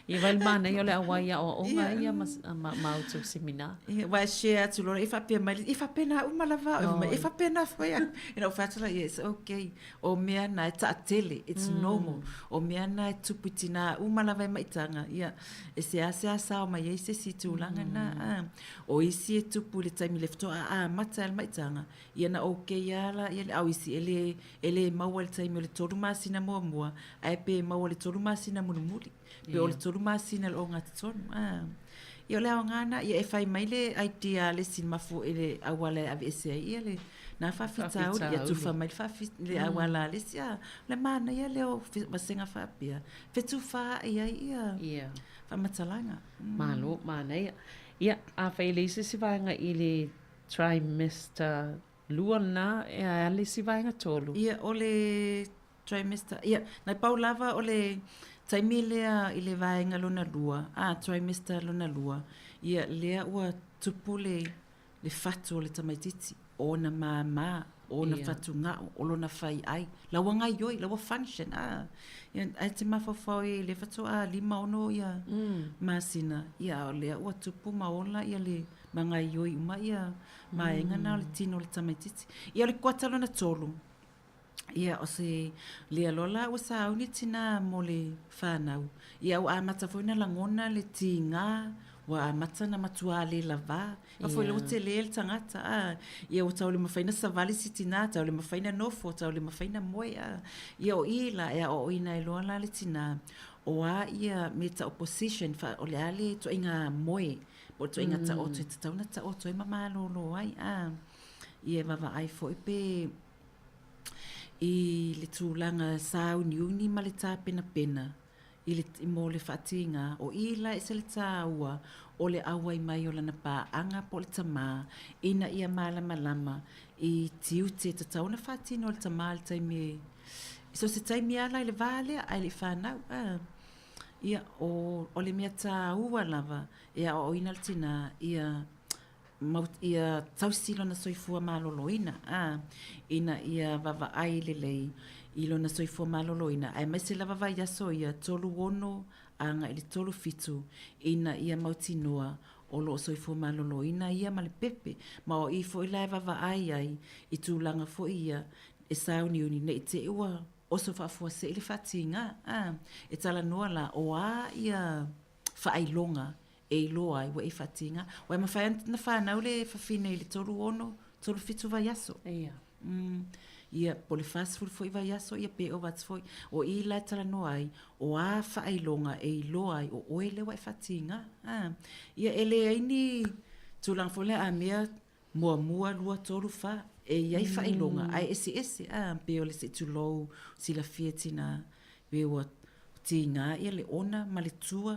Speaker 3: Ia vai le manaia o le auai aoaoga ia ma, ma, ma outou seminar.
Speaker 18: Ia, aua e share atu loa, e faapea mai, e faapena uma lava au, e faapena foi au. Ina ou fai atu lea, yes, okay. O mea na e taatele, it's normal. O mea na e tupu i tinā uma lava e maitaga, ia, e seasea sao mai ai se isi tulaga na. O isi e tupu i le taimi le faatoa amata ai le maitaga, Ia na okay a la ia le au isi e le e le maua i le taimi o le tolu masina muamua ae pe maua i le tolu masina mulimuli pe o le tolu masina i le ogatotonu a. Ia o le aoga na ia e fai mai le idea a le isi mafu i le auala e aveese ai ia le na faafitauli ia tufa mai le faafi le auala a le isi a. O le manaia lea o vasega faapea fetufaai ai ia
Speaker 3: Ia.
Speaker 18: faamatalaga.
Speaker 3: Malo, manaia. Ia, afai e leai se isi vaega i le Trimester lua lena e a le isi vaega tolu.
Speaker 18: Ia, o le trimester, ia, na pau lava o le taimi lea i le vaega lona lua, a, trimester lona lua, ia, lea ua tupu le, le fatu o le tamaitiiti, o ona māmā. O ona fatugao, o lona faiai, la ua gaioi, la ua function, a. Ia, ae te mafaufau i le faatoa 5, 6 ia masina, ia a o lea ua tupu ma ola ia le ma gaioi uma ia vaega na o le tino o le tamaititi. Ia o le kuata lona tolu, ia o se lea loa la ua sauni tinā mo le fanau. Ia ua amata foi ona lagona le tiga, ua amata ona matua le lavā. A foi lea ua tele le tagata, a. Ia ua tau le mafai ona savali si tinā, tau le mafai ona nofo, tau le mafai ona moe, a. Ia o i la e aoaoina ai loa la le tinā, o a ia mea e tau o position, o le a le ituaiga moe, po o le ituaiga taoto e tatau ona taoto ai ma malolo ai, a. Ia e vaavaai foi pe i le tulaga sāuniuni ma le tapenapena i le, mo le faatiga, o i la e ese le tāua o le auai mai o lana paaga po o le tamā ina ia malamalama i tiute e tatau ona faatino e le tamā i le taimi e, so o se taimi lava la i le va lea ae le i fanau. A, ia, o, o le mea tāua lava e aoaoina le tinā ia mau, ia tausi lona soifua maloloina, ā, ina ia vaavaai lelei i lona soifua maloloina, aemaise lava vaiaso ia 36 agai i le 37, ina ia mautinoa o lo o soifua maloloina ia ma le pepe, ma o i foi la e vaavaai ai i tulaga foi ia e sauniuni ne i te i ua oso faafuasei le faatiga, ā, e talanoa la o a ia faailoga e iloa ai ua e faatiga. Ua e mafai ona fanau le fafine i le 36, 37 vaiaso.
Speaker 3: Ia.
Speaker 18: Ia, po o le 40 foi vaiaso, ia pe ova atu foi. O i la e talanoa ai, o a faailoga e iloa ai o oe lea ua e faatiga. A. Ia, e leai ni tulaga foi lea a mea muamua, lua, tolu, fa. E i ai faailoga, ae eseese, a, pei o le se i tulou, silafia e tinā, pe ua tiga ia le ona ma le tua,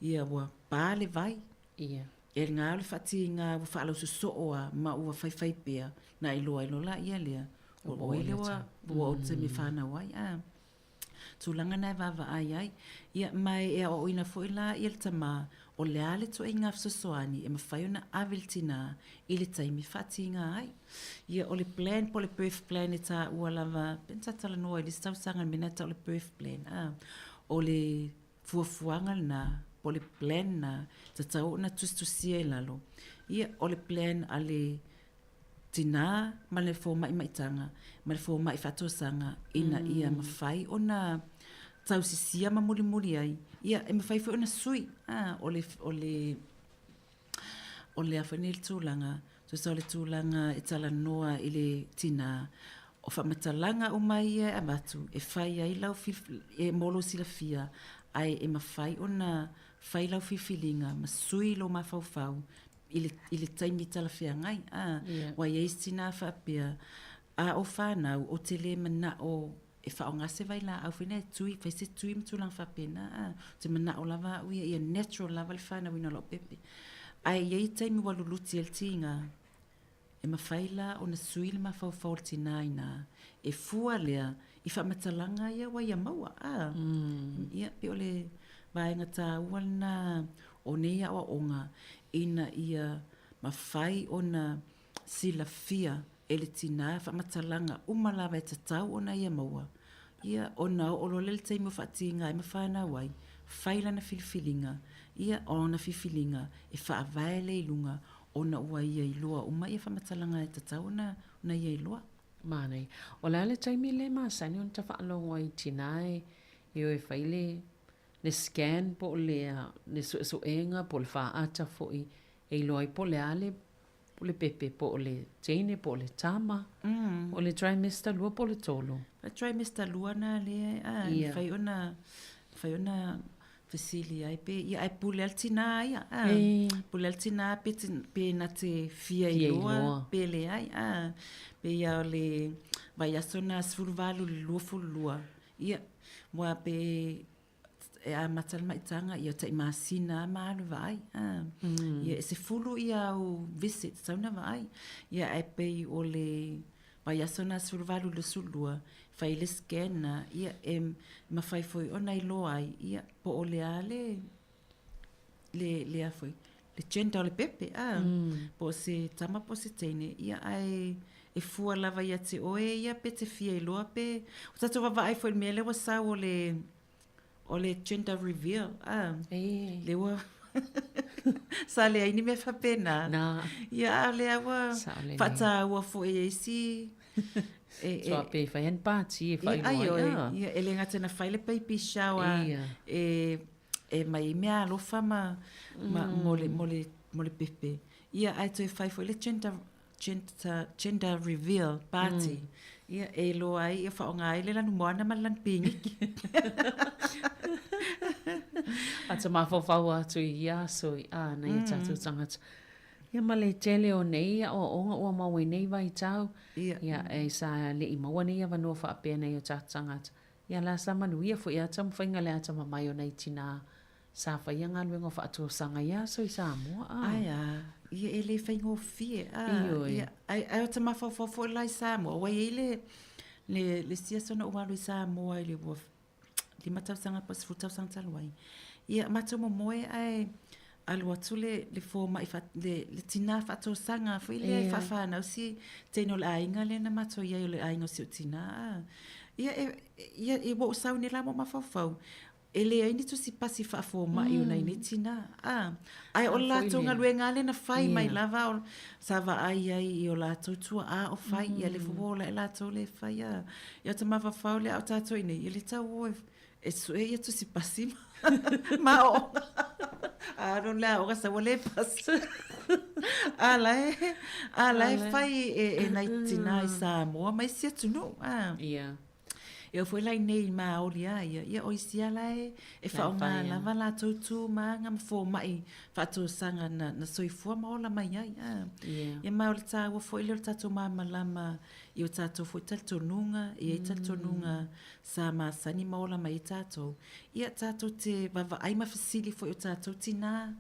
Speaker 18: ia ua pa le vai.
Speaker 3: Ia.
Speaker 18: E lena o le faatiga ua faalausoso'o a ma ua faifai pea, na iloa ai loa laia lea, o oe lea ua, ua oo i le taimi e fanau ai, a. Tulaga na e vaavaai ai. Ia, ma e aoaoina foi la ia le tamā, o le a le ituaiga fesoasoani e mafai ona ave i le tinā i le taimi e faatiga ai. Ia, o le plan po o le birth plan e taua lava, pe na ta talanoa i le isi tausaga i le mea lena e tau o le birth plan, a. O le fuafuaga lena, po o le plan lena, e tatau ona tusitusia i lalo. Ia, o le plan a le tinā ma le fomai maitaga ma le fomai faatosaga ina ia mafai ona tausisia ma mulimuli ai, ia e mafai foi ona sui, a, o le, o le, o le a foi nei le tulaga, tusa o le tulaga e talanoa i le tinā, o faamatalaga uma ia e avatu e fai ai lau e mo lou silafia, ae e mafai ona fai lau filifiliga ma sui lou mafaufau i le, i le taimi talafeagai. A, yeah. Ua i ai isi tinā faapea, a o fanau, ou te lē mana'o e faaaoga se vailaau foi lea e tui, fai se tui ma tulaga faapena. A, ou te mana'o lava au ia, ia natural lava le fanauina o la'u pepe. Ae i ai taimi ua luluti ai le tiga, E mafai la ona sui le mafaufau o le tinā inā e fua lea i faamatalaga ia ua ia maua, a? Ia, pei o le vaega tāua lena o nei aoaoga ina ia mafai ona silafia e le tinā faamatalaga uma lava e tatau ona ia maua. Ia, ona oo loa lea i le taimi o faatiga ai ma fanau ai, fai lana filifiliga, ia, o lana filifiliga e faavae lea i luga ona ua ia iloa uma ia faamatalaga e tatau ona ona ia iloa.
Speaker 3: Manaia. O le a le taimi le masani ona tafaalogo ai i tinā e e o e fai le le scan po o le le suesuega po o le faata foi e iloa ai po o le a le le pepe po o le teine po o le tama. O le trimester lua po o le tolu?
Speaker 18: O le trimester lua na lea a e mafai ona mafai ona fesili ai pe ia ae pule a le tinā ia a pule a le tinā pe pe na te fia iloa pe leai a pei a o le vaiaso na 18 i le 22 ia ua pe e amata le maitaga ia tai masina a ma alu vaai a ia e 10 ia au visits tatau ona vaai ia ae pei o le Vaiaso na 18 i le 22, fai le scan na, ia, e mafai foi ona iloa ai, ia, po o le a le, le, le a foi, le gender o le pepe, a, po o se tama po o se teine, ia, ae e fua lava ia te oe ia pe te fia iloa pe o tatou vaavaai foi i le mea lea ua sau o le o le gender reveal a lea ua sa leai ni mea faapena ia a o lea ua faataua foi e isi
Speaker 3: Soa pe fai ani pāti e whailoa ai.
Speaker 18: Ia, ia, e le gata na fai le baby shower e e mai i mea alofa ma, ma mo le, mo le, mo le pepe. Ia, ae toe fai foi le gender, gender, gender reveal party. Ia, e iloa ai, ia faaaoga ai le lanu moana ma le lanu piniki.
Speaker 3: A te mafaufau atu i ia aso i a nei e tātou tangata. Ia ma le tele o nei aoaoga ua maua i nei vaitau.
Speaker 18: Ia.
Speaker 3: Ia, e sa le'i maua nei avanoa faapea nai o tātou tangata. Ia la sa manuia foi a taumafaiga le atamamai o nai tinā sa faia galuega o faatosaga ia aso i Samoa a.
Speaker 18: Ae a, ia e le faigofie a.
Speaker 3: Ioe.
Speaker 18: Ia, ae, ae o te mafaufau foi la i Samoa, ua i ai le, le, le isi aso na ou alu i Samoa i le ua 5 tausaga po o 10 tausaga talu ai. Ia, matou momoe ae alu atu le, le fomai, fa, le, le tinā faatosaga foi lea e faafanau si teine o le aiga lea na matou i ai o le aiga o si ou tinā a. Ia, e, ia, e, ua ou sau nei la ma mafaufau, e leai ni tusi pasi faafomai o nai nei tinā. A, ae o le latou galuega lava lea na fai mai lava, o, sa vaai ai i o latou tuaa o fai, ia le fua ola e latou le fai a. Ia o te mafaufau lea a o tatou i inei, ia le tau o e, e sue ia tusi pasi ma aoaoga. A alu le aoga sau ua le pasi. A la e, a la e fai e, e nai tinā i Samoa ma isi atunuu. A.
Speaker 3: Ia.
Speaker 18: E oo foi la iinei i Māori a ia, ia o isi lava la e, e faaaoga lava latou tu ma aga ma fomai faatosaga na, na soifua ma ola mai ai. A.
Speaker 3: Yeah.
Speaker 18: Ia ma o le tāua foi lea o le tatou malamalama i o tatou foi talitonuga, e i ai talitonuga sa masani ma ola mai ai tatou. Ia tatou te vaavaai ma fesili foi i o tatou tinā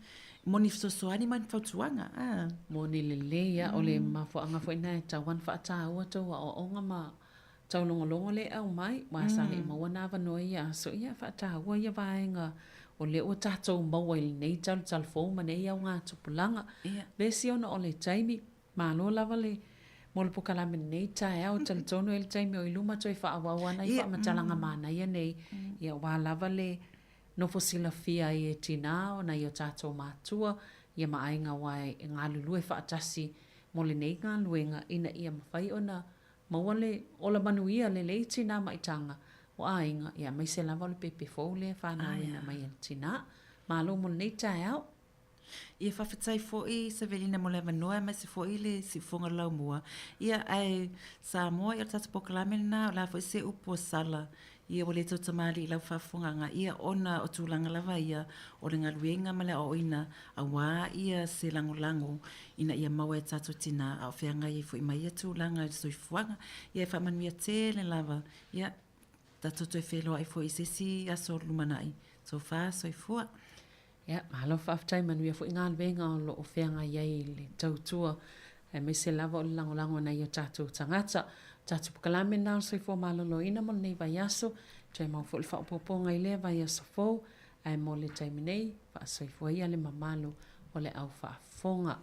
Speaker 18: mo ni fesoasoani ma ni fautuaga. A.
Speaker 3: Moni lelei a, o le mafuaaga foi lena e tatau ona faataua tou aoaoga ma Taulogologo le aumai, ua sa le'i maua na avanoa i ia aso, ia faataua ia vaega o lea ua tatou maua i lenei talutalu fou ma nei augatupulaga. Le isi ona o le taimi, malo lava le mo le pokalame lenei taeao, talitonu e le taimi o i luma toe faaauau ana i faamatalaga manaia nei, ia aua lava le nofo silafia ai e tinā o nai o tatou matua ia ma aiga aua e galulue faatasi mo lenei galuega ina ia mafai ona Maua le ola manuia lelei tinā maitaga o aiga, ia aemaise lava o le pepe fou lea e fanauina mai e le tinā. Malo mo lenei taeao.
Speaker 18: Ia faafetai foi Savelina mo le avanoa aemaise foi le siufofoga o le laumua. Ia ae Samoa ia o le tatou polokalame lena o le a foi se upu ua sala Ia ua le tau tamalii i lau faafofogaaga ia ona o tulaga lava ia o le galuega ma le aoaoina auā ia se lagolago ina ia maua e tatou tinā a o feagai ai foi ma ia tulaga i le soifuaga. Ia e faamanuia tele lava. Ia tatou toe feiloai foi i se isi aso lumanai. Sofa, soifua.
Speaker 3: Ia, malo faafetai, manuia foi galuega o lo o feagai ai i le tautua, aemaise lava o le lagolago a nai o tatou tagata. O tatou polokalame lena o le soifua maloloina mo lenei vaiaso, toe maua foi le faaopoopoga i lea vaiaso fou, ae mo le taimi nei, faasoifua ia le mamalu o le au faafofoga.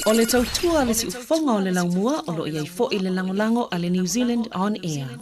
Speaker 3: O le tautua a le siufofoga o le laumua o lo o i ai foi le lagolago a le New Zealand On Air.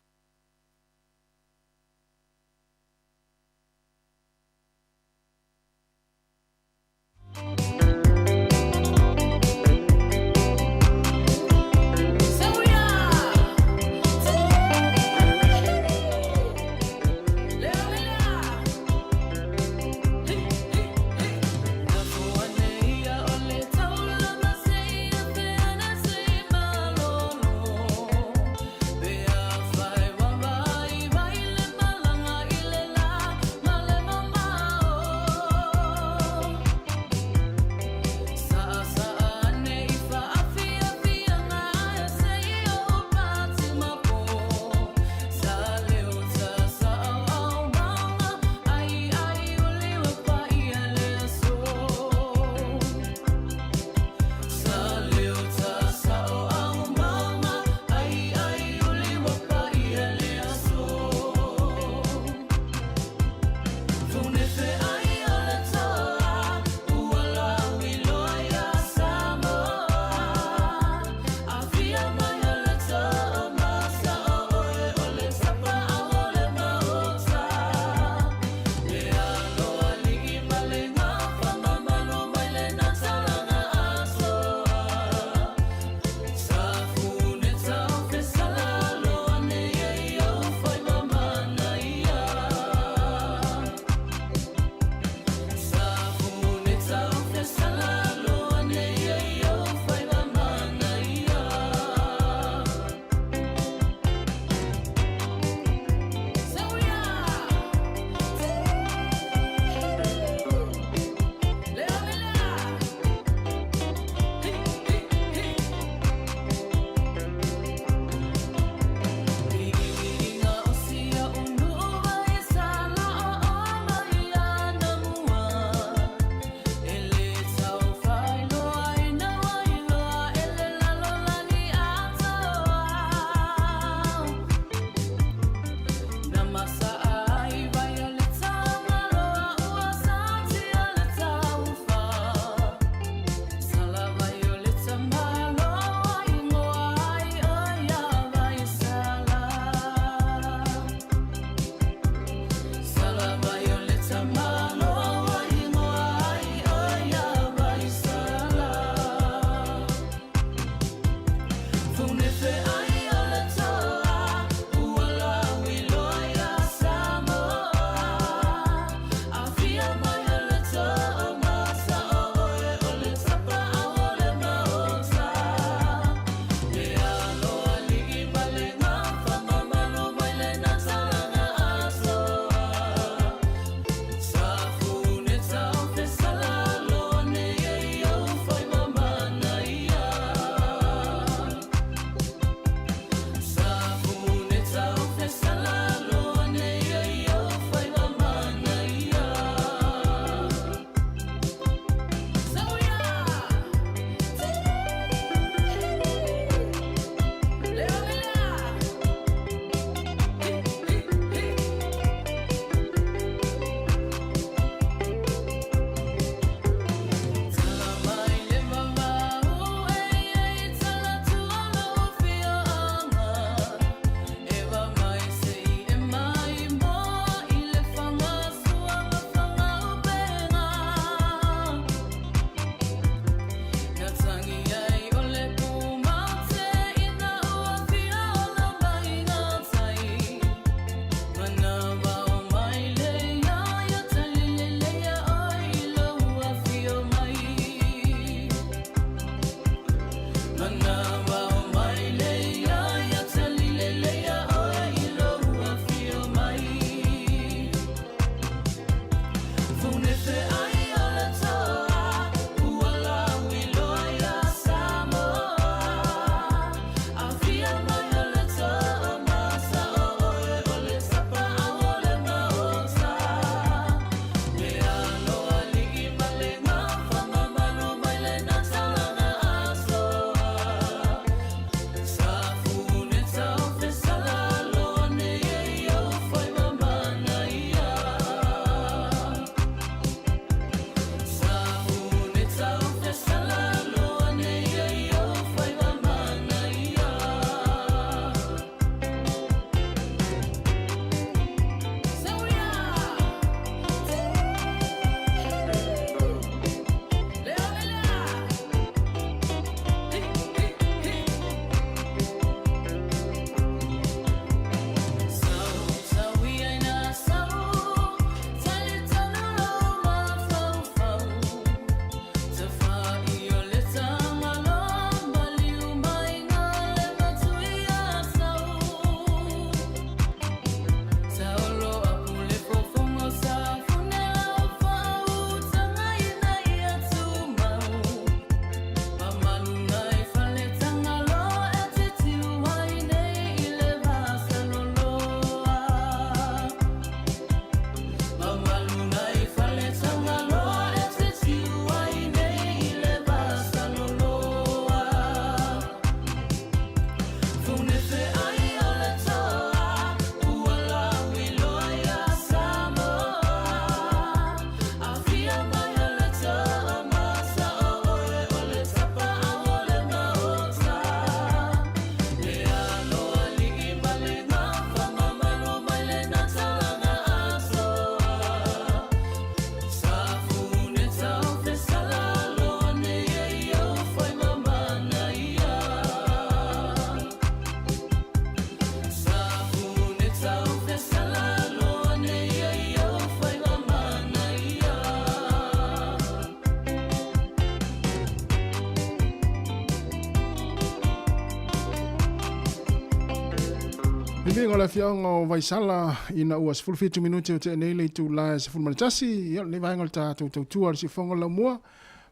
Speaker 7: Viviga o le afioaga o Vaisala ina ua 17 minute o tea nei le itula e 11, ia o lenei vaega o le tatou tautua o le siufofoga o le laumua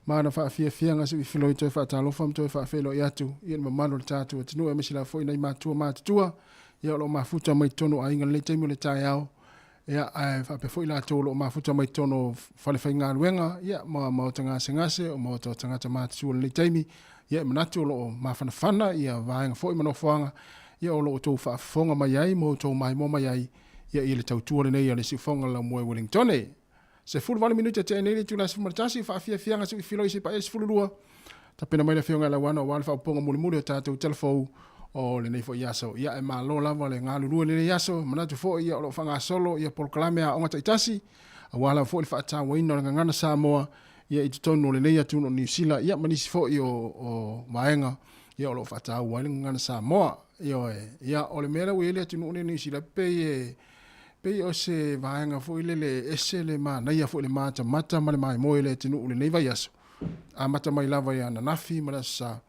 Speaker 7: ma ana faafiafiaga se i filoi toe faatalofa ma toe faafeiloai atu i le mamalu o le tatou atunuu aemaise lava foi nai matua matutua ia o lo o mafuta mai totonu o aiga i lenei taimi o le taeao ia ae faapea foi latou o lo o mafuta mai totonu o falefaigaluega ia ma maota gasegase o maota o tagata matutua i lenei taimi ia e manatu o lo o mafanafana ia vaega foi ma nofoaga ia o lo o outou faafofoga mai ai ma outou maimoa mai ai ia i le tautua lenei a le Siufofoga o le Laumua i Wellingtone. 18 minute tea nei le itula e 11, faafiafiaga se uifiloi se paia 12, tapena mai le Afioga ia Lauano aua le faaopoopoga mulimuli o tatou tala fou o lenei foi aso. Ia e malo lava le galulue i lenei aso, e manatu foi ia o lo o faagasolo ia polokalame a aoga taitasi, aua lava foi le faatauaina o le gagana Samoa ia i totonu o lenei atunuu o Niu Sila ia ma nisi foi o vaega ia o lo o faataua ai le gagana Samoa. Ioe, ia o le mea lea ua i ai le atunuu lenei o Niu Sila pei e pei o se vaega foi lele e ese le manaia foi le matamata ma le maimoe i le atunuu i lenei vaiaso, amata mai lava ia ananafi ma le Aso Sa,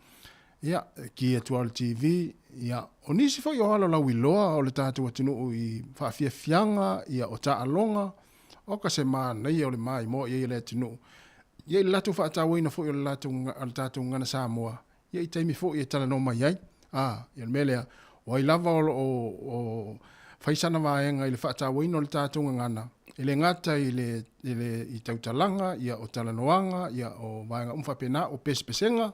Speaker 7: ia, e ki atu lava i le TV, ia, o nisi foi o alo lauiloa o le tatou atunuu i faafiafiaga, ia, o taaloga, oka se manaia o le maimoa i ai e le atunuu. Ia, i le latou faatauaina foi o le latou, o le tatou gagana Samoa, ia i taimi foi e talanoa mai ai. A, ia o le mea lea, o ai lava o lo o, o fai sana vaega i le faatauaina o le tatou gagana, e le gata i le, i le i tautalaga, ia o talanoaga, ia o vaega uma faapena, o pesepesega,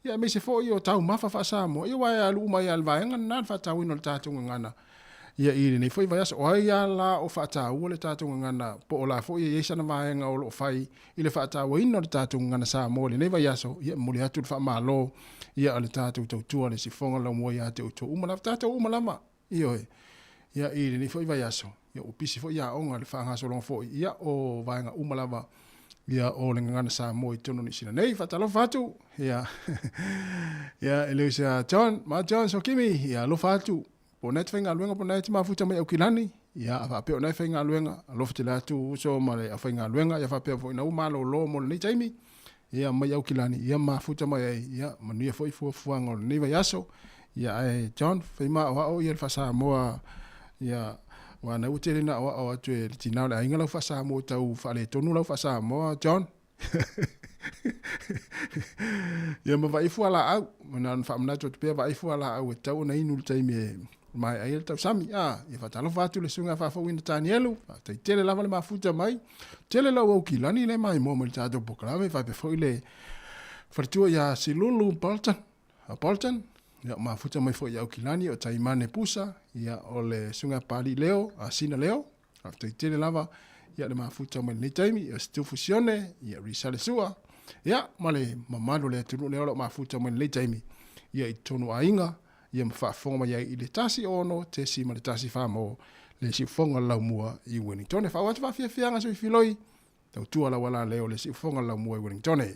Speaker 7: ia aemaise foi o taumafa faa-Samoa, ia aua e alu uma ai lava i le vaega lena le faatauaina o le tatou gagana. Ia i lenei foi vaiaso, o ai lava la o faataua le tatou gagana, po o la foi e i ai sana vaega o lo o fai i le faatauaina o le tatou gagana Samoa i lenei vaiaso, ia e momoli atu le faamalo ia a le tatou tautua le sifoga laumua ia te outou uma lava, tatou uma lava, ioe. Ia i lenei foi vaiaso, ia ua pisi foi aoga i le faagasologa foi, ia o vaega uma lava ia o le gagana Samoa i totonu o Niu Sila nei. Faatalofa atu, ia, ia e le o se a John, ma John Sokimi, ia alofa atu, Po o na e te faigaluega po o na e te mafuta mai Aukilani, ia a faapea o na e faigaluega, alofa tele atu uso ma le aufaigaluega, ia faapea foi na ua malolo mo lenei taimi, ia mai Aukilani, ia mafuta mai ai, ia manuia foi fuafuaga o lenei vaiaso. Ia ae John, fai maoao ia le faa-Samoa, ia aua na ua tele na aoao atu e le tina o le aiga lau faa-Samoa tau faaletonu lau faa-Samoa John. Ia ma vaai fualaau, na ona faamanatu atu pea vaai fualaau e tatau ona inu i le taimi e maea ai le tausami. A, ia faatalofa atu le susuga faafouina Tanielu, faafetai tele lava le mafuta mai. Tele lau aukilani le maimoa mai le tatou polokalame, faapea foi le faletua ia Silulu Bolton, Bolton, ia mafuta mai foi i Aukilani o Taimane Pusa, ia o le susuga Pali Leo, Sina Leo, Faafetai tele lava ia le mafuta mai lenei taimi, ia Situfu Sione, ia Risa Le Sua, ia ma le mamalu o le atunuu lea o lo o mafuta mai lenei taimi, ia i totonu o aiga, ia ma faafofoga mai ai i le 1 6.1 mo le siufofoga o le laumua i Wellingtone. Faaauau atu faafiafiaga sui filoi, tautua lau ala leo le siufofoga o le laumua i Wellingtone.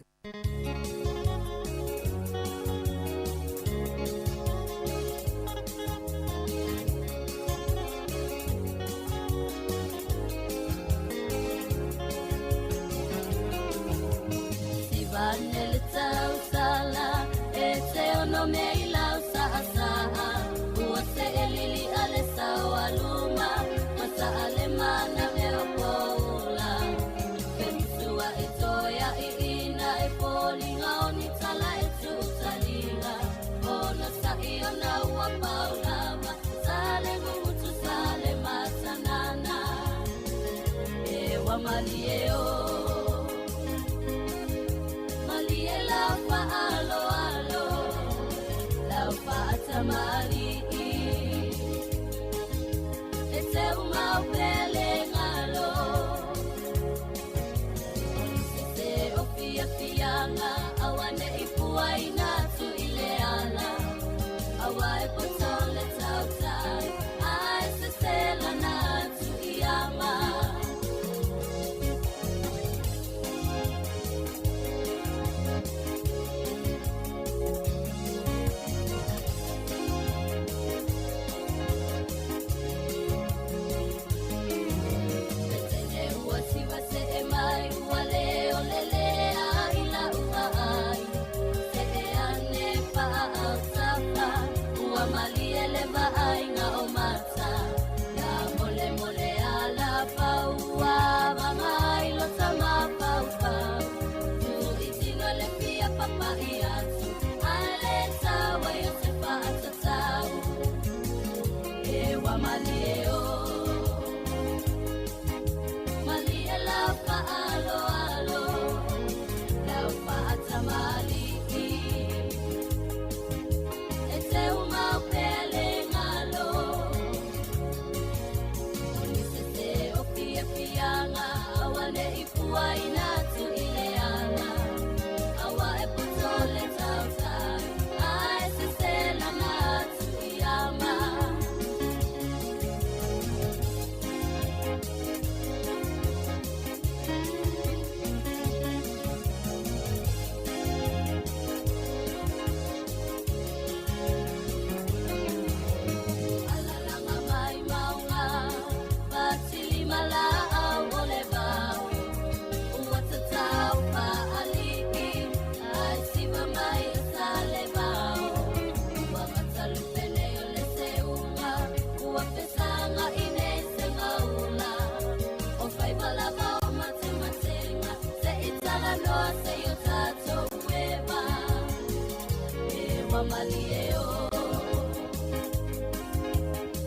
Speaker 11: wa malie o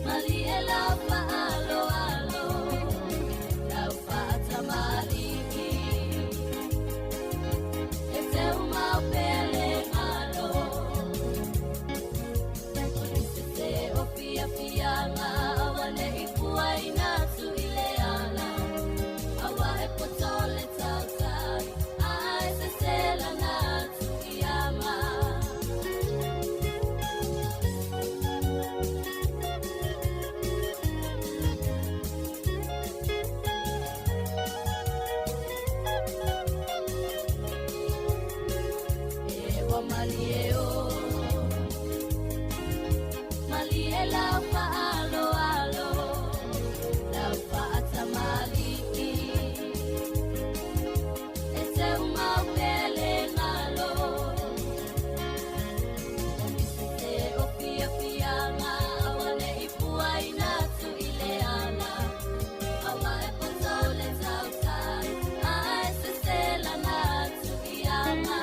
Speaker 11: Malie lau faaloalo Lau faatamalii E te umau pea le galo O nisese o fiafiaga Aua ne'i fuaina atu i le ala Aua e poto le tautai Ae seselana atu i ama. E ua malie o Malie lau faaloalo Lau faatamalii E te umau pea le galo O nisese o fiafiaga Aua ne'i fuaina atu i le ala Aua e poto le tautai Ae seselana atu i ama.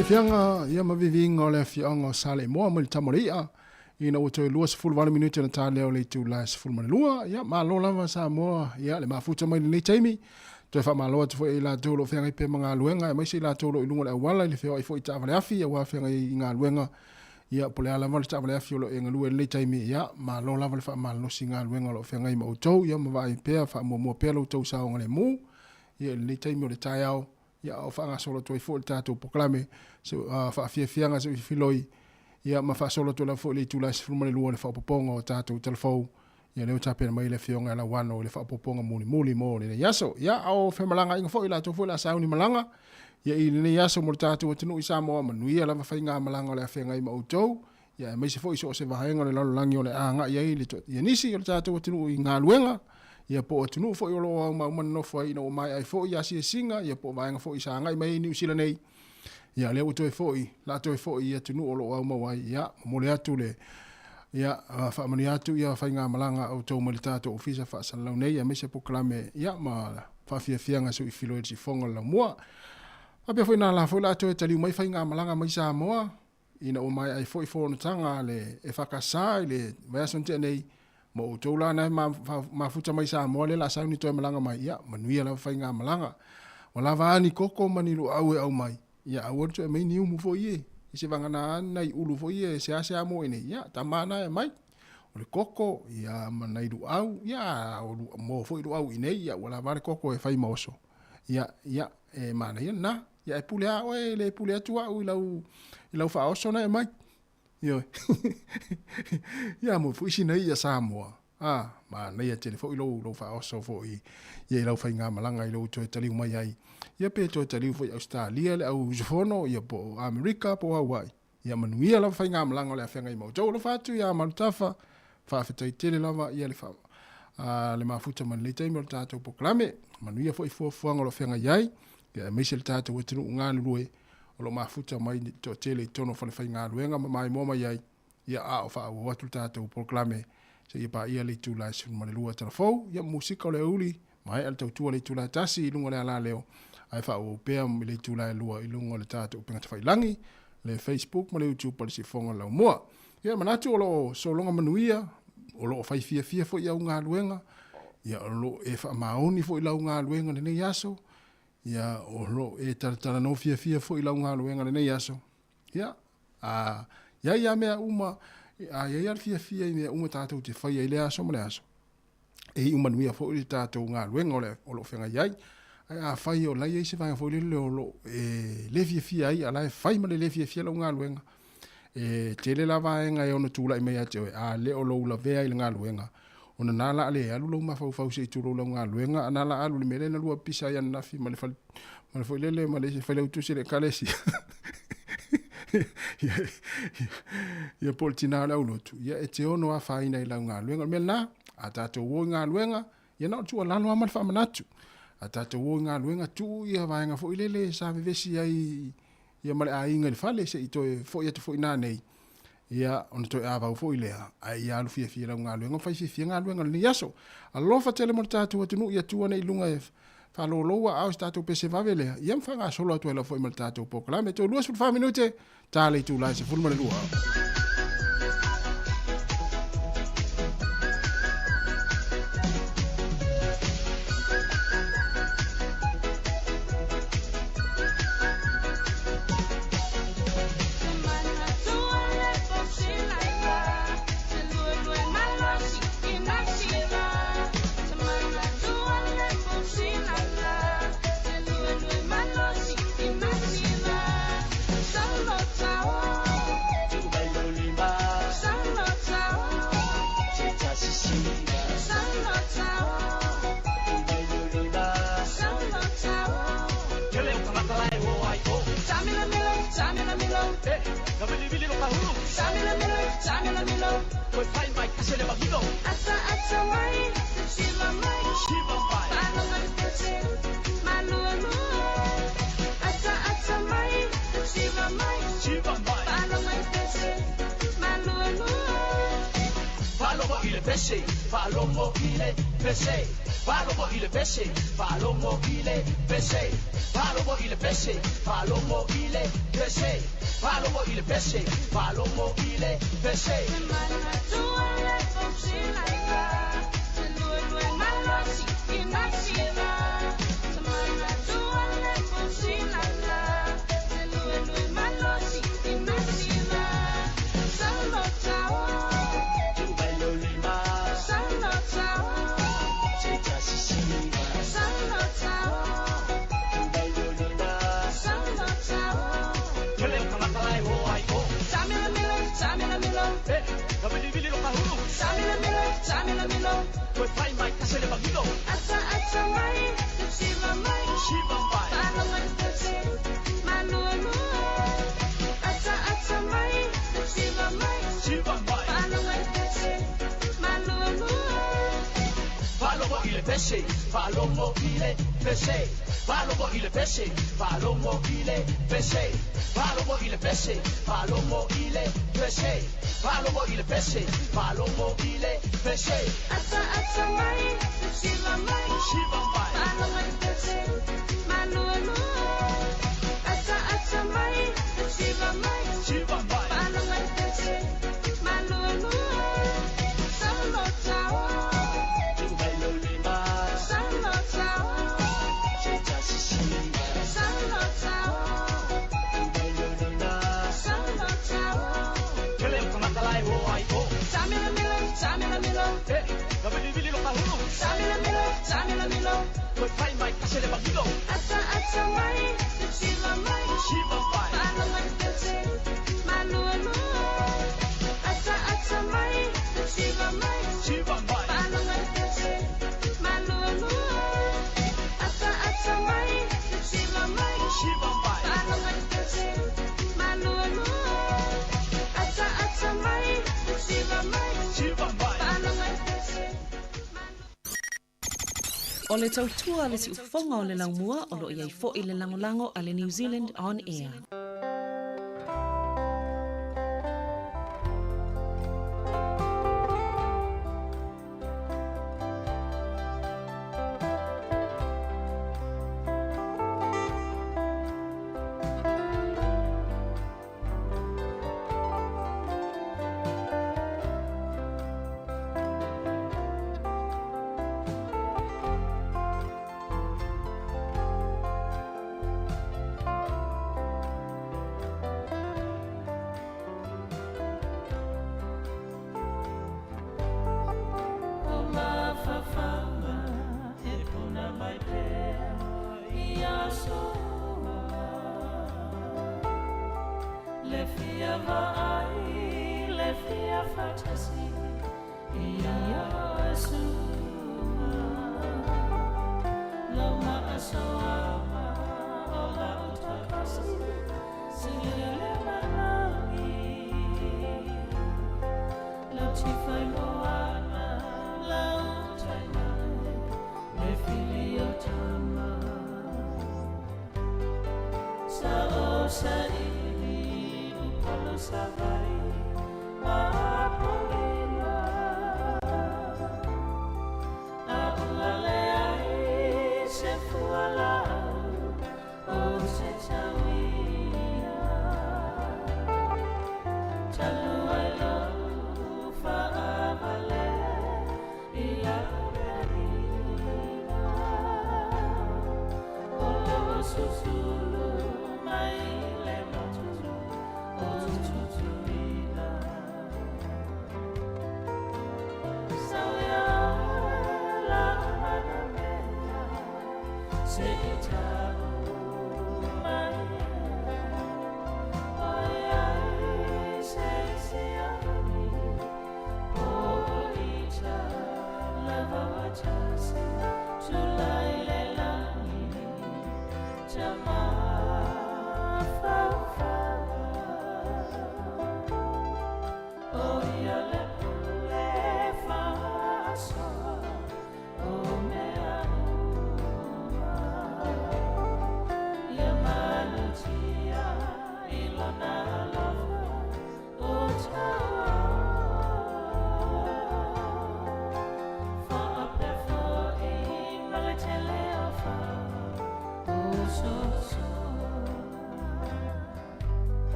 Speaker 7: Faafiafiaga ia ma viviiga o le afioaga o Saleimoa mai le tama o le i'a ina ua toe 28 minute ona ta lea o le itula e 12. Ia, malo lava Samoa, ia, le mafuta mai lenei taimi. Toe faamalo atu foi i latou o lo o feagai pea ma galuega, aemaise i latou o lo o i luga o le auala i le feoai foi i taavale afi, aua feagai i galuega, ia, po o le a lava le taavale afi o lo o e galue i lenei taimi, ia, malo lava le faamalolosi i galuega o lo o feagai ma outou, ia, ma vaai pea, faamuamua pea lo outou saogalemu, ia, i lenei taimi o le taeao, ia, a o faagasolo atu ai foi le tatou polokalame, se faafiafiaga se filoi, ia, ma faasolo atu ai lava foi i le itula e 12 le faaopoopoga o tatou talafou. Ia lea ua tapena mai le Afioga ia Lauano i le faaopoopoga mulimuli mo lenei aso. Ia, a o femalagaaiga foi, latou foi o le a sauni malaga, ia, i lenei aso mo le tatou atunuu i Samoa, manuia lava faigamalaga o le a feagai ma outou, ia, aemaise foi so o se vaega o le lalolagi o le a agai ai le ia nisi o le tatou atunuu i galuega, ia, po o atunuu foi o lo o aumauma nonofo ai ina ua maea ai foi asiasiga, ia, po o vaega foi sa agai mai ai i Niu Sila nei. Ia, lea ua toe foi, la toe foi i atunuu o lo o aumau ai. Ia, momoli atu le, ia, faamanuia atu ia faigamalaga a outou mai le tatou ofisa faasalalau nei, aemaise polokalame, ia, ma faafiafiaga se uifilo i le sifoga o le laumua. Faapea foi na la foi la toe taliu mai faigamalaga mai Samoa, ina ua maea ai foi fonotaga a le EFKS i le vaiaso na tea nei, ma outou la na e mafuta mai Samoa lea la sauni toe malaga mai, ia, manuia lava faigamalaga. Ua lava a ni koko ma ni luau e aumai, ia aua le toe aumai ni umu foi e, i se vagana a nai ulu foi e seasea mo i nei, ia, tama na e aumai. O le koko, ia, ma nai luau, ia, o mo foi luau i nei, ia, ua lava le koko e fai ma oso. Ia, ia, e manaia lena. Ia e pule a oe, le pule atu au i lau, i lau faaoso na e aumai. Ioe. Ia mo foi sina ia Samoa. Ah, manaia tele foi lou, lou faaoso foi ia i lau faigamalaga i lou toe taliu mai ai. Ia pe toe taliu foi Australia le au usufono, ia po o Amerika po o Hawaii. Ia manuia lava faigamalaga o le a feagai ma outou. Alofa atu ia Malutafa, faafetai tele lava ia le fa, le mafuta ma lenei taimi o le tatou polokalame. Manuia foi fuafuaga o lo o feagai ai, ia aemaise le tatou atunuu galulue o lo o mafuta mai le toatele i totonu o falefaigaluega ma maimoa mai ai, ia a o faaauau atu le tatou polokalame seia paia le itula e 12 talafou, ia musika o le aoauli, maea le tautua i le itula e 1 i luga o le alaleo, ae faaauau pea i le itula e 2 i luga o le tatou upega tafailagi, le Facebook ma le YouTube a le Siufofoga o le Laumua. Ia manatu o lo o sologa manuia, o lo o fai fiafia foi au galuega, ia o lo o e faamaoni foi lau galuega i lenei aso, ia o lo o e talatalanoa fiafia foi lau galuega i lenei aso. Ia, a iai lava mea uma, a iai lava le fiafia i mea uma tatou te faia i lea aso ma le aso, e iu manuia foi le tatou galuega o, le, o lo o feagai ai. Ae afai o la e i ai se vaega foi lele o lo o e le fiafia ai, a la e fai ma le le fiafia lau galuega, e tele la vaega e ono tulai mai ia te oe, a le o lou lavea i le galuega, ona na la le alu lou mafaufau se i tulou lau galuega, a na la alu i le mea lea na lua pisa ai ananafi ma le fale, ma le foi lele ma le failautusi o le ekalesia. Ia po o le tina o le aulotu, ia e te ono afaina i lau galuega. O le mea lena, a tatou o i galuega, ia na o le tuualalo lava ma le faamanatu. A tatou o i galuega, tuu ia vaega foi lele sa vevesi ai ia ma le aiga i le fale se i toe foi atu foi nanei, ia ona toe avau foi lea, ae ia alu fiafia i lau galuega ma fai fiafia galuega o lenei aso. Alofa tele mo le tatou atunuu ia tua nei i luga e faalōlō aao i se tatou pese vave lea, ia ma faagasolo atu ai lava foi ma le tatou polokalame. Toe 24 minute, ta le itula e 12.
Speaker 5: i le pese, faalogo i le pese, faalogo i le pese, faalogo i le pese, faalogo i le pese, faalogo i le pese, faalogo i le pese, faalogo i le pese. Faalogo i le pese, faalogo i le pese, faalogo i le pese, faalogo i le pese, faalogo i le pese, faalogo i le pese, faalogo i le pese, faalogo i le pese.
Speaker 11: Ata ata mai, siva mai,
Speaker 5: siva mai,
Speaker 11: faalogo i le pese, malualua. Ata ata mai, siva mai,
Speaker 5: siva mai,
Speaker 11: faalogo i le pese, malualua. Solo tao. Ata ata mai, siva mai,
Speaker 5: siva mai,
Speaker 11: faalogo i le pese, malualua. Ata ata mai, siva mai,
Speaker 5: siva mai,
Speaker 11: faalogo i le pese, malualua. Ata ata mai, siva mai,
Speaker 5: siva mai,
Speaker 11: faalogo i le pese, malualua. Ata ata mai, siva mai,
Speaker 5: siva mai,
Speaker 11: faalogo i le pese.
Speaker 3: O le tautua le siufoga o le laumua o loo iai fo'i le lagolago a le New Zealand On Air.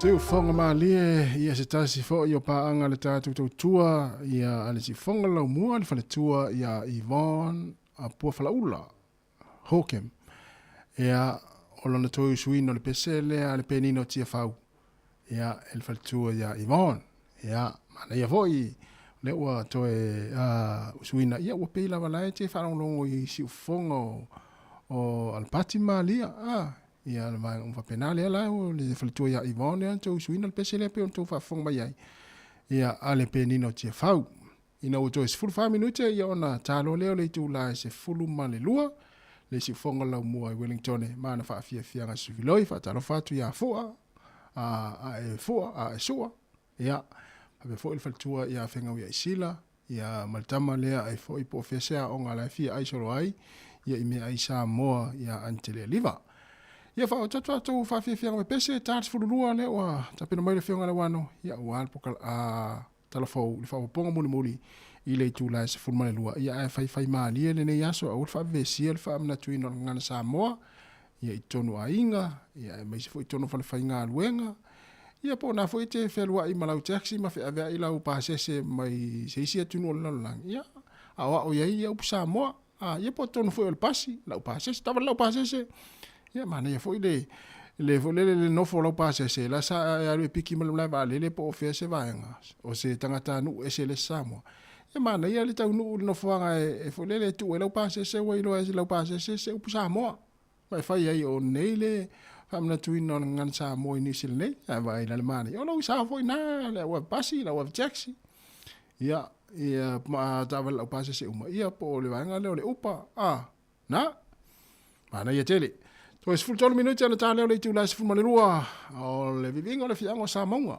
Speaker 7: Siufoga malie ia se tasi foʻi o paaga le tatou tautua ia a le siufoga laumua le faletua ia Yvonne Apua Falaula Hokem ia o lona toe usuina o le pese lea a le penina o Tiafau ia e le faletua ia Yvonne ia manaia foʻi lea ua toe usuina ia ua pei lava la e te faalogologo i siufoga o Alapati Malia ia le vaega uma faapena lea la o le faletua ia Yvonne lea tou usuina le pese lea pei ona tou faafofoga mai ai ia a le penina o Tiafau. Ina ua toe 14 minute ia ona talo lea o le itula e 12 le siufoga laumua i Wellington ma ana faafiafiaga sufiloi faatalofa atu ia Fua a e Fua a e Sua ia faapea foi le faletua ia Fegau ia Isila ia ma le tama lea ai foi po o fea se aoga la e fia ai solo ai ia i mea ai Samoa ia Anitelealiva. Ia faaoto atu tatou faafiafiaga pepese ta le 12 lea ua tapena mai le Afioga ia Lauano ia aua le talafou i le faaopoopoga mulimuli i le itula e 12 ia ae faifai malie lenei aso aua le faavevesia le faamanatuina o le gagana Samoa ia i totonu o aiga ia aemaise foi i totonu o falefaigaluega ia po o na foi e te fealuai ma lau taxi ma feaveai lau pasese mai se isi atunuu o le lalolagi ia aoao i ai ia upu Samoa ia po o totonu foi o le pasi lau pasese taavale lau pasese ia manaia foi le le foi lele le nofo o lau pasese la sa e alu e piki ma le malae vaalele po o fea se vaega o se tagatanuu ese le Samoa ia manaia le taunuu i le nofoaga e foi lele e tuu ai lau pasese ua iloa e lau pasese se upu Samoa ma e fai ai o nei le faamanatuina o le gagana Samoa i Niu Sila nei ae vaai la le manaia o lou sao foi na le au ave pasi lau ave taxi ia ia ma taavale lau pasese uma ia po o le vaega lea o le upa na manaia tele. Toe 13 minute ana tā leo le itula e 12 o le viviga o le fiaga o Samauga.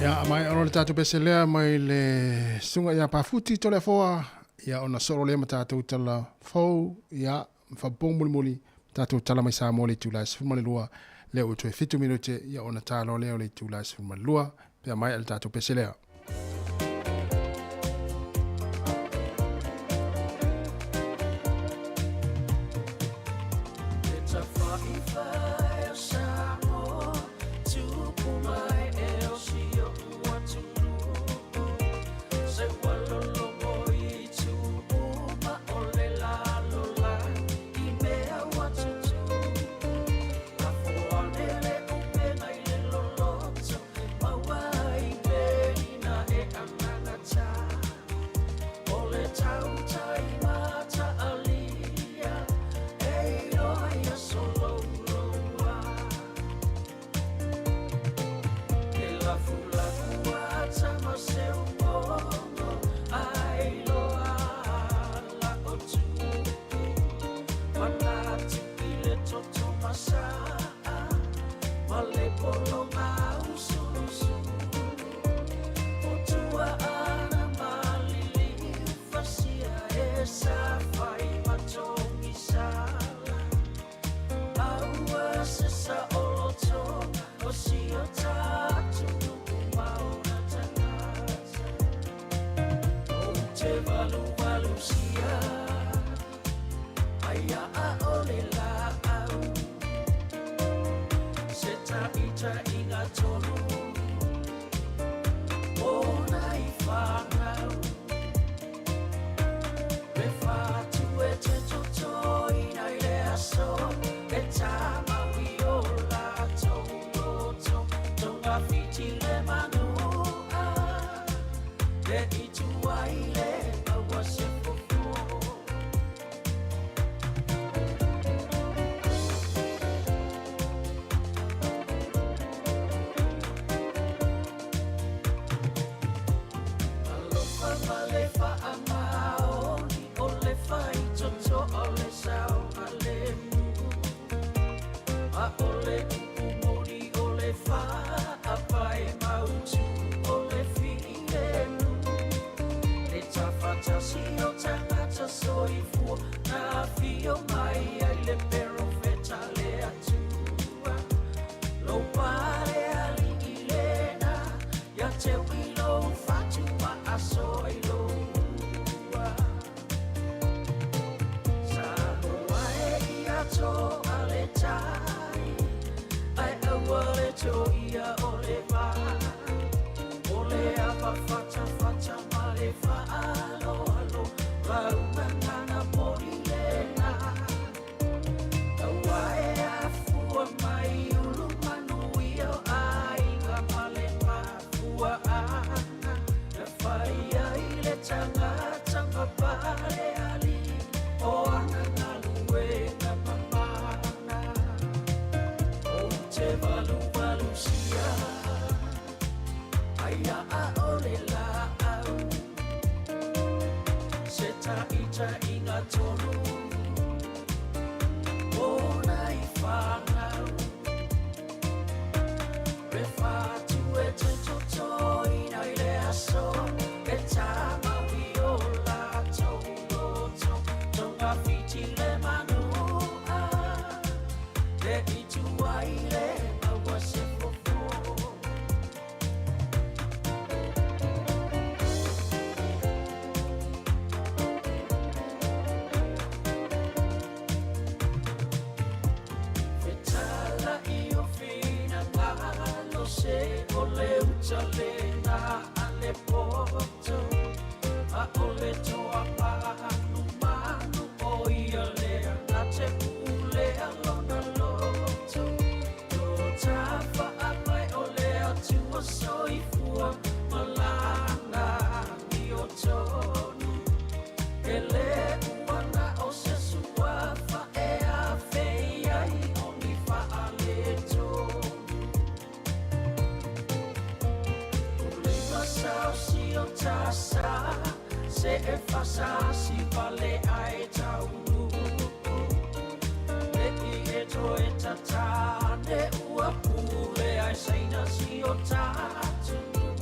Speaker 7: Ia, mai ono le tatou pese lea mai le susuga ia Pafuti Toleafoa, ia ona solo lea ma tatou tala fou, ia, faapupou mulimuli, tatou tala mai Samoa i le itula e 12, lea ua toe 7 minute, ia ona ta loa lea o le itula e 12, pe a maea le tatou pese lea.
Speaker 5: Ua pule ai saina si o tatu.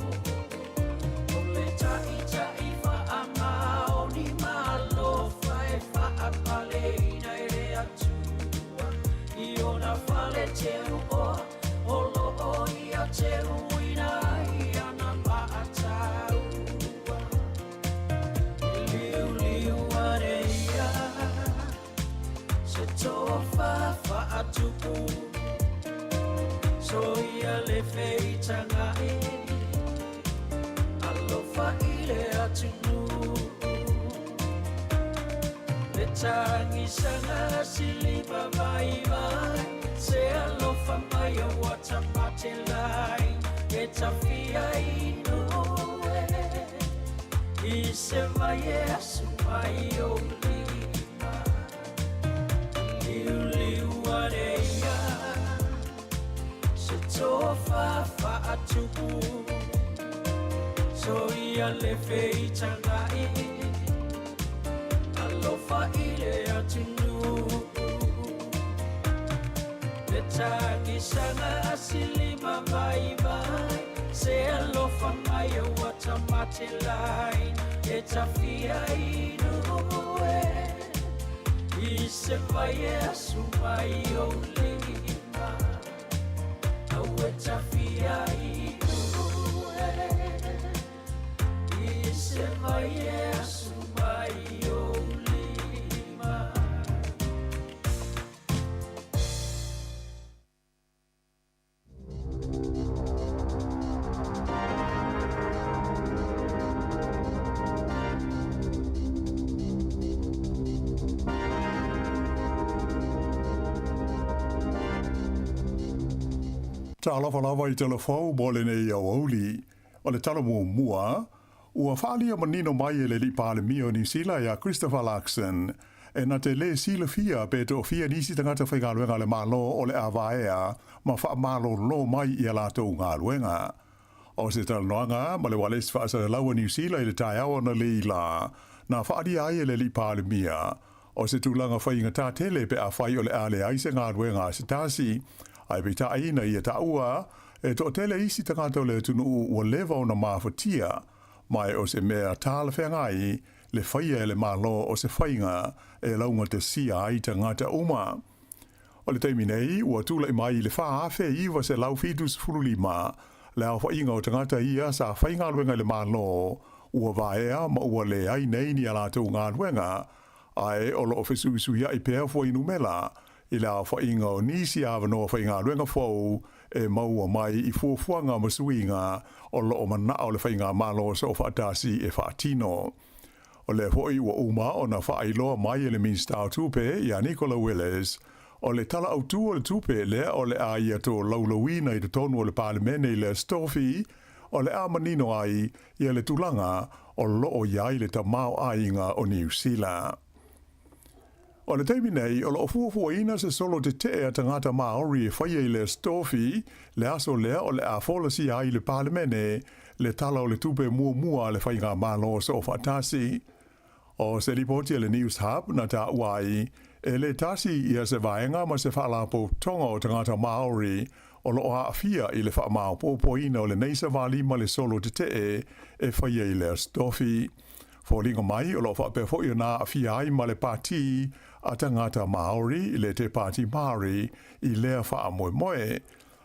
Speaker 2: atunuu Le tagisaga silima vaivai Se alofa mai a ua tapatelai E tafia inu e I se vai e asu mai o lima Liuliu ane ia Se tofa faatupu So ia le feitagai Alofa i le atunuu Le tagisaga silima vaivai Se alofa mai a ua tamatelai E tafia inu e I se vai e asu mai o lima Au e tafia inu e I se vai e asu mai o lima.
Speaker 10: Talofa lava i telefou mo lenei aoauli. O le tala muamua, ua faaalia manino mai e le Alii Palemia o Niu Sila ia Christopher Luxon, e na te lē silafia pe toafia nisi tagata faigaluega a le Malo o le a vaea ma faamalōlō mai i a latou galuega. O se talanoaga ma le ualesi faasalalau a Niu Sila i le taeao analeila, na faaalia ai e le Alii Palemia, o se tulaga faigatā tele pe afai o le a leai se galuega a se tasi, ae peitai ina ia taua e toatele isi tagata o le atunuu ua leva ona mafatia, ma o se mea talafeagai le faia e le Malo o se faiga e laugatasia ai tagata uma. O le taimi nei, ua tulai mai i le 4,975 le aofaiga o tagata ia sa faigaluega i le Malo ua vaea ma ua leai nei ni a latou galuega, ae o lo o fesuisuiai pea fuainumera i le aofaiga o nisi avanoa faigaluega fou e maua mai i fuafuaga ma suiga o lo o manao le Faigamalo Soofaatasi e faatino. O lea foi ua uma ona faailoa mai e le Minisita o Tupe ia Nicola Willis, o le Tala Autu o le Tupe lea o le a ia tolaulauina i totonu o le Palemene i le Aso Tofi, o le a manino ai ia le tulaga o lo o i ai le tamaoaiga o Niu Sila. O le taimi nei, o lo o fuafuaina se solo tetee a tagata Māori e faia i le Aso Tofi, le aso lea o le a folasia ai i le Palemene le Tala o le Tupe muamua a le Faigamalo Soofaatasi. O se lipoti a le Newshub na taua ai, e le tasi ia se vaega ma se faalapotopotoga o tagata Māori o lo o aafia i le faamaopoopoina o lenei savali ma le solo tetee e faia i le Aso Tofi. Foliga mai o lo o faapea foi ona aafia ai ma le Pati a Tagata Māori, le Te Pāti Māori, i lea faamoemoe.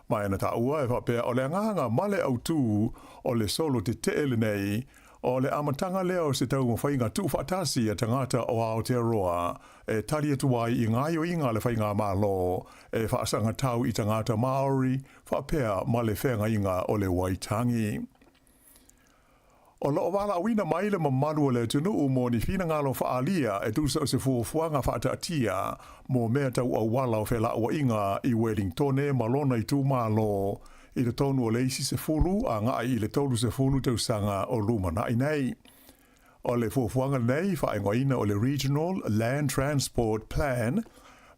Speaker 10: Ma na taua e faapea o le agaga ma le autū o le solo tetee lenei, o le amataga lea o se taumafaiga tuufaatasi a tagata o Aotearoa e tali atu ai i gaoioiga a le Faigamalo e faasagatau i tagata Māori faapea ma le feagaiga o le Waitangi. O lo o valaauina mai le mamalu o le atunuu mo ni finagalo faaalia e tusa o se fuafuaga faataatia mo mea tau auala o felauaiga i Welingtone ma lona itumalo i totonu o le isi 10 agai i le 30 tausaga o lumanai nei. O le fuafuaga lenei faaigoaina o le Regional Land Transport Plan,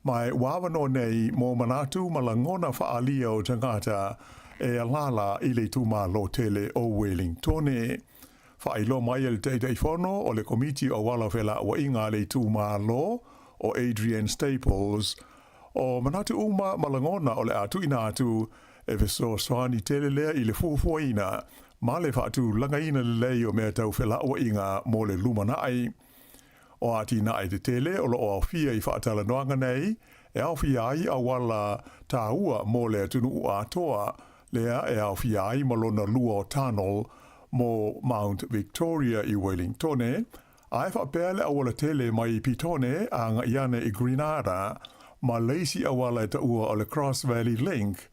Speaker 10: ma ua avanoa nei mo manatu ma lagona faaalia o tagata e alaala i le itumalo tele o Welingtone. Faailoa mai e le Taitaifono o le Komiti o Auala o Felauaiga a le Itumalo, o Adrian Staples, o manatu uma ma lagona o le a tuuina atu e fesoasoani tele lea i le fuafuaina ma le faatulagaina lelei o mea tau felauaiga mo le lumanai. O atinae tetele o lo o aofia i faatalanoaga nei e aofia ai auala taua mo le atunuu atoa, lea e aofia ai ma lona lua o tunnel mo Mount Victoria i Wellingtone, ae faapea le auala tele mai Petone agai ane i Grenada ma le isi auala e taua o le Cross Valley Link.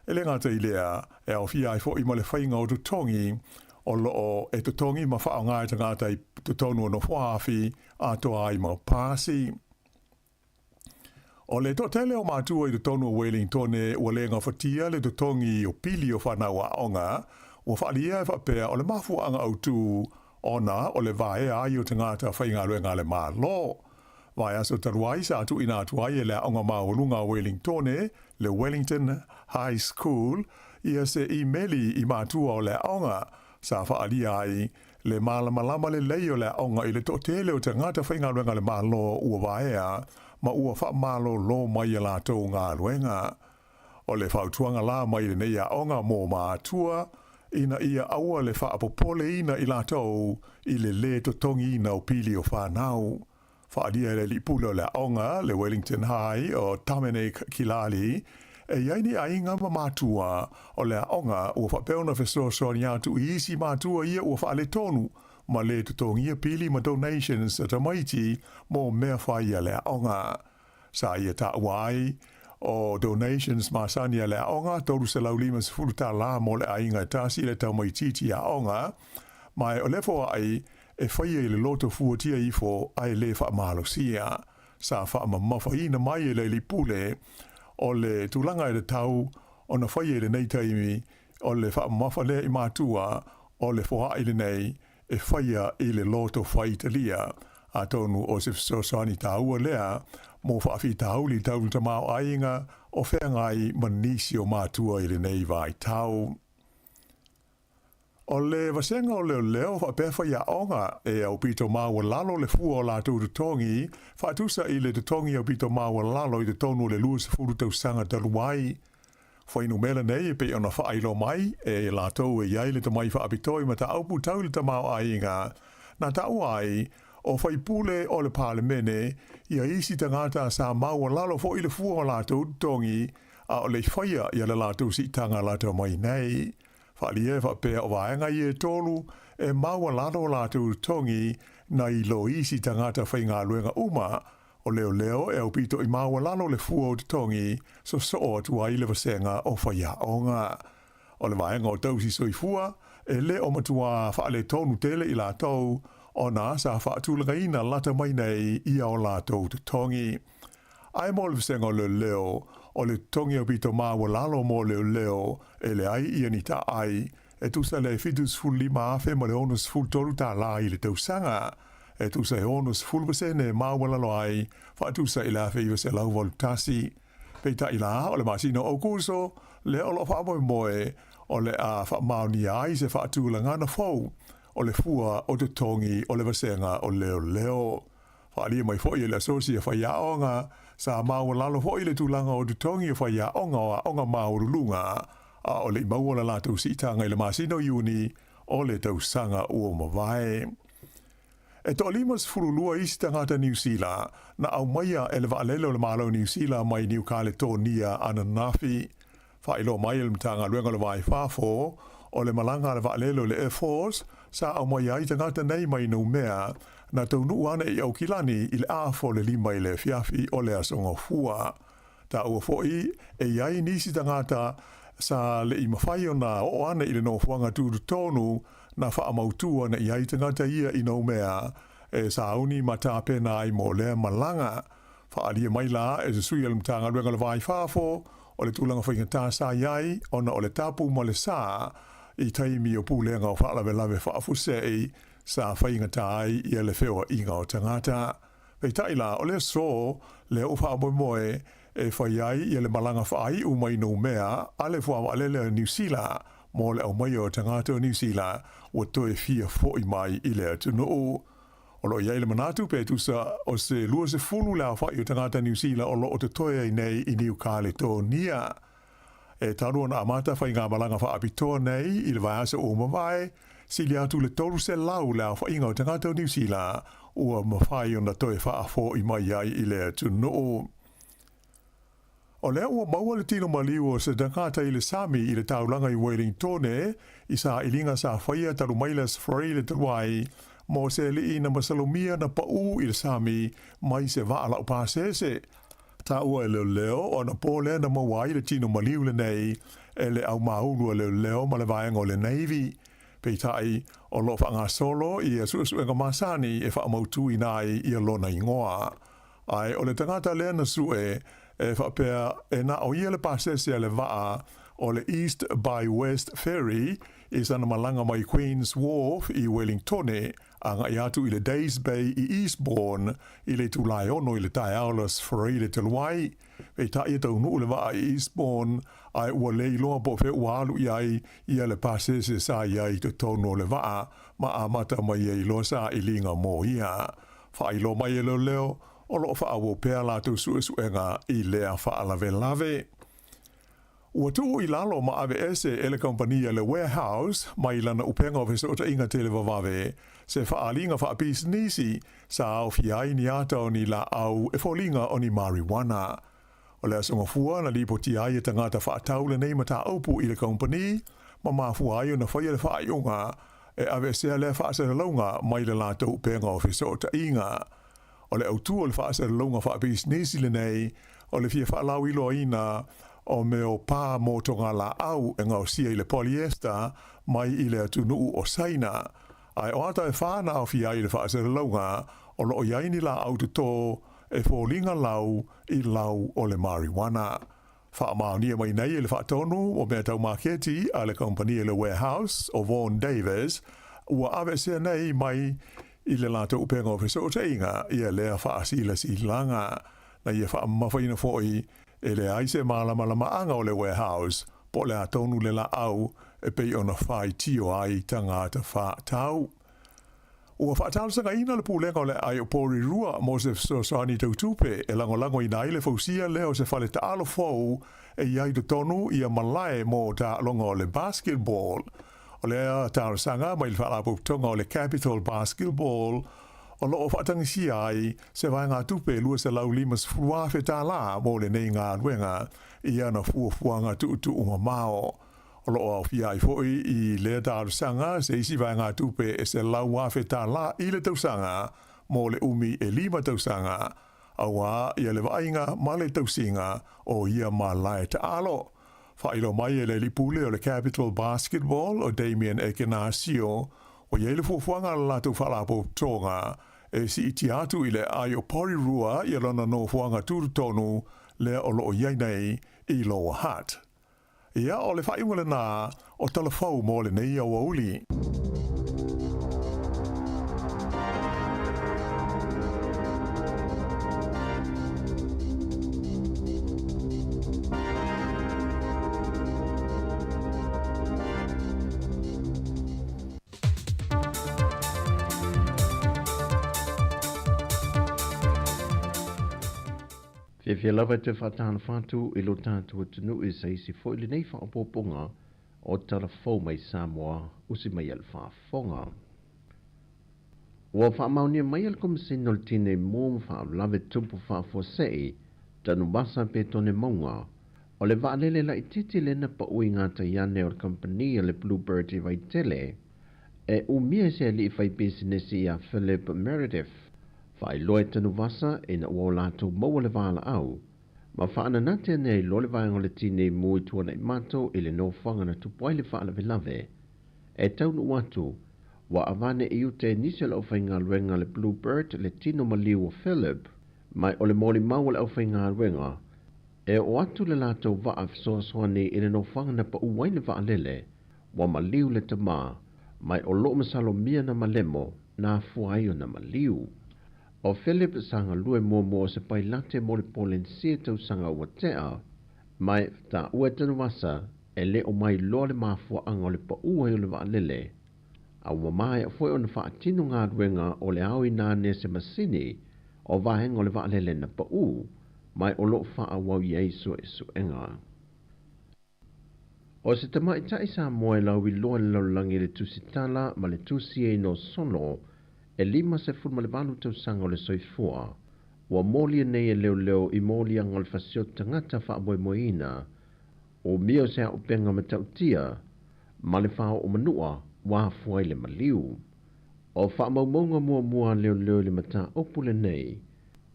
Speaker 10: E le gata i lea, e aofia ai foi ma le faiga o totogi o loo e totogi ma faaaoga e tagata i totonu o nofoaafi atoa ai ma pasi. O le toatele o matua i totonu o Wellingtone ua le gafatia le totogi o pili o fanau aoga, ua faaalia e faapea o le mafuaaga autu ona o le vaea ai o tagata faigaluega a le Malo. Vaiaso talu ai sa tuuina atu ai e le Aoga Maualuga o Wellingtone, le Wellington High School, ia se imeli i matua o le aoga, sa faaalia ai le malamalama lelei o le aoga i le toatele o tagata faigaluega a le Malo ua vaea ma ua faamalolo mai a latou galuega. O le fautuaga la mai lenei aoga mo matua, ina ia aua le faapopoleina i latou i le lē totogiina o pili o fanau. Faaalia e le alii pule o le aoga, le Wellington High o Dominic Kilali, e i ai ni aiga ma matua o le aoga ua faapea ona fesoasoani atu i isi matua ia ua faaletonu ma lē totogia pili ma donations a tamaiti mo mea fai a le aoga. Sa ia taua ai o donations masani a le aoga, $350 tālā mo le aiga e tasi i le tamaitiiti aoga, ma e o le foai e faia i le loto fuatia ifo ae lē faamalosia. Sa faamamafaina mai e le alii pule o le tulaga e tatau ona faia i lenei taimi o le faamamafa lea i matua o le foai lenei e faia i le loto faitalia. Atonu o se fesoasoani taua lea mo faafitauli tau le tamaoaiga o feagai ma nisi o matua i lenei vaitau. O le vasega o leoleo faapea faiaoga e aupito maualalo le fua o latou totogi, faatusa i le totogi aupito maualalo i totonu o le 20 tausaga talu ai. Fuainumera nei e pei ona faailoa mai e latou e i ai le tomai faapitoa i mataupu tau i le tamaoaiga, na taua ai o faipule o le Palemene ia isi tagata sa maualalo foi le fua o latou totogi a o le i faia ia le latou siitaga lata mai nei. Faaalia e faapea o vaega ia e tolu e maualalo o latou totogi nai lo isi tagata faigaluega uma O leoleo e aupito i maualalo le fua o totogi sosoo atu ai le vasega o faiaoga. O le vaega o tausi soifua, e le o matuā faaletonu tele i latou ona sa faatulagaina lata mai nei ia o latou totogi. Ae mo le vasega o leoleo, o le totogi aupito maualalo mo leoleo e leai ia ni taai, e tusa le $75,000 ma le $63 tālā i le tausaga, e tusa e 60% e maualalo ai faatusa i le 1981. Peitai la, o le masina o Aokuso lea o lo o faamoemoe o le a faamaonia ai se faatulagana fou o le fua o totogi o le vasega o leoleo. Faaalia mai foi e le Asosi a Faiaoga, sa maualalo foi le tulaga o totogi o faiaoga o aoga maualuluga a o le i maua le latou siitaga i le masina o Iuni o le tausaga ua mavae. E toa-52 isi tagata Niu Sila na aumaia e le vaalele o le Malo o Niu Sila mai Niu Kaletonia ananafi. Faailoa mai e le Matagaluega o le Va i Fafo, o le malaga a le vaalele o le Air Force sa aumaia ai tagata nei mai Noumea, na taunuu ane i Aukilani i le afa o le 5 i le afiafi o le Aso Gafua. Taua foi e i ai nisi tagata sa le i mafai ona oo ane i le nofoaga tutotonu na faamautu ane i ai tagata ia i Noumea e sauni ma tapena ai mo lea malaga. Faaalia mai la e se sui a le Matagaluega o le Va i Fafo o le tulaga faigata sa i ai ona o le tapu ma le sa i taimi o pulega o faalavelave faafuasei sa faigata ai ia le feoaiga o tagata. Peitai la, o le aso lea ua faamoemoe e fai ai ia le malaga faaiu mai Noumea a le fuavaalele o Niu Sila mo le aumaia o tagata o Niu Sila ua toe fia foi mai i le atunuu. O lo o i ai le manatu pe tusa o se 20 le aofai o tagata Niu Sila o lo o totoe ai nei i Niu Kaletonia. E talu ona amata faigamalaga faapitoa nei i le vaiaso ua mavae, sili atu le 300 le aofaiga o tagata o Niu Sila ua mafai ona toe faafo'i mai ai i le atunuu. O lea ua maua le tino maliu o se tagata i le sami i le taulaga i Wellingtone i sailiga sa faia talu mai le Aso Faraile talu ai mo se alii na masalomia na paʻū i le sami mai se vaa laupasese. Taua e leoleo o ana pō lea na maua ai le tino maliu lenei e le aumāulu a leoleo ma le vaega o le Navy. Peitai, o lo'o faagasolo ia su'esu'ega masani e fa'amautuina ai ia lona igoa. Ae o le tagata lea na su'e, e faapea e na o ia le pasese a le va'a o le East by West Ferry i sana malaga mai Queen's Wharf i Wellingtone aga'i atu i le Days Bay i Eastbourne i le itulā e 6 i le taeao le Aso Faraile talu ai. Peitai e taunuu le vaa i Eastbourne ae ua le iloa po o fea ua alu i ai ia le pasese sa i ai i totonu o le vaa ma amata mai ai loa sailiga mo ia. Faailoa mai e leoleo o lo o faaauau pea latou suesuega i lea faalavelave. Ua tuu i lalo ma aveese e le kamupani a le Warehouse mai lana upega o fesootaiga televavave se faaaliga faapisinisi sa aofia ai ni ata o ni laau e foliga o ni marijuana. O le aso Gafua na lipotia ai e tagata faatau lenei mataupu i le kamupani ma mafua ai ona faia le faaiuga e aveesea lea faasalalauga mai le latou upega o fesootaiga. O le autū o le faasalalauga faapisinisi lenei o le fia faalauiloaina o mea o pā mō togalaau e gaosia i le polyester mai i le atunuu o Saina. Ae o ata e whā na aofia ai i le faasalalauga o loo i ai ni laau totō e foliga lau i lau o le marijuana. Faamaonia mai nei e le faatonu o mea tau maketi a le kamupani le Warehouse o Vaughan Davis ua aveesea nei mai i le latou upega o fesootaiga ia lea faasilasilaga. Na ia faamamafaina fo'i e leai se malamalamaaga o le Warehouse po o le a tonu le laau e pei ona faitio ai tagata faatau. Ua faatalosagaina le pulega o le aai o Porirua mo se fesoasoani tautupe e lagolagoina ai le fausia lea o se fale taalo fou e i ai totonu ia malae mo taaloga o le basketball. O lea talosaga mai le faalapotopotoga o le Capital Basketball o loo faatagisia ai se vaegatupe $250,000 tālā mo lenei galuega i ana fuafuaga tuutuu mamao. O loo aofia ai fo'i i lea talosaga se isi vaegatupe e $100,000 tālā i le tausaga mo le umi e 5 tausaga, auā ia le vaaiga ma le tausiga o ia malae taalo. Faailoa mai e le alii pule o le Capital Basketball o Damien Ekenasio, ua i ai le fuafuaga a le latou faalapotopotoga e siitia atu i le aai o Porirua ia lona nofoaga tutotonu lea o loo i ai nei i Lower Hutt. Ia, o le faaiuga lenā o tala fou mo lenei aoauli.
Speaker 8: Fiafia lava e toe faatalofa atu i lo tatou atunuu i se isi foi lenei faaopoopoga o tala fou mai Samoa usi mai a le faafofoga. Ua faamaonia mai e le Komesina o le Tinei Mu ma Faalavelave Tupu Faafuasei, Tanuvasa pe Tone Mauga, o le vaalele laitiiti lea na pau i gatai ane o le kamupani a le Bluebird i Vaitele, e umia e se alii faipisinisi iā Philip Meredith. Faailoa e Tanuvasa ina ua o latou maua le valaau, ma faananate ane ai loa le vaega o le Tinei Mu i Tuanaimato i le nofoaga na tupu ai le faalavelave. E taunuu atu, ua avane i uta e nisi o le aufaigaluega a le Bluebird le tino maliu o Philip, mai o le molimau a le aufaigaluega, e oo atu le latou vaa fesoasoani i le nofoaga na pau ai le vaalele, ua maliu le tamā, mai o loo masalomia na malemo na afua ai ona maliu. O Philip sa galue muamua o se pailate mo le Polenisia tausaga ua tea, mai taua e Tanuvasa e le o mailoa le mafuaaga o le pau ai o le vaalele, a ua maea foi ona faatino galuega o le aoina ane se masini o vaega o le vaalele na pau, mai o loo faaauau i ai suesuega. O se tamaitai Samoa e lauiloa i le lalolagi i le tusitala ma le tusi e ino solo e 58 tausaga o le soifua, ua molia nei e leoleo i moliaga o le fasioti tagata faamoemoeina, umia o se auupega matautia ma le faaoo manua ua afua ai le maliu. O faamaumauga muamua a leoleo i le mataupu lenei,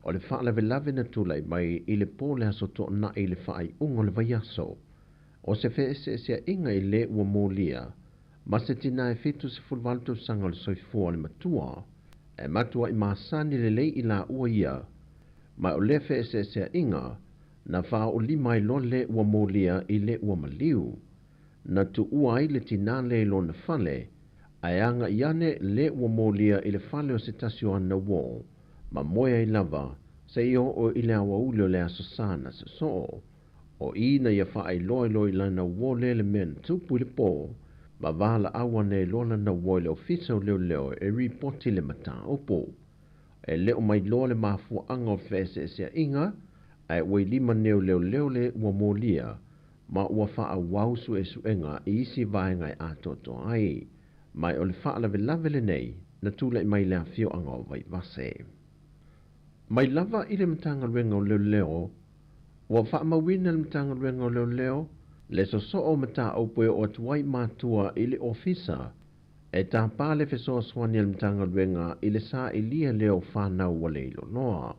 Speaker 8: o le faalavelave na tulai mai i le po le aso toonai i le faaiuga o le vaiaso, o se feeseeseaiga i le ua molia, Ma se tinā e 78 tausaga o le soifua o le matua, e matua'i masani lelei i laua ia, ma o lea fe'ese'esea'iga na fāo'olima ai loa lē ua molia i le ua maliu. Na tu'ua ai le tinā lē i lona fale, ae aga'i ane lē ua molia i le fale o se tasi o ana uō, ma moe ai lava seia oo i le aoauli o le aso Sā na so'oso'o. O i na ia faailoa ai loa i lana uō lea le mea na tupu i le pō, ma valaau ane ai loa lana uō i le ofisa o leoleo e ripoti le mataupu. E le o mailoa le mafuaʻaga o le feʻeseʻeseaʻiga, ae ua i lima nei o leoleo le ua molia, ma ua faaauau suʻesuʻega i isi vaega e atoatoa ai. Ma o le faalavelave lenei na tulaʻi mai i le afioaga o Vaivase. Mai lava i le Matagaluega o Leoleo, ua faamauina e le Matagaluega o Leoleo le sosoo o mataupu e oo atu ai matua i le ofisa e tapā le fesoasoani a le Matagaluega i le saʻilia lea o fanau ua le iloiloa.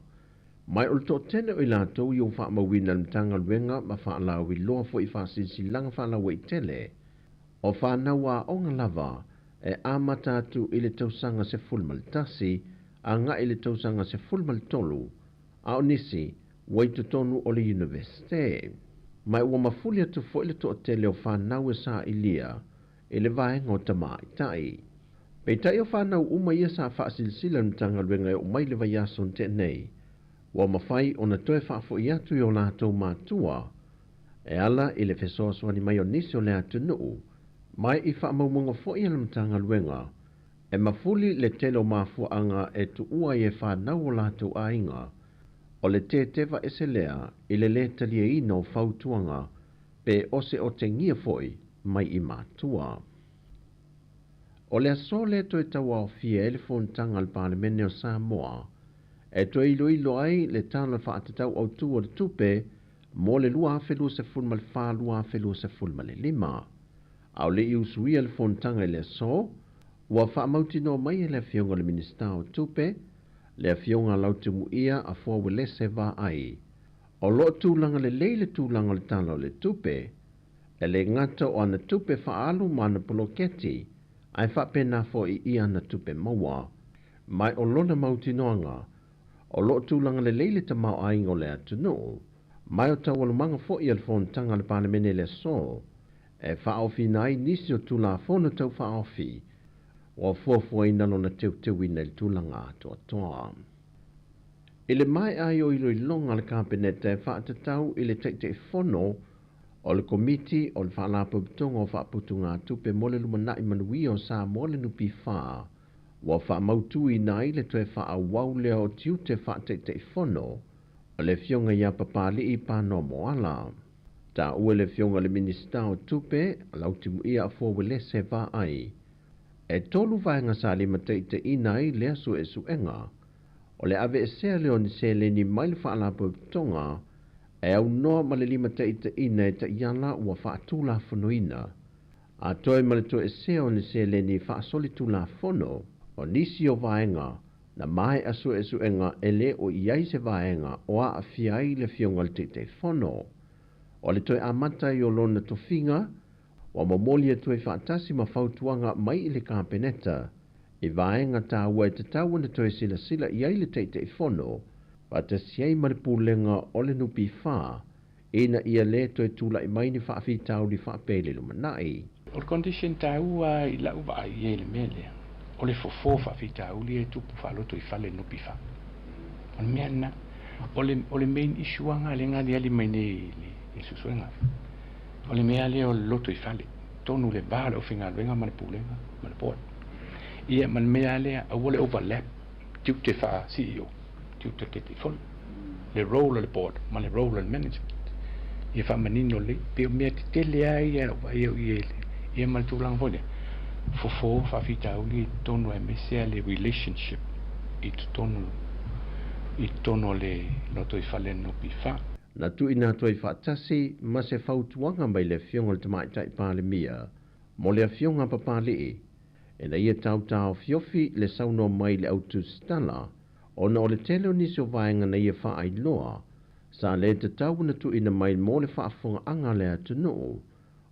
Speaker 8: Mai o le toʻatele o i latou i ua faamauina e le Matagaluega ma faalauiloa foʻi i faasilasilaga faalauaitele o fanau aoga lava e amata atu i le tausaga 11 agaʻi i le tausaga 13, a o nisi ua i totonu o le iunivesite. Ma ua mafuli atu foʻi le toʻatele o fanau e saʻilia i le vaega o tamāitaʻi. Peitai o fanau uma ia sa faasilasila e le Matagaluega e oo mai le vaiaso na teʻa nei, ua mafai ona toe faafoʻi atu i o latou matua e ala i le fesoasoani mai o nisi o le atunuu mai i faamaumauga foʻi a le Matagaluega e mafuli le tele o mafuaʻaga e tuʻua ai e fanau o latou aiga o le teteva ese lea i le lē taliaina o fautuaga pe oseotegia foʻi mai i matua. O le aso lea toe tauaofia ai le fonotaga a le Palemene o Samoa e toe iloilo ai le Tala Faatatau Autū o le Tupe mo le 2024/2025. A o leʻi usuia le fonotaga i le aso, ua faamautinoa mai e le Afioga i le Minisita o Tupe, le Afioga Lautimuia Afoa Uelese Vaai, o loo tulaga lelei le tulaga o le Tala o le Tupe, e lē gata o ana tupe faaalu ma ana poloketi, ae faapena foʻi i ana tupe maua. Ma o lona mautinoaga, o loo tulaga lelei le tamaoaiga o le atunuu, ma o taualumaga foʻi a le fonotaga a le Palemene i le aso, e faaofiina ai nisi o Tulafono Taufaaofi ua fuafuaina lona teuteuina i le tulaga atoatoa. I le maea ai o iloiloga a le Kapeneta e faatatau i le Taitaifono o le Komiti o le Faalapotopotoga o Faaputugatupe mo le Lumanai Manuia o Samoa le NPF, ua faamautuina ai le toe faaauau lea o tiute faataitaifono o le Afioga ia Papali'i Panoa Moala. Taua e le Afioga i le Minisita o Tupe, Lautimuia Afoa Uelese Vaai, e tolu vaega sa limataitaiina ai lea suʻesuʻega, o le aveesea lea o ni seleni mai le Faalapotopotoga e aunoa ma le limataitaiina e taiala ua faatulafonoina, a toe ma le toesea o ni seleni faasolitulafono. O nisi o vaega na maea suʻesuʻega e lē o i ai se vaega o aafia ai le Afioga i le Taitaifono. O le toe amata ai o lona tofiga ua momoli atu ai faatasi ma fautuaga mai i le Kapeneta i vaega taua e tatau ona toe silasila i ai le Taitaifono faatasi ai ma le Pulega o le NPF ina ia lē toe tulaʻi mai ni faafitauli faapea i le lumanai.
Speaker 9: O le condition taua i la'u vaai i ai i le mea lea, o le fofo faafitauli e tupu faaloto i fale NPF. O le mea lena. O le, o le main issue lava lea na aliali mai nei i le, i le suesuega. O le mea lea o le loto i fale, tonu le va o le aufaigaluega ma le pulega ma le board. Ia ma le mea lea, aua le overlap tiute faa CEO, tiute Taitaifono, le role o le board ma le role o le management. Ia faamanino lelei, pei o mea tetele lava ia i lau vaai au i ai i le, ia ma le tulaga foi lea, fofo faafitauli i totonu aemaise lava le relationship i totonu i totonu o le lotoifale a le NPF.
Speaker 8: Na tuuina atu ai faatasi ma se fautuaga mai le Afioga i le Tamaitai Palemia mo le Afioga a Papali'i, ina ia tautaofiofi le saunoa mai i le au tusitala, ona o le tele o nisi o vaega na ia faailoa sa lē tatau ona tuuina mai mo le faafofogaaga a le atunuu,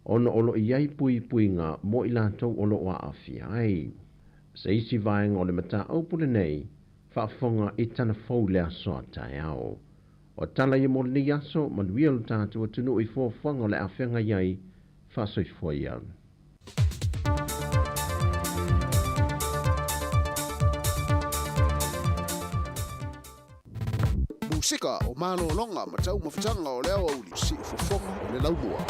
Speaker 8: ona o lo o i ai puipuiga mo i latou o lo o aafia ai. Se isi vaega o le mataupu lenei, faafofoga i tala fou i le aso a taeao. O tala ia mo lenei aso, manuia lo tatou atunuu i fuafuaga o le a feagai ai, faasoifua ia.
Speaker 7: Musika o malologa ma taumafataga o le aoauli, siufofoga o le laumua.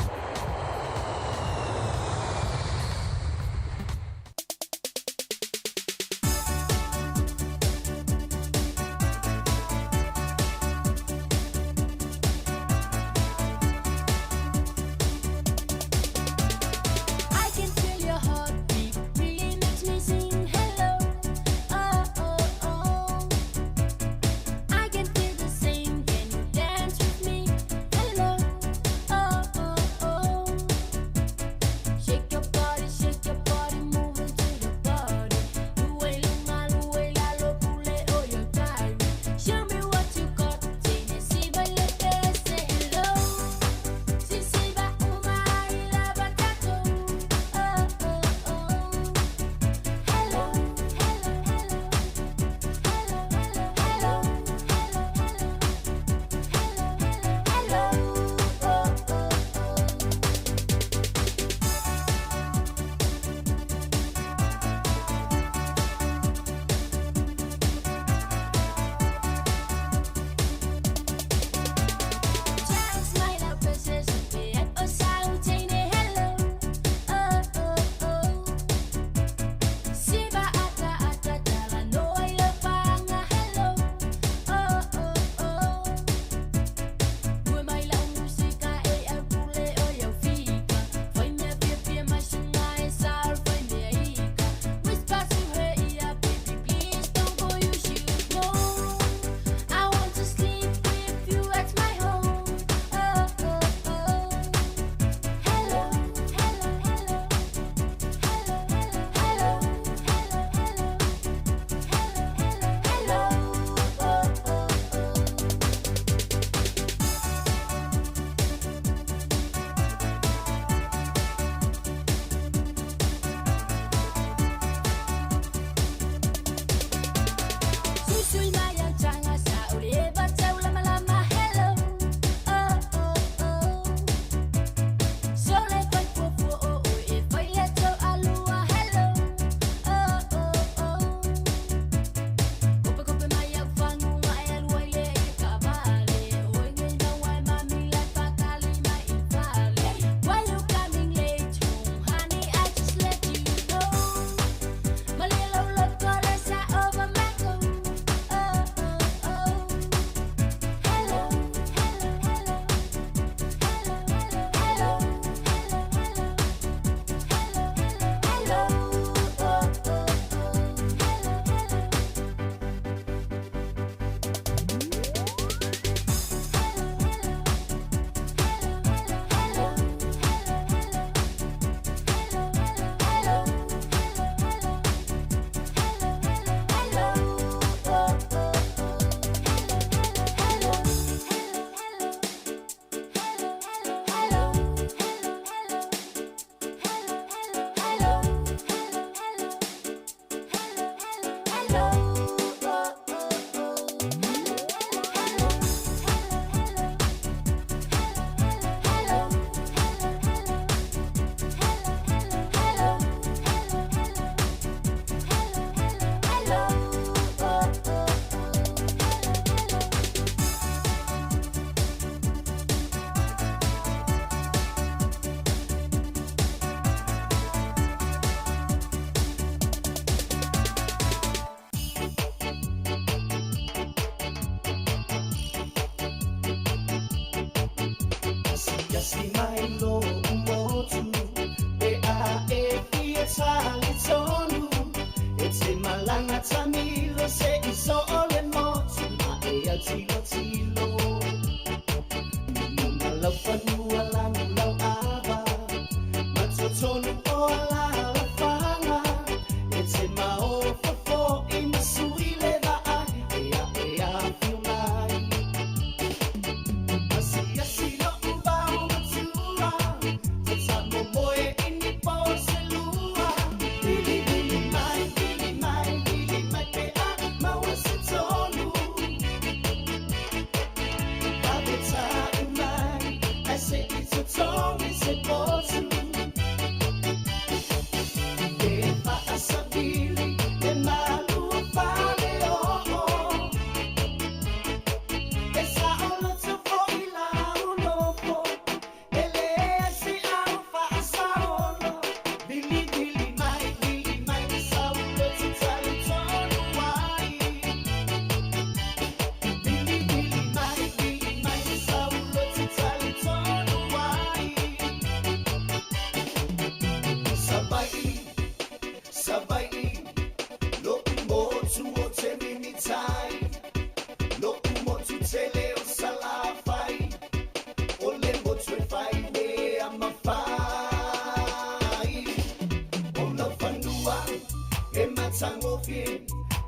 Speaker 17: faigofie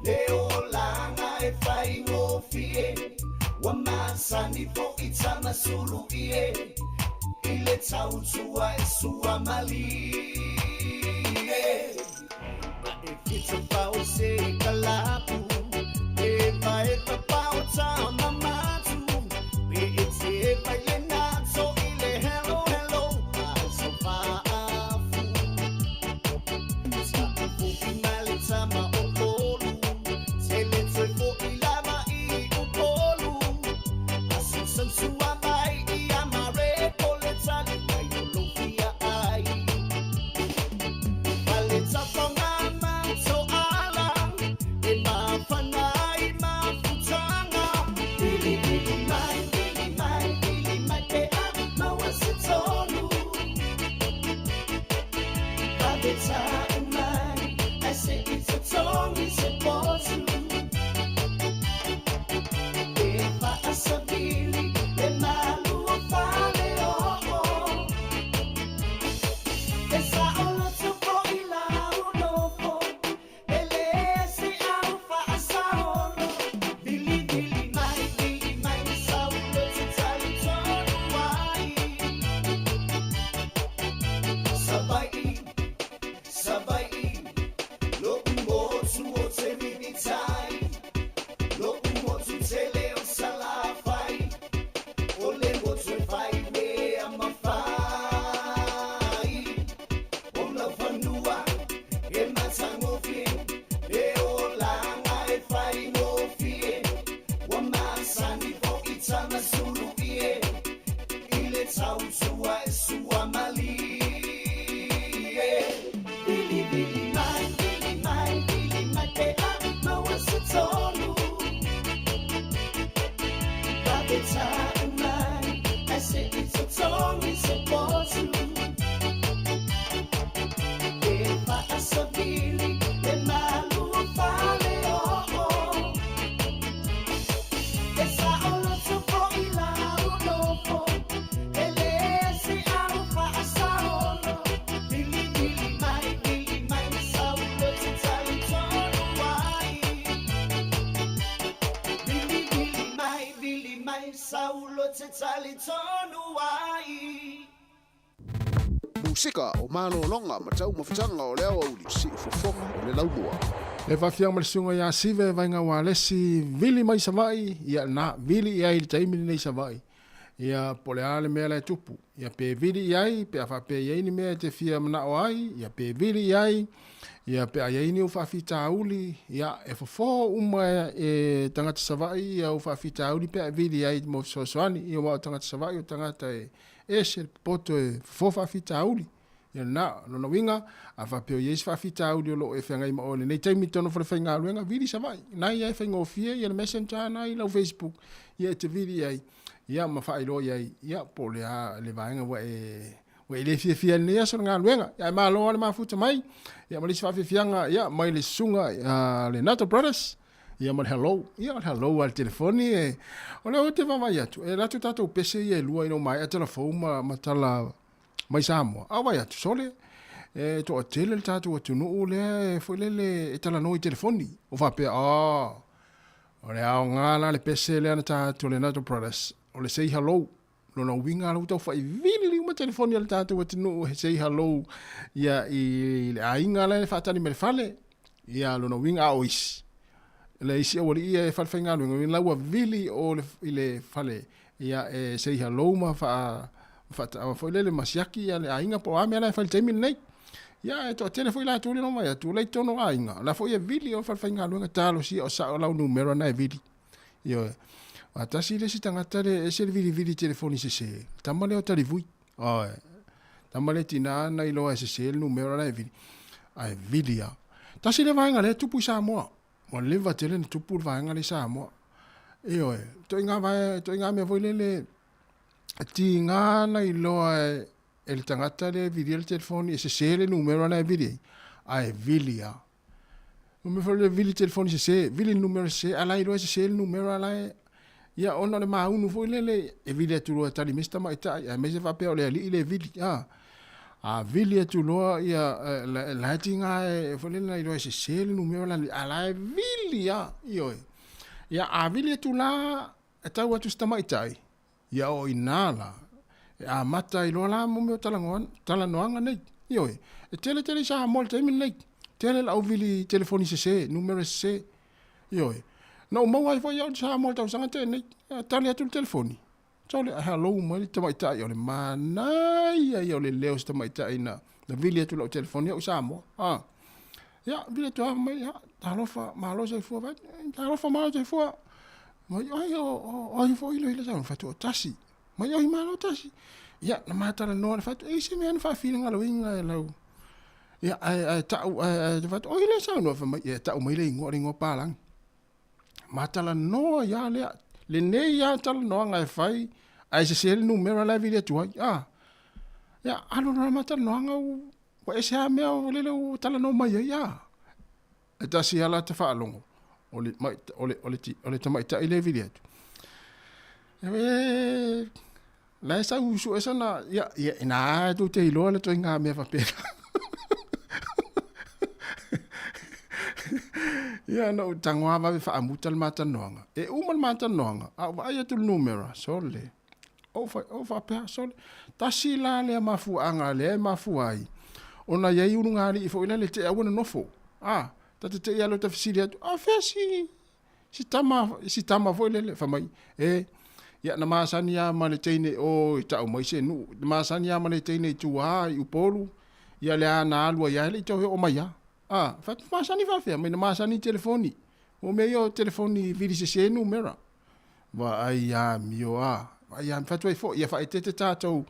Speaker 17: Le olaga e faigofie Ua masani fo'i tamasulu ie I le tautua e suamalie Ma e fitafao se kalapu E vae tapao tamamatu Pe e te vai le nato i le hello hello A so faafu Ta'afu'i ma le tama o Olu Tele toe fo'i lava i Upolu Asusausua mai ia mare Po le tali mai o lou fia ai Fale tafaga ma toala E mafana ai mafutaga Vilivili mai, vili mai, vili mai pe a maua se tonu Vave ta'u mai Ai se i totogi se potu E fa'asavili le malu o fale oo E sa'oloto fo'i lau nofo E lē se au fa'asaolo Vilivili mai, vili mai Sauloto talitonu ai Savai'i, Savai'i Lo'u motu o te mimitai Lo'u motu tele o Salafai O le motu e fai mea mafai O laufanua e matagofie Le olaga e faigofie Ua masani fo'i tamasulu ie I le tautua e suamalie Vilivili mai, vili mai, vili mai pe a maua se tonu Vave ta'u mai Ai se i totogi se potu E fa'asavili le malu o fale oo E sa'oloto fo'i lau nofo E lē se au fa'asaolo Vilivili mai, vili mai Sauloto talitonu ai Vilivili mai, vili mai Sauloto talitonu ai
Speaker 7: Musika o malologa ma taumafataga o le aoauli siufofoga o le laumua. Le faafiaga ma le susuga ia Sive Vaiga Ualesi vili mai Savaii, ia na vili i ai i le taimi lenei Savaii. Ia po o le a le mea la e tupu. Ia pe vili i ai, pe a faapea i ai ni mea e te fia manao ai, ia pe vili i ai, ia pe a i ai ni ou faafitauli, ia e fofo uma e tagata Savaii ia ou faafitauli pe a e vili i ai mo fesoasoani. Ia aua o tagata Savaii o tagata e ese le popoto e fofo faafitauli. Ia lena, lona uiga, a faapea o i ai se faafitauli o lo o e feagai ma oe i lenei taimi i totonu o falefaigaluega, vili Savaii. Na ia e faigofie ia le messenger na i lau Facebook, ia e te vili i ai, ia ma faailoa i ai, ia po o le a le vaega ua e ua e le fiafia ai i lenei aso le galuega. Ia ae malo lava le mafuta mai, ia ma le isi faafiafiaga, ia mai le susuga a le Nato Brothers, ia ma le hello. Ia o le hello lava i le telefoni e, o lea ou te vaavaai atu, e alu atu tatou pese ia e lua ina ua maea tala fou ma, ma tala mai Samoa. A vaai atu, sole, e toatele le tatou atunuu lea e foi lele e talanoa i telefoni. O faapea, oh, o le aoga la le pese lea na tatou le Nato Brothers, o le say hello. Lona uiga la ua taufai vili uma telefoni a le tatou atunuu he say hello ia i le aiga la e faatali mai le fale. Ia lona uiga a o isi. Le isi aualii ia e falefaigaluega, la ua vili o le, i le fale ia e say hello ma faa faataua foi lele ma siaki ia le aiga po o a mea la e fai i le taimi lenei. Ia e toatele foi latou le omai atu la i totonu o aiga, la foi e vili o falefaigaluega talosia o sao lau numera na e vili. Ioe. A tasi le isi tagata le ese le vilivili telefoni sese, tama lea o Talivui. Oe. Tama le tina na iloa e sese le numera la e vili. Ae vili a. Tasi le vaega lea e tupu i Samoa. Ua leva tele na tupu le vaega lea i Samoa. Ioe, ituaiga vae, ituaiga mea foi lele e tiga na iloa e, e le tagata lea e vilia le telefoni e sese le numera la e vili ai, ae vili lava. O mea foi lele vili telefoni sese, vili le numera sese, a la e iloa e sese le numera la e Ia, ona o le maunu foi lele e vili atu loa e tali mai se tamaitai, aemaise faapea o le alii le vili. A. A vili atu loa ia la e tiga e foi lele na iloa e sese le numera la a la e vili lava, ioe. Ia a vili atu la e tau atu i si tamaitai, ia o i ina la e amata ai loa la mo mea o talanoaga nei, ioe. E tele tele i Samoa i le taimi lenei, tele le auvili telefoni sese, numera sese, ioe. Na ou maua ai foi au i Samoa i le tausaga na tea nei, tali atu le telefoni, Sole, ae halou mai le tamaitai o le manaia ia o le leo o se tamaitai na vili atu i lau telefoni au i Samoa. Ah. Ia, vili atu lava mai, ia, talofa, malo soifua, vai, talofa, malo soifua. Mai, ai, o ai foi le ila sau, fatu o tasi. Mai, oi, malo tasi. Ia, na matalanoa le fatu, ei se mea na faafinagaloina e lau. Ia, ae tau, ae fatu, oi le saunoa, fai mai, ia, tau mai le igoa, le igoa palagi. Matalanoa ia lea. Lenei lava talanoaga e fai, ae sese le numera la e vili atu ai. Ah. Ia, alu loa le matalanoaga ua ese lava mea o lele ua talanoa mai ai. Ah. E tasi lava lata faalogo, o le, o le, o le, o le tamaitai lea e vili atu. E, la e sau sue sana, ia, ia, ina tou te iloa le ituaiga mea faapena. Ia, na ou tago lava vave faamuta le matalanoaga. E uma le matalanoaga, a ou vaai atu i le numera, sole, ou fai, ou faapea, sole, tasi la lea mafuaaga lea e mafua ai ona i ai ulugalii foi lele te aua nonofo. A, ta te te i alo ta fesili atu, a fea si, si tama, si tama foi lele, fai mai, e, ia na masani lava ma le teine o i tau mai se nuu, na masani lava ma le teine i tua i Upolu, ia lea na alu ai lava e le i toe oo mai lava. A, fai atu, masani faafefea? Mai na masani i telefoni. Mo mea ia o telefoni vili sese numera. Vaai amio a, vaai amio, fai atu ai foi, ia faaeteete tatou,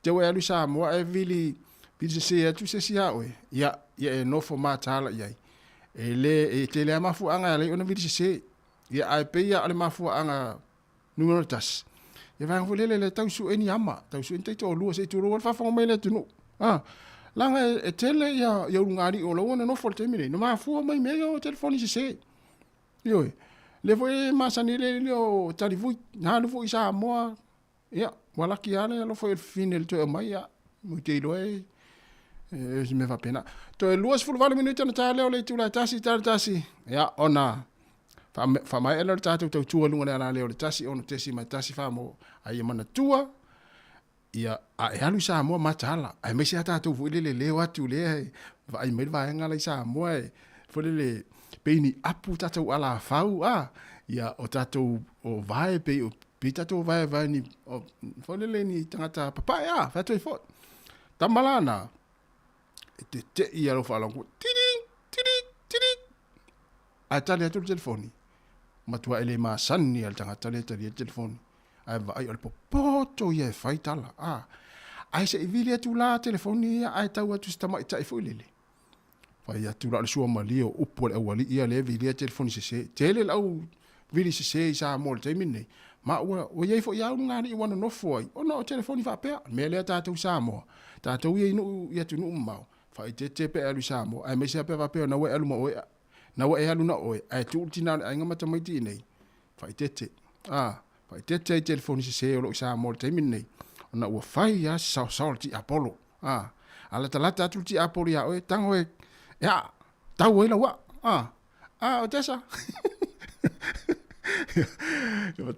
Speaker 7: te ua e alu i Samoa ae vili, vili sese atu se isi ia oe, ia, ia e nofo mataala i ai. E le, e tele lava mafuaaga e ala ai ona vili sese. Ia, ae pei lava o le mafuaaga numera tasi, ia vaega foi lele le tau sue ni ama, tau sue ni taitoalua se i tulou ai le faafofoga mai a le atunuu. A, leaga e tele ia, ia ulugalii o la ua nonofo i le taimi nei, na mafua mai mea ia o telefoni sese. Ioe, lea foi e masani ai le leo o Talivui, na alu foi i Samoa, ia, ua laki lava le alofa i le fafine i le toe aumai, ia, ou te iloa e, e se mea faapena. Toe 28 minute ona ta lea o le itula e 1, tala 1, ia, ona faamaea lea o le tatou tautua i luga o le alaleo o le 1 6.1 mo, a ia manatua, Ia, a e alu i Samoa mataala, aemaise lava tatou foi lele leo atu lea e vaai mai le vaega la i Samoa e foi lele pei ni apu tatou alafau a, ia o tatou o vae pei o pei tatou vae vae ni o, foi lele ni tagata papae a, fai atu ai foi. Tama la na, e tetei ia lau faalogo, tidi, tidi, tidi, ae tali atu le telefoni, matua e le masani lava le tagata lea e talia le telefoni. Ae vaai o le popoto ia e fai tala, a. Ae se i vili atu la telefoni ia ae tau atu i se tamaitai foi lele. Fai atu la o le suamalie o upu a le aualii ia lea e vilia telefoni sese. Tele le au vili sese i Samoa i le taimi lenei, ma ua, ua i ai foi lava ulugalii ua nonofo ai ona o telefoni faapea. O le mea lea tatou i Samoa, tatou ia i nuu i atunuu mamao, faaeteete pe alu i Samoa, aemaise lava pe a faapea na ua e alu ma oe, na ua e alu na oe, ae tuu le tina o le aiga ma tamaiti i inei. Faaeteete. A, faaeteete ai telefoni sese o lo o i Samoa i le taimi lenei, ona ua fai lava se saosao o le tiapolo. A, a latalata atu le tiapolo iā oe, tago e, e a, tau ai lau aa. A, a, o Tessa. Ia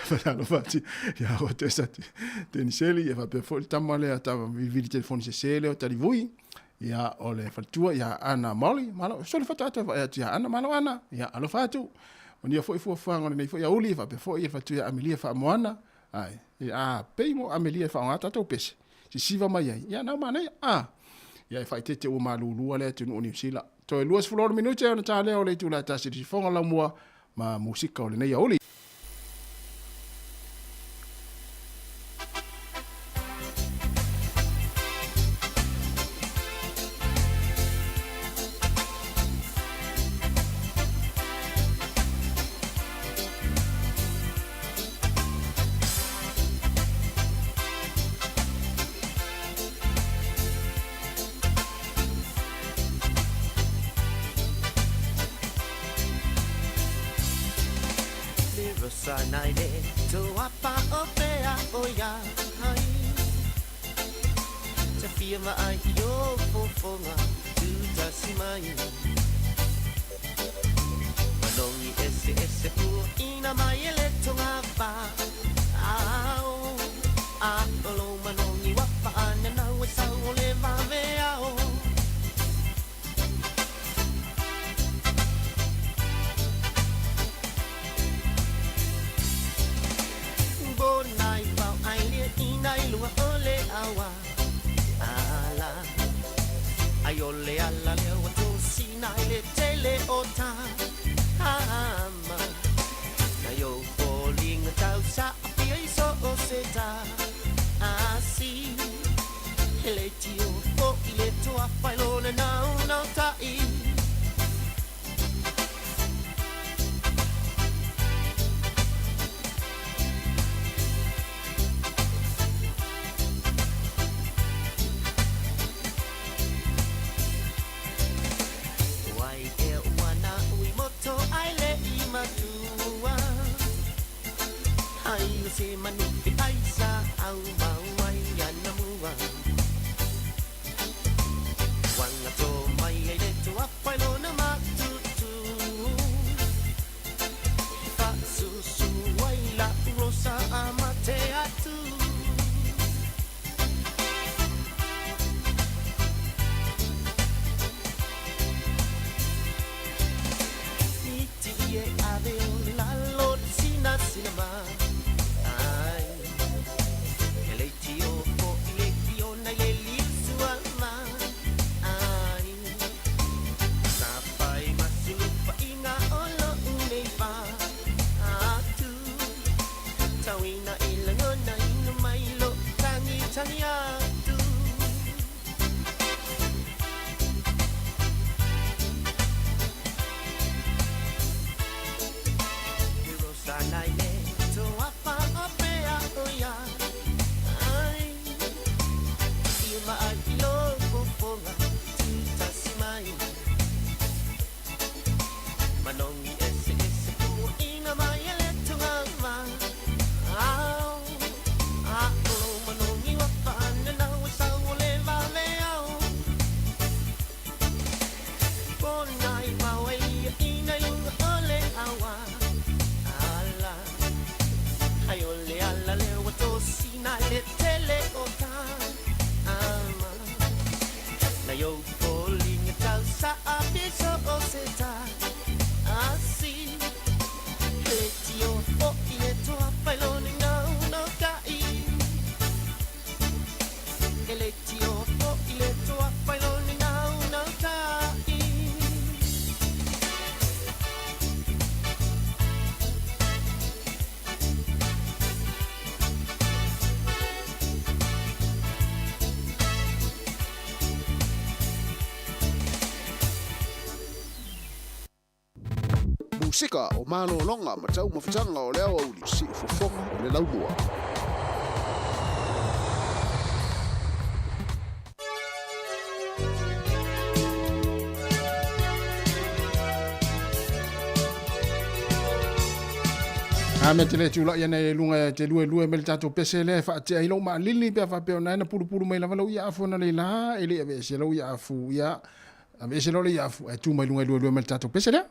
Speaker 7: faatalofa atu ia o Tessa Teniseli, ia faapea foi le tama lea tama vilivili telefoni sese lea o Talivui. Ia o le faletua ia Ana Molly, malo, soli faatoa toe vaai atu ia Ana, malo Ana, ia alofa atu. Manuia foi fuafuaga o lenei foi aoauli, faapea foi le faletua ia Amelia Faamoana, ai, a pei mo Amelia e faaaoga tatou pese, sisiva mai ai, ia nau manaia, a. Ia e faaeteete ua malulua le atunuu o Niu Sila. Toe 26 minute ona ta lea o le itula e tasi i le sifoga laumua ma musika o lenei aoauli.
Speaker 2: Fia maai i o fofoga Tutasi mai Manongi ese ese ua ina mai e le tonga wha Ao A olo manongi wapa ana nau e sau o le vave ao Bonai pau ai lia ina i lunga o le awa Ala Ai o le ala lea ua tosina i le tele o ta Ama Na yo fōlinga tau sa apia i so o se ta Asi He le tio fo i le toa whailona nau nau tai Wai e ua na ui moto ai le i matua Ai o se manu pe ai sa au mau ai ana mua Wanga tō mai ai le toa whailona matutu Whasusu ai la urosa a mate atu Iti e ave o lalo sina sina ma Ai He le tio fo i le kio nei le liu ma Ai Sa pai masulu pa inga o lo unei pa Atu Tauina i langona ina mai lo tangi tangi atu Manongi ese ese ku ina mai ele tunga ma Au a olo manongi wa pana na wa sa o le vale au Bonai mau e ina lunga ole awa Ala Ai ole ala le wa tosina le tele o ta Ama Na yo folinga tau sa a piso o se ta Asi Le tio fo i le toa whailoni ngau no kai E le tio fo i le toa whailoni ngau no kai
Speaker 7: Musika o malōloga ma taumafataga o le aoauli siufofoga o le laumua. A me te le tula ia nei lunga te lue lue me le tatou pese lea e faatea i lou maalili pe a faapea ona e na pulupulu mai lava lau ia afu ona leilā e le aveese lau ia afu ia aveese loa le ia afu ae tu mai luga e lue lue me le tatou pese lea.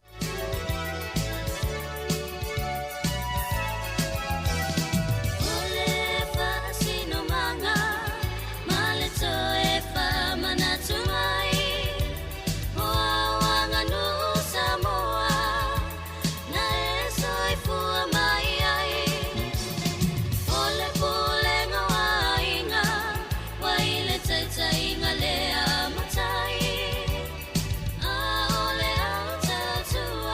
Speaker 11: Matai, a ole au tautua.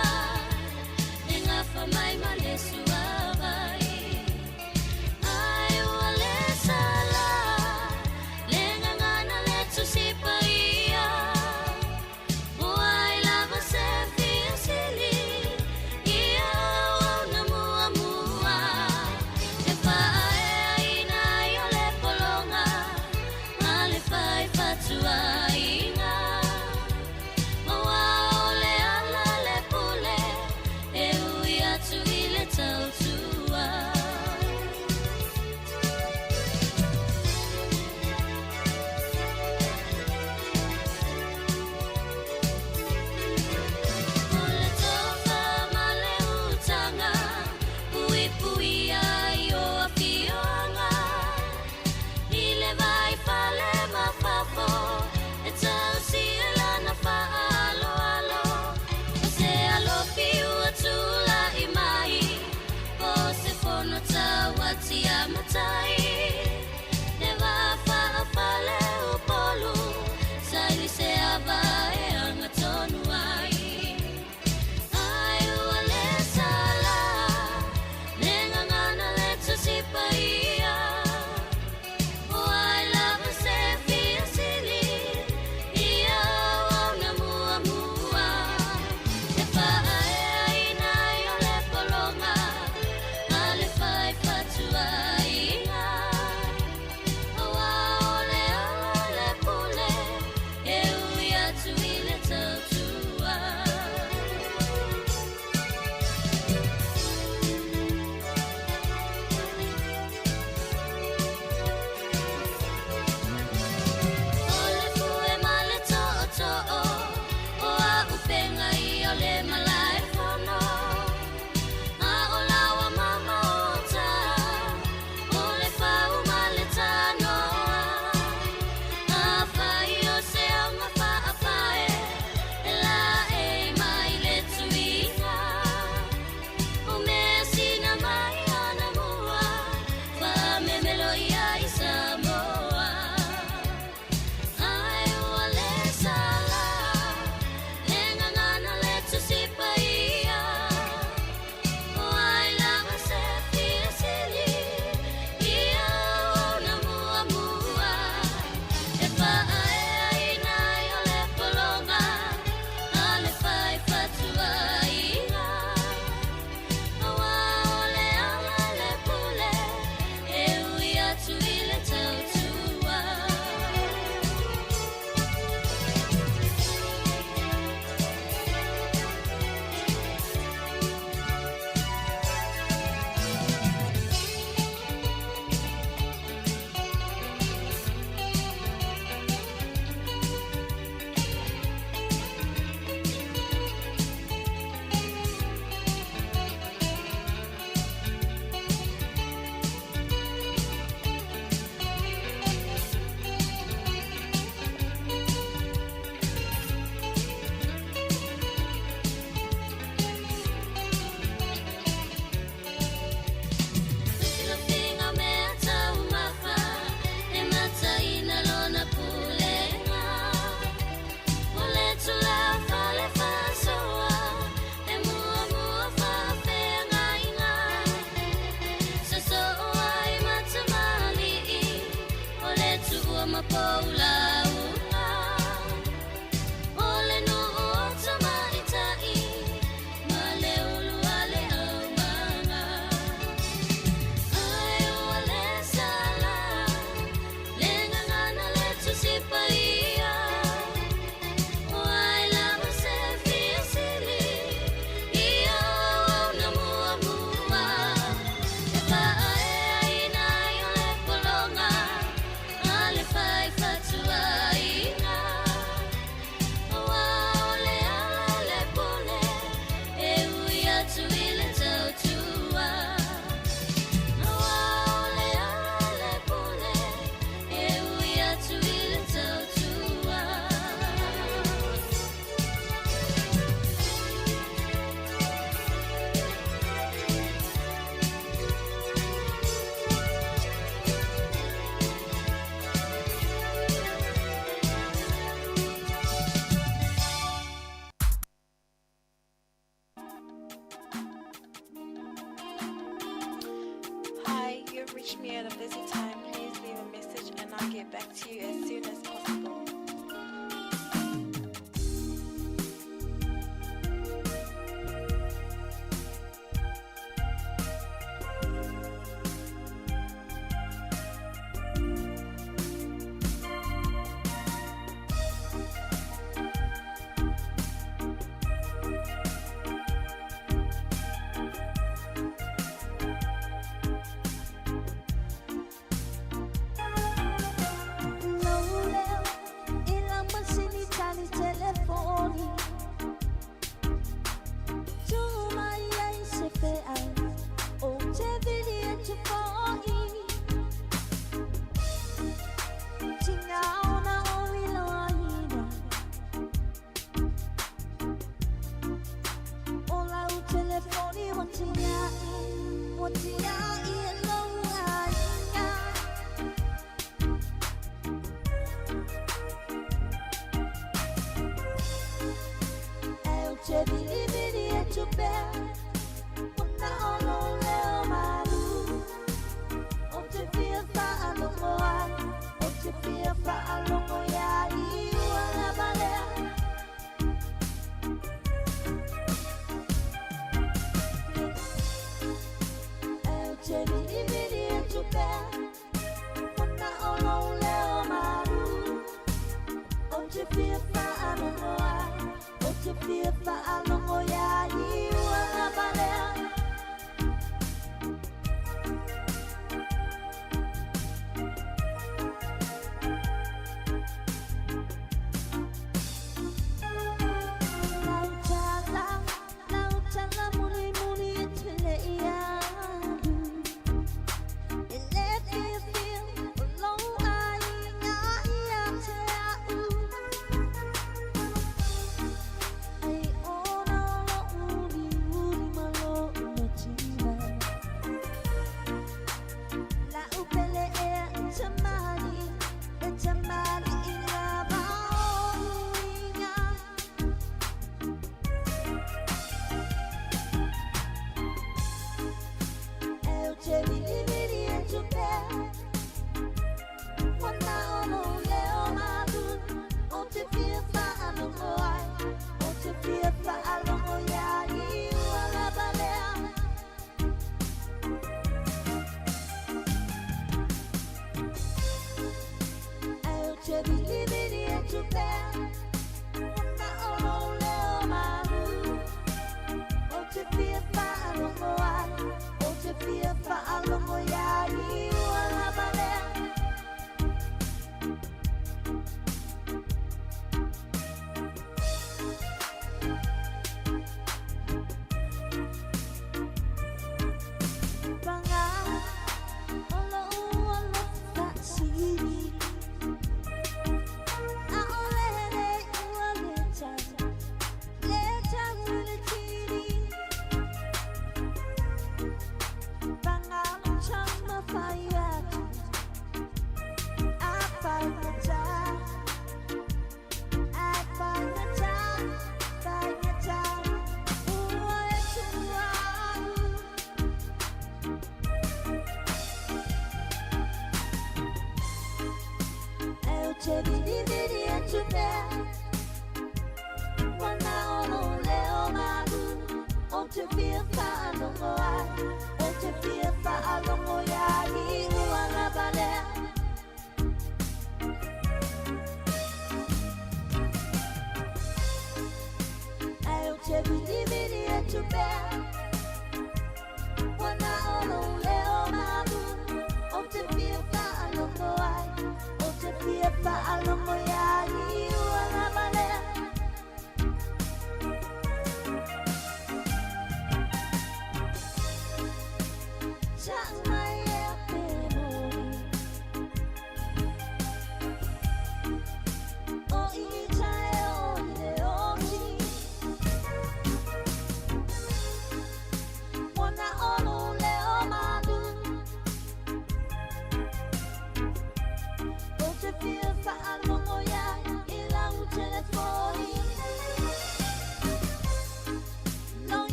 Speaker 19: reached me at a busy time. Please leave a message and I'll get back to you as soon as possible.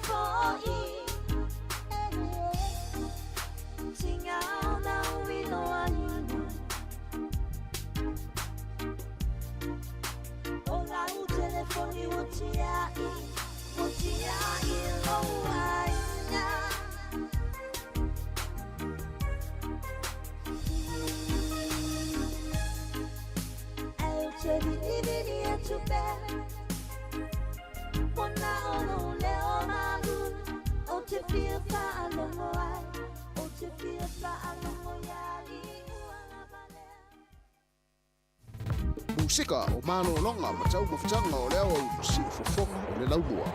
Speaker 11: fo'i
Speaker 7: Musika o malologa ma taumafataga o le aoauli siufofoga o le laumua.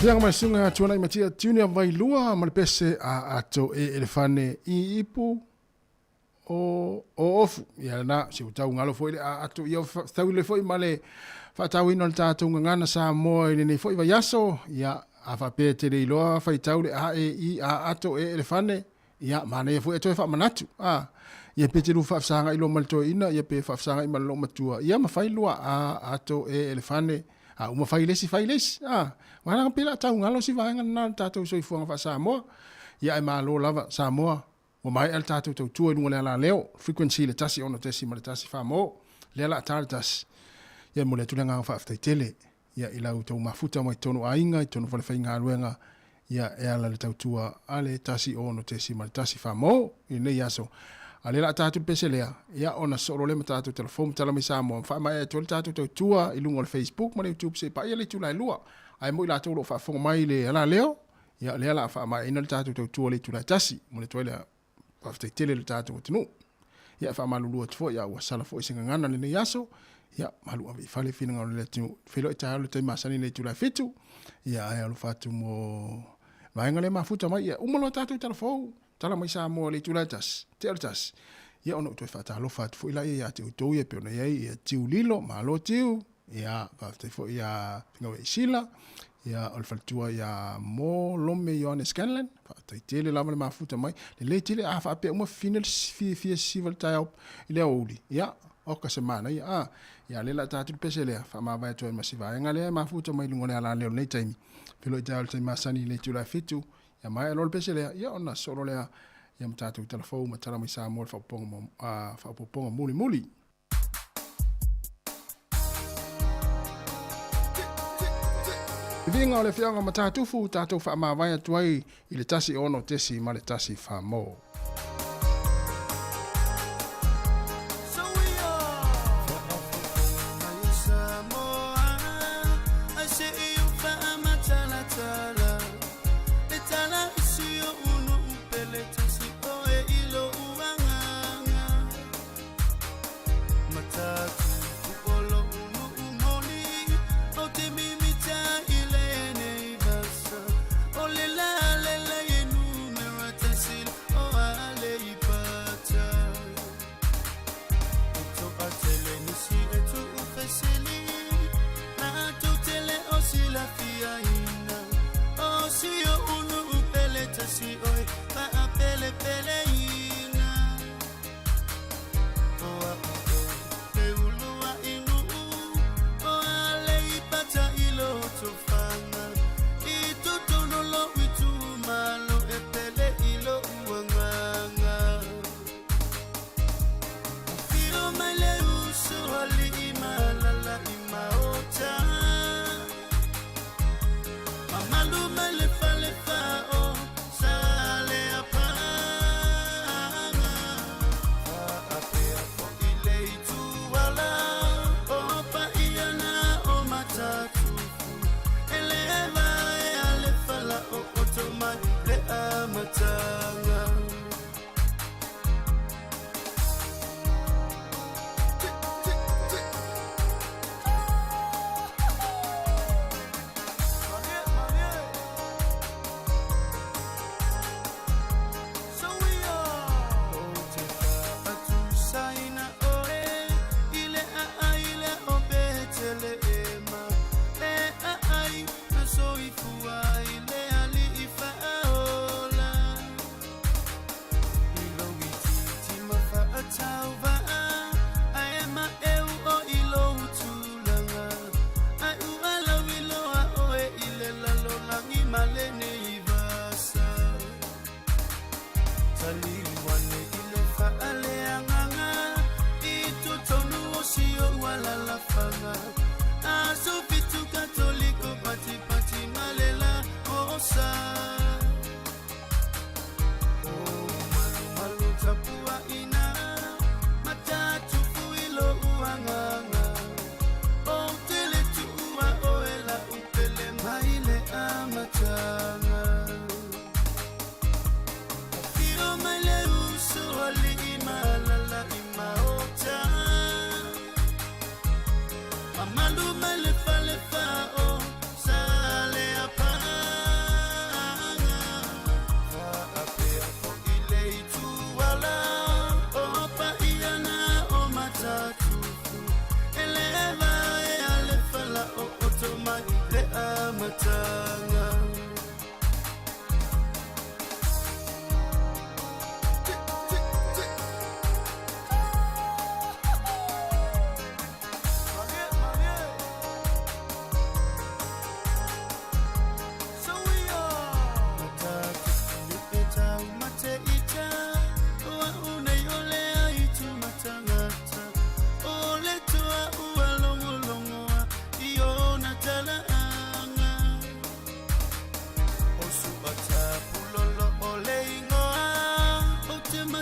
Speaker 7: Fiaga mai suga tuanai matia tiuni a vailua ma le pese a ato e elefane i ipu o ofu. Ia lena si utau ngalo foi le a ato ia tau le foi ma le faatauina o le tatou gagana Samoa i lenei foi vaiaso. Ia a faapea te le iloa faitau le a e i a ato e elefane. Ia manaia foi e toe faamanatu. A ia pe te lu faafesagai loa ma le toeaina ia pe faafesagai ma le loomatua. Ia mafai lua a ato e elefane. A uma fai le isi, fai le isi. A, wala pei la tau galo si vaega lena o le tatou soifuaga faa-Samoa. Ia ae malo lava Samoa, ua maea le tatou tautua i luga o le alaleo, frequency le 106.1 mo, lea la a ta le tasi. Ia e momoli atu le agaga faafetai tele ia i la outou mafuta mai totonu o aiga, i totonu o falefaigaluega, ia e ala i le tautua a le 106.1 mo i lenei aso. A o lea la a ta atu le pese lea, ia ona sosoo loa lea ma tatou telefoni ma tala mai Samoa ma faamaea atu ai le tatou tautua i luga o le Facebook ma le YouTube seia paia le itula e 2. Ae mo i latou o lo o faafofoga mai i le alaleo, ia o lea la a faamaeaina le tatou tautua i le itula e 1. Momoli atu ai le faafetai tele i le tatou atunuu. Ia e faamalulu atu foi, a ua sala foi se gagana i lenei aso, ia malu ave i fale finagalo o le atunuu. Feiloai taeao i le taimi masani i le itula e 7, ia ae alofa atu mo vaega lea mafuta mai. Ia uma loa tatou tala fou, tala mai Samoa i le itula e 1, tea o le 1, ia ona ou toe faatalofa atu foi laia ia te outou ia e pei ona i ai ia Tiu Lilo, malo Tiu, Ia, faafetai foi ia Fingawe Isila, ia o le faletua ia Mo Lome Ioane Scanlan, faafetai tele lava le mafuta mai. Lelei tele a faapea uma fine le fia fia siva le taeao i le aoauli. Ia, oka se manaia. A, ia lea la ta atu le pese lea, faamavae atu ai ma si vaega lea e mafuta mai luga o le alaleo i lenei taimi. Feiloai taeao i le taimi masani i le itula e 7, ia maea loa le pese lea, ia ona sosoo loa lea ia ma tatou tala fou ma tala mai Samoa i le faaopoopoga mulimuli. Viiga o le Afioaga o Matatufu tatou faamavae atu ai i le 106.1 Famo.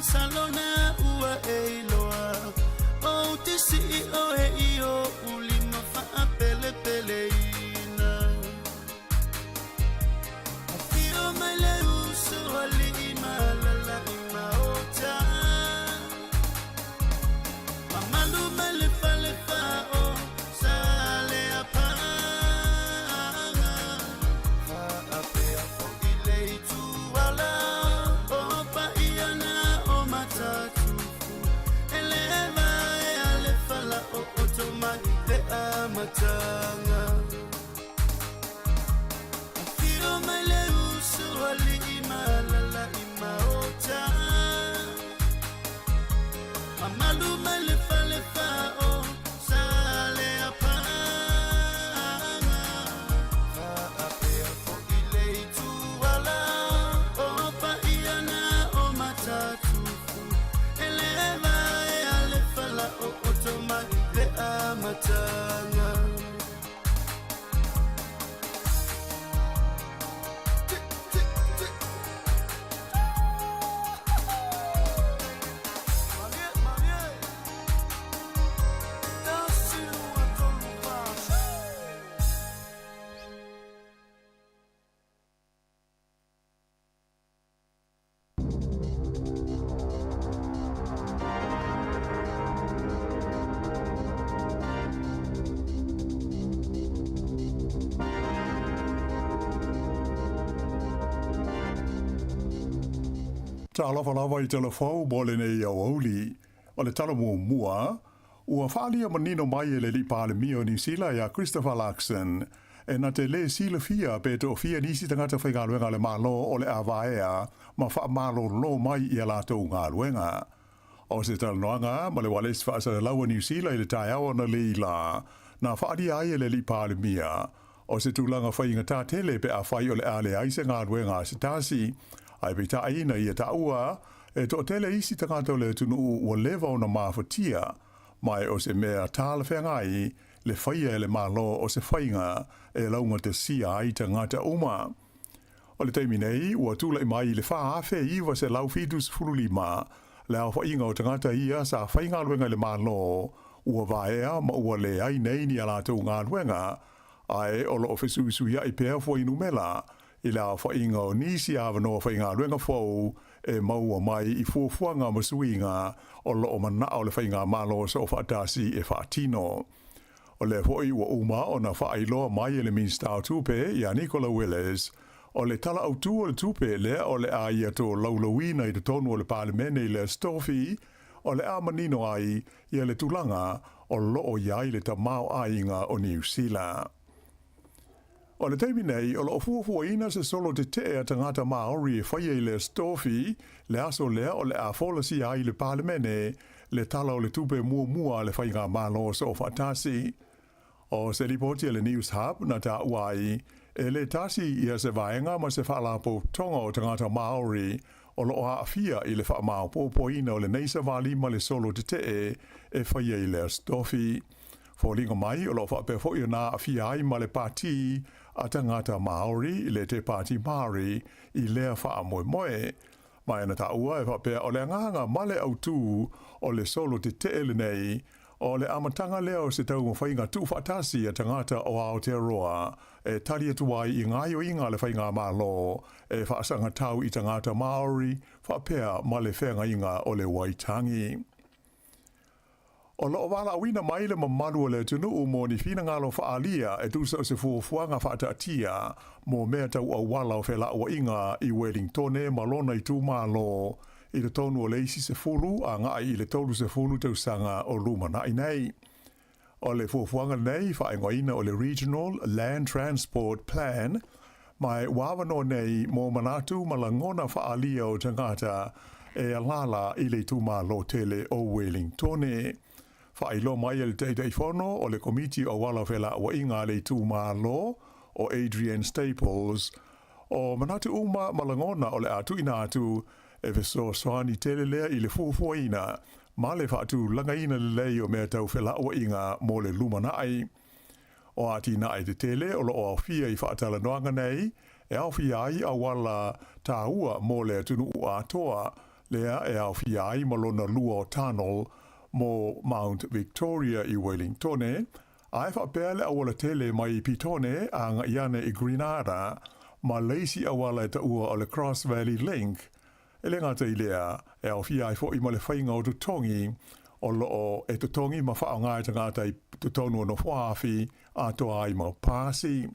Speaker 17: Masalo na ua e iloa Ou te sii oe i oʻu lima faapelepeleina. Afio mai le uso alii ma alalaʻi maota. Mamalu mai le fale fao Saleapaga. Faapea foʻi le ituala o paia na o Matatufu. E le vaea le falaooto mai le amataga. Afio mai le uso alii ma alalaʻi maota. Mamalu mai le fale fao Saleapaga. Faapea foʻi le ituala o paia na o Matatufu. E le vaea le falaooto mai le amataga.
Speaker 10: Talofa lava i telefou mo lenei aoauli. O le tala muamua, ua faaalia manino mai e le alii Palemia o Niu Sila ia Christopher Luxon, e na te lē silafia pe toafia nisi tagata faigaluega a le Malo o le a vaea ma faamalolo mai i a latou galuega. O se talanoaga ma le ualesi faasalalau a Niu Sila i le taeao analeila, na faaalia ai e le alii Palemia, o se tulaga faigata tele pe afai o le a leai se galuega a se tasi, ae peitai na ia taua e toatele isi tagata o le atunuu ua leva ona mafatia, ma e o se mea talafeagai le faia e le Malo o se faiga e laugatasia ai tagata uma. O le taimi nei, ua tulai mai i le 4,975 le aofaiga o tagata ia sa faigaluega i le Malo ua vaea ma ua leai nei ni a latou galuega, ae o lo o fesuisuiaʻi pea fuainumera i le aofaiga o nisi avanoa faigaluega fou e maua mai i fuafuaga ma suiga o lo o manao le Faigamalo Soofaatasi e faatino. O lea foi ua uma ona faailoa mai e le Minisita o Tupe ia Nicola Willis, o le Tala Autu o le Tupe lea o le a ia tolaulauina i totonu o le Palemene i le Aso Tofi, o le a manino ai ia le tulaga o lo o i ai le tamaoaiga o Niu Sila. O le taimi nei, o lo o fuafuaina se solo tetee a tagata Māori e faia i le Aso Tofi, le aso lea o le a folasia ai i le Palemene le Tala o le Tupe muamua a le Faigamalo Soofaatasi. O se lipoti a le Newshub na taua ai, e le tasi ia se vaega ma se faalapotopotoga o tagata Māori o lo o aafia i le faamaopoopoina o lenei savali ma le solo tetee e faia i le Aso Tofi. Foliga mai o lo o faapea foi ona aafia ai ma le Pati a Tagata Māori, le Te Pāti Māori, i lea faamoemoe. Ma e na taua e faapea o le agaga ma le autū o le solo tetee lenei, o le amataga lea o se taumafaiga tuufaatasi a tagata o Aotearoa e tali atu ai i gaoioiga a le Faigamalo e faasagatau i tagata Māori faapea ma le feagaiga o le Waitangi. O lo o valaauina mai le mamalu o le atunuu mo ni finagalo faaalia e tusa o se fuafuaga faataatia mo mea tau auala o felauaiga i Welingtone ma lona itumalo i totonu o le isi 10 agai i le 30 tausaga o lumanai nei. O le fuafuaga lenei faaigoaina o le Regional Land Transport Plan, ma e ua avanoa nei mo manatu ma lagona faaalia o tagata e alaala i le itumalo tele o Welingtone. Faailoa mai e le Taitaifono o le Komiti o Auala o Felauaiga a le Itumalo, o Adrian Staples, o manatu uma ma lagona o le a tuuina atu e fesoasoani tele lea i le fuafuaina ma le faatulagaina lelei o mea tau felauaiga mo le lumanai. O atinae tetele o lo o aofia i faatalanoaga nei e aofia ai auala taua mo le atunuu atoa, lea e aofia ai ma lona lua o tunnel mo Mount Victoria i Wellingtone, ae faapea le auala tele mai Petone agai ane i Grenada ma le isi auala e taua o le Cross Valley Link. E le gata i lea, e aofia ai foi ma le faiga o totogi o lo o e totogi ma faaaoga e tagata i totonu o nofoaafi atoa ai ma pasi.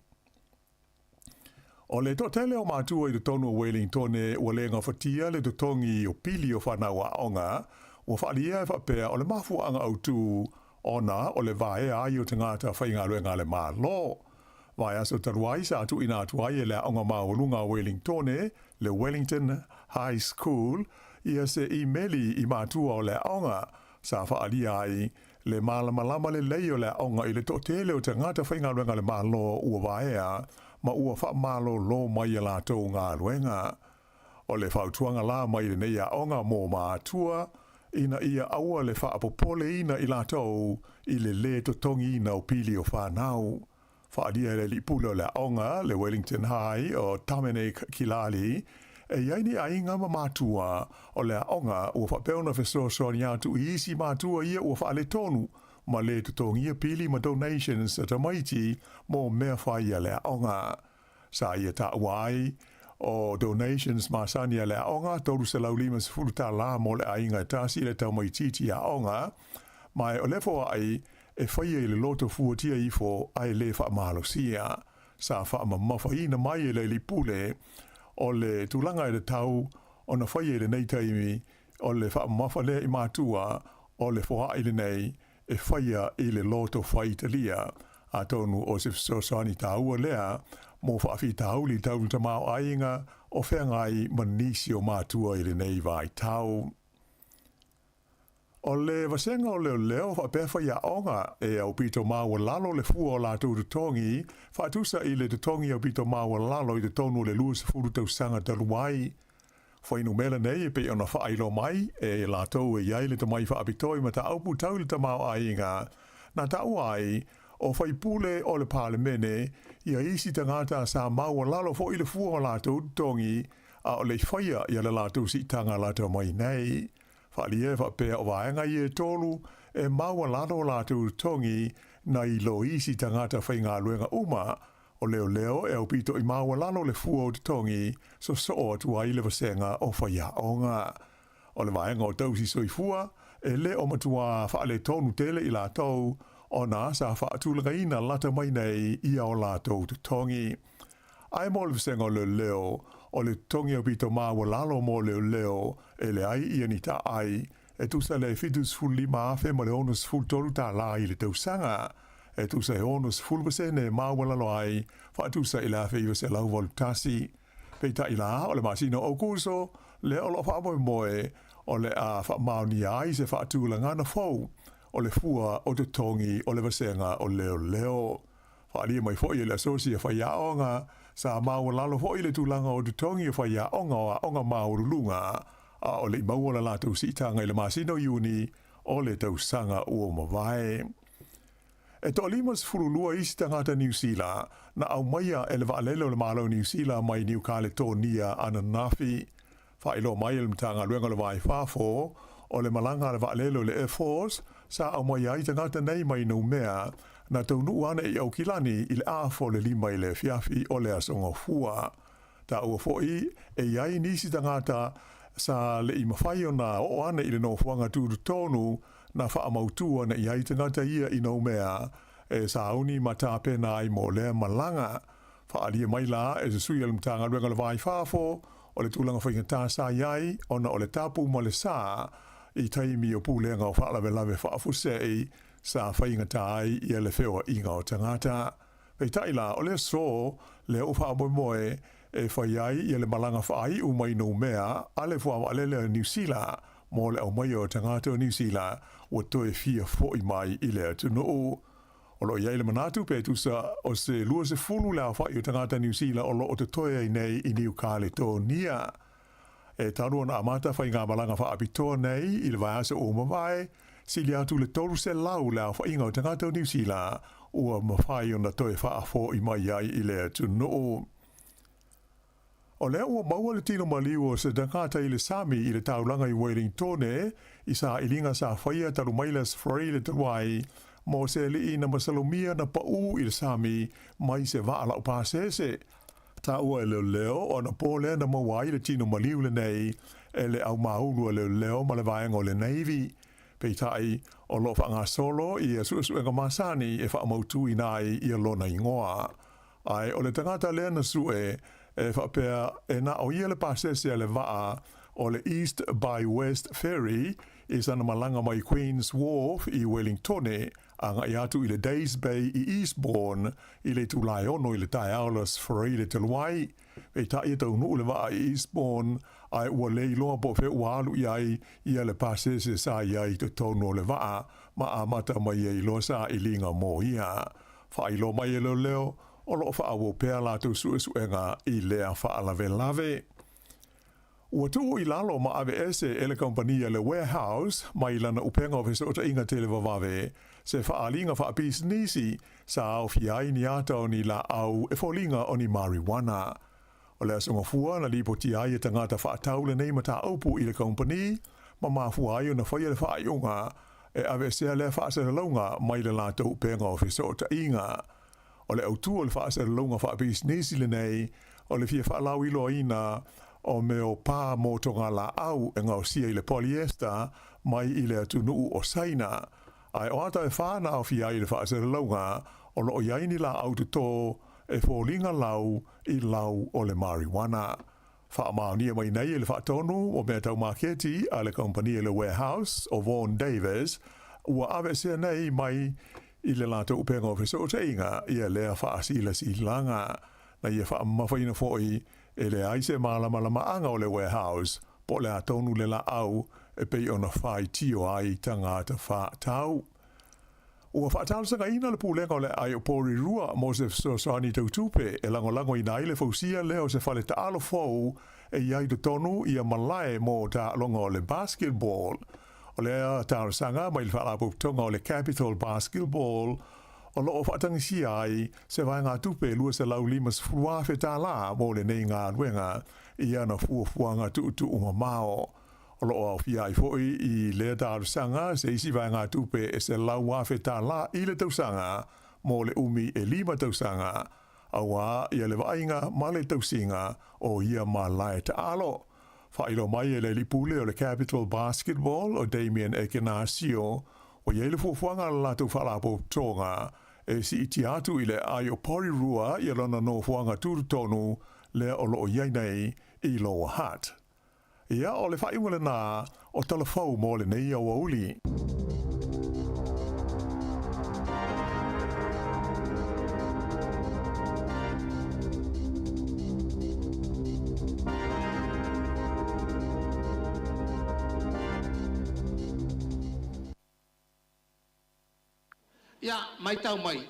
Speaker 10: O le toatele o matua i totonu o Wellingtone ua le gafatia le totogi o pili o fanau aoga, ua faaalia e faapea o le mafuaaga autu ona o le vaea ai o tagata faigaluega a le Malo. Vaiaso talu ai sa tuuina atu ai e le Aoga Maualuga o Wellingtone, le Wellington High School, ia se imeli i matua o le aoga, sa faaalia ai le malamalama lelei o le aoga i le toatele o tagata faigaluega a le Malo ua vaea ma ua faamalolo mai i a latou galuega. O le fautuaga la mai lenei aoga mo matua, ina ia aua le faapopoleina i latou i le lē totogiina o pili o fanau. Faaalia e le alii pule o le aoga, le Wellington High o Dominic Kilali, e i ai ni aiga ma matua o le aoga ua faapea ona fesoasoani atu i isi matua ia ua faaletonu ma lē totogia pili ma donations a tamaiti mo mea fai a le aoga. Sa ia taua ai o donations masani a le aoga, $350 tālā mo le aiga e tasi i le tamaitiiti aoga, ma e o le foai e faia i le loto fuatia ifo ae lē faamalosia. Sa faamamafaina mai e le alii pule o le tulaga e tatau ona faia i lenei taimi o le faamamafa lea i matua o le foai lenei e faia i le loto faitalia. Atonu o se fesoasoani taua lea mo faafitauli tau le tamaoaiga o feagai ma nisi o matua i lenei vaitau. O le vasega o leoleo faapea faiaoga e aupito maualalo le fua o latou totogi, faatusa i le totogi aupito maualalo i totonu o le 20 tausaga talu ai. Fuainumera nei e pei ona faailoa mai e latou e i ai le tomai faapitoa i mataupu tau i le tamaoaiga, na taua ai o faipule o le Palemene ia isi tagata sa maualalo foi le fua o latou totogi a o le i faia ia le latou siitaga lata mai nei. Faaalia e faapea o vaega ia e tolu e maualalo latou totogi nai lo isi tagata faigaluega uma o leoleo e aupito i maualalo le fua o totogi sosoo atu ai le vasega o faiaoga. O le vaega o tausi soifua e le o matuā faaletonu tele i latou ona sa faatulagaina lata mai nei ia o latou totogi. Ae mo le vasega o leoleo, o le totogi aupito maualalo mo leoleo e leai ia ni taai, e tusa le $75,000 ma le $63 tālā i le tausaga, e tusa e 60% e maualalo ai, faatusa i le 1981. Peitai la, o le masina o Aokuso lea o lo o faamoemoe o le a faamaonia ai se faatulagana fou o le fua o totogi o le vasega o leoleo. Faaalia mai foi e le Asosi a Faiaoga, sa maualalo foi le tulaga o totogi o faiaoga o aoga maualuluga, a o le i maua le latou siitaga i le masina o Iuni o le tausaga ua mavae. E toa-52 isi tagata Niu Sila na aumaia e le vaalele o le Malo o Niu Sila mai Niu Kaletonia ananafi. Faailoa mai e le Matagaluega o le Va i Fafo, o le malaga a le vaalele o le Air Force sa aumaia ai tagata nei mai Noumea, na taunuu ane i Aukilani i le afa o le 5 i le afiafi o le Aso Gafua. Taua foi e i ai nisi tagata sa le i mafai ona oo ane i le nofoaga tutotonu na faamautu ane i ai tagata ia i Noumea e sauni ma tapena ai mo lea malaga. Faaalia mai la e se sui a le Matagaluega o le Va i Fafo o le tulaga faigata sa i ai ona o le tapu ma le sa i taimi o pulega o faalavelave faafuasei sa faigata ai ia le feoaiga o tagata. Peitai la, o le aso lea ua faamoemoe e fai ai ia le malaga faaiu mai Noumea a le fuavaalele o Niu Sila mo le aumaia o tagata o Niu Sila ua toe fia fo'i mai i le atunuu. O lo o i ai le manatu pe tusa o se 20 le aofa'i o tagata Niu Sila o lo o totoe ai nei i Niu Kaletonia. E talu ona amata faigamalaga faapitoa nei i le vaiaso ua mavae, sili atu le 300 le aofaiga o tagata o Niu Sila ua mafai ona toe faafo'i mai ai i le atunuu. O lea ua maua le tino maliu o se tagata i le sami i le taulaga i Wellingtone i sailiga sa faia talu mai le Aso Faraile talu ai mo se alii na masalomia na paū i le sami mai se vaa laupasese. Taua e leoleo o anapo lea na maua ai le tino maliu lenei e le aumaulu a leoleo ma le vaega o le Navy. Peitai, o lo o faagasolo ia suesuega masani e faamautuina ai ia lona igoa. Ae o le tagata lea na sue e faapea e na o ia le pasese a le vaa o le East by West Ferry i sana malaga mai Queen's Wharf i Wellingtone agai atu i le Days Bay i Eastbourne i le itula e 6 i le taeao o le Aso Faraile talu ai. Peitai e taunuu le vaa i Eastbourne ae ua le iloa po o fea ua alu i ai ia le pasese sa i ai i totonu o le vaa ma amata mai ai loa sailiga mo ia. Faailoa mai e leoleo, o lo o faaauau pea latou suesuega i lea faalavelave. Ua tuu i lalo ma aveese e le kamupani a le Warehouse mai lana upega o fesootaiga televavave se faaaliga faapisinisi sa aofia ai ni ata o ni laau e foliga o ni marijuana. O le aso Gafua na lipotia ai e tagata faatau lenei mataupu i le kamupani ma mafua ai ona faia le faaiuga e aveesea lea faasalalauga mai le latou upega o fesootaiga. O le autū o le faasalalauga faapisinisi lenei o le fia faalauiloaina o mea o pā mō togalaau e gaosia i le polyester mai i le atunuu o Saina. Ae o ata e whā na aofia ai i le faasalalauga o lo o i ai ni laau totō e foliga lau i lau o le marijuana. Faamaonia mai nei e le faatonu o mea tau maketi a le kamupani le Warehouse o Vaughan Davis ua aveesea nei mai i le latou upega o fesootaiga ia lea faasilasilaga. Na ia faamamafaina foi e leai se malamalamaaga o le Warehouse po o le a tonu le laau e pei ona faitio ai tagata faatau. Ua faatalosagaina le pulega o le aai o Porirua mo se fesoasoani tautupe e lagolagoina ai le fausia lea o se fale taalo fou e i ai totonu ia malae mo taaloga o le basketball. O lea talosaga mai le faalapotopotoga o le Capital Basketball o lo o faatagisia ai se vaegatupe $250,000 mo lenei galuega i ana fuafuaga tuutuu mamao. O lo o aofia ai foi i lea talosaga se isi vaegatupe e $100,000 i le tausaga mo le umi e 5 tausaga, auā ia le vaaiga ma le tausiga o ia malae taalo. Faailoa mai e le alii pule o le Capital Basketball o Damien Ekenasio, ua i ai le fuafuaga a le latou faalapotopotoga e siitia atu i le aai o Porirua ia lona nofoaga tutotonu lea o lo o i ai nei i Lower Hutt. Ia, o le faaiuga lenā o tala fou mo lenei aoauli.
Speaker 20: Ia, maitau mai,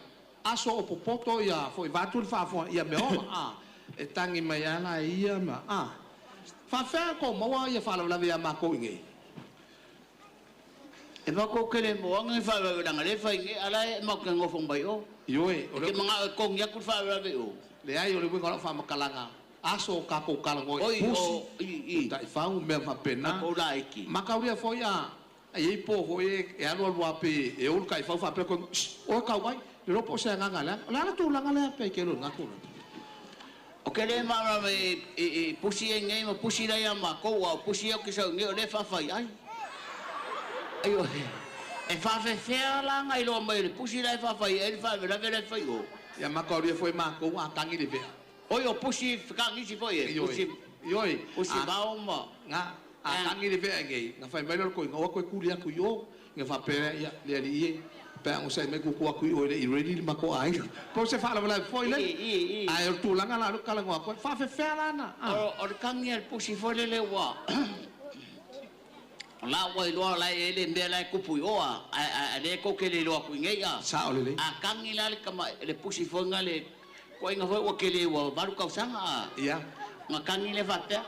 Speaker 20: aso o popoto ia foi vaeatu le faafofoga ia mea ola, a, e tagi mai lava la e ia ma, a, faafefea kou maua ia faalavelave ia makou i inei?
Speaker 21: E makou ke le moaga ni faalavelave leaga lea e fai nei, a la e matou te nofo mai o.
Speaker 20: Ioe, o
Speaker 21: le. E te manao e togi atu le faalavelave i o.
Speaker 20: Leai, o le uiga o lau faamatalaga, aso o tatou talanoa i pusi, taifau, mea faapena.
Speaker 21: Tatou laiti.
Speaker 20: Mataulia foi a, A i ai po foi e alu alu lava pe e ou le taifau faapea koe, Shh! Oe kau mai, le iloa po o se agaga leaga. O le a le tulaga lea pe ke lona tulaga?
Speaker 21: O ke le malamalama i pusi ai nei ma pusi la ia makou, a o pusi ia o ke sau nei o lea e faafai ai. Aioe, e faafefea la na iloa mai o le pusi la e faafai ai le faalavelave la e fai o.
Speaker 20: Ia mataulia foi makou a tagi le vea.
Speaker 21: Oi o pusi fekagisi foi e, pusi,
Speaker 20: Ioe,
Speaker 21: pusi vao ma.
Speaker 20: Nga, A tagi le vea nei, na fai mai lea o le koina, o atu e kuli atu i o, na faapea lea, ia, le alii e, pe a onosai mai kuku atu i o e le i ready le matou aiga. Po o se faalavelave foi lea, ae o le tulaga la o lea ou te talanoa atu ai, faafefea la na, a.
Speaker 21: O le tagi a le pusi foi lele ua, o la ua iloa la e i ai le mea la e tupu i o, a, a lea tou te le iloa atu i nei, a.
Speaker 20: Sao lelei.
Speaker 21: A tagi la le tama, le pusi foi na le, koaiga foi ua tele ua 8 tausaga, a.
Speaker 20: Ia.
Speaker 21: Na tagi lea faapea,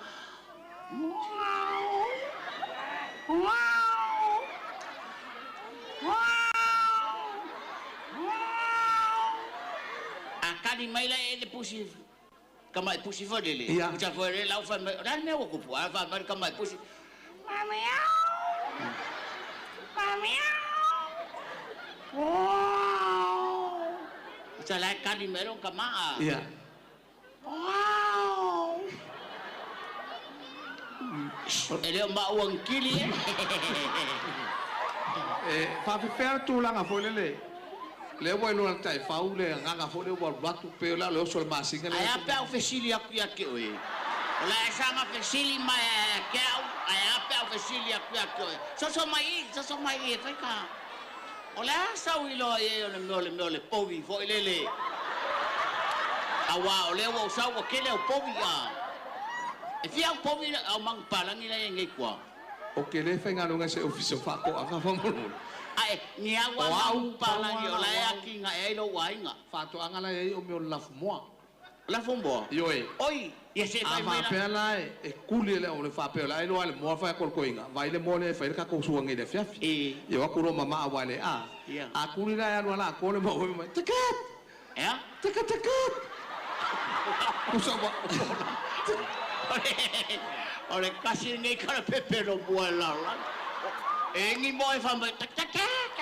Speaker 21: A kali mai la e le pusi Kama e pusi fo lele.
Speaker 20: Ia.
Speaker 21: Uta fo lele lau fa mai. O le mea ua kupu. A fa mai kama e pusi. Uta la kani mero kama a.
Speaker 20: Ia.
Speaker 21: E leo ma uang kili e.
Speaker 20: E faafefea le tulaga foi lele lea ua iloa le taifau le agaga foi lea ua alu atu pe o le a le oso le masina
Speaker 21: Ai a pe au fesili aku ia ke oe. O la e sanga fesili mai a ke au, ai a pe au fesili aku ia ke oe. Soso mai i, soso mai i e fai ka. O la sau i loa e o le mea o le mea o le povi foi lele. Aua o lea ua sau ua kele au povi a. E fia au povi au mang palangi la e ngei kua.
Speaker 20: O ke le faigaluega se ofisa o faatoaga faamolemole.
Speaker 21: Ai, ni au
Speaker 20: O au,
Speaker 21: mang palangi o la e
Speaker 20: au.
Speaker 21: aki nga e ai lo uainga.
Speaker 20: Faatoaga la e ai o mea o le lafumoa.
Speaker 21: Lafumoa?
Speaker 20: Ioe.
Speaker 21: Oi, ia se
Speaker 20: A
Speaker 21: fai mai la.
Speaker 20: faapea la e kuli e le o le faapea o le ai loa le moa fai a kolokoiga vai le moa lea e fai le tatou suaga i le afiafi. Ia o atu loa mamaa uae le a.
Speaker 21: Ia.
Speaker 20: A kuli la e alu ala atoa le maua mai takat.
Speaker 21: Ea?
Speaker 20: Takat takat. Usa ua.
Speaker 21: O le kasi nei kara pepe no mua e la la. E ngi mo e whamai, tak tak tak.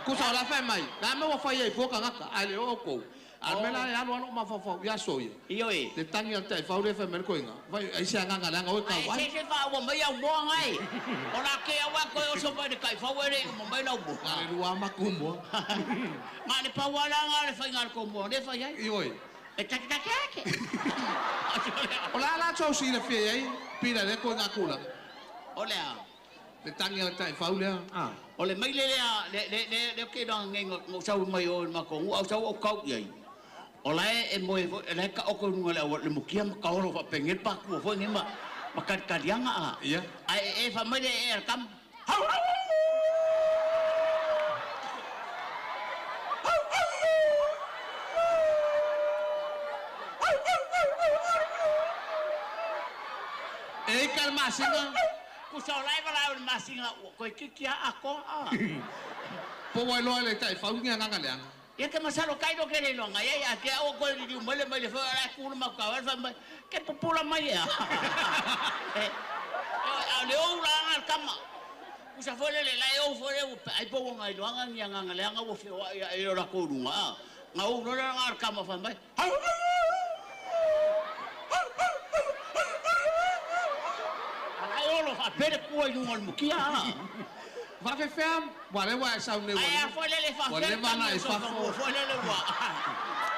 Speaker 20: Kusa o la fai mai. La me ua fai ai fua kangaka. Ai le o kou. A me la e alu alu mafaufau ia so ia.
Speaker 21: Ioe.
Speaker 20: Le tangi al taifau le fai mai le koiga. Vai ai se agaga leaga oe
Speaker 21: Ai
Speaker 20: kau ai.
Speaker 21: se se wha ua mai au moa ngai. O la ke au a koe o so mai le kai whau e re uma mai lau moa.
Speaker 20: Ngā le rua maku moa.
Speaker 21: Ngā le pau ala ngā le whai ngā le ko moa. Le whai ai.
Speaker 20: Ioe.
Speaker 21: E tak tak tak.
Speaker 20: O la la tau si le fia ai. Pila le koiga kula.
Speaker 21: O le a.
Speaker 20: Le tangi al taifau lea. Ah.
Speaker 21: O le mai le lea, le le le le ke nā ngai ngau sau mai o ma kongu au sau o kau iai. O la e moe fo, e la e ka oko nunga le awa le mukia ma kaoro fa pengel pa kua fo ngai ma ma kalikalianga a.
Speaker 20: Ia.
Speaker 21: Ai e fa mai le e al kam.
Speaker 20: E ka le masina.
Speaker 21: Kusa o la e wala o le masinga, koe kiki a ako a.
Speaker 20: Po wai loa le taifau ni agaga leaga.
Speaker 21: Ia ke masalo kai no ke le longa, ia ia ke au koe ririu mai le mai le wha la kula mau ka wal mai ke pupula mai ia. A le ou la nga kama. Kusa fo le le la e ou fo le ai po ngai longa ni nga nga le nga wo fe wa ia e la ko lunga. Nga ou no la nga kama fa mai. Ai olo fa pere kua i lunga o le mukia.
Speaker 20: Faafefea ua le ua e sau nei ua
Speaker 21: Ai a fo le le fa
Speaker 20: Ua leva na e fafo.
Speaker 21: Fo le le ua.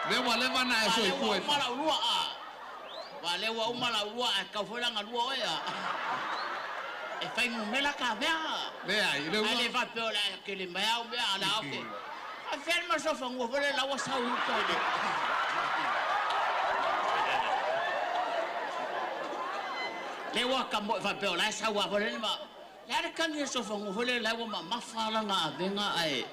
Speaker 20: Le ua leva na e soifua e
Speaker 21: Uma lau lua a. Wa le ua uma lau lua a kau foi langa lua oe a. E fai ngumela ka mea.
Speaker 20: Le ai, le ua.
Speaker 21: Ai le fa pe o la ke le mai au mea ala au ke. A ferma so fa ngua fole la ua sau uka le. Le ua ka mo fa pe o la sau a fole le ma. Le ara kangi so fa ngua fole la ua ma mafa langa a venga ai.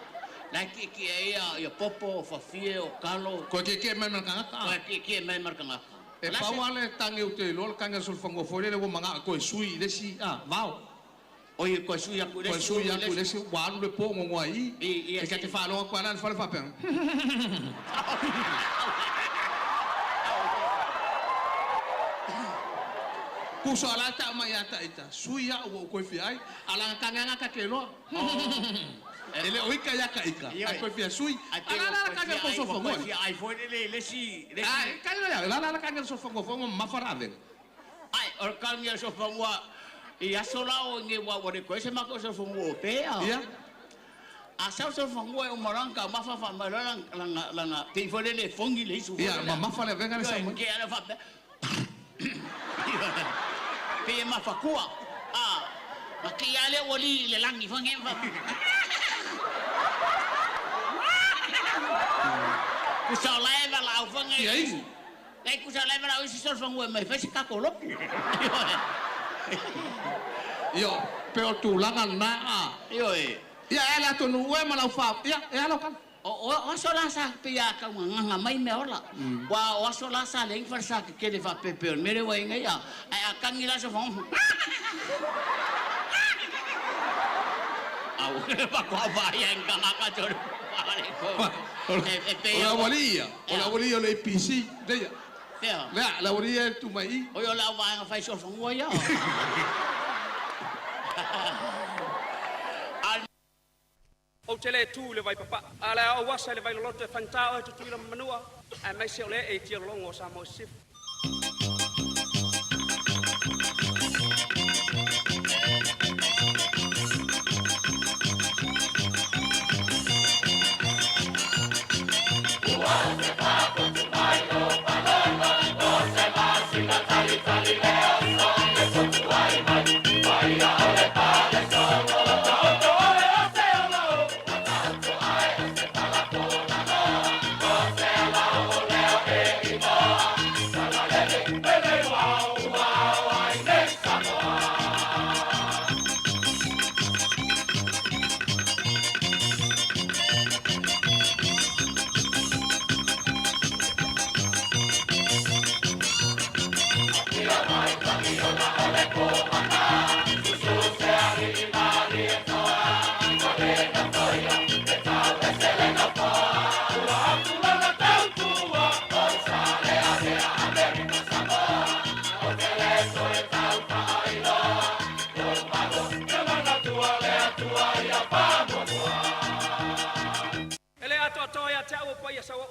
Speaker 21: La ki ki e ia ia popo o fafie o kalo.
Speaker 20: Koe ke ke mai ma kangaka.
Speaker 21: Koe ki ki e mai ma kangaka.
Speaker 20: E pau a le tangi o te iloa le tangi o le solofangua foi lele ua maga'a koe sui i le isi a vao.
Speaker 21: Oi koe sui aku i le
Speaker 20: Koe
Speaker 21: isi.
Speaker 20: sui aku i le isi ua alu le po gogoa i
Speaker 21: I
Speaker 20: E ka te faalogo atu ala le fale faapea. Kusa o la ta'u mai ia ta'ita sui a'u ua ou koe fia ai alaga tageaga ka ke loa. E le o ika ia ka ika ai koe fia sui. Ala la la kage le sofangua.
Speaker 21: Koe fia ai foi le le isi.
Speaker 20: Ai kage le la la la kage le sofangua foi ua mamafa la avega.
Speaker 21: Ai o le kangi o le sofangua i aso la o nge wa wa le koe se mako sofangua o pea.
Speaker 20: Ia.
Speaker 21: A sau sofangua e umaranga mafa fa mai la langa langa te foi le le fongi le isu.
Speaker 20: Ia mamafa le avega le sau mai.
Speaker 21: Ke ala fa pe. Pe mafakua. A ma ke ia le oli le langi fa nge fa. Kusa o la e vala au fa nge.
Speaker 20: Ia isi.
Speaker 21: Lai kusa lai vala au isi sofangua mai fa se kako lopu.
Speaker 20: Io pe o tulaga lena a.
Speaker 21: Ioe.
Speaker 20: Ia e ala tonu ue ma lau fa. Ia e ala kala.
Speaker 21: O o aso la sa pe ia ka nganga mai me ola. Wa o aso la sa le ngfa sa ke ke le fa pepe o mere wa inga ia. Ai a kangi la so fa. Au. Faatoa vaai ai tagata tolu faaletonu. E pei
Speaker 20: O le aualii ia, o le aualii o le APC, leia.
Speaker 21: Fea?
Speaker 20: Lea, le aualii ia e tu mai i.
Speaker 21: Oi o le au vaega fai solofanua ia.
Speaker 4: Ou te le tu i le vaipapaa, a o le a ou asa i le vailoloto e faigata oe Tutuila ma Manua, aemaise o le ee i tialologo o Samoa i Sisifo. E le atoatoa ia te au o paia sauoo.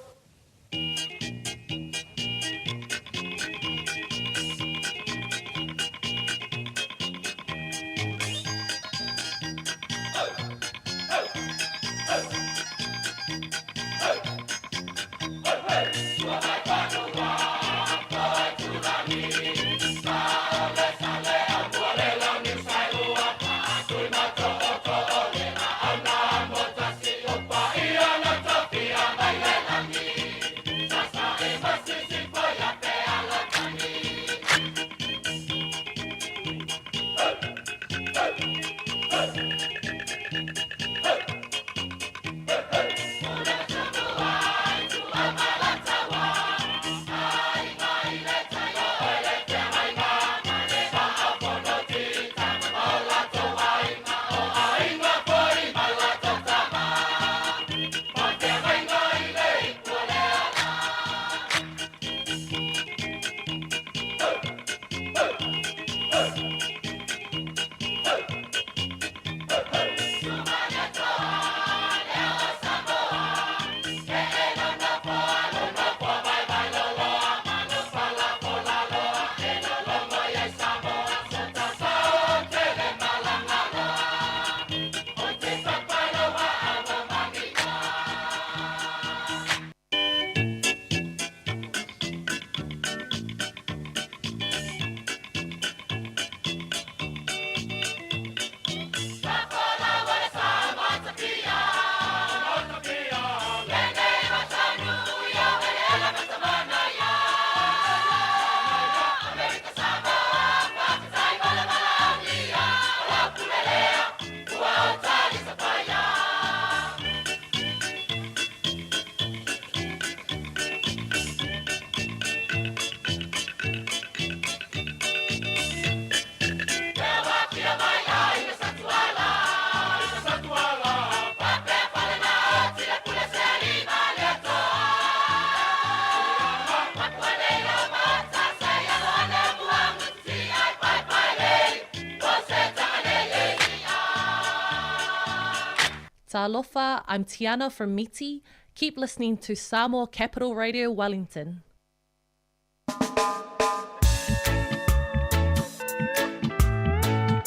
Speaker 22: Talofa, I'm Tiana from Miti. Keep listening to Samoa Capital Radio Wellington.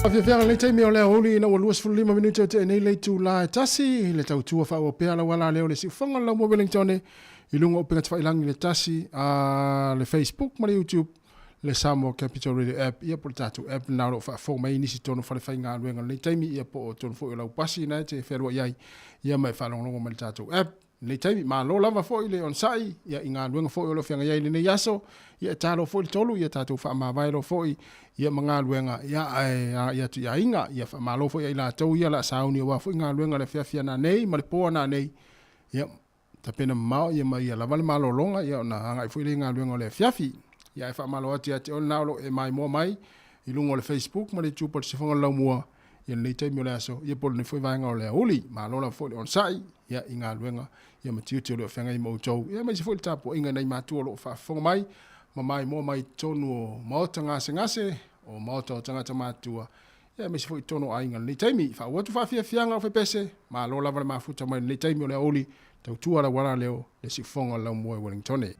Speaker 7: Afiafiaga lenei taimi o le aoauli ina ua 25 minute o tea nei le itula e tasi i le tautua faaauau pea lau ala lea o le siufofoga o le Laumua Wellington i luga o upega tafailagi le tasi a le Facebook ma le YouTube le Samoa Capital Radio App ia po o le tatou app lena o lo o faafofoga mai ai nisi tonu fale faigaluega i lenei taimi ia po o tonu foi o lau pasi na e te fealuai ai ia ma e faalogologo mai i le tatou app lenei taimi. Malo lava foi le onosai ia i galuega foi o lo o feagai ai i lenei aso ia e talo foi le tolu ia tatou faamavae loa foi ia ma galuega ia ae agai atu i aiga ia faamalo foi ia i latou ia o le a sauni aua foi galuega le afiafi a nanei ma le po a nanei ia tapena mamao ia ma ia lava le malologa ia ona agai foi lea i galuega o le afiafi. Ia ae faamalo atu ia te oe lena o lo o e maimoa mai i luga o le Facebook ma le YouTube o le Sifoga o le Laumua. ia lenei taimi o le aso, ia po o lenei foi vaega o le aoauli. Malo lava foi le onosai, ia, i galuega, ia ma tiute o lo o feagai ma outou, ia aemaise foi le tapuaiga i nai matua o lo o faafofoga mai ma maimoa mai i totonu o maota gasegase, o maota o tagata matutua, ia aemaise foi i totonu o aiga i lenei taimi. Faaauau atu faafiafiaga o fepese, malo lava le mafuta mai i lenei taimi o le aoauli, tautua lau ala leo le siufofoga o le laumua i Wellingtone.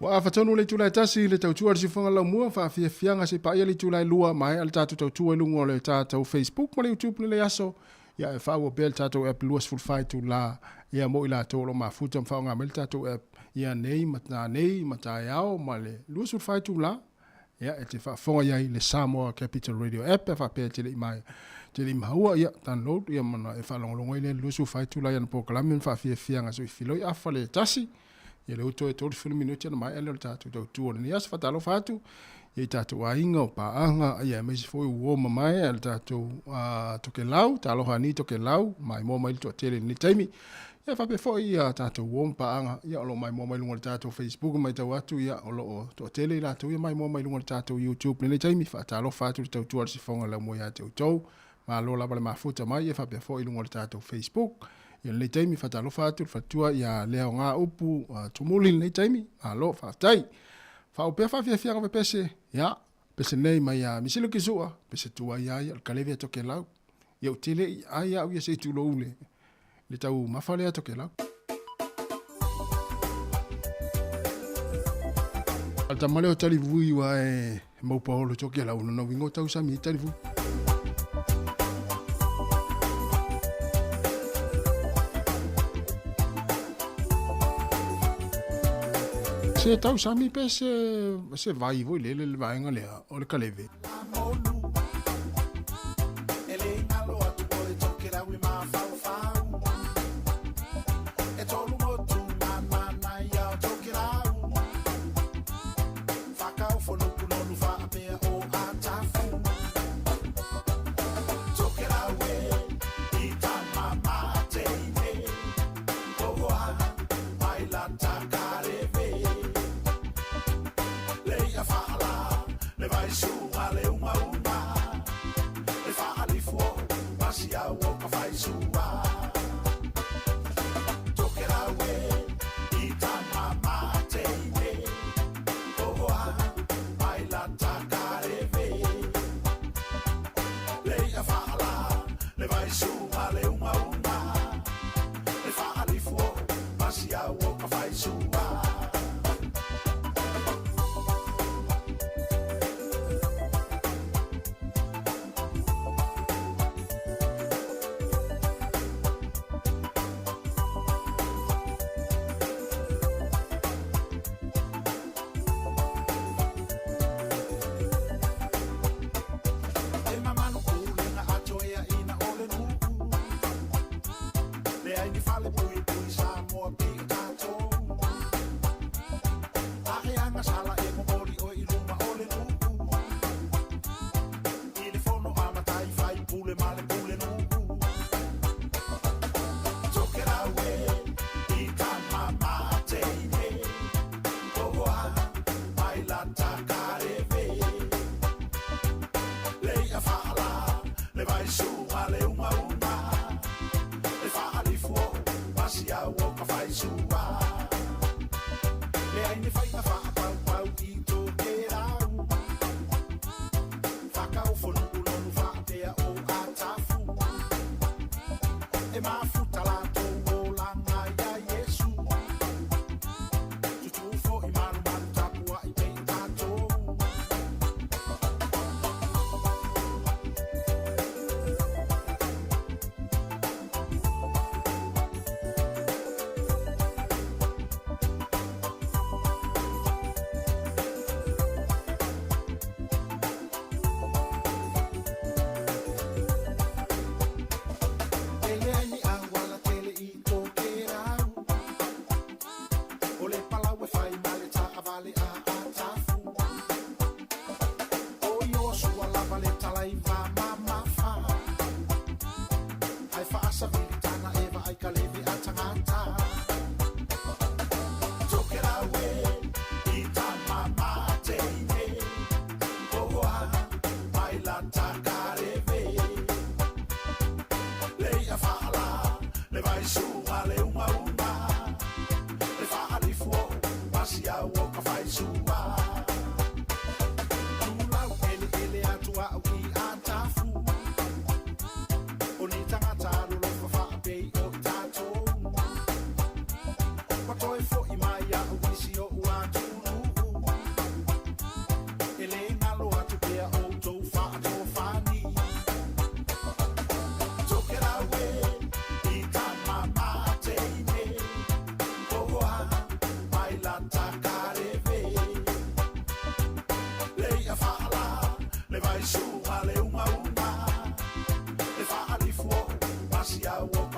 Speaker 7: Ua afa tonu le itula e tasi i le tautua a le Siufofoga Laumua, faafiafiaga se i paia le itula e lua, maea le tatou tautua i luga o le tatou Facebook ma le YouTube lenei aso, ia e faaauau pea le tatou app 24 itula, ia mo i latou o lo o mafuta ma faaaoga mai le tatou app ia nei ma nanei ma taeao ma le 24 itula, ia e te faafofoga i ai le Samoa Capital Radio App pe a faapea e te le i mai. te le i maua, ia, download, ia, ma e faalogologo ai lea i le 24 itula i ana polokalame ma faafiafiaga soifiloi afa le tasi. Ia lea ua toe 30 minute ona maea lea o le tatou tautua o lenei aso. Faatalofa atu ia i tatou aiga o paaga, ia aemaise foi uo mamae a le tatou Tokelau, talofa ani Tokelau, maimoa mai le toatele i lenei taimi. Ia faapea foi ia tatou uo ma paaga, ia o lo o maimoa mai luga o le tatou Facebook, matau atu ia o lo o toatele i latou ia maimoa mai luga o le tatou YouTube i lenei taimi. Faatalofa atu le tautua a le sifoga laumua ia te outou. Malo lava le mafuta mai, ia faapea foi i luga o le tatou Facebook. I lenei taimi, faatalofa atu le faletua ia Leaoga Upu Tumuli i lenei taimi. Malo, faafetai. Faaopea faafiafiaga pepese, ia, pese nei mai a Misilo Kisua, pese tuai ai o le kalevi a Tokelau. Ia ou te le i ai au ia se i tulou le, le tau mafa lea Tokelau. Al tama lea o Talivui ua e maupaolo Tokelau, nona uiga o tausami i Talivui. Se tausami pe se, se vai foi lele le vaega lea o le kaleve.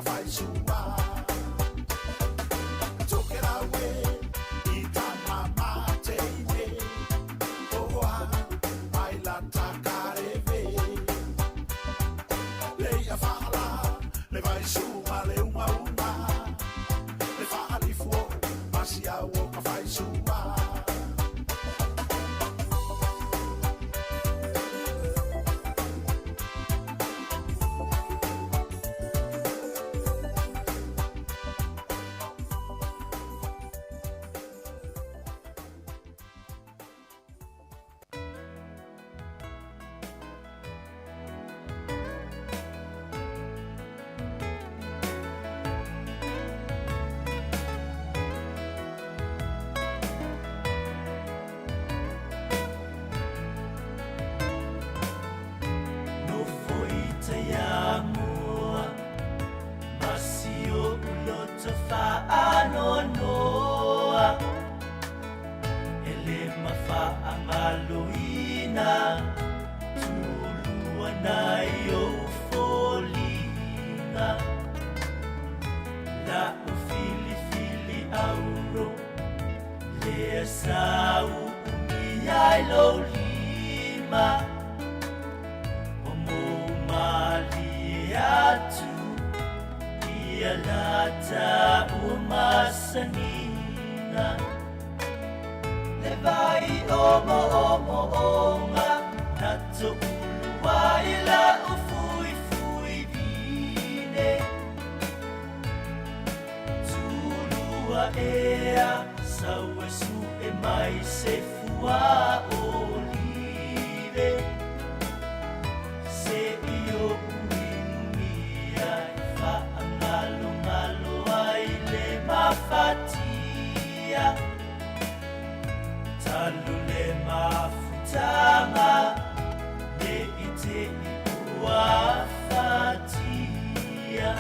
Speaker 6: faisua. Tokerau e i tama mateine, oa mai la takareve. Le ia whaala, le vaisua le unga unga, le whaalifu o masi au o ka faisua.
Speaker 17: Nofo i mua Masio uloto whaanonoa E le mawhaangaloina Tūlua nai o foliga La u filifili auro Lea sa uumi ai lou lima O mo malie atu Ia lata ua masaniga Le vai o mo o mo onga Na to'ulu ai la'u fuifui vine Tulua ea sau e su'e mai se fua olive Se'i o'u inumia e fa'agalogalo ai le mafatia Talu le mafutaga ne i te'i ua fatia.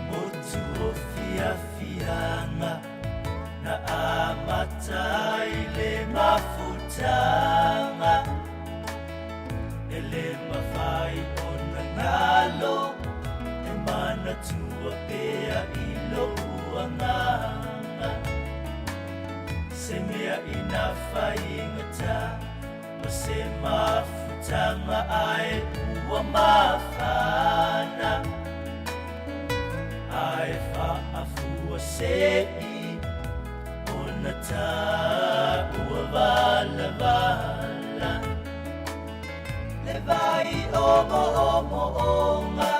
Speaker 17: Motu o fiafiaga na amata ai le mafutaga E le mafai ona galo e manatua pea i lo'u agaga Se mea ina faigata ma se mafutaga ae ua mafana Ae fa'afua se'i ona ta'ua valavala Le vai o mo'omo'oga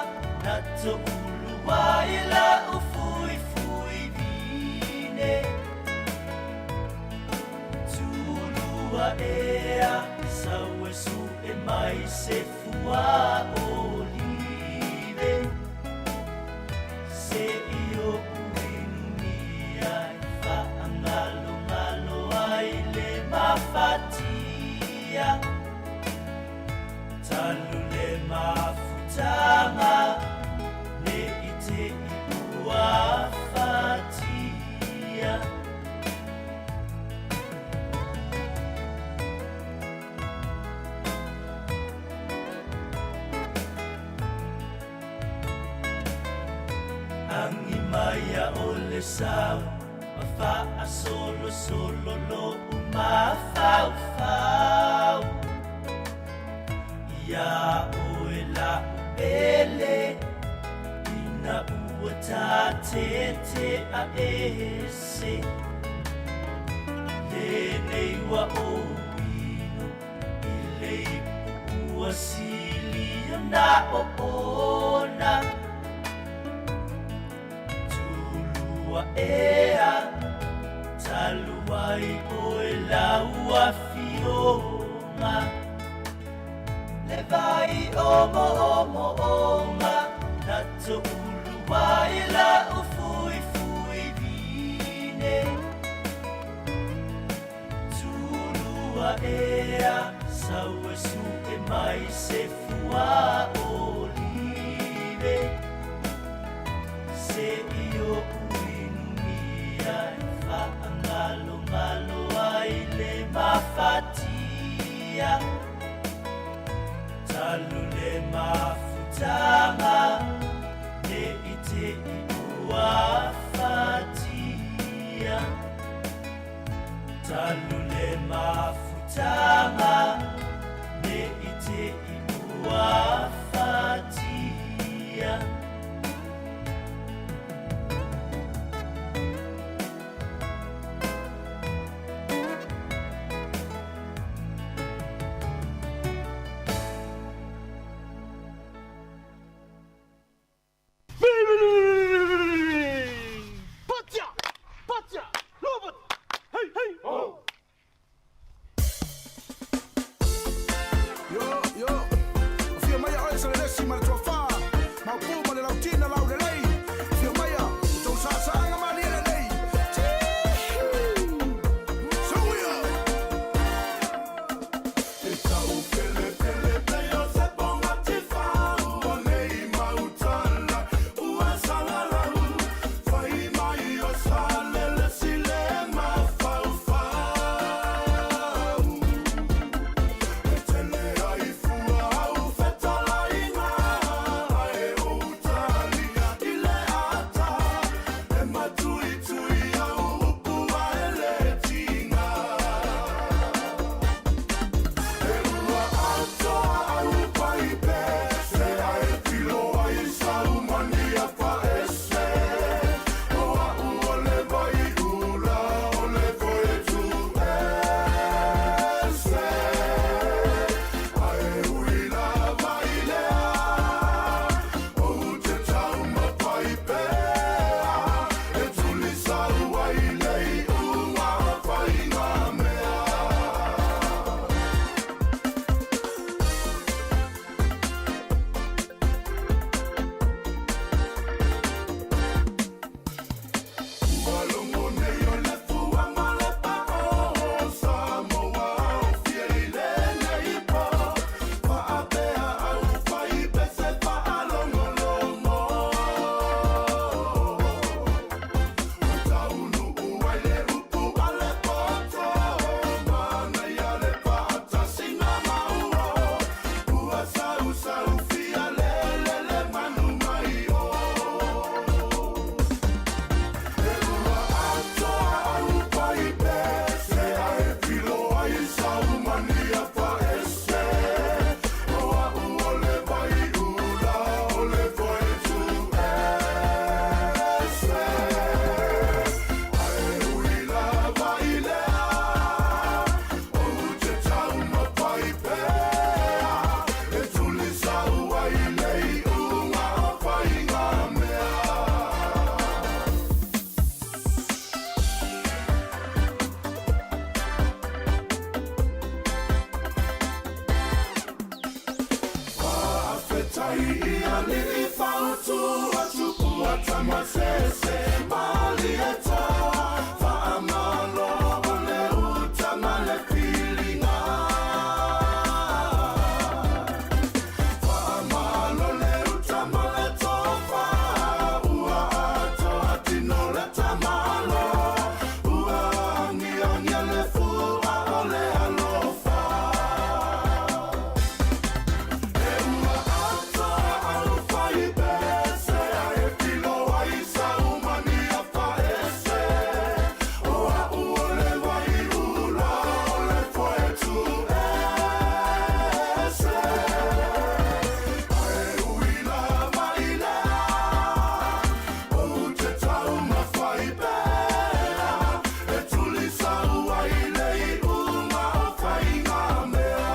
Speaker 17: na to'ulu ai la'u fuifui vine Tulua ea sau e su'e mai se fua olive Se'i o'u inumia e fa'agalogalo ai le mafatia Talu le mafutaga ne i te'i ua fatia. Agi mai a o le sau ma fa'asolosolo lo'u mafaufau Iā oe la'u pele ina ua tatete'a ese Lenei ua ou inu i le ipu ua sili ona oona Tulua ea talu ai oe lau afioga Le vai o mo'omo'oga na to'ulu ai la'u fuifui vine Tulua ea sau e su'e mai se fua olive Se'i o'u inumia e fa'agalogalo Talu le mafutaga ne i te i ua fatia. Talu le mafutaga ne i te i ua fatia.
Speaker 6: Yo, yo. O fia maia oe Salelesi ma le tuafā. Maopu ma le lautina laulelei. Fia maia, o tou sasaaga malie lelei. Suia! E tau pele pele pe o se ponga tifau o nei mautala ua salalau fai mai o Salelesi le mafaufau e tele ai fua au fetalaiga ae ou talia i le ata e matuitui au upu ae le tiga. E ua atoa au paipe se ae pilo ai saumania faese o a'u o le vaiula o le foetu ese ae ui lava i lea ou te taumafaipea e tulisau ai le iuga o faigamea. Ua logo nei o le fua ma le pao Samoa o fia i lenei po Faapea au faipese faalogologo O taunuu ai le upu a le poto Manaia le faatasiga mauo Ua sausau fia lelele manu mai o. E ua atoa au paipe se ae pilo ai saumania faese o a'u o le vaiula o le foetu ese ae ui lava i lea ou te taumafaipea e tulisau ai le iuga o faigamea. Faafetai i alii fautua tupua tamasese malieta faamalo o le uta ma le filiga faamalo le uta ma le tofa ua atoa tino le tamalo ua agiagia le fua o le alofa. E ua atoa au faipese ae pilo ai saumania faese o a'u o le vaiula o le foetu ese ae ui lava i lea ou te taumafaipea e tulisau ai le iuga o faigamea.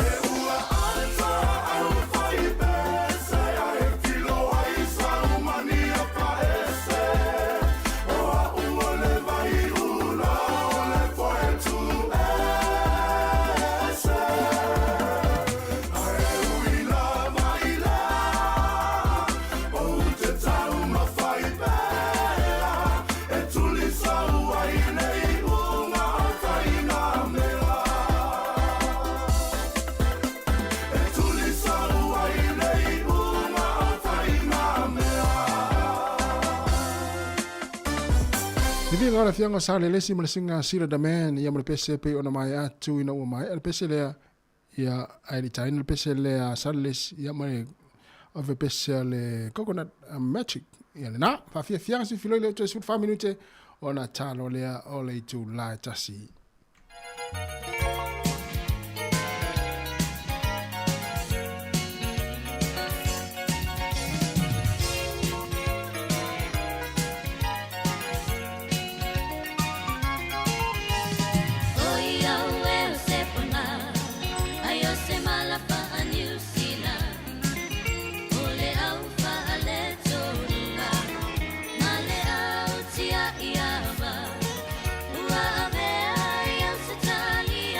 Speaker 6: E ua atoa au faipese ae pilo ai saumania faese o a'u o le vaiula o le foetu ese ae ui lava i lea ou te taumafaipea e tulisau ai le iuga o faigamea. E tulisau ai le iuga o faigamea.
Speaker 7: Viviga o le afioga o Salelesi ma le siga Sila Daman ia ma le pese pei ona mai atu ina ua mai le pese lea. Ia, ae le i taina le pese lea a Salelesi, ia ma le ave pese a le Coconut Magic. Ia lena, faafiafiaga se filoi le toe 14 minute ona talo lea o le itulā e tasi.
Speaker 11: Oi au e o se panga, ai o se malapa a New Zealand. O le au whaale tōrunga, ma le au tia i awa. Ua avea i au se tali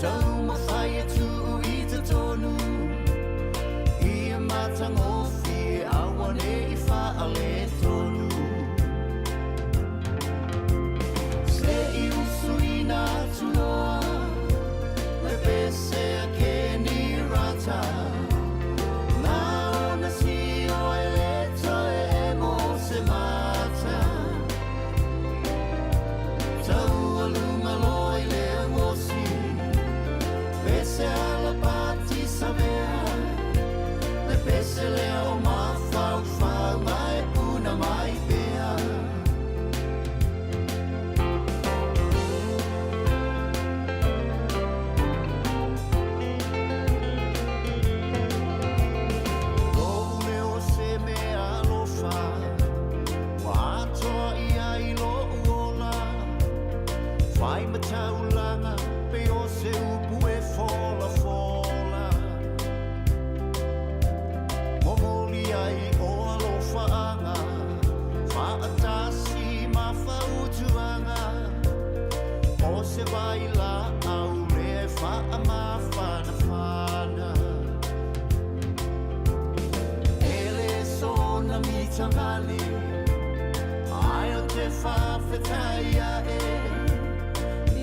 Speaker 2: Taumafai e tuu i totonu Ia matagofie aua nei faaletonu Se'i usuina atu loa Le pese a Kenny Rata Na ona sio e le toe emo se mata Taualuga loa i le uosi Pese ala pati savea Le pese lea o mafaufau ma e puna mai pea. Lou leo se mea alofa Ua atoa ia i lo'u ola Fai ma taulaga pei o se upu e folafola Momoli ai o alofaaga Faatasi ma fautuaga O se vailaau lea e faamafanafana E le soona mitagale Ae o te faafetai a'e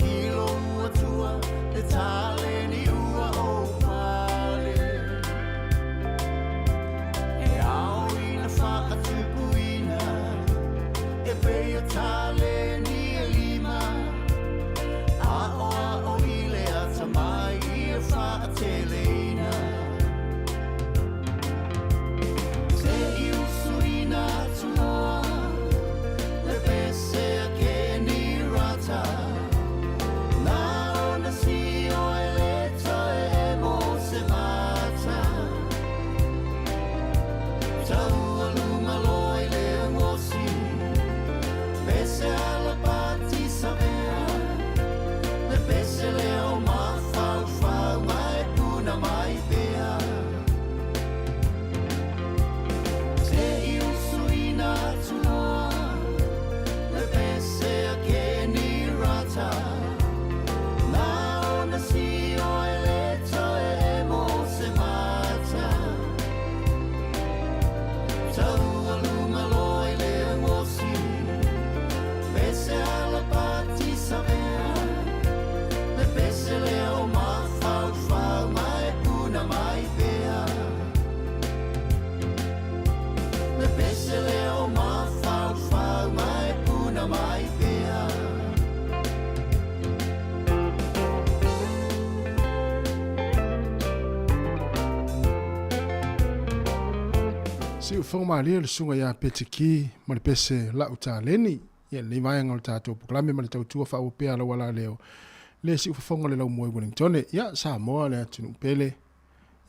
Speaker 2: I lou Atua le taleni ua ou pale E ao ina faatupuina E pei o taleni e lima A'oa'o i le atamai ia faateleina Se'i usuina atu loa Le pese a Kenny Rata Na ona sio e le toe emo se mata Taualuga loa i le uosi Pese ala pati savea Le pese lea o mafaufau ma e puna mai pea Se'i usuina atu loa Le pese a Kenny Rata Na ona sio e le toe emo se mata Taualuga loa i le uosi Pese ala pati savea Le pese lea o mafaufau ma e puna mai pea Le pese lea o mafaufau ma e puna mai pea.
Speaker 7: Siufofoga malie le susuga ia Petiki ma le pese lau taleni. Ia lenei vaega o le tatou polokalame ma le tautua faaauau pea a lau alaleo le siufofoga o le laumua i Wellingtone. Ia Samoa le atunuu pele.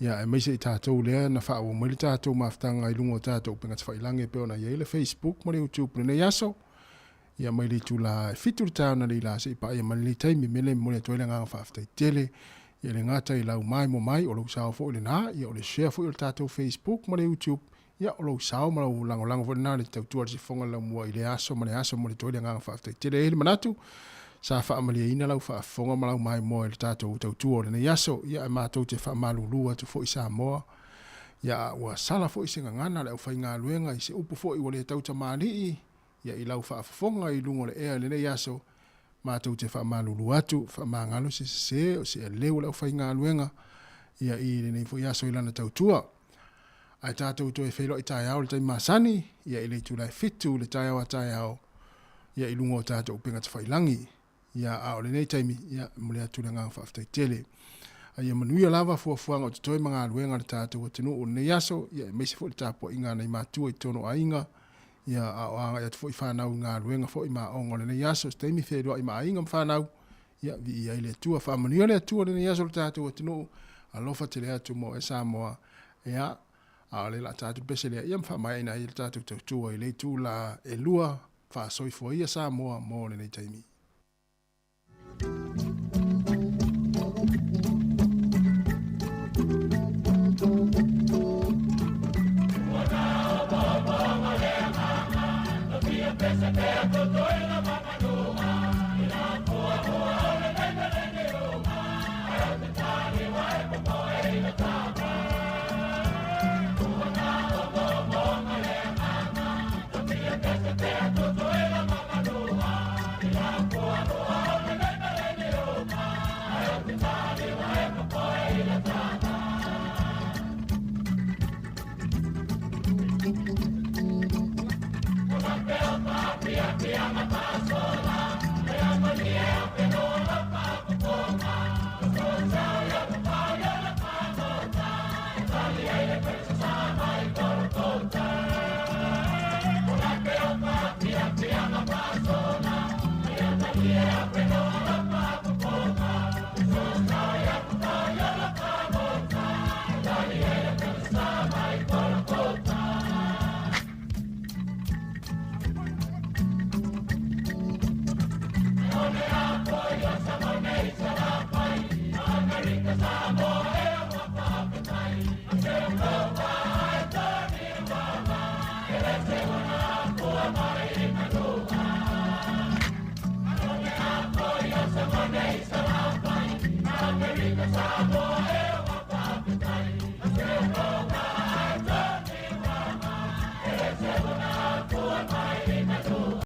Speaker 7: Ia aemaise i tatou lea na faaauau mai le tatou mafutaga i luga o tatou upega tafailagi e pei ona i ai le Facebook ma le YouTube i lenei aso. Ia mai le itula e 7 le taeao analeila seia paia mai lenei taimi. O le mea lea e momoli atu ai le agaga faafetai tele ia le gata i lau maimoa mai, o lou sao foi lena, ia o le share foi o le tatou Facebook ma le YouTube, ia o lou sao ma lau lagolago foi lena i le tautua a le sifofoga le laumua i lea aso ma le aso. E momoli atu ai le agaga faafetai tele. E i ai le manatu sa faamalieina lau faafofoga ma lau maimoa i le tatou tautua o lenei aso. Ia ae matou te faamalulu atu foi Samoa, ia ua sala foi se gagana a le aufaigaluega i se upu foi ua le tautamalii, ia i lau faafofoga i luga o le ea i lenei aso, matou te faamalulu atu, faamagalo se sese o se aleu o le aufaigaluega ia i lenei foi aso i lana tautua. Ae tatou toe feiloai taeao i le taimi masani, ia i le itula e 7 i le taeao a taeao, ia i luga o tatou upega tafailagi. Ia, a o lenei taimi, ia, e momoli atu le agaga faafetai tele. A ia manuia lava fuafuaga o totoe ma galuega a le tatou atunuu i lenei aso, ia aemaise foi le tapuaiga a nai matua i totonu o aiga, ia, a o agai atu foi fanau i galuega foi ma aoga o lenei aso. Se taimi feiloai ma aiga ma fanau, ia, viia ai le Atua. Faamanuia le Atua i lenei aso i le tatou atunuu. Alofa tele atu mo oe Samoa. Ia, a o le la tatou pese lea, ia ma faamaeaina ai le tatou tautua i le itula e 2. Faasoifua ia Samoa mo lenei taimi.
Speaker 6: Samoa.